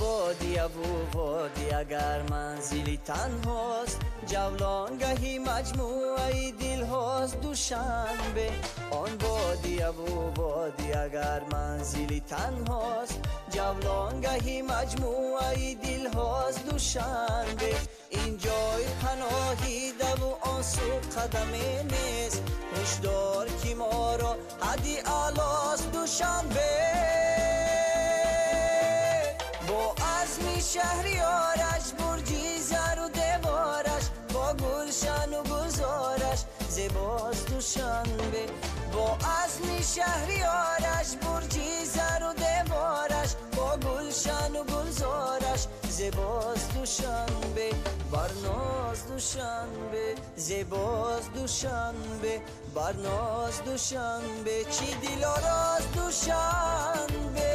Бодияву води агар манзили танҳост, ҷавлонгаҳи маҷмӯаи дилҳост Душанбе. Он бодияву води агар манзили танҳост, ҷавлонгаҳи маҷмӯаи дилҳост Душанбе. Ин ҷой паноҳидаву он сӯ қадаме нест, ҳушдор ки моро ҳадди аълост Душанбе. Бо азми шаҳриёраш, бурҷи зару девораш, бо гулшану гулзораш зебост Душанбе. Бо азми шаҳриёраш, бурҷи зару девораш, бо гулшану гулзораш зебост Душанбе, барноз Душанбе, зебост Душанбе, барноз Душанбе, чӣ дилорост Душанбе.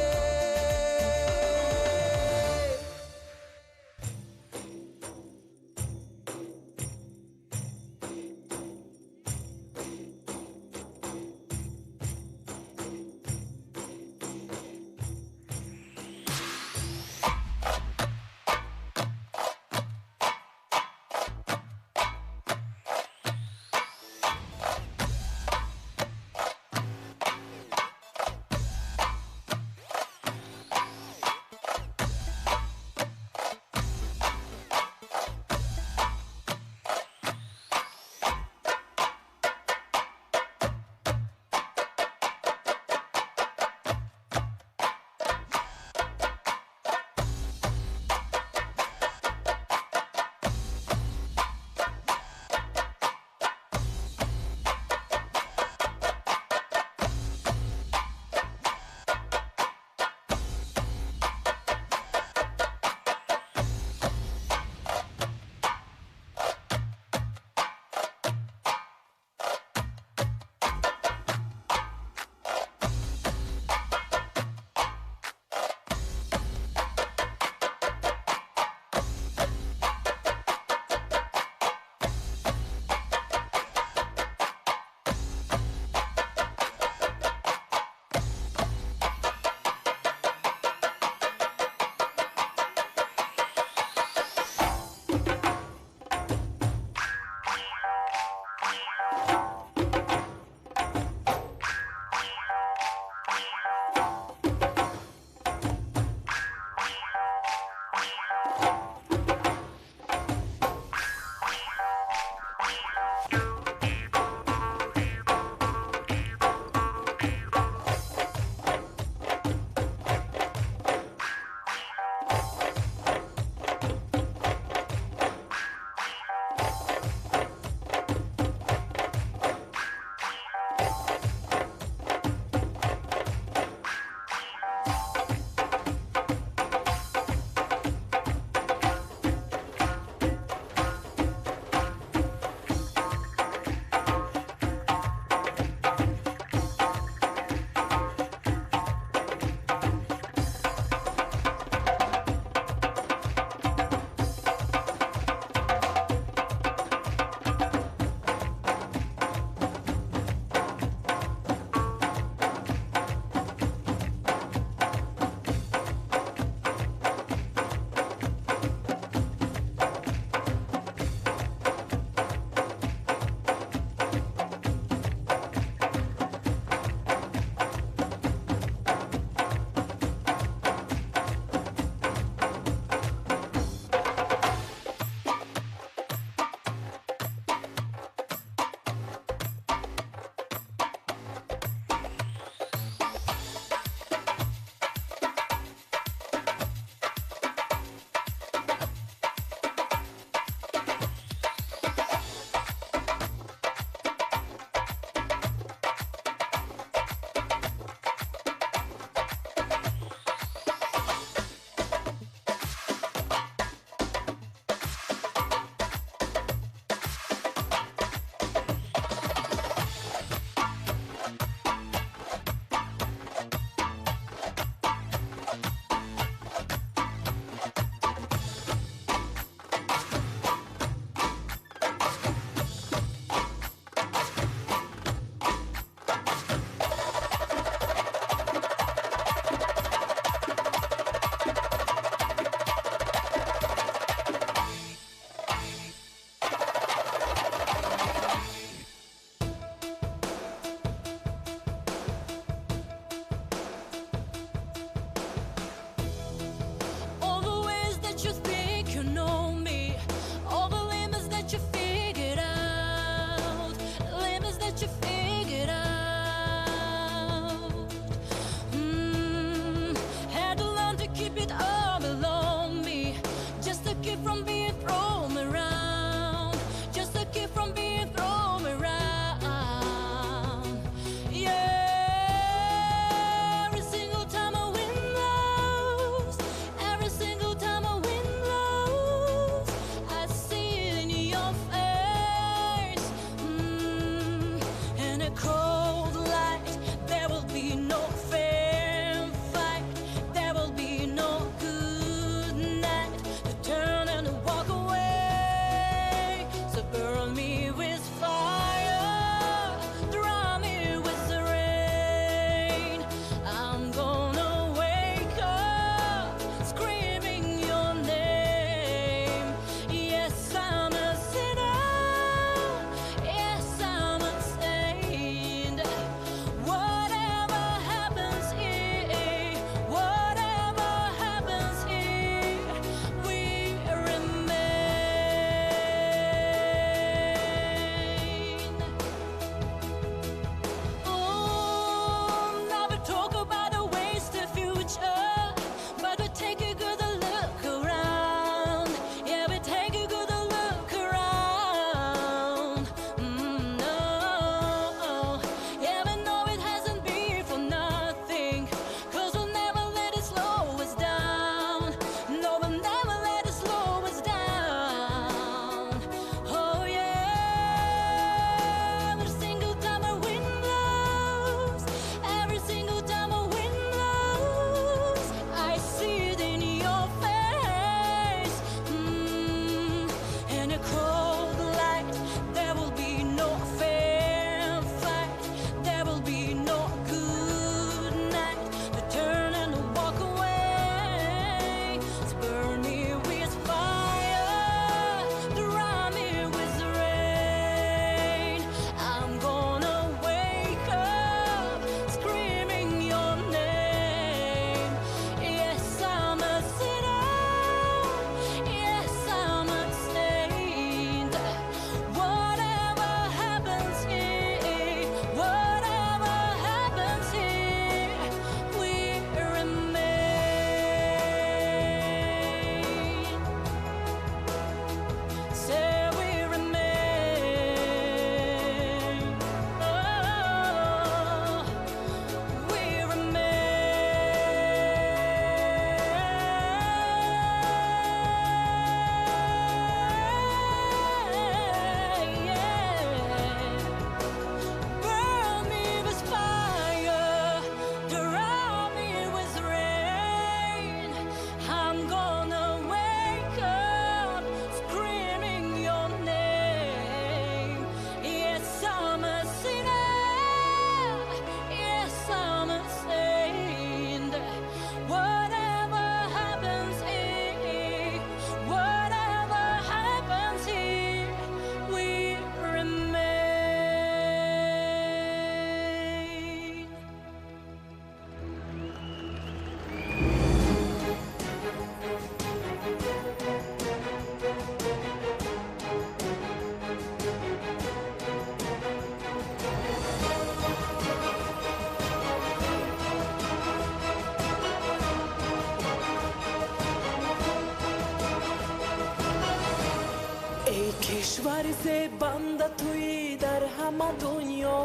Кишвари зебанда туи дар ҳама дунё,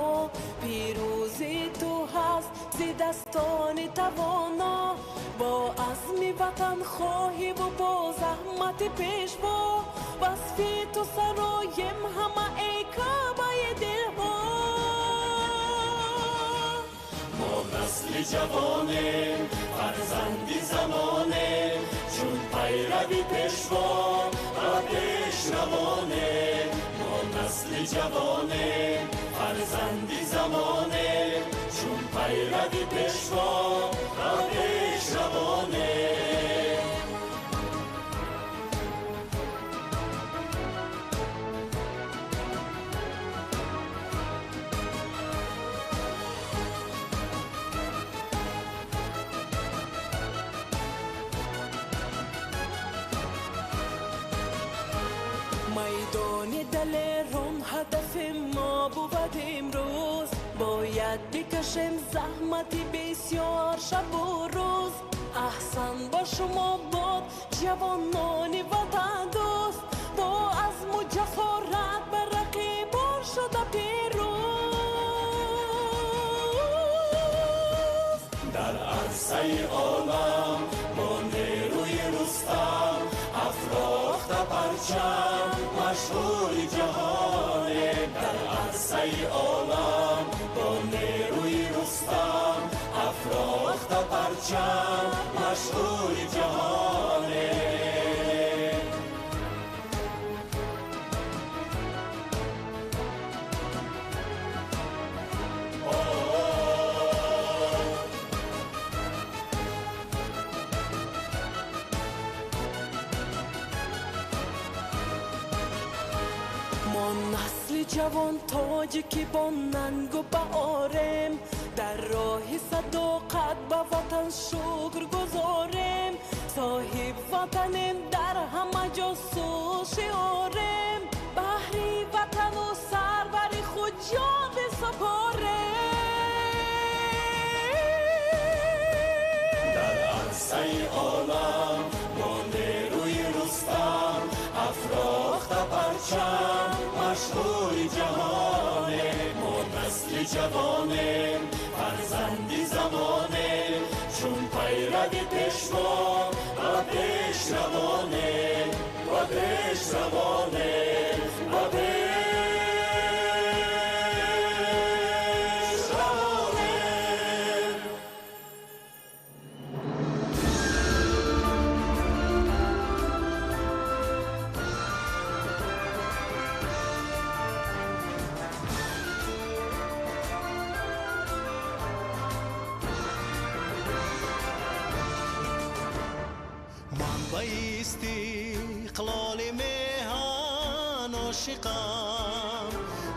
пирӯзии ту ҳаст зи дастони тавоно. Бо азми ватанхоҳиву бо заҳмати пешво, васфи ту сароем ҳама, эй Каъбаи дилҳо. Мо насли ҷавонем, фарзанди замонем, чун пайрави пешво ба пеш равонем. Мо насли ҷавонем, фарзанди замонем, чун пайрави пешво ба пеш равонем. Майдони далерон ҳадафи мо бувад имрӯз, бояд бикашем заҳмати бисёр шабу рӯз. Аҳсан ба шумо бод, ҷавонони ватандӯст, бо азму ҷасорат ба рақибон шуда пирӯз. Дар арсаи олам бо нерӯи Рустам афрохта парчам машҳури ҷаҳоне. Дар арсаи олам бо нерӯи Рустам афрохта парчам машҳури ҷаҳоне. Мо насли ҷавон тоҷикӣ бо нангу баорем, дар роҳи садоқат ба ватан шукр гузорем. Соҳиб ватанем, дар ҳама ҷо сӯшиорем, баҳри ватану сарвари худ ҷон бисупорем. Дар арсаи олам бо нерӯи Рустам афрохта парчам машҳури ҷаҳоне. Мо насли ҷавонем, фарзанди замонем, чун пайрави пешво ба пеш равонем, ба пеш равонем, ба пеш равонем. Ман ба истиқлоли меҳан ошиқам,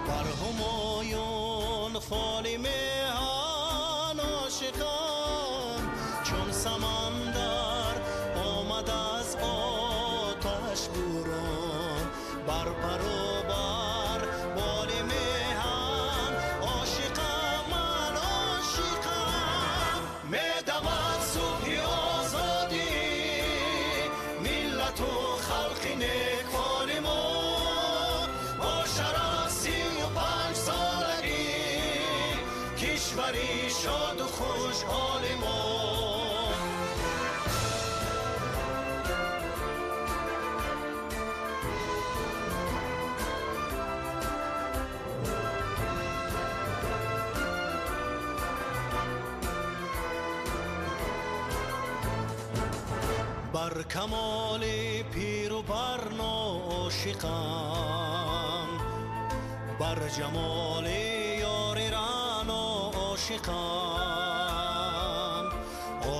бар ҳумоюн фоли меҳан ошиқам. Чун самандар омад аз оташ бурон, бар пару бар боли меҳан ошиқам, ман ошиқам. Медамад субҳи озодӣ, миллату халқи некфоли мо, бо шараф 35 солагӣ кишвари шоду хушҳоли мо. Бар камоли пиру барно ошиқам, бар ҷамоли ёри рано ошиқам.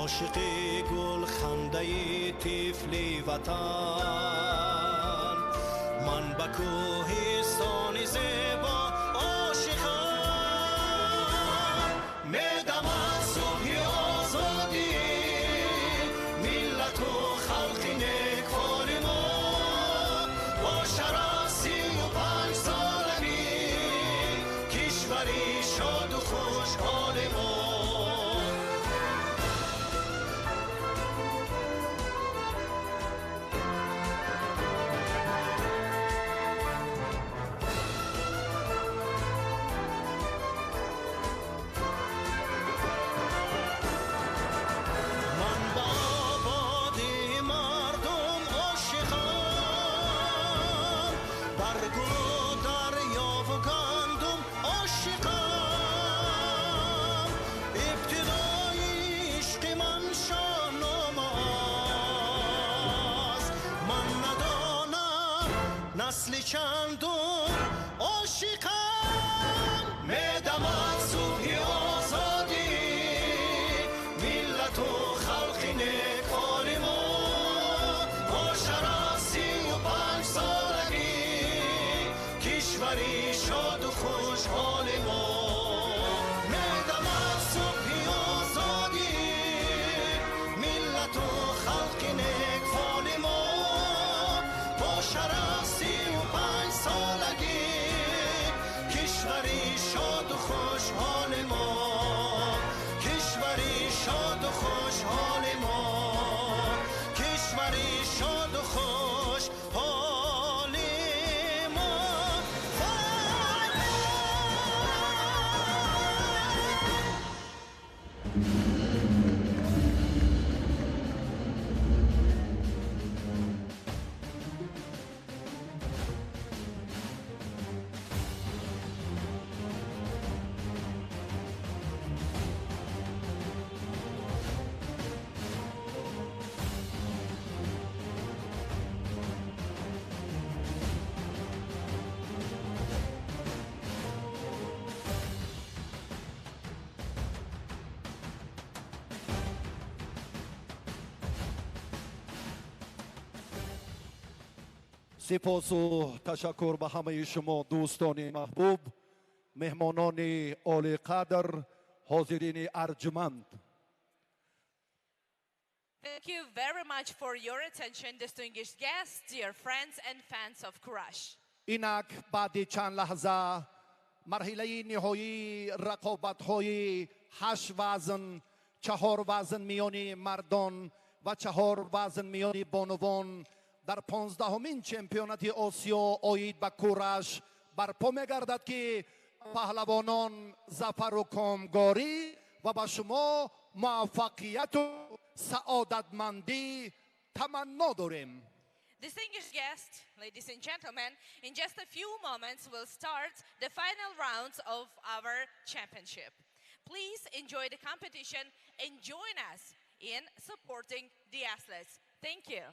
Ошиқи гулхандаи тифли ватан, ман ба кӯҳистони зебо ошиқам. Медамад субҳи озодӣ, миллату халқи некфоли мо, бо шараф 35 солагӣ кишвари шоду хушҳоли мо. Чандон ошиқам. Медамад субҳи озодӣ, миллату халқи некфоли мо, бо шараф 35 солагӣ, кишвари шоду хушҳоли мо. Медамад субҳи озодӣ, миллату халқи некфоли мо, бо шараф 35 солагӣ, кишвари шоду хушҳоли мо, кишвари шоду хушҳоли мо, кишвари шоду хушҳоли мо. Сипосу ташаккур ба ҳамаи шумо, дӯстони маҳбуб, меҳмонони олиқадр, ҳозирини арҷманд. Thank you very much for your attention, distinguished guests, dear friends and fans of Kurash. Инак баъди чанд лаҳза марҳилаи ниҳоии рақобатҳои ҳашт вазн, чаҳор вазн миёни мардон ва чаҳор вазн миёни бонувон дар 15-умин чемпионати Осиё оид ба кураш барпо мегардад, ки паҳлавонон зафару комгорӣ ва ба шумо муваффақияту саодатмандӣ таманно дорем. Distinguished guests, ladies and gentlemen, in just a few moments we'll start the final rounds of our championship. Please enjoy the competition and join us in supporting the athletes. Thank you.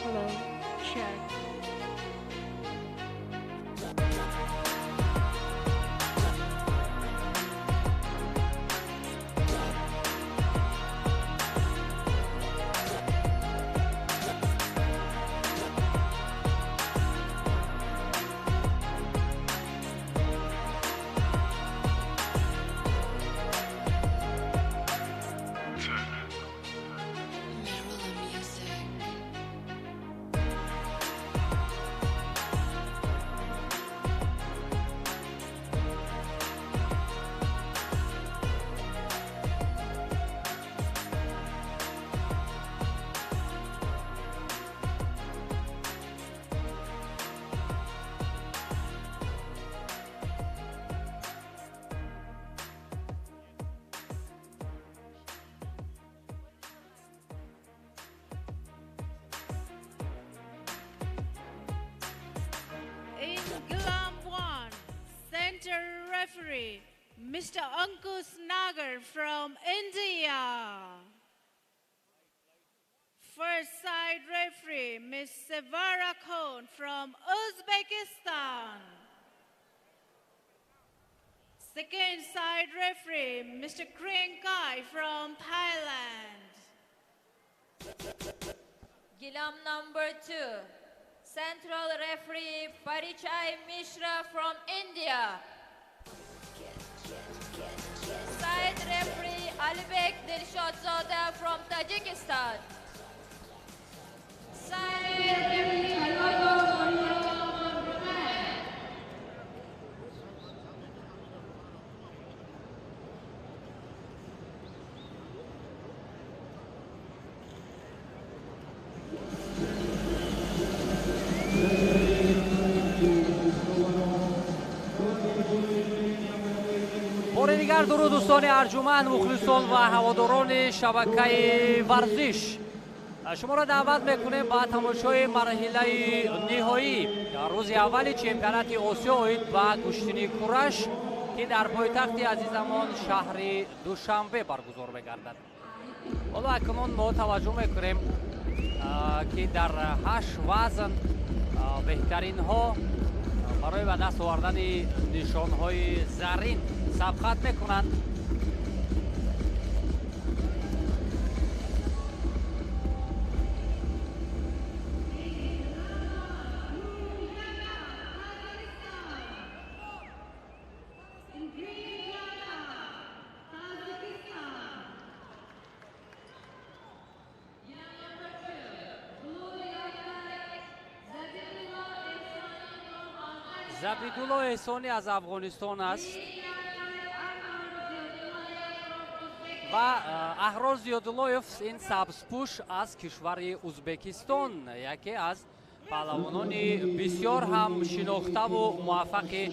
Hello, check. Mr. Ankush Nagar from India. First side referee, Ms. Sevara Khon from Uzbekistan. Second side referee, Mr. Krieng Kai from Thailand. Gilam number 2, central referee Parichai Mishra from India. Side referee Alibek Dilshodzoda from Tajikistan. Side referee Alvaro from Japan. Бори дигар дуруд дӯстони арҷуманд, мухлисон ва ҳаводорони шабакаи варзиш. Шуморо даъват мекунем ба тамошои марҳилаи ниҳоӣ дар рӯзи аввали чемпионати Осиё оид ба гӯштини кураш, ки дар пойтахти азизамон шаҳри Душанбе баргузор мегардад. Ҳоло акнун мо таваҷҷӯҳ мекунем, ки дар 8 вазн беҳтаринҳо барои ба даст овардани нишонҳои зарин сабқат мекунанд. Забидулло Эҳсонӣ аз Афғонистон аст ва Аҳрор Зиёдуллоев ин сабзпӯш аз кишвари Узбекистон, яке аз паҳлавонони бисёр ҳам шинохтаву муваффақи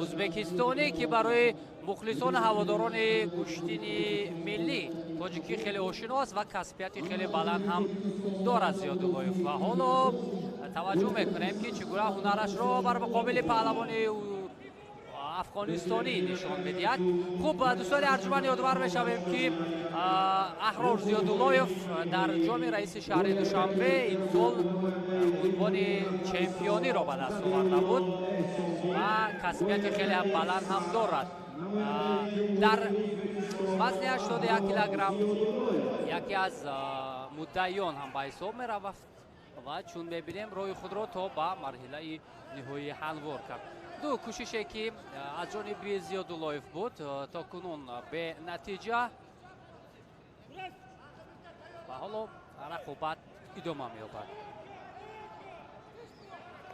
узбекистонӣ, ки барои мухлисону ҳаводорони гӯштини миллӣ тоҷикӣ хеле ошино аст ва касбияти хеле баланд ҳам дорад Зиёдуллоев. Ва ҳоло таваҷҷӯҳ мекунем, ки чӣ гуна ҳунарашро бар муқобили паҳлавони афғонистонӣ нишон медиҳад. Хуб, дӯстони арҷуманд, ёдовар мешавем, ки Аҳрор Зиёдуллоев дар ҷоми раиси шаҳри Душанбе имсол унвони чемпиониро ба даст оварда буд ва касбияти хеле баланд ҳам дорад. Дар вазни 81 килограмм яке аз муддаиён ҳам ба ҳисоб меравад ва чун мебинем роҳи худро то ба марҳилаи ниҳоӣ ҳамвор кард. Ду кӯшише, ки аз ҷониби Зиёдуллоев буд, то кунун бенатиҷа ва ҳоло рақобат идома меёбад.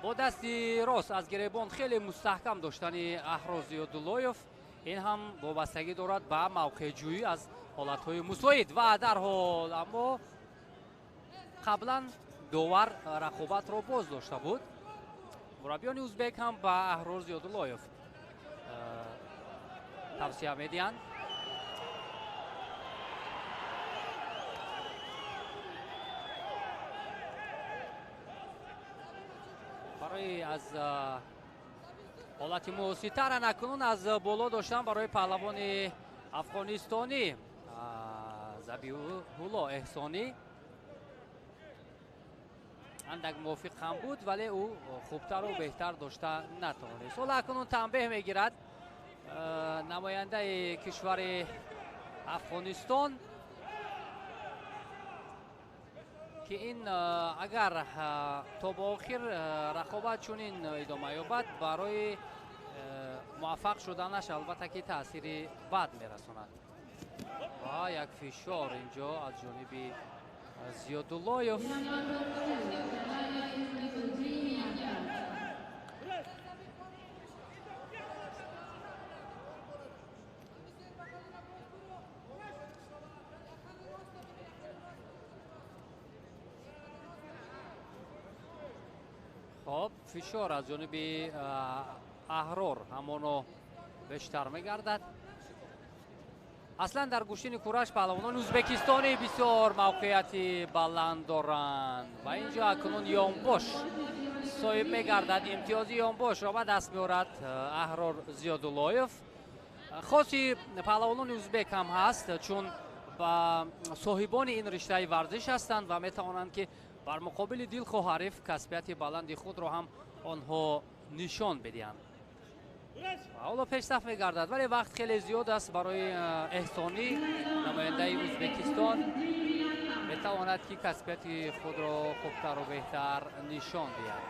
Бо дасти рост аз гиребон хеле мустаҳкам доштани Аҳрор Зиёдуллоев, ин ҳам вобастагӣ дорад ба мавқеъҷӯӣ аз ҳолатҳои мусоид ва дарҳол, аммо қаблан довар рақобатро боз дошта буд. Мураббиёни узбек ҳам ба Аҳрор Зиёдуллоев тавсия медиҳанд. Барои аз ҳолати муоситар анакунун аз боло доштан барои паҳлавони афғонистонӣ Забиҳулло Эҳсонӣ андак мувофиқ ҳам буд, вале ӯ хубтару беҳтар дошта натавонист. Ҳоло акнун танбеҳ мегирад намояндаи кишвари Афғонистон, ки ин агар то ба охир рақобат чунин идома ёбад, барои муваффақ шуданаш албатта ки таъсири бад мерасонад. Ва як фишор инҷо аз ҷониби Зиёдуллоев. Хоб, фишор аз ҷониби Аҳрор ҳамоно бештар мегардад. Аслан дар гӯштини кураш паҳлавонони узбекистонӣ бисёр мавқеияти баланд доранд ва инҷо акнун ёнбош соҳиб мегардад. Имтиёзи ёнбошро ба даст меорад Аҳрор Зиёдуллоев. Хоси паҳлавонони узбек ҳам ҳаст, чун ба соҳибони ин риштаи варзиш ҳастанд ва метавонанд, ки бар муқобили дилхоҳ ҳариф касбияти баланди худро ҳам онҳо нишон бидиҳанд. Ҳоло пешсаф мегардад, вале вақт хеле зиёд аст барои Эҳсонӣ, намояндаи Узбекистон. Метавонад, ки касбияти худро хубтару беҳтар нишон диҳад.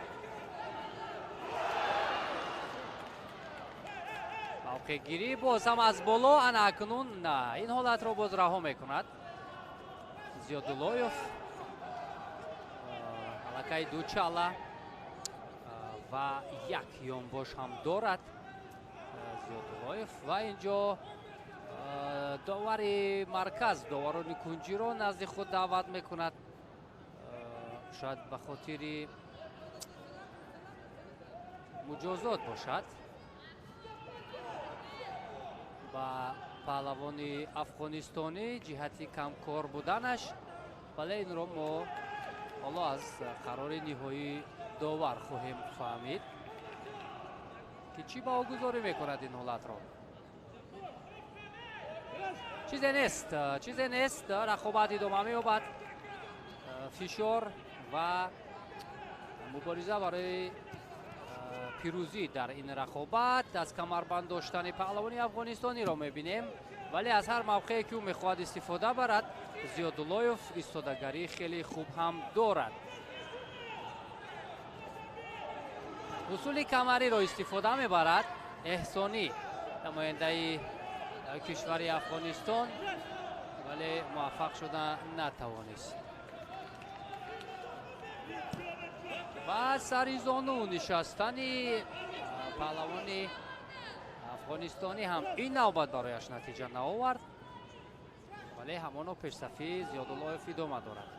Мавқеъгирӣ боз ҳам аз боло, ана акнун на, ин ҳолатро боз раҳо мекунад Зиёдуллоев. Аллакай ду чала ва як ёнбош ҳам дорад Зиёдуллоев ва инҷо довари марказ доварони кунҷиро назди худ даъват мекунад, шояд ба хотири муҷозот бошад ба паҳлавони афғонистонӣ ҷиҳати камкор буданаш, вале инро мо ҳоло аз қарори ниҳоии довар хоҳем фаҳмид, ки чӣ баҳогузорӣ мекунад ин ҳолатро. Чизе нест, чизе нест, рақобат идома меёбад. Фишор ва мубориза барои пирӯзӣ дар ин рақобат аз камарбанд доштани паҳлавони афғонистониро мебинем, вале аз ҳар мавқее ки ӯ мехоҳад истифода барад, Зиёдуллоев истодагарӣ хеле хуб ҳам дорад. Усули камариро истифода мебарад Эҳсонӣ, намояндаи кишвари Афғонистон, вале муваффақ шуда натавонист. Ва сари зону нишастани паҳлавони афғонистонӣ ҳам ин навбат барояш натиҷа наовард, вале ҳамоно пешсафии Зиёдуллоев идома дорад.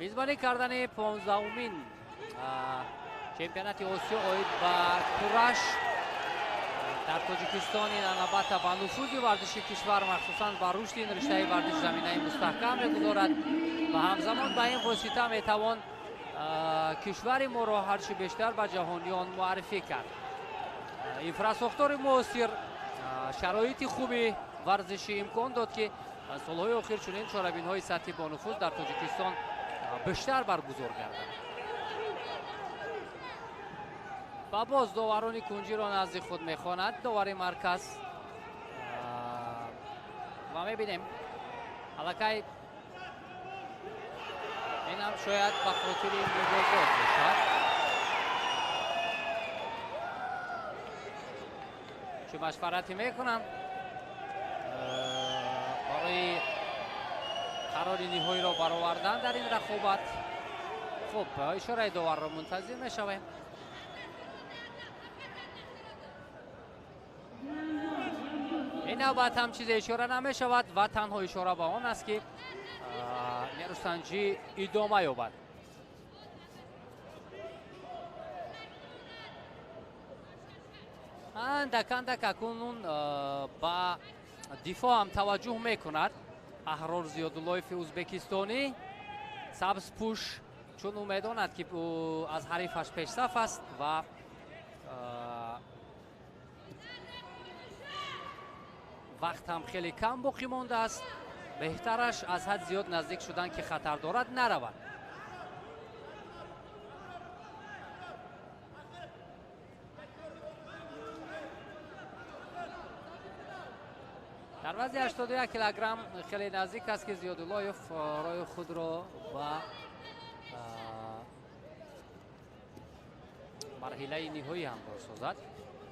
Мизбонӣ кардани 15-умин чемпионати Осиё оид ба кураш дар Тоҷикистон ин албатта ба нуфузи варзиши кишвар, махсусан ба рушди ин риштаи варзиш заминаи мустаҳкам мегузорад ва ҳамзамон ба ин восита метавон кишвари моро ҳарчи бештар ба ҷаҳониён муаррифӣ кард. Инфрасохтори муосир, шароити хуби варзишӣ имкон дод, ки солҳои охир чунин чорабинҳои сатҳи бонуфуз дар Тоҷикистон бештар баргузор гарданд. Ва боз доварони кунҷиро назди худ мехонад довари марказ ва мебинем аллакай инам шояд ба хотири муҷозот бошад. Чӣ машваратӣ мекунанд барои қарори ниҳоиро баровардан дар ин рақобат. Хуб, ишораи доварро мунтазир мешавем. Ин навбат ҳам чизе ишора намешавад ва танҳо ишора ба он аст, ки нерӯсанҷӣ идома ёбад. Андак андак акнун ба дифоъ ҳам таваҷҷӯҳ мекунад Аҳрор Зиёдуллоеви узбекистонӣ сабзпӯш, чун ӯ медонад, ки ӯ аз ҳарифаш пешсаф аст ва вақт ҳам хеле кам боқӣ мондааст. Беҳтараш аз ҳад зиёд наздик шудан, ки хатар дорад, наравад. Дар вазни 81 килограмм хеле наздик аст, ки Зиёдуллоев роҳи худро ба марҳилаи ниҳоӣ ҳамроҳ созад.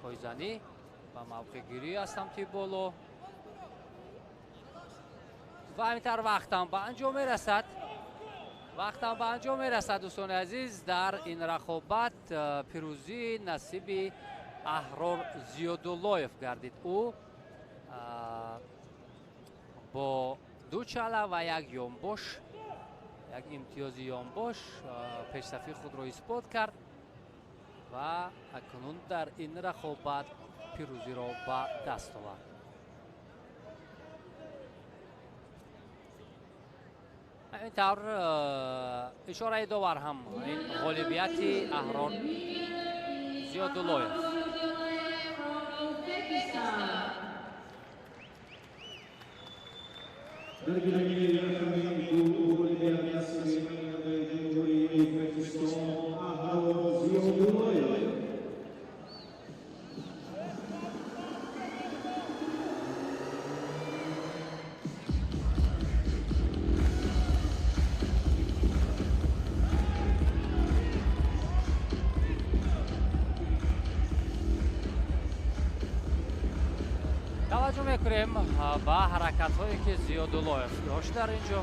Пойзанӣ ба мавқеъгирӣ аз самти боло ва ҳаминтавр вақтам ба анҷом мерасад. Вақтам ба анҷом мерасад, дӯстони азиз. Дар ин рақобат пирӯзӣ насиби Аҳрор Зиёдуллоев гардид. Ӯ бо ду чала ва як ёнбош, як имтиёзи ёнбош пешсафии худро исбот кард ва акнун дар ин рақобат пирӯзиро ба даст овард. Ин тавр ишораи довар ҳам ин ғолибияти Аҳрор Зиёдуллоев. Дар гилеми рақами 2 ғолиби насиби намояндаи Ҷумҳурии Ӯзбекистон Аҳрор Зиёдуллоев. Таваҷҷӯҳ мекунем ба ҳаракатҳое ки Зиёдуллоев дошт дар ин ҷо.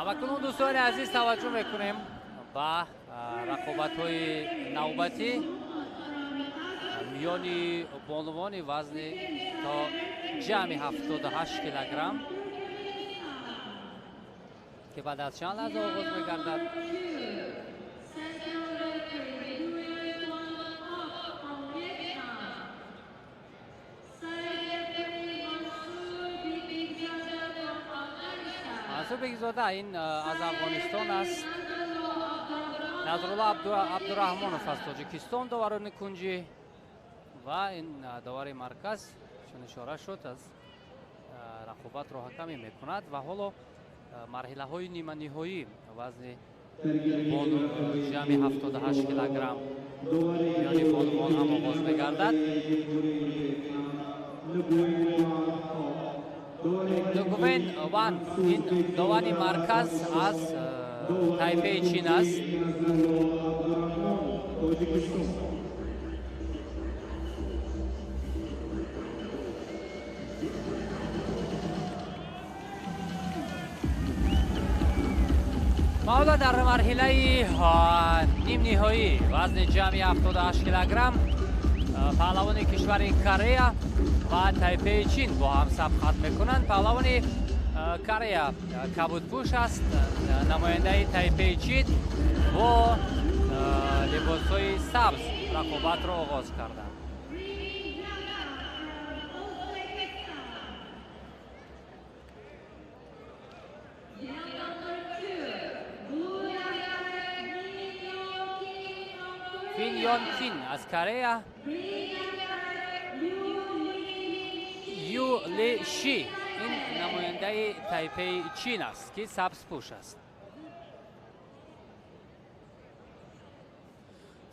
Акнун дӯстони азиз таваҷҷӯҳ мекунем ба рақобатҳои навбатӣ миёни бонувони вазни то ҷамъи 78 килограмм ки баъд аз чанд лаҳза оғоз мегардад. Мансур Бегизода ин аз Афғонистон аст. Назрулло Абдураҳмонов аз Тоҷикистон доварони кунҷӣ ва ин довари марказ чун ишора шуд аз рақобатро ҳакамӣ мекунад ва ҳоло марҳилаҳои ниманиҳоӣ вазни ҷамъи 78 килограмм миёни бонувон ҳам оғоз мегардад. Нгуен Ван ин довари марказ аз Тайпеи Чин аст. Ҳоло дар марҳилаи нимниҳоӣ вазни ҷамъи 78 килограмм паҳлавони кишвари Корея ва Тайпеи Чин бо ҳам сабқат мекунанд. Паҳлавони Корея кабудпӯш аст, намояндаи Тайпеи Чин бо либосҳои сабз рақобатро оғоз карданд. Фин Йон Кин аз Корея, Ю Ли Ши ин намояндаи Тайпеи Чин аст ки сабзпӯш аст.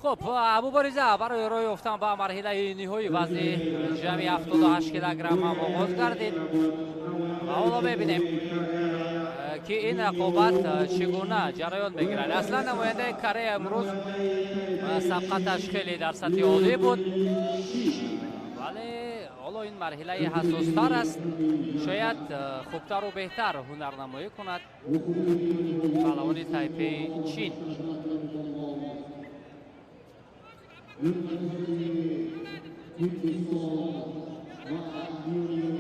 Хуб, мубориза барои роҳ ёфтан ба марҳилаи ниҳоии вазни ҷамъи 78 килограмм ҳам оғоз гардид ва ҳоло мебинем ки ин рақобат чӣ гуна ҷараён мегирад. Аслан намояндаи Корея имрӯз сабқаташ хеле дар сатҳи олӣ буд, вале ҳоло ин марҳилаи ҳассостар аст. Шояд хубтару беҳтар ҳунарнамоӣ кунад паҳлавони Тайпеи Чин.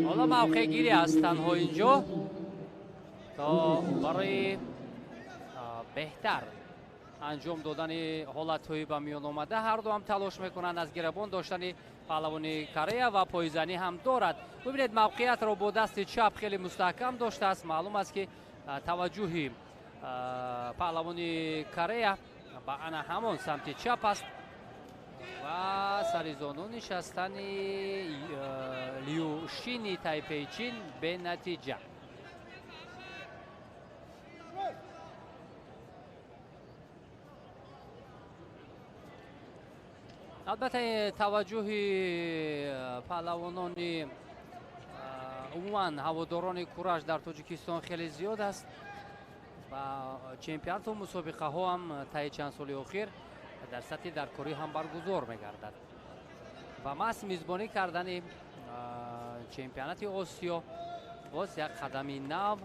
Ҳоло мавқеъгирӣ аст танҳо инҷо то барои беҳтар анҷом додани ҳолатҳои ба миён омада ҳарду ҳам талош мекунанд аз гирабон доштани паҳлавони Корея ва пойзанӣ ҳам дорад. Бибинед, мавқеиятро бо дасти чап хеле мустаҳкам доштааст. Маълум аст ки таваҷҷӯҳи паҳлавони Корея ба ана ҳамон самти чап аст ва сари зону нишастани Лю Шини Тайпеи Чин бенатиҷа. Албатта таваҷҷӯҳи паҳлавонони умуман ҳаводорони кураш дар Тоҷикистон хеле зиёд аст ва чемпионату мусобиқаҳо ҳам таи чанд соли охир дар сатҳи даркорӣ ҳам баргузор мегардад ва маҳз мизбонӣ кардани чемпионати Осиё боз як қадами нав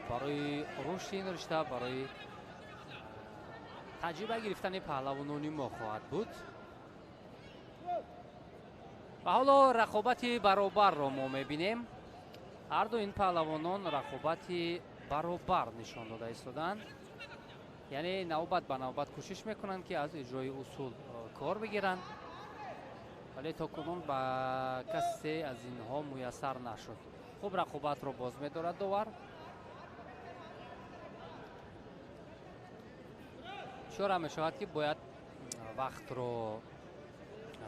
барои рушди ин ришта, барои таҷриба гирифтани паҳлавонони мо хоҳад буд. Ва ҳоло рақобати баробарро мо мебинем. Ҳарду ин паҳлавонон рақобати баробар нишон дода истоданд, яъне навбат ба навбат кӯшиш мекунанд ки аз иҷрои усул кор бигиранд, вале то кунун ба касе аз инҳо муяссар нашуд. Хуб, рақобатро боз медорад довар. Ишора мешавад ки бояд вақтро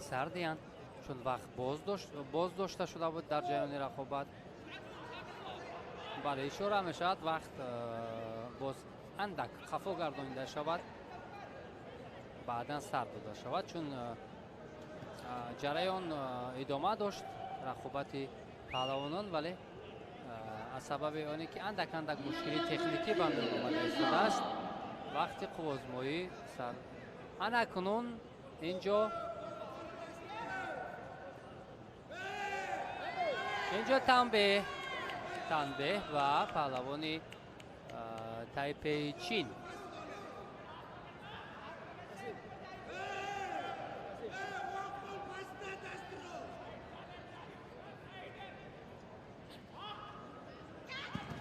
сар диҳанд, чун вақт боз дошта шуда буд дар ҷараёни рақобат. Бале, ишора мешавад вақт боз андак қафо гардонида шавад, баъдан сар дода шавад, чун ҷараён идома дошт рақобати паҳлавонон, вале аз сабаби оне ки андак андак мушкили техникӣ ба миён омада истодааст, вақти қуввозмоӣ сар. Ана кунун инҷо танбеҳ ва паҳлавони Тайпеи Чин.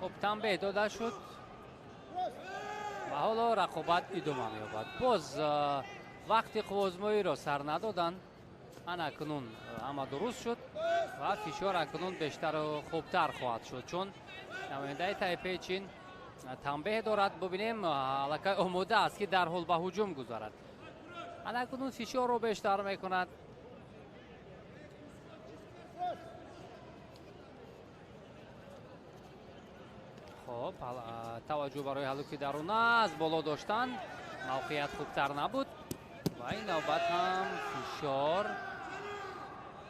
Хуб, танбеҳ дода шуд ва ҳоло рақобат идома меёбад. Боз вақти қувваозмоиро сар надоданд. Ана акнун ҳама дуруст шуд ва фишор акнун бештару хубтар хоҳад шуд, чун намояндаи Тайпеи Чин танбеҳ дорад. Бубинем, аллакай омода аст ки дарҳол ба ҳуҷум гузарад. Ана акнун фишорро бештар мекунад. Хуб, таваҷҷӯҳ барои ҳалуки даруна аз боло доштан, мавқеият хубтар набуд ва ин навбат ҳам фишор.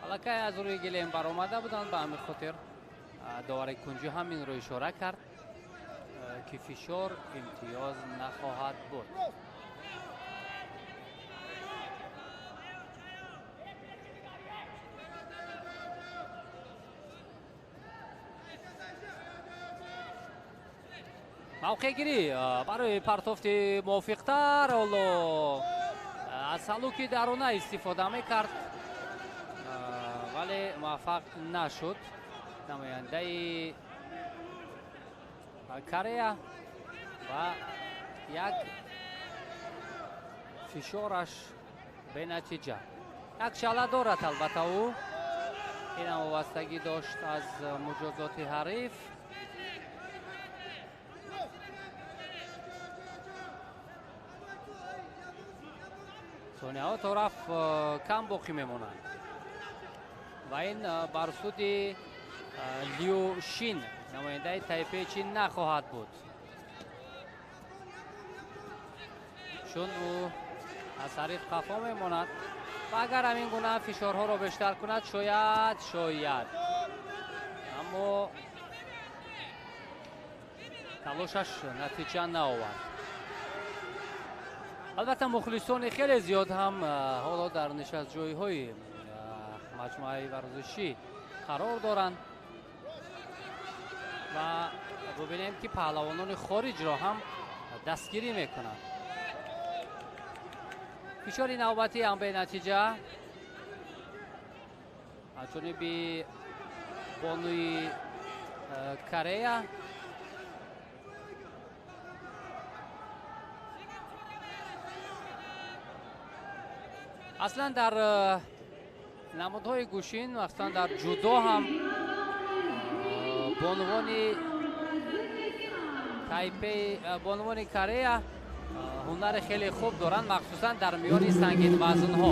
Аллакай аз рӯи гилем баромада буданд, ба ҳамин хотир довари кунҷӣ ҳам инро ишора кард ки фишор имтиёз нахоҳад буд. Мавқеъгирӣ барои партофти мувофиқтар. Ҳоло аз ҳалуки даруна истифода мекард, вале муваффақ нашуд намояндаи Корея ва як фишораш бенатиҷа. Як шала дорад, албатта ӯ инам вобастагӣ дошт аз муҷозоти ҳариф. Сонияҳо то рафт кам боқӣ мемонанд ва ин бар суди Лю Шин, намояндаи Тайпеи Чин, нахоҳад буд, чун ӯ аз ҳариф қафо мемонад ва агар ҳамин гуна фишорҳоро бештар кунад, шояд, аммо талошаш натиҷа наовард. Албатта мухлисони хеле зиёд ҳам ҳоло дар нишастҷойҳои маҷмӯаи варзишӣ қарор доранд ва бубинем ки паҳлавонони хориҷро ҳам дастгирӣ мекунанд. Фишори навбатӣ ҳам бенатиҷа аз ҷониби бонуи Корея. Аслан дар намудҳои гӯшин, махсусан дар ҷудо ҳам бонувони Тайпей, бонувони Корея ҳунари хеле хуб доранд, махсусан дар миёни сангинвазнҳо.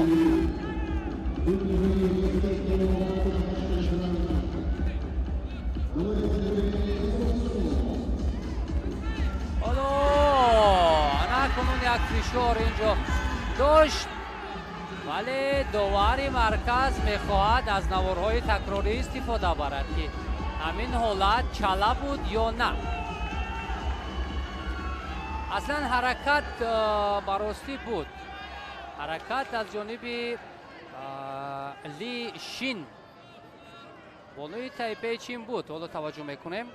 Ҳоло ана кунун як фишор инҷо дошт, вале довари марказ мехоҳад аз наворҳои такрорӣ истифода барад ки ҳамин ҳолат чала буд ё на. Аслан ҳаракат баростӣ буд, ҳаракат аз ҷониби Ли Шин, бонуи Тайпеи Чин буд. Ҳоло таваҷҷӯҳ мекунем.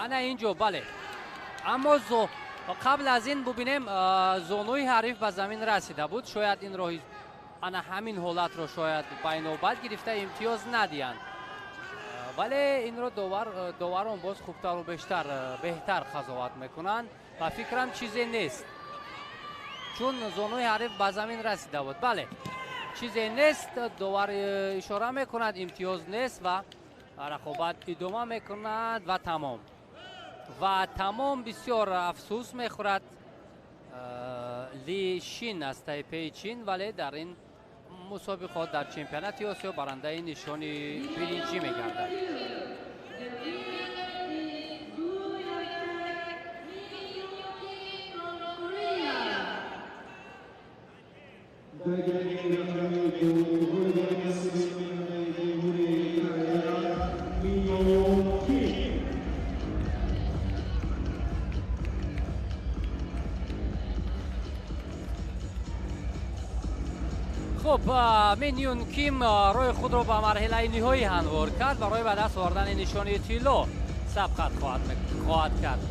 Ана инҷо, бале, аммо қабл аз ин бубинем, зонуи ҳариф ба замин расида буд. Шояд инро, ана ҳамин ҳолатро шояд байнобат гирифта имтиёз надиҳанд, вале инро доварон боз хубтару бештар беҳтар қазоват мекунанд ва фикрам чизе нест, чун зонуи ҳариф ба замин расида буд. Бале, чизе нест, довар ишора мекунад, имтиёз нест ва рақобат идома мекунад ва тамом. Ва тамом. Бисёр афсӯс мехӯрад Ли Шин аз Тайпеи Чин, вале дар ин мусобиқот дар чемпионати Осиё барандаи нишони биринҷӣ мегардад. Хуб, Хуб, Мин Юн Ким роҳи худро ба марҳилаи ниҳоӣ ҳамвор кард, барои ба даст овардани нишони тилло сабқат хоҳад кард.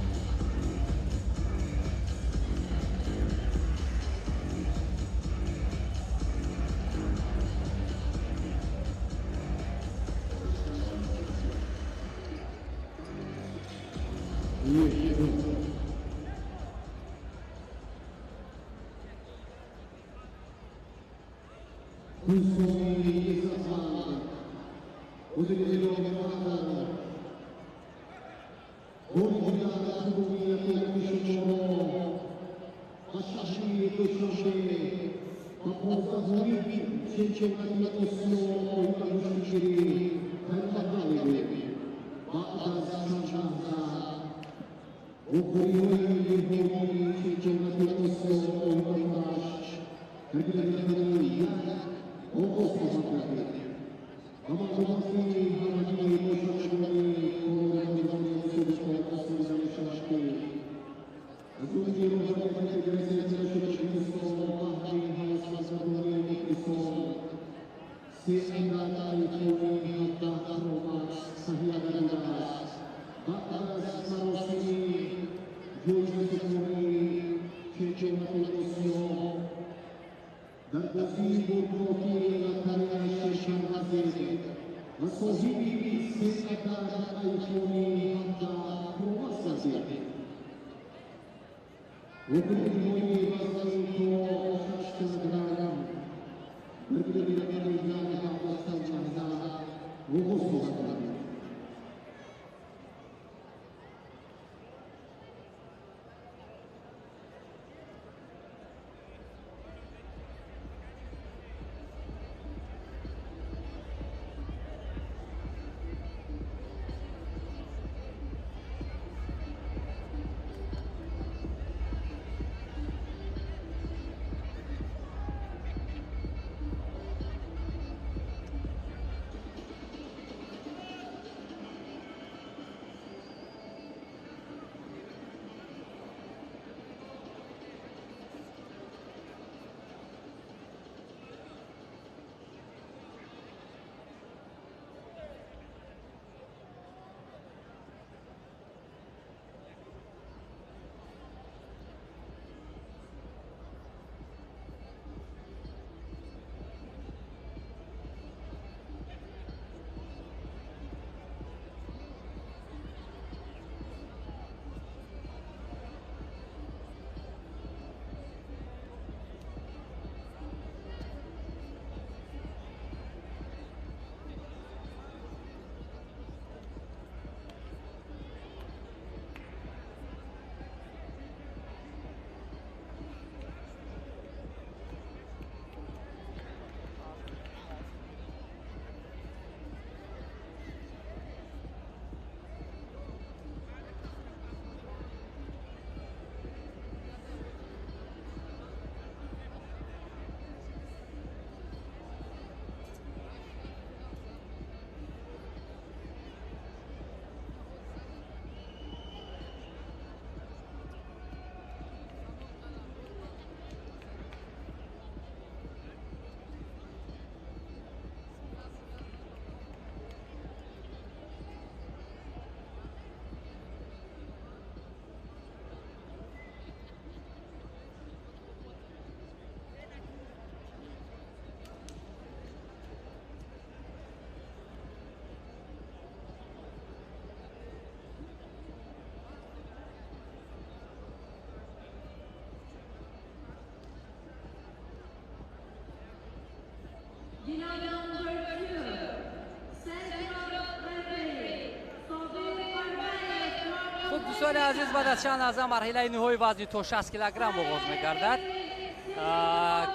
Хуб, дӯстони азиз, баъд аз чанд лаҳза марҳилаи ниҳои вазни то 60 килограмм оғоз мегардад,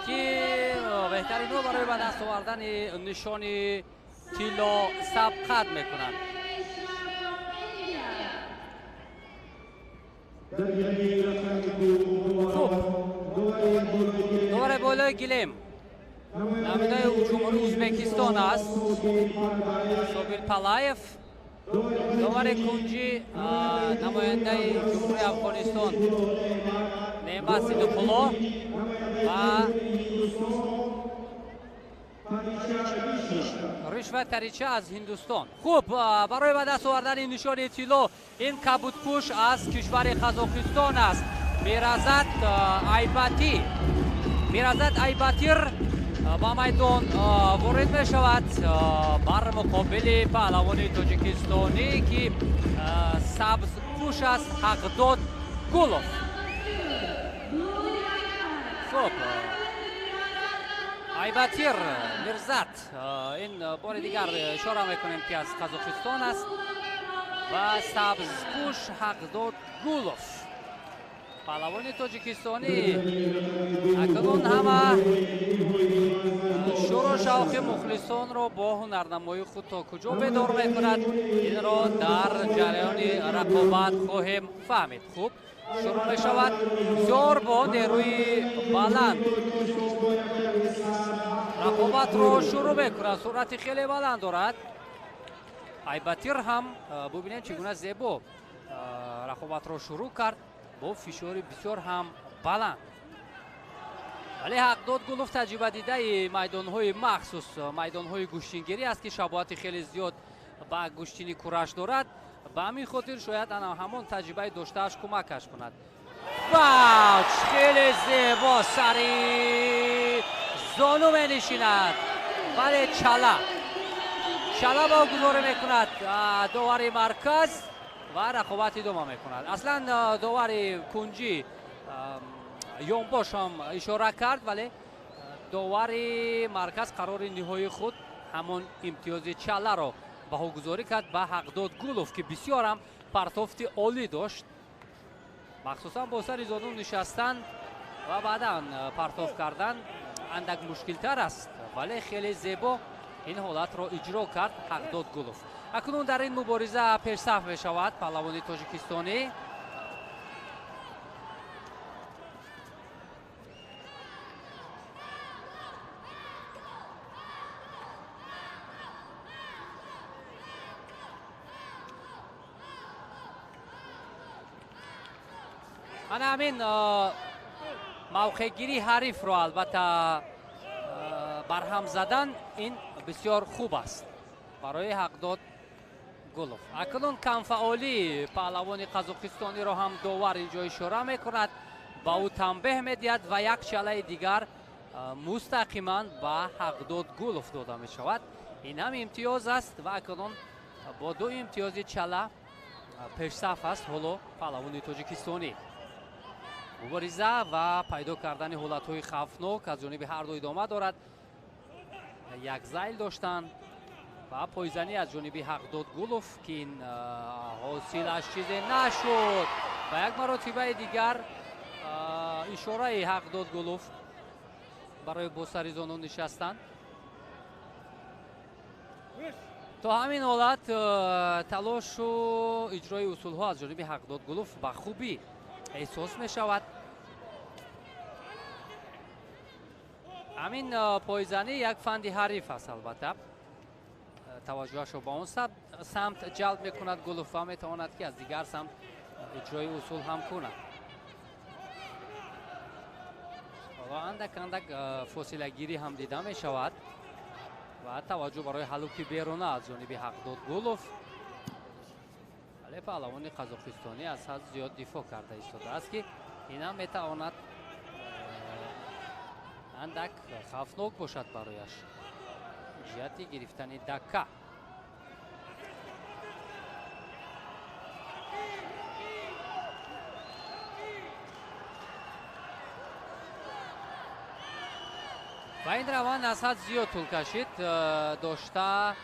ки беҳтаринҳо барои ба даст овардани нишони тилло сабқат мекунанд. Хуб, довари болои гилем намояндаи ҷумҳурии Ӯзбекистон аст, Собир Палаев. Довари кунҷӣ намояндаи ҷумҳурии Афғонистон Неъмат Сидиқулло ва Ришва Тарича аз Ҳиндустон. Хуб, барои ба даст овардани нишони тилло ин кабудпӯш аз кишвари Қазоқистон аст. Миразат Айбати. Миразат Айбатир ба майдон ворид мешавад бар муқобили паҳлавони тоҷикистонӣ, ки сабзпӯш аст, Ҳақдод Гулов. Хуб, Айбатир Мирзат ин бори дигар ишора мекунем, ки аз Қазоқистон аст ва сабзпӯш Ҳақдод Гулов, паҳлавони тоҷикистонӣ. Акнун ҳама шӯру шавқи мухлисонро бо ҳунарнамоии худ то куҷо бедор мекунад, инро дар ҷараёни рақобат хоҳем фаҳмид. Хуб, шурӯъ мешавад бисёр бо нерӯи баланд рақобатро шурӯъ мекунад, суръати хеле баланд дорад. Айбатир ҳам бубинем чӣ гуна зебо рақобатро шурӯъ кард бо фишори бисёр ҳам баланд. Вале Ҳақдод Гулов таҷрибадидаи майдонҳои махсус, майдонҳои гӯштингирӣ аст, ки шабоҳати хеле зиёд ба гӯштини кураш дорад. Ба ҳамин хотир шояд ана ҳамон таҷрибаи доштааш кӯмакаш кунад. Вау, хеле зебо сари зону менишинад, вале чала богузорӣ мекунад довари марказ ва рақобат идома мекунад. Аслан довари кунҷӣ ёнбош ҳам ишора кард, вале довари марказ қарори ниҳоии худ ҳамон имтиёзи чаларо баҳогузорӣ кард ба Ҳақдод Гулов, ки бисёр ҳам партофти олӣ дошт, махсусан бо сари зону нишастан ва баъдан партоф кардан андак мушкилтар аст, вале хеле зебо ин ҳолатро иҷро кард Ҳақдод Гулов. Акнун дар ин мубориза пешсаф мешавад паҳлавони тоҷикистонӣ. Ана ҳамин мавқеъгирии ҳарифро албатта барҳам задан ин бисёр хуб аст барои Ҳақдод Гулов. Акнун камфаъолии паҳлавони қазоқистониро ҳам довар инҷо ишора мекунад, ба ӯ танбеҳ медиҳад ва як чалаи дигар мустақиман ба Ҳақдод Гулов дода мешавад. Ин ҳам имтиёз аст ва акнун бо ду имтиёзи чала пешсаф аст ҳоло паҳлавони тоҷикистонӣ. Мубориза ва пайдо кардани ҳолатҳои хавфнок аз ҷониби ҳар ду идома дорад. Як зайл доштанд ва пойзанӣ аз ҷониби Ҳақдод Гулов, ки ин ҳосилаш чизе нашуд. Ва як маротибаи дигар ишораи Ҳақдод Гулов барои бо сари зону нишастан. То ҳамин ҳолат талошу иҷрои усулҳо аз ҷониби Ҳақдод Гулов ба хубӣ эҳсос мешавад. Ҳамин пойзанӣ як фанди ҳариф аст, албатта таваҷҷӯҳашро ба он самт ҷалб мекунад Гулов ва метавонад, ки аз дигар самт иҷрои усул ҳам кунад. Ҳоло андак андак фосилагирӣ ҳам дида мешавад ва таваҷҷӯҳ барои ҳалуки беруна аз ҷониби Ҳақдод Гулов. Вале паҳлавони қазоқистонӣ аз ҳад зиёд дифоъ карда истодааст, ки ин ҳам метавонад андак хавфнок бошад барояш ҷиҳати гирифтани дакка. Ва ин раванд аз ҳад зиёд тӯл кашид, дошта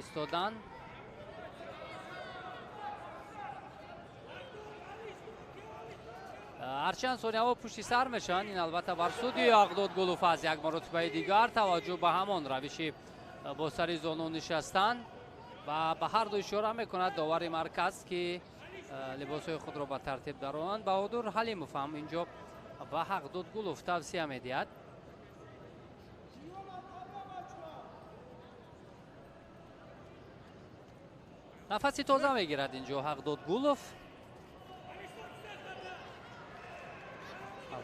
истодан. Ҳарчанд сонияҳо пушти сар мешаванд, ин албатта бар суди Ҳақдод Гулов аст. Як маротибаи дигар таваҷҷӯҳ ба ҳамон равиши бо сари зону нишастан ва ба ҳар ду ишора мекунад довари марказ, ки либосҳои худро ба тартиб даронанд. Баҳодур Ҳалимов ҳам инҷо ба Ҳақдод Гулов тавсия медиҳад. Нафаси тоза мегирад инҷо Ҳақдод Гулов.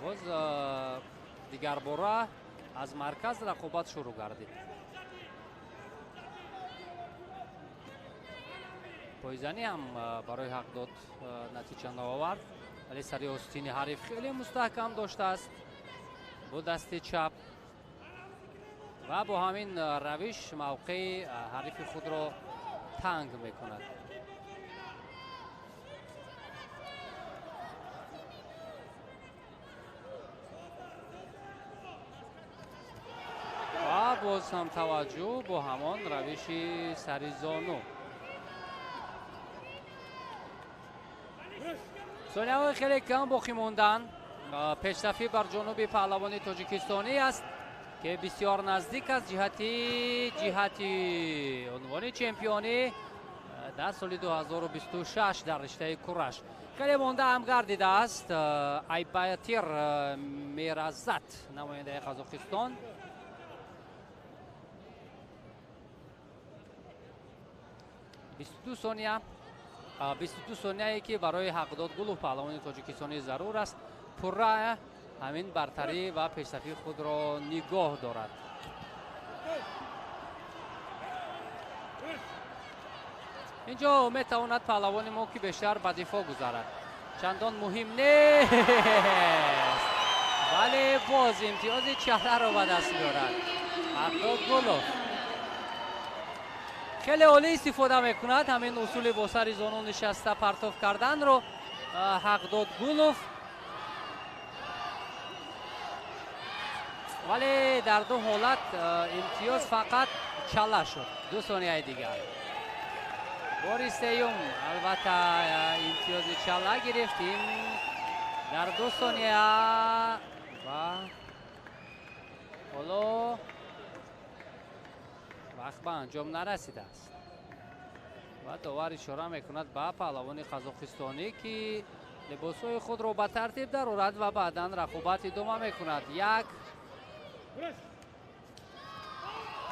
Боз дигарбора Аз марказ рақобат шурӯъ гардид. Пойзанӣ ҳам барои Ҳақдод натиҷа наовард, вале сари остини ҳариф хеле мустаҳкам доштааст бо дасти чап ва бо ҳамин равиш мавқеи ҳарифи худро танг мекунад. Ва боз ҳам таваҷҷӯҳ бо ҳамон равиши сари зону. Сонияҳои хеле кам боқӣ монданд. Пешсафӣ бар ҷонуби паҳлавони тоҷикистонӣ аст, ки бисёр наздик аст ҷиҳати унвони чемпионӣ дар соли 2026 дар риштаи кураш. Хеле монда ҳам гардидааст Айбатир Меразат, намояндаи Қазоқистон. 22 сония, 22 сонияе ки барои Ҳақдод Гулов паҳлавони тоҷикистонӣ зарур аст, пурра ҳамин бартарӣ ва пешсафии худро нигоҳ дорад. Инҷо метавонад паҳлавони мо ки бештар ба дифоъ гузарад, чандон муҳим нест, вале боз имтиёзи чаҳраро ба даст меорад. Ҳақдод Гулов хеле олӣ истифода мекунад ҳамин усули бо сари зону нишаста партоф карданро Ҳақдод Гулов, вале дар ду ҳолат имтиёз фақат чала шуд. 2 сонияи дигар. Бори сеюм албатта имтиёзи чала гирифт, ин дар 2 сония ва ҳоло вақт ба анҷом нарасидааст ва довар ишора мекунад ба паҳлавони қазоқистонӣ, ки либосҳои худро ба тартиб дарорад ва баъдан рақобат идома мекунад. Як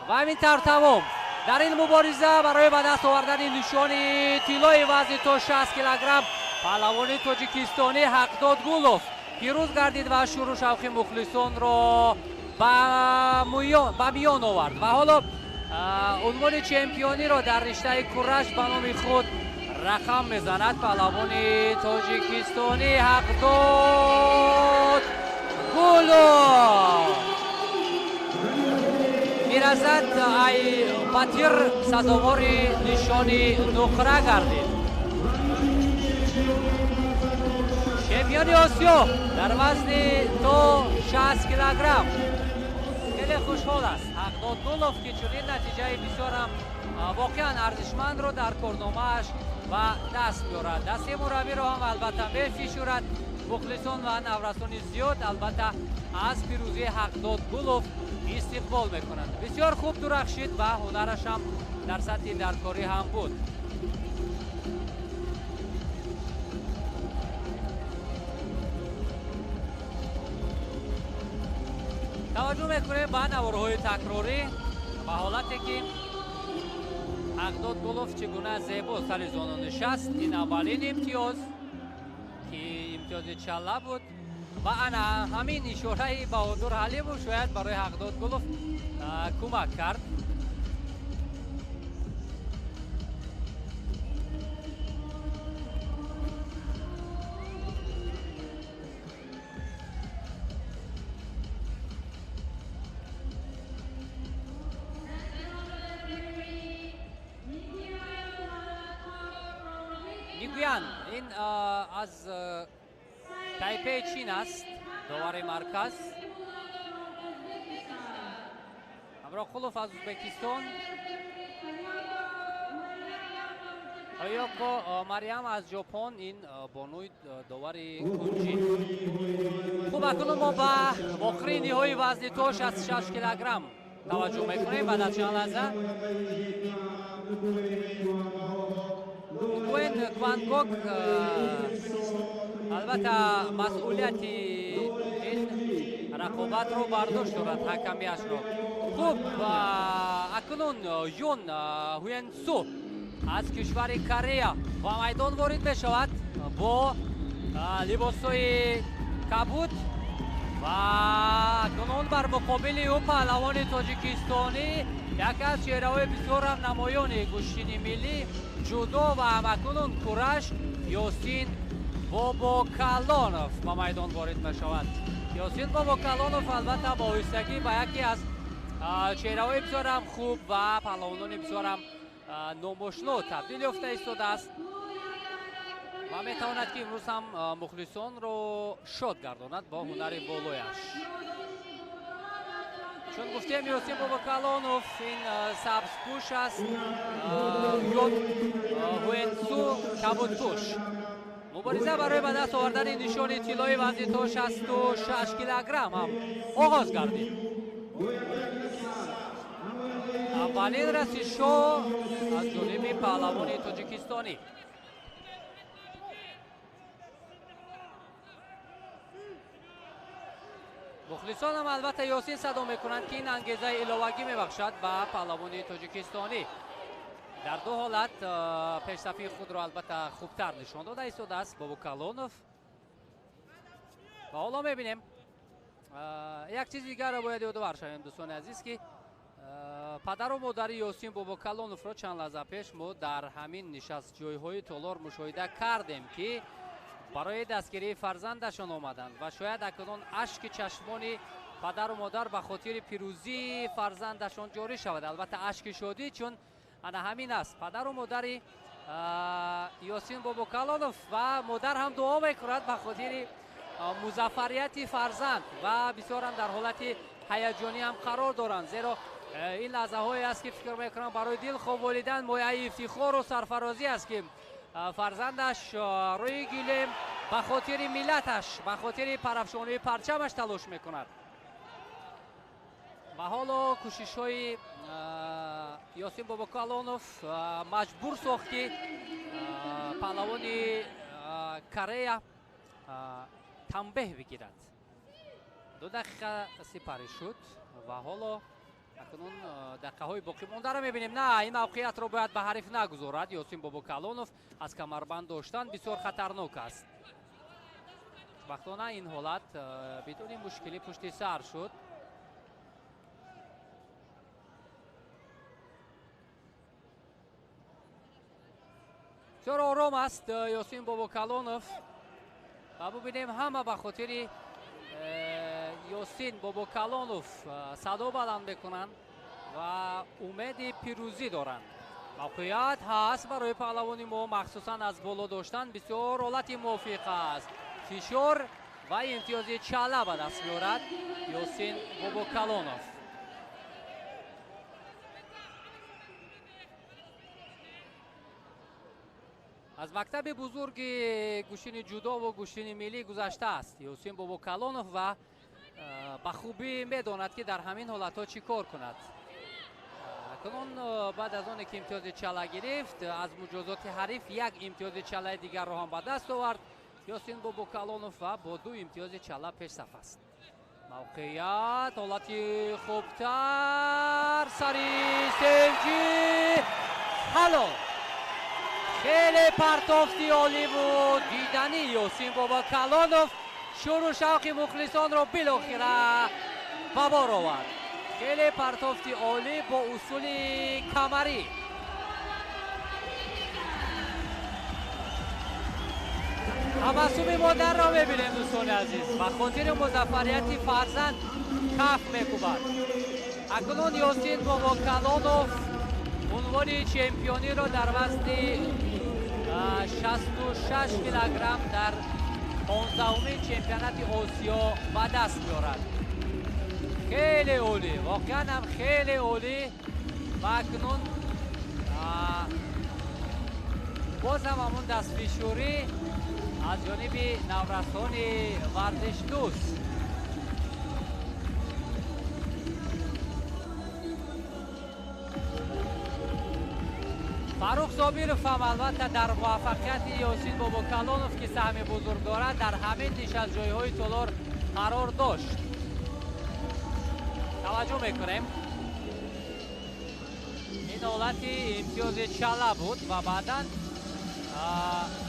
ва ҳамин тавр тамом. Дар ин мубориза барои ба даст овардани нишони тиллои вазни то 60 килограмм паҳлавони тоҷикистонӣ Ҳақдод Гулов пирӯз гардид ва шӯру шавқи мухлисонро ба миён овард ва ҳоло унвони чемпиониро дар риштаи кураш ба номи худ рақам мезанад паҳлавони тоҷикистонӣ Ҳақдод Гулов. Миразат Айбатир сазовори нишони нуқра гардид. Чемпиони Осиё дар вазни то 60 килограмм. Хеле хушҳол аст Ҳақдод Гулов, ки чунин натиҷаи бисёрам воқеан арзишмандро дар корномааш ба даст меорад. Дасти мураббиро ҳам албатта мефишурад. Мухлисон ва наврасони зиёд албатта аз пирӯзии Ҳақдод Гулов истиқбол мекунанд. Бисёр хуб дурахшид ва ҳунараш ҳам дар сатҳи даркорӣ ҳам буд. Таваҷҷӯҳ мекунем ба наворҳои такрорӣ, ба ҳолате ки Ҳақдод Гулов чӣ гуна зебо сари зону нишаст. Ин аввалин имтиёз, ки имтиёзи чала буд ва ана ҳамин ишораи Баҳодур Ҳалимов шояд барои Ҳақдод Гулов кӯмак кард. Нигуян ин аз Тайпеи Чин аст, довари марказ. Ҳамроҳқулов аз Ӯзбекистон, Оёко Мариам аз Ҷопон, ин бонуи довари кунҷӣ. Хуб, акнун мо ба охири ниҳои вазни то 66 килограмм таваҷҷӯҳ мекунем. Баъд аз чанд лаҳза Гуен Квангок албатта масъулияти ин рақобатро бардошт дорад, ҳакамияшро. Хуб, акнун Юн Ҳуенсу аз кишвари Корея ба майдон ворид мешавад бо либосҳои кабуд. Ва акнун бар муқобили ӯ паҳлавони тоҷикистонӣ, яке аз чеҳраҳои бисёрам намоёни гӯштини миллӣ, ҷудо ва ҳамакунун кураш Ёсин Бобокалонов ба майдон ворид мешавад. Ёсин Бобокалонов албатта бо оҳистагӣ ба яке аз чеҳраҳои бисёрам хуб ва паҳлавонони бисёрам номошно табдил ёфта истодааст ва метавонад, ки имрӯз ҳам мухлисонро шод гардонад бо ҳунари болояш. Чун гуфтем, Ёсин Бобокалонов ин сабзпӯш аст, Ён Ҳуэнсу кабудпӯш. Мубориза барои ба даст овардани нишони тиллои вазни то 66 килограмм ҳам оғоз гардид. Аввалин расишҳо аз ҷониби паҳлавони тоҷикистонӣ. Мухлисонам албатта Ёсин садо мекунанд, ки ин ангезаи иловагӣ мебахшад ба паҳлавони тоҷикистонӣ. Дар ду ҳолат пешсафии худро албатта хубтар нишон дода истодааст Бобокалонов. Ва ҳоло мебинем. Як чизи дигарро бояд ёдовар шавем, дӯстони азиз, ки падару модари Ёсин Бобокалоновро чанд лаҳза пеш мо дар ҳамин нишастҷойҳои толор мушоҳида кардем, ки барои дастгирии фарзандашон омаданд ва шояд акнун ашки чашмони падару модар ба хотири пирӯзии фарзандашон ҷорӣ шавад. Албатта ашки шодӣ, чун ана ҳамин аст. Падару модари Ёсин Бобокалонов ва модар ҳам дуо мекунад ба хотири музаффарияти фарзанд ва бисёрам дар ҳолати ҳаяҷонӣ ҳам қарор доранд, зеро ин лаҳзаҳое аст, ки фикр мекунам барои дилхоҳ волидан мояи ифтихору сарфарозӣ аст, ки фарзандаш рӯи гилем ба хотири миллаташ, ба хотири парафшонии парчамаш талош мекунад. Ва ҳоло кӯшишҳои Ёсин Бобокалонов маҷбур сохт, ки паҳлавони Корея танбеҳ бигирад. 2 дақиқа сипарӣ шуд ва ҳоло акнун дақиқаҳои боқӣ мондаро мебинем. На, ин мавқеиятро бояд ба ҳариф нагузорад Ёсин Бобокалонов. Аз камарбанд доштан бисёр хатарнок аст. Хушбахтона ин ҳолат бидуни мушкилӣ пушти сар шуд. Бисёр ором аст Ёсин Бобокалонов ва бубинем, ҳама ба хотири Ёсин Бобокалонов садо баланд мекунанд ва умеди пирӯзӣ доранд. Мавқеият ҳаст барои паҳлавони мо, махсусан аз боло доштан бисёр ҳолати мувофиқ аст. Фишор ва имтиёзи чала ба даст меорад Ёсин Бобокалонов. Аз мактаби бузурги гӯштини ҷудову гӯштини миллӣ гузаштааст Ёсин Бобокалонов ва ба хубӣ медонад, ки дар ҳамин ҳолатҳо чӣ кор кунад. Акнун баъд аз оне ки имтиёзи чала гирифт, аз муҷозоти ҳариф як имтиёзи чалаи дигарро ҳам ба даст овард Ёсин Бобокалонов ва бо 2 имтиёзи чала пешсаф аст. Мавқеият, ҳолати хубтар, сари севҷи ҳалол. Хеле партофти оливу диданӣ Ёсин Бобокалонов шӯру шавқи мухлисонро билохира ба бор овард. Хеле партофти олӣ бо усули камарӣ. Табассуми модарро мебинем, дӯстони азиз, ба хотири музаффарияти фарзанд каф мекӯбад. Акнун Ёсин Бобокалонов унвони чемпиониро дар вазни 66 килограмм дар 15-умин чемпионати Осиё ба даст меорад. Хеле олӣ, воқеан ҳам хеле олӣ. Ва акнун боз ҳам ҳамон дастфишурӣ аз ҷониби наврасони варзишдӯст. Фаррух Собиров ҳам албатта дар муваффақияти Ёсин Бобокалонов, ки саҳми бузург дорад, дар ҳамин нишастҷойҳои толор қарор дошт. Таваҷҷӯҳ мекунем, ин ҳолати имтиёзи чала буд ва баъдан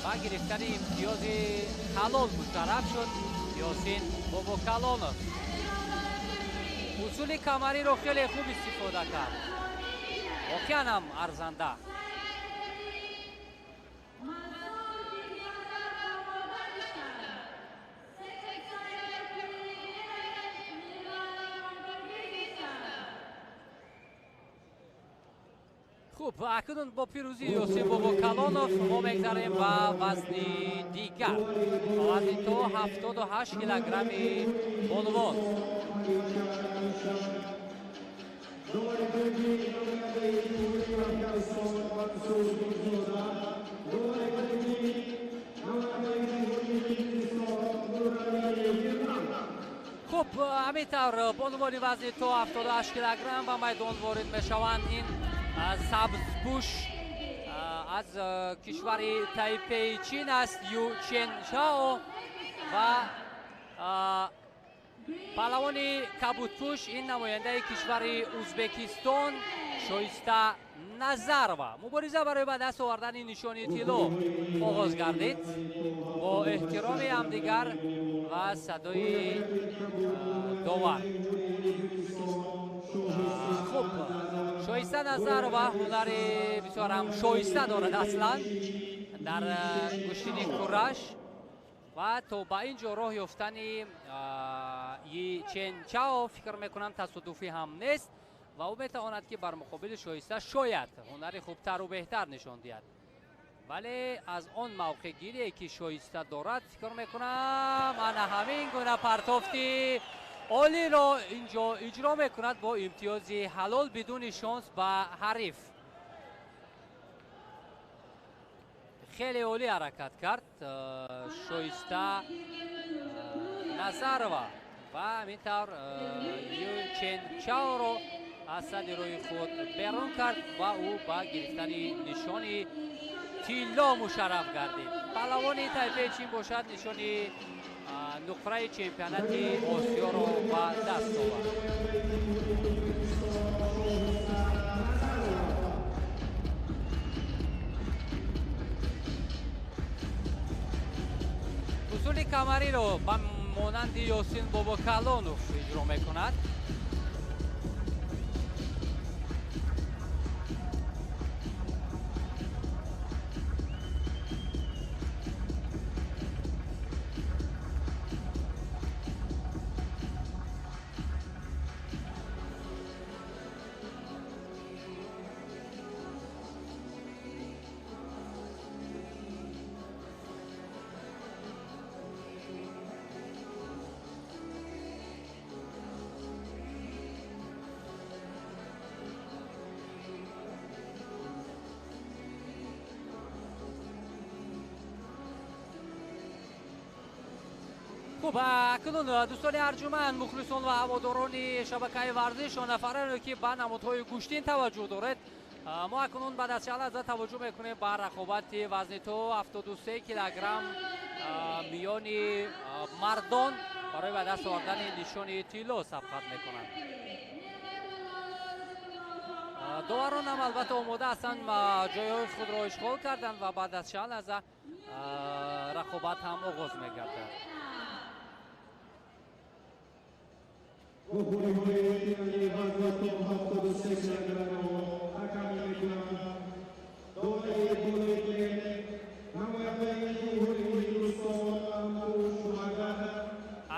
ба гирифтани имтиёзи ҳалол мушарраф шуд Ёсин Бобокалонов. Усули камариро хеле хуб истифода кард. Воқеан ҳам арзанда. Хуб, акнун бо пирӯзии Ёсин Бобокалонов мо мегзарем ба вазни дигар. Вазни то 78 килограмми бонувон. Хуб, ҳамин тавр бонувони вазни то 78 килограмм ба майдон ворид мешаванд. Ин сабзпӯш аз кишвари Тайпеи Чин аст, Ю Чен Чао, ва паҳлавони кабудпӯш ин намояндаи кишвари Узбекистон Шоиста Назарова. Мубориза барои ба даст овардани нишони тилло оғоз гардид бо эҳтироми ҳамдигар ва садои довар. Хуб, Шоиста Назарова ҳунари бисёр ҳам шоиста дорад аслан дар гӯштини кураш ва то ба ин ҷо роҳ ёфтани Йи Чен Чао фикр мекунам тасодуфӣ ҳам нест ва ӯ метавонад ки бар муқобили Шоиста шояд ҳунари хубтару беҳтар нишон диҳад. Вале аз он мавқеъгирие ки Шоиста дорад фикр мекунам ана ҳамин гуна партофти олиро инҷо иҷро мекунад бо имтиёзи ҳалол бидуни шонс ба ҳариф. Хеле олӣ ҳаракат кард Шоиста Назарова ва ҳамин тавр Ю Чен Чаоро аз сади рӯи худ берун кард ва ӯ ба гирифтани нишони тилло мушарраф гардид. Паҳлавони Тайпеи Чин бошад нишони нуқраи чемпионати Осиёро ба даст овард. Усули камариро ба монанди Ёсин Бобокалонов иҷро мекунад. Хуб, акнун дӯстони арҷуманд, мухлисон ва ҳаводорони шабакаи варзиш ва нафароне ки ба намудҳои гӯштин таваҷҷӯҳ доред, мо акнун баъд аз чанд лаҳза таваҷҷӯҳ мекунем ба рақобати вазни то 73 килограмм миёни мардон барои ба даст овардани нишони тилло сабқат мекунанд. Доварон ҳам албатта омода ҳастанд, ҷойҳои худро ишғол карданд ва баъд аз чанд лаҳза рақобат ҳам оғоз мегардад.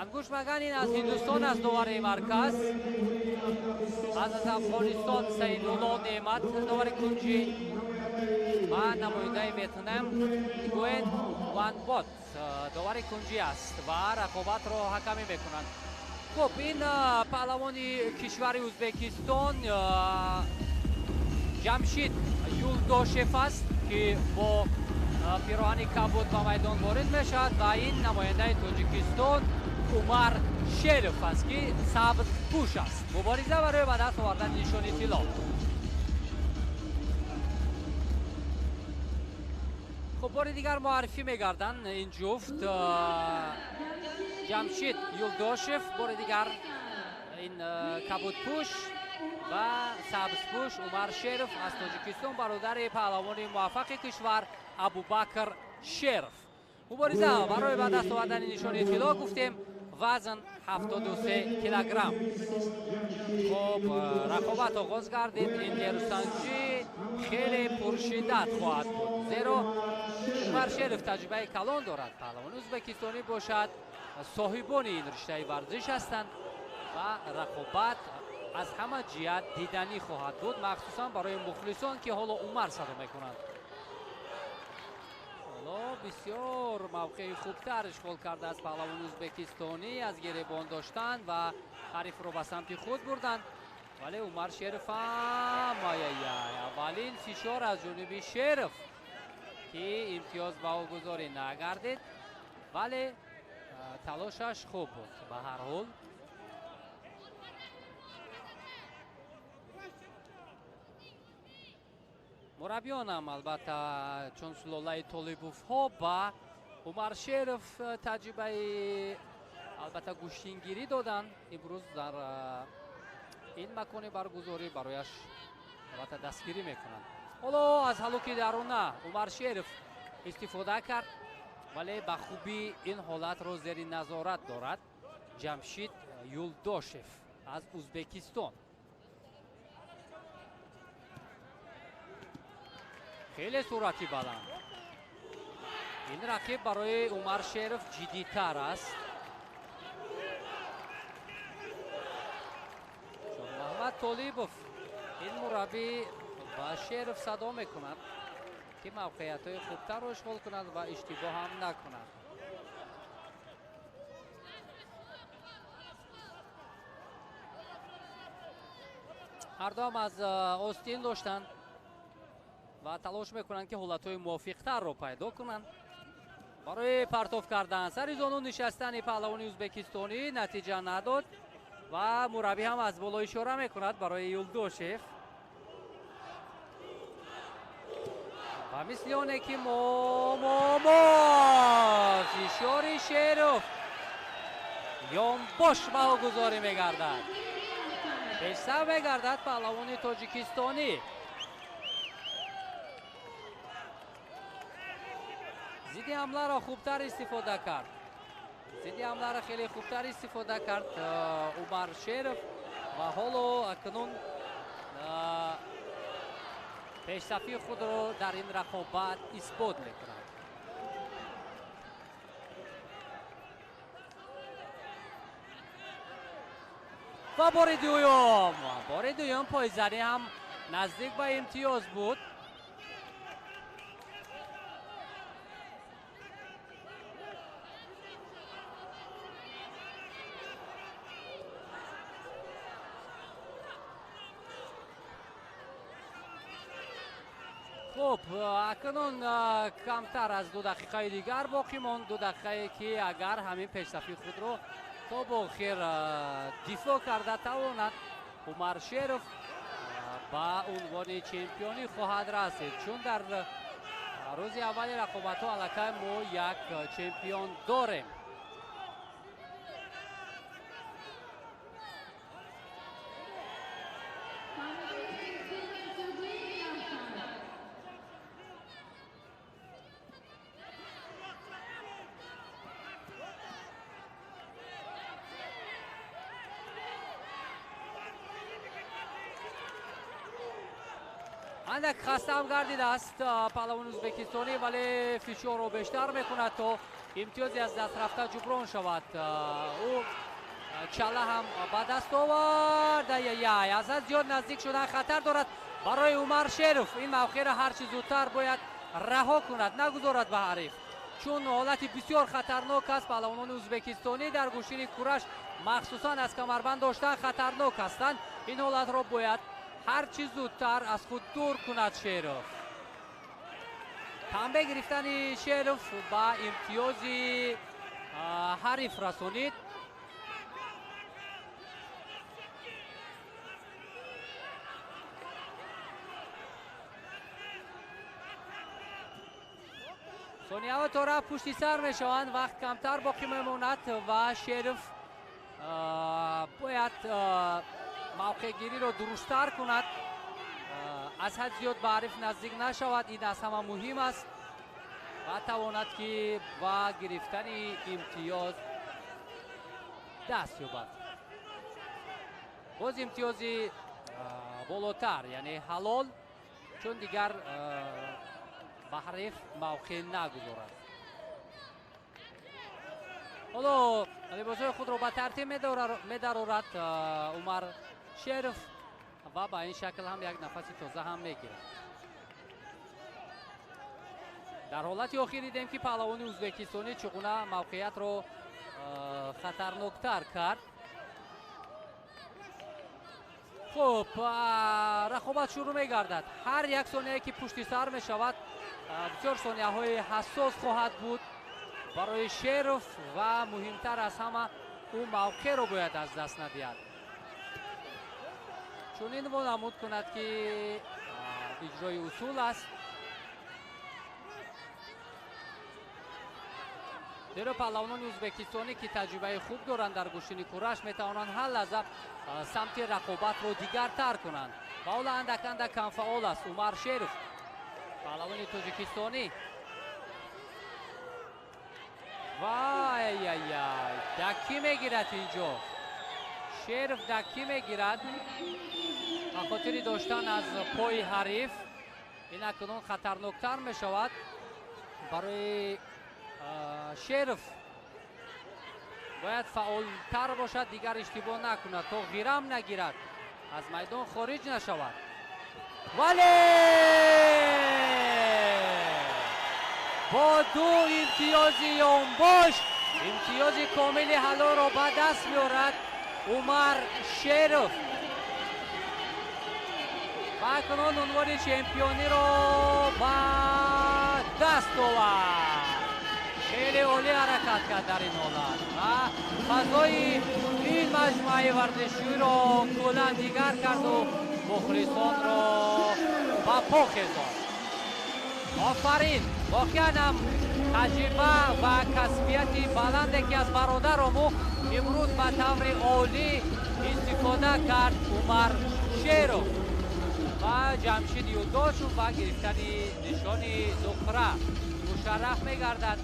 Ангуш Маган ин аз Ҳиндустон аст, довари марказ. Аз Афғонистон Саидулло Неъмат довари кунҷӣ ва намояндаи Ветнам Гуен Ван Бот довари кунҷӣ аст ва рақобатро ҳакамӣ мекунанд. Хуб, ин паҳлавони кишвари Узбекистон Ҷамшид Юлдошев аст ки бо пироҳани кабуд ба майдон ворид мешавад ва ин намояндаи Тоҷикистон Умар Шеров аст ки сабзпӯш аст. Мубориза барои ба даст овардани нишони тилло. Хуб, бори дигар муаррифӣ мегарданд ин ҷуфт. Ҷамшид Юлдошев бори дигар ин кабудпӯш ва сабзпӯш Умар Шеров аз Тоҷикистон, бародари паҳлавони муваффақи кишвар Абубакр Шеров. Мубориза барои ба даст овардани нишони тилло гуфтем, вазн 73 килограмм. Хуб, рақобат оғоз гардид. Ин нерӯсанҷӣ хеле пуршиддат хоҳад буд, зеро Умар Шеров таҷрибаи калон дорад. Паҳлавони ӯзбекистонӣ бошад соҳибони ин риштаи варзиш ҳастанд ва рақобат аз ҳама ҷиҳат диданӣ хоҳад буд, махсусан барои мухлисон, ки ҳоло Умар садо мекунанд. Ҳоло бисёр мавқеи хубтар ишғол кардааст паҳлавони ӯзбекистонӣ, аз гиребон доштан ва ҳарифро ба самти худ бурданд. Вале Умар Шеров ҳам аяяй, аввалин фишор аз ҷониби Шеров, ки имтиёз баҳогузорӣ нагардид, вале талошаш хуб буд ба ҳар ҳол. Мураббиёнам албатта чун сулолаи Толибовҳо ба Умар Шеров таҷрибаи албатта гӯштингирӣ доданд. Имрӯз дар ин макони баргузорӣ барояш албатта дастгирӣ мекунанд. Ҳоло аз ҳалуки даруна Умар Шеров истифода кард, вале ба хубӣ ин ҳолатро зери назорат дорад Ҷамшид Юлдошев аз Ӯзбекистон. Хеле суръати баланд. Ин рақиб барои Умар Шеров ҷиддитар аст. Чун Муҳаммад Толибов ин мураббӣ ба Шеров садо мекунад, ки мавқеиятҳои хубтарро ишғол кунад ва иштибоҳ ҳам накунад. Ҳардуам аз остин доштанд ва талош мекунанд, ки ҳолатҳои мувофиқтарро пайдо кунанд барои партоф кардан. Сари зону нишастани паҳлавони ӯзбекистонӣ натиҷа надод ва мураббӣ ҳам аз боло ишора мекунад барои Юлдошев. Ва мисли оне ки мо фишори Шеров ёнбош баҳогузорӣ мегардад. Пешсав мегардад паҳлавони тоҷикистонӣ. Зидди ҳамларо хубтар истифода кард. Зидди ҳамларо хеле хубтар истифода кард Умар Шеров ва ҳоло акнун пешсафии худро дар ин рақобат исбот мекунад. Ва бори дуюм пойзанӣ ҳам наздик ба имтиёз буд. Хуб, акнун камтар аз 2 дақиқаи дигар боқӣ монд. 2 дақиқае ки агар ҳамин пешсафии худро то бо охир дифоъ карда тавонад, Умар Шеров ба унвони чемпионӣ хоҳад расид, чун дар рӯзи аввали рақобатҳо аллакай мо як чемпион дорем. Андак хастаам гардидааст паҳлавони ӯзбекистонӣ, вале фишорро бештар мекунад то имтиёзе аз даст рафта ҷуброн шавад. Ӯ чала ҳам ба даст овард. Аяяй, аз ҳад зиёд наздик шудан хатар дорад барои Умар Шеров. Ин мавқеъро ҳарчи зудтар бояд раҳо кунад, нагузорад ба ҳариф, чун ҳолати бисёр хатарнок аст. Паҳлавонони ӯзбекистонӣ дар гӯштини кураш махсусан аз камарбанд доштан хатарнок ҳастанд. Ин ҳолатро бояд ҳарчи зудтар аз худ дур кунад Шеров. Танбе гирифтани Шеров ба имтиёзи ҳариф расонид. Сонияҳо то рафт пушти сар мешаванд, вақт камтар боқӣ мемонад ва Шеров бояд мавқеъгириро дурусттар кунад, аз ҳад зиёд ба ҳариф наздик нашавад. Ин аз ҳама муҳим аст. ва тавонад ки ба гирифтани имтиёз даст ёбад. Боз имтиёзи болотар, яъне ҳалол, чун дигар ба ҳариф мавқеъ нагузорад. Ҳоло либосҳои худро ба тартиб медарорад Умар Шеров ва ба ин шакл ҳам як нафаси тоза ҳам мегирад. Дар ҳолати охир дидем ки паҳлавони ӯзбекистонӣ чӣ гуна мавқеиятро хатарноктар кард. Хуб, рақобат шурӯъ мегардад. Ҳар як сонияе ки пушти сар мешавад, бисёр сонияҳои ҳассос хоҳад буд барои Шеров ва муҳимтар аз ҳама ӯ мавқеъро бояд аз даст надиҳад. Чунин вонамуд кунад ки иҷрои усул аст. Зеро паҳлавонони ӯзбекистонӣ ки таҷрибаи хуб доранд дар гӯштини кураш метавонанд ҳар лаҳза самти рақобатро дигартар кунанд. Ва ҳоло андак андак камфаъол аст Умар Шеров, паҳлавони тоҷикистонӣ. Вай-яй-яй, даккӣ мегирад инҷо. Шеров даккӣ мегирад ба хотири доштан аз пои ҳариф. Ин акнун хатарноктар мешавад барои Шеров. Бояд фаъолтар бошад, дигар иштибоҳ накунад, то ғирам нагирад, аз майдон хориҷ нашавад. Вале бо ду имтиёзи ёнбош имтиёзи комили ҳалолро ба даст меорад Умар Шеров ва акнун унвони чемпиониро ба даст овард. Хеле олӣ ҳаракат кард дар ин ҳолат ва фазои ин маҷмӯаи варзиширо куллан дигар карду мухлисонро ба по хезонд. Офарин! Воқеан ҳам таҷриба ва касбияти баланде ки аз бародарому имрӯз ба таври олӣ истифода кард Умар Шеров ва Ҷамшид Юлдошев ба гирифтани нишони нуқра мушарраф мегардад.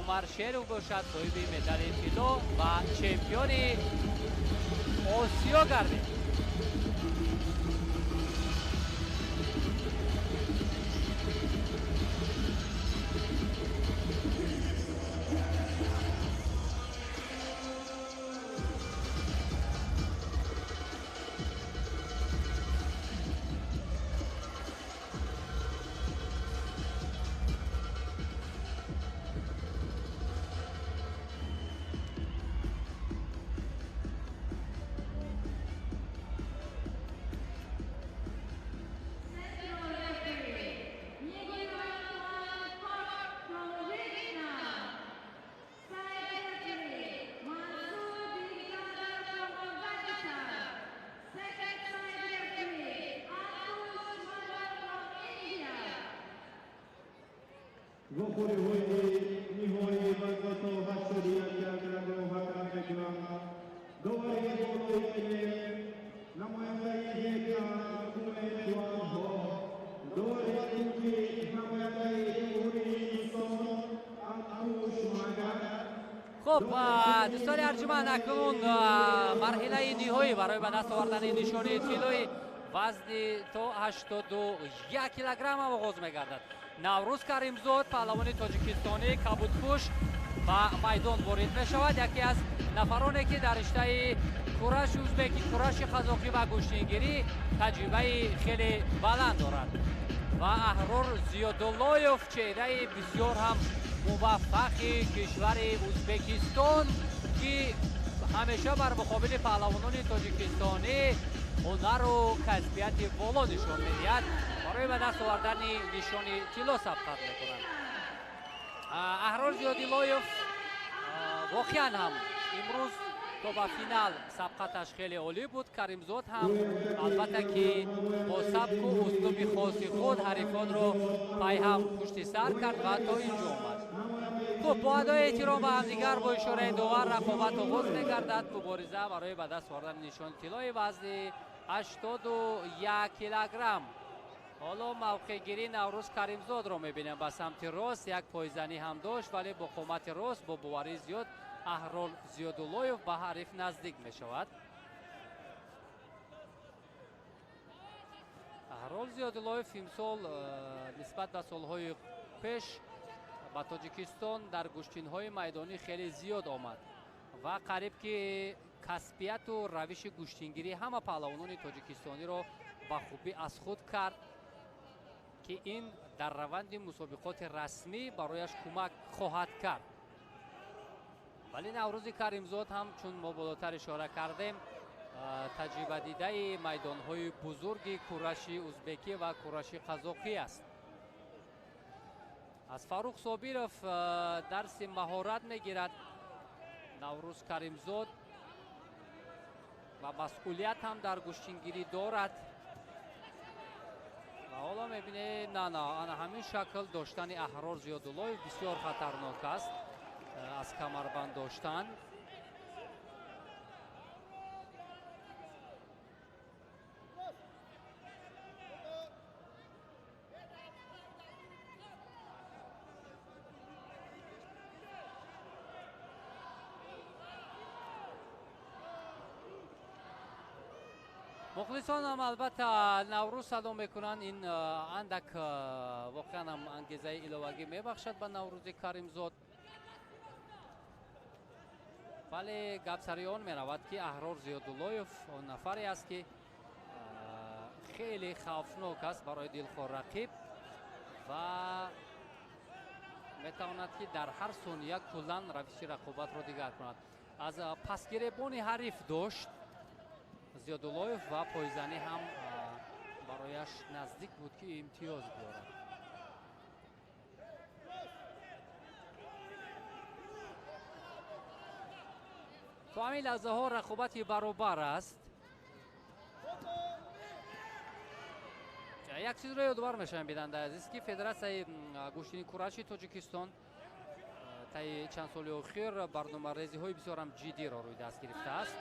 Умар Шеров бошад соҳиби медали тилло ва чемпиони Осиё гардид. Вохӯриҳои ниҳоии вазни то 81 килограммро муҳаккам мекунанд. Довари болои илм намояндаи Вьетнам Умед Гуанҳо, довари кунҷӣ намояндаи Ҷумҳурии Ҳиндустон Анкуш Магар. Хуб, дӯстони арҷуманд, акнун марҳилаи ниҳоӣ барои ба даст овардани нишони тиллои вазни то 81 килограмм оғоз мегардад. Наврӯз Каримзод, паҳлавони тоҷикистонӣ кабудпӯш ба майдон ворид мешавад. Яке аз нафароне ки дар риштаи кураши ӯзбекӣ, кураши қазоқӣ ва гӯштингирӣ таҷрибаи хеле баланд дорад. Ва Аҳрор Зиёдуллоев, чеҳраи бисёр ҳам муваффақи кишвари Ӯзбекистон, ки ҳамеша бар муқобили паҳлавонони тоҷикистонӣ ҳунару касбияти боло нишон медиҳад, барои ба даст овардани нишони тилло сабқат мекунанд. Аҳрор Зиёдилоев воқеан ҳам имрӯз то ба финал сабқаташ хеле олӣ буд. Каримзод ҳам албатта ки бо сабку услуби хоси худ ҳарифонро пайҳам пушти сар кард ва то ин ҷо омад. Хуб, бо адои эҳтиром ба ҳамдигар бо ишораи довар рақобат оғоз мегардад. Мубориза барои ба даст овардани нишони тиллои вазни 81 килограмм. Ҳоло мавқеъгирии Наврӯз Каримзодро мебинем. Ба самти рост як пойзанӣ ҳам дошт, вале бо қомати рост, бо боварии зиёд Аҳрор Зиёдуллоев ба ҳариф наздик мешавад. Аҳрор Зиёдуллоев имсол нисбат ба солҳои пеш ба Тоҷикистон дар гӯштинҳои майдонӣ хеле зиёд омад ва қариб ки касбияту равиши гӯштингирии ҳама паҳлавонони тоҷикистониро ба хубӣ аз худ кард, ки ин дар раванди мусобиқоти расмӣ барояш кӯмак хоҳад кард. Вале Наврӯзи Каримзод ҳам, чун мо болотар ишора кардем, таҷрибадидаи майдонҳои бузурги кураши узбекӣ ва кураши қазоқӣ аст. Аз Фаррух Собиров дарси маҳорат мегирад Наврӯз Каримзод ва масъулият ҳам дар гӯштингирӣ дорад. Ва ҳоло мебинем, на, на, ана ҳамин шакл доштани Аҳрор Зиёдуллоев бисёр хатарнок аст аз камарбанд доштан. Мухлисон ҳам албатта Наврӯз садо мекунанд. Ин андак воқеан ҳам ангезаи иловагӣ мебахшад ба Наврӯзи Каримзод. Вале гап сари он меравад, ки Аҳрор Зиёдуллоев он нафаре аст, ки хеле хавфнок аст барои дилхоҳ рақиб ва метавонад, ки дар ҳар сония куллан равиши рақобатро дигар кунад. Аз пасгиребони ҳариф дошт Зиёдуллоев ва пойзанӣ ҳам барояш наздик буд, ки имтиёз биёрад. То ҳамин лаҳзаҳо рақобати баробар аст. Як чизро ёдовар мешавем, бинандаи азиз, ки Федератсияи гӯштини кураши Тоҷикистон таи чанд соли охир барномарезиҳои бисёрам ҷиддиро рӯи даст гирифтааст.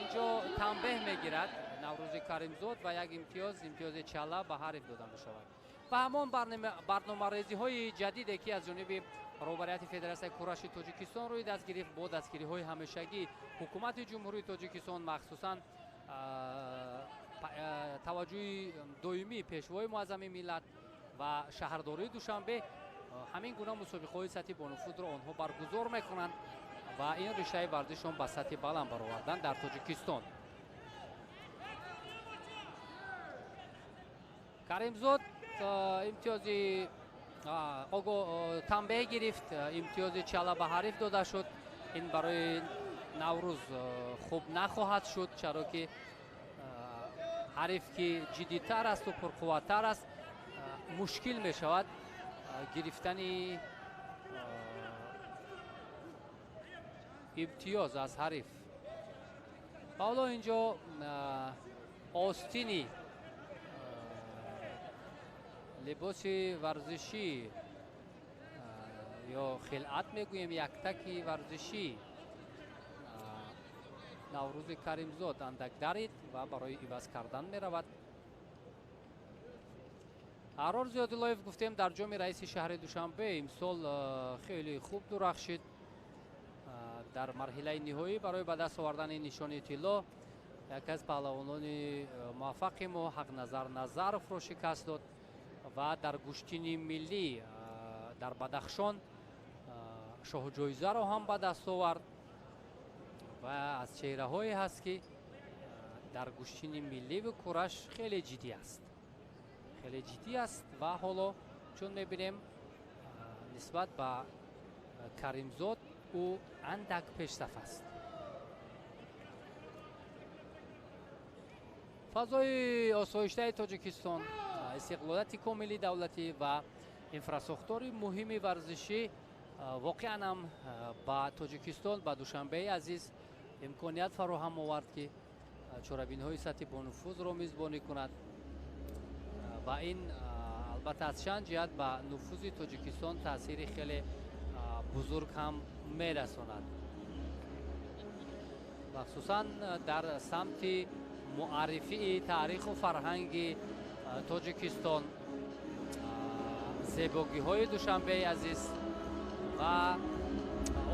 Инҷо танбеҳ мегирад Наврӯзи Каримзод ва як имтиёз, имтиёзи чала ба ҳариф дода мешавад. Ва ҳамон барномарезиҳои ҷадиде, ки аз ҷониби роҳбарияти Федератсияи кураши Тоҷикистон рӯи даст гирифт, бо дастгириҳои ҳамешагӣ ҳукумати Ҷумҳурии Тоҷикистон, махсусан таваҷҷӯҳи доимии Пешвои муаззами миллат ва шаҳрдории Душанбе, ҳамин гуна мусобиқаҳои сатҳи бонуфузро онҳо баргузор мекунанд ва ин риштаи варзишон ба сатҳи баланд баровардан дар Тоҷикистон. Каримзод имтиёзи танбеҳ гирифт, имтиёзи чала ба ҳариф дода шуд. Ин барои Наврӯз хуб нахоҳад шуд, чаро ки ҳариф ки ҷиддитар асту пурқувваттар аст, мушкил мешавад гирифтани имтиёз аз ҳариф. Ва ҳоло инҷо остини либоси варзишӣ ё хилъат мегӯем, яктаки варзишӣ Наврӯзи Каримзод андак дарид ва барои иваз кардан меравад. Аҳрор Зиёдуллоев, гуфтем, дар ҷоми раиси шаҳри Душанбе имсол хеле хуб дурахшид. Дар марҳилаи ниҳоӣ барои ба даст овардани нишони тилло яке аз паҳлавонони муваффақи мо Ҳақназар Назаровро шикаст дод ва дар гӯштини миллӣ дар Бадахшон шоҳҷоизаро ҳам ба даст овард ва аз чеҳраҳое ҳаст, ки дар гӯштини милливу кураш хеле ҷиддӣ аст, хеле ҷиддӣ аст. Ва ҳоло чун мебинем, нисбат ба Каримзод ӯ андак пешсаф аст. Фазои осоиштаи Тоҷикистон, истиқлолияти комили давлатӣ ва инфрасохтори муҳими варзишӣ воқеан ҳам ба Тоҷикистон, ба Душанбеи азиз имконият фароҳам овард, ки чорабиниҳои сатҳи бонуфузро мизбонӣ кунад ва ин албатта аз чанд ҷиҳат ба нуфузи Тоҷикистон таъсири хеле бузург ҳам мерасонад, махсусан дар самти муаррифии таъриху фарҳанги Тоҷикистон, зебогиҳои Душанбеи азиз ва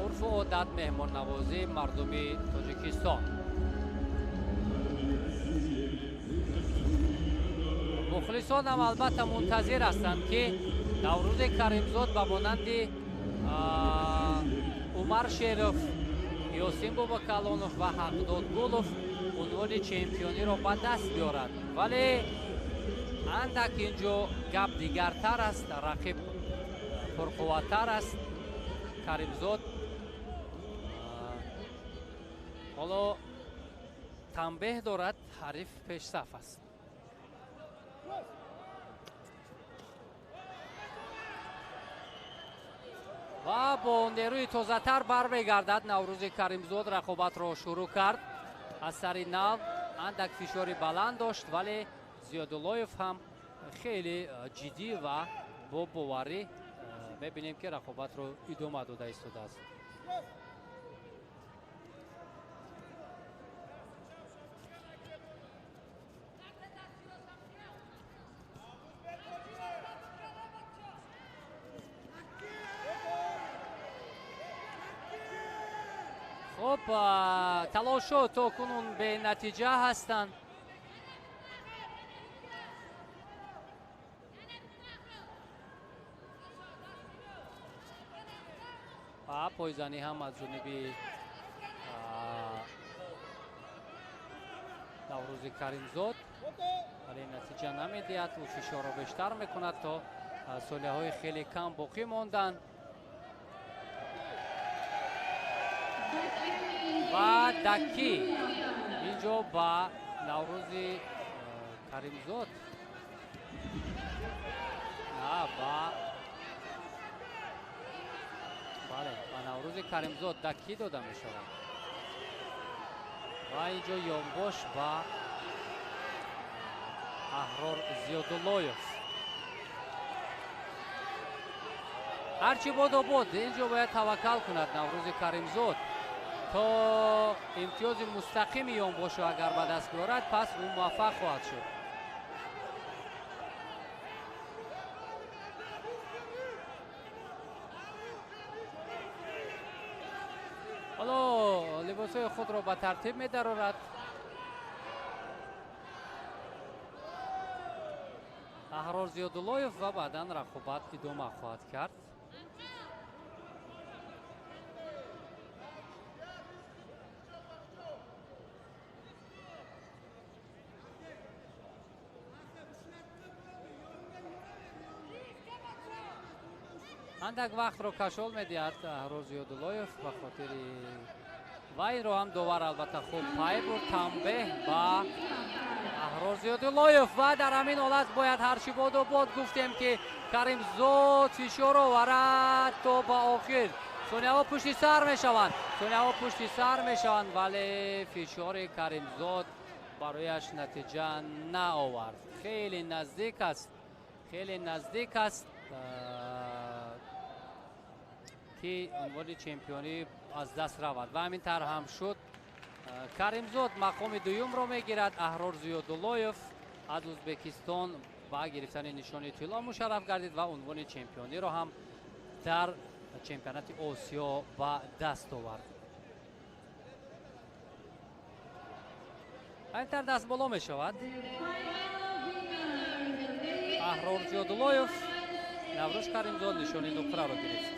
урфу одат, меҳмоннавозии мардуми Тоҷикистон. Мухлисон ҳам албатта мунтазир ҳастанд, ки Наврӯзи Каримзод ба монанди Умар Шеров, Ёсин Бобокалонов ва Ҳақдод Гулов унвони чемпиониро ба даст биёрад. Вале андак инҷо гап дигартар аст, рақиб пурқувваттар аст. Каримзод ҳоло танбеҳ дорад, ҳариф пешсаф аст. Ва бо нерӯи тозатар бармегардад Наврӯзи Каримзод. Рақобатро шурӯъ кард аз сари нав, андак фишори баланд дошт, вале Зиёдуллоев ҳам хеле ҷиддӣ ва бо боварӣ мебинем, ки рақобатро идома дода истодааст. Хуб, талошҳо то кунун бенатиҷа ҳастанд. Ва пойзанӣ ҳам аз ҷониби Наврӯзи Каримзод, вале натиҷа намедиҳад. Ӯ фишорро бештар мекунад, то солияҳои хеле кам боқӣ монданд. Ва дакки инҷо ба Наврӯзи Каримзод, на ба, бале, ба Наврӯзи Каримзод дакки дода мешавад. Ва инҷо ёнбош ба Аҳрор Зиёдуллоев. Ҳарчи бодо бод, инҷо бояд таваккал кунад Наврӯзи Каримзод, то имтиёзи мустақими ёнбошро агар ба даст биёрад, пас ӯ муваффақ хоҳад шуд. Ҳоло либосҳои худро ба тартиб медарорад. Аҳрор Зиёдуллоев ва баъдан рақобат идома хоҳад кард. Андак вақтро кашол медиҳад Аҳрор Зиёдуллоев ба хотири ва инро ҳам довар албатта хуб пай бурд. Танбеҳ ба Аҳрор Зиёдуллоев ва дар ҳамин ҳолат бояд ҳарчи боду бод гуфтем, ки Каримзод фишор оварад то ба охир. Сонияҳо пушти сар мешаванд, сонияҳо пушти сар мешаванд, вале фишори Каримзод барояш натиҷа наовард. Хеле наздик аст, хеле наздик аст ки унвони чемпионӣ аз даст равад ва ҳамин тавр ҳам шуд. Каримзод мақоми дуюмро мегирад. Аҳрор Зиёдуллоев аз Ӯзбекистон ба гирифтани нишони тилло мушарраф гардид ва унвони чемпиониро ҳам дар чемпионати Осиё ба даст овард. Ҳамин тавр даст боло мешавад. Аҳрор Зиёдуллоев, Наврӯз Каримзод нишони нуқраро гирифт.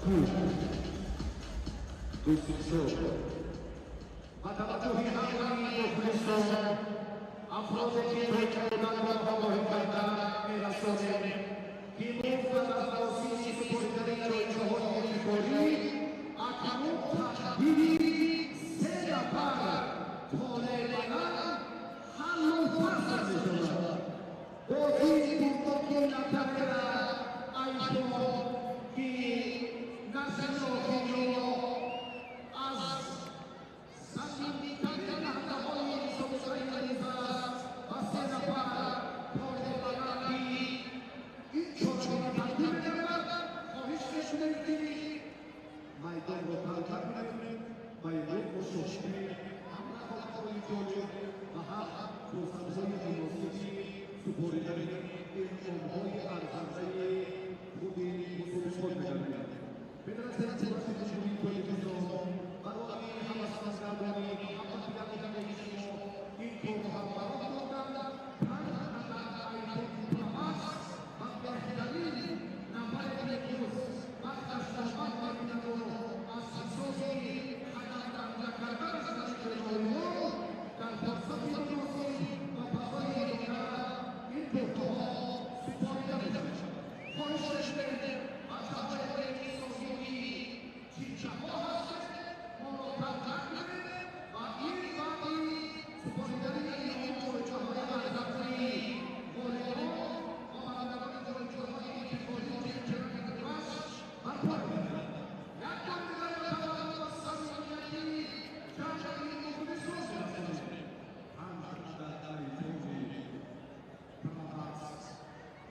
200. Ба таваҷҷӯҳи ҳамаи мухлисон, афроде ки тоҷиконро ҳамроҳӣ карда мерасонем, ки имрӯз ба маросими супоридани ҷоизаҳои ифтихорӣ акнун тақдири се нафар толеъбаланд ҳаллу фасл мешавад. Бозии бурдноки лотарея айфон, ки насли охирро аз самимитарин лаҳзаҳои мусобиқаи имрӯз аст ва се нафар толеъбаланди ин чорчора тақдим мегардад. Хоҳиш мекунем, ки майдонро тарк накунем ва имрӯз бо шошӣ ҳам рақобатҳои ҷолиб ва ҳам фурсатҳои муносиби супоридани инъомҳои арзандаи худи мусобиқот мегардем. Федератсияи кураши Ҷумҳурии Тоҷикистон барои ҳавасмандгардонӣ муҳаббати якдигари шумо ин корро ҳам ба роҳ монданд. 5 адад айфон Промакс ва беҳтарин нафаре ки имрӯз вақташ нобат мебинаду аз ҳисоби ҳадафранҷа карданаш дар ҷойҳои дар фурсати муносиб ва фазои идора ин туҳфаҳо супорида мешавад. Хоҳиш мекунем, бачаҳое ки соҳиби чипчаҳо ҳастед, моро тарк накунед ва ин баъди супоридани ин ҷоизаҳои арзандаи ғолибон ва барандагони ҷоизаҳои ифтихории чемпионати кураш барпо мегардад. Як бор дигар ба таваҷҷӯҳ ва самимияти ҷамъи мухлисон мерасонем. 5 адад айфони Промакс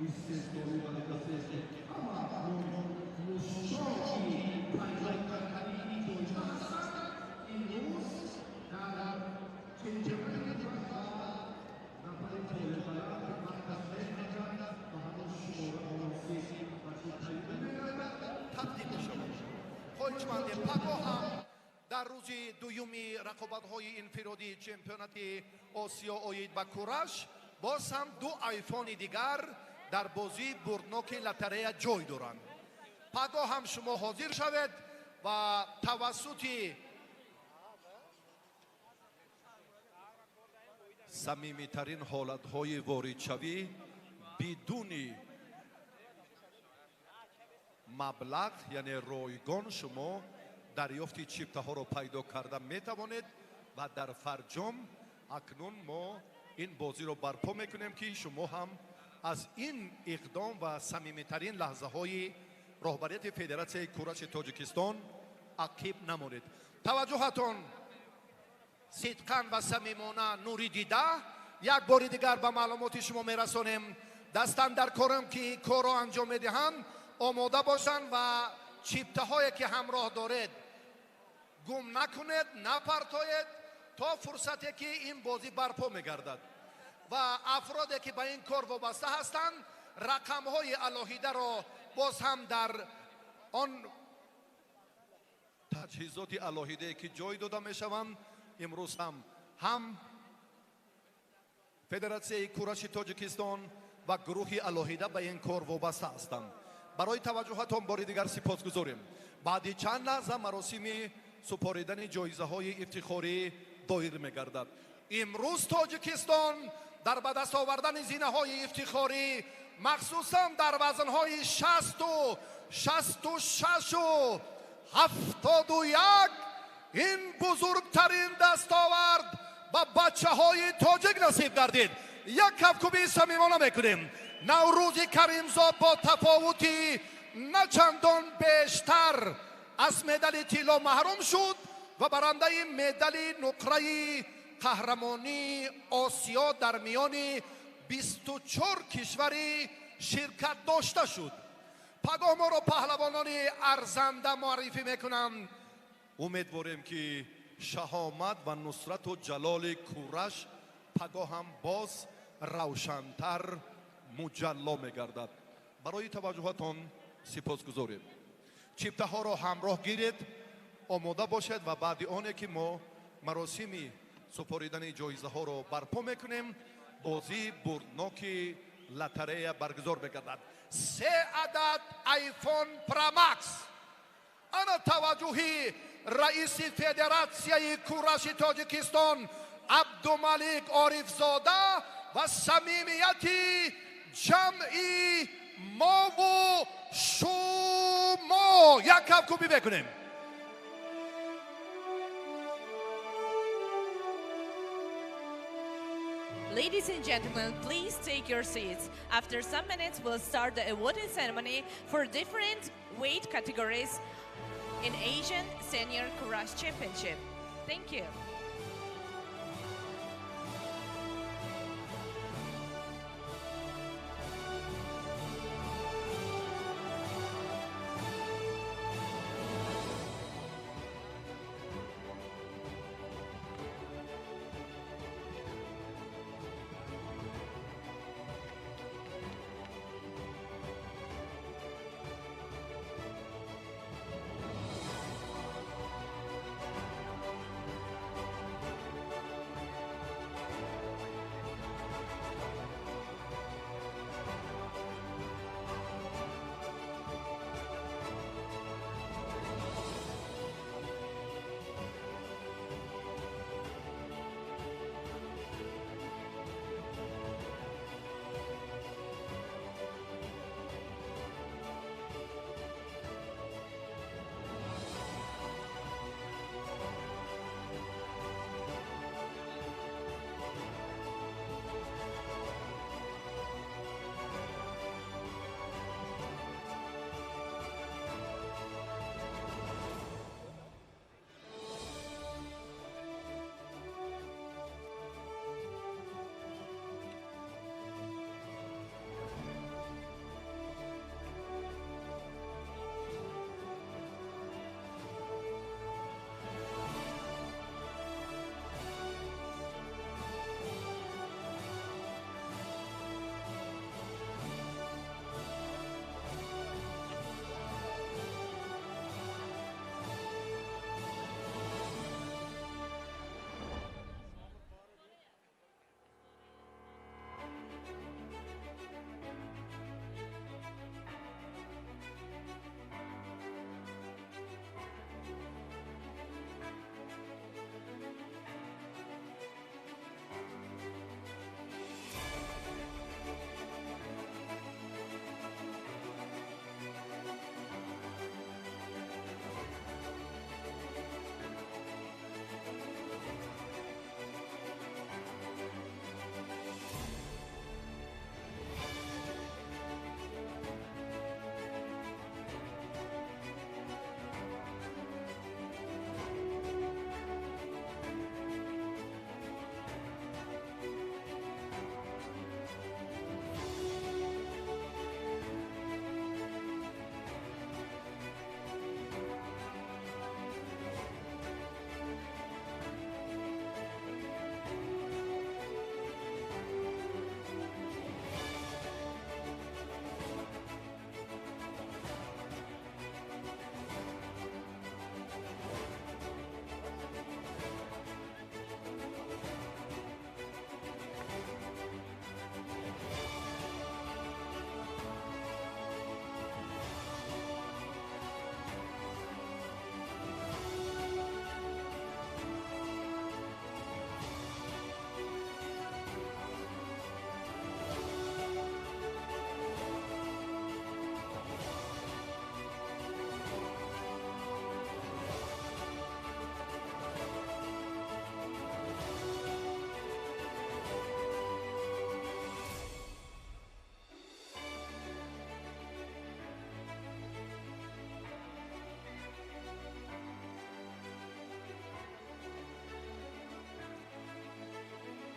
истеҳсолӣ ва касе ҳама мушоқи пайдо кардани ин ҷоиза ҳастанд, имрӯз дар чемпионати кураш ба нафари толеъбаланд вақташ мехарҷад ва ҳамон шумора муносиб ба худ таъйин мегардад, тақдим мешавад. Хоҳишмандем, пагоҳ ҳам дар рӯзи дуюми рақобатҳои инфиродии чемпионати Осиё оид ба кураш боз ҳам 2 айфони дигар дар бозии бурдноки лотарея ҷой доранд. Пагоҳ ҳам шумо ҳозир шавед ва тавассути самимитарин ҳолатҳои воридшавӣ бидуни маблағ, яъне ройгон, шумо дарёфти чиптаҳоро пайдо карда метавонед ва дар фарҷом акнун мо ин бозиро барпо мекунем, ки шумо ҳам аз ин иқдом ва самимитарин лаҳзаҳои роҳбарияти Федератсияи кураши Тоҷикистон ақиб намонед. Таваҷҷӯҳатон сидқан ва самимона нури дида. Як бори дигар ба маълумоти шумо мерасонем, дастандаркорон ки корро анҷом медиҳанд омода бошанд ва чиптаҳое ки ҳамроҳ доред гум накунед, напартоед то фурсате ки ин бозӣ барпо мегардад ва афроде ки ба ин кор вобаста ҳастанд рақамҳои алоҳидаро боз ҳам дар он таҷҳизоти алоҳидае ки ҷой дода мешаванд. Имрӯз ҳам Федератсияи кураши Тоҷикистон ва гурӯҳи алоҳида ба ин кор вобаста ҳастанд. Барои таваҷҷӯҳатон бори дигар сипосгузорем. Баъди чанд лаҳза маросими супоридани ҷоизаҳои ифтихорӣ доир мегардад. Имрӯз Тоҷикистон дар ба даст овардани зинаҳои ифтихорӣ, махсусан дар вазнҳои 60, 66-у 71, ин бузургтарин дастовард ба бачаҳои тоҷик насиб гардид. Як кафкӯбии самимона мекунем. Наврӯзи Каримзод бо тафовути на чандон бештар аз медали тилло маҳрум шуд ва барандаи медали нуқраи қаҳрамонии Осиё дар миёни 24 кишвари ширкат дошта шуд. Пагоҳ моро паҳлавонони арзанда муаррифӣ мекунанд. Умедворем, ки шаҳомат ва нусрату ҷалоли кураш пагоҳ ҳам боз равшантар муҷалло мегардад. Барои таваҷҷӯҳатон сипосгузорем. Чиптаҳоро ҳамроҳ гиред, омода бошед ва баъди оне ки мо маросими супоридани ҷоизаҳоро барпо мекунем, бозии бурдноки лотарея баргузор мегардад. 3 адад айфон Промакс. Ана таваҷҷӯҳи раиси Федератсияи кураши Тоҷикистон Абдумалик Орифзода ва самимияти ҷамъи мову шумо. Як кафкӯбӣ мекунем. Ladies and gentlemen, please take your seats. After some minutes, we'll start the awarding ceremony for different weight categories in Asian Senior Kurash Championship. Thank you.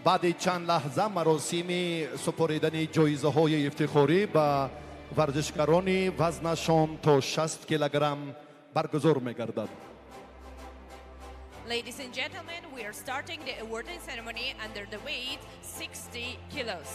Баъди чанд лаҳза маросими супоридани ҷоизаҳои ифтихорӣ ба варзишгарони вазнашон то 60 килограмм баргузор мегардад. Ladies and gentlemen, we are starting the awarding ceremony under the weight 60 kilos.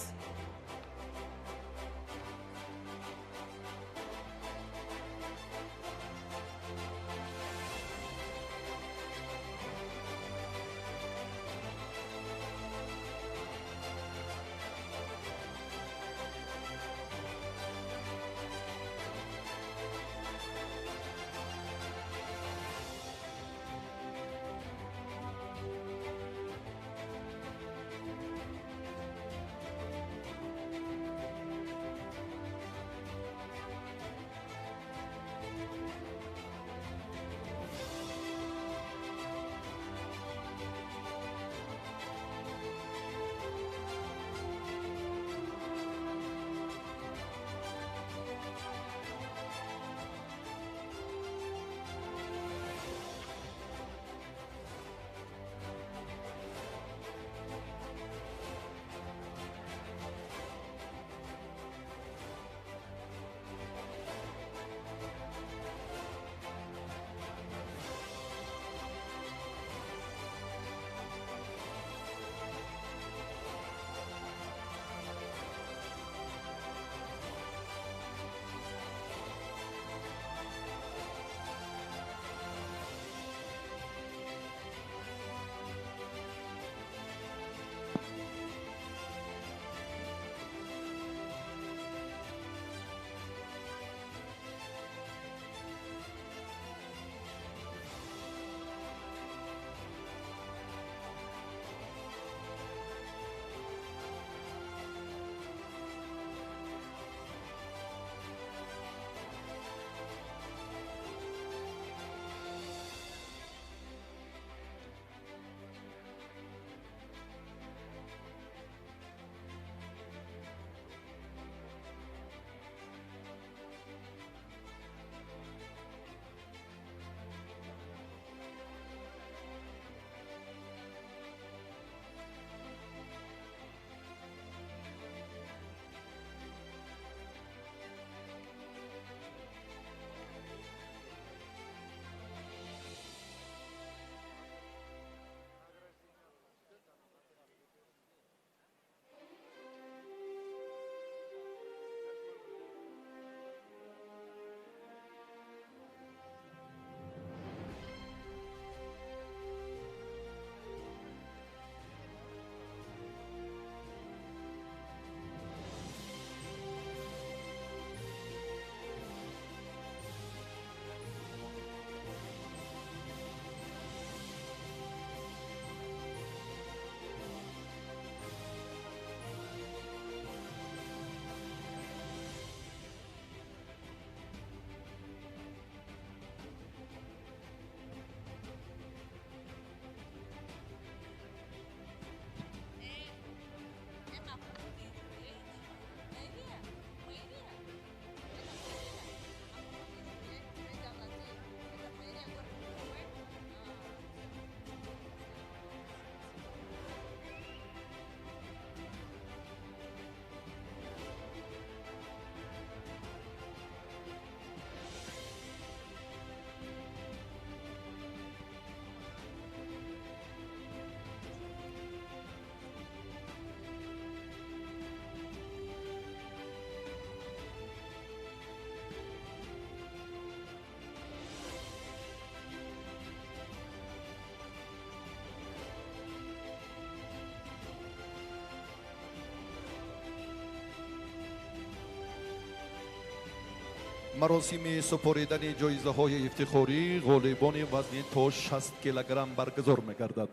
Маросими супоридани ҷоизаҳои ифтихорӣ ғолибони вазни то 60 килограмм баргузор мегардад.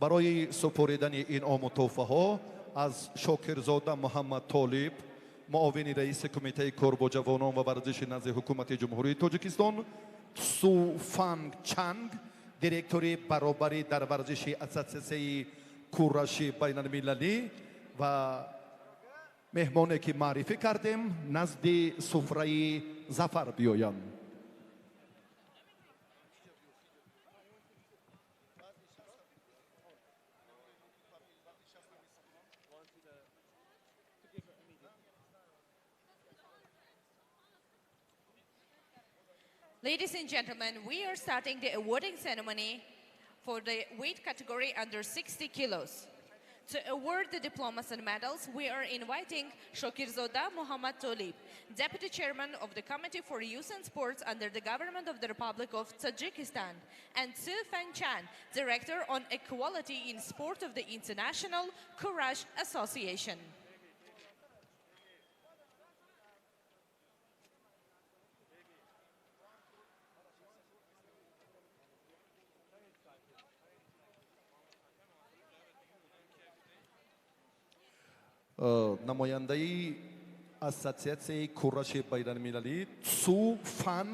Барои супоридани инъому тӯҳфаҳо аз Шокирзода Муҳаммад Толиб, муовини раиси Кумитаи кор бо ҷавонон ва варзиши назди Ҳукумати Ҷумҳурии Тоҷикистон, Су Фанг Чанг, директори баробарӣ дар варзиши Ассотсиатсияи кураши байналмилалӣ ва меҳмоне ки маърифӣ кардем, назди суфраи зафар биёянд. Ladies and gentlemen, we are starting the awarding ceremony for the weight category under 60 kilos. To award the diplomas and medals, we are inviting Shokirzoda Muhammad Tolib, Deputy Chairman of the Committee for Youth and Sports under the Government of the Republic of Tajikistan, and Tsu Fan Chan, Director on Equality in Sport of the International Kurash Association. Намояндаи Ассотсиатсияи кураши байналмилалӣ Цу Фан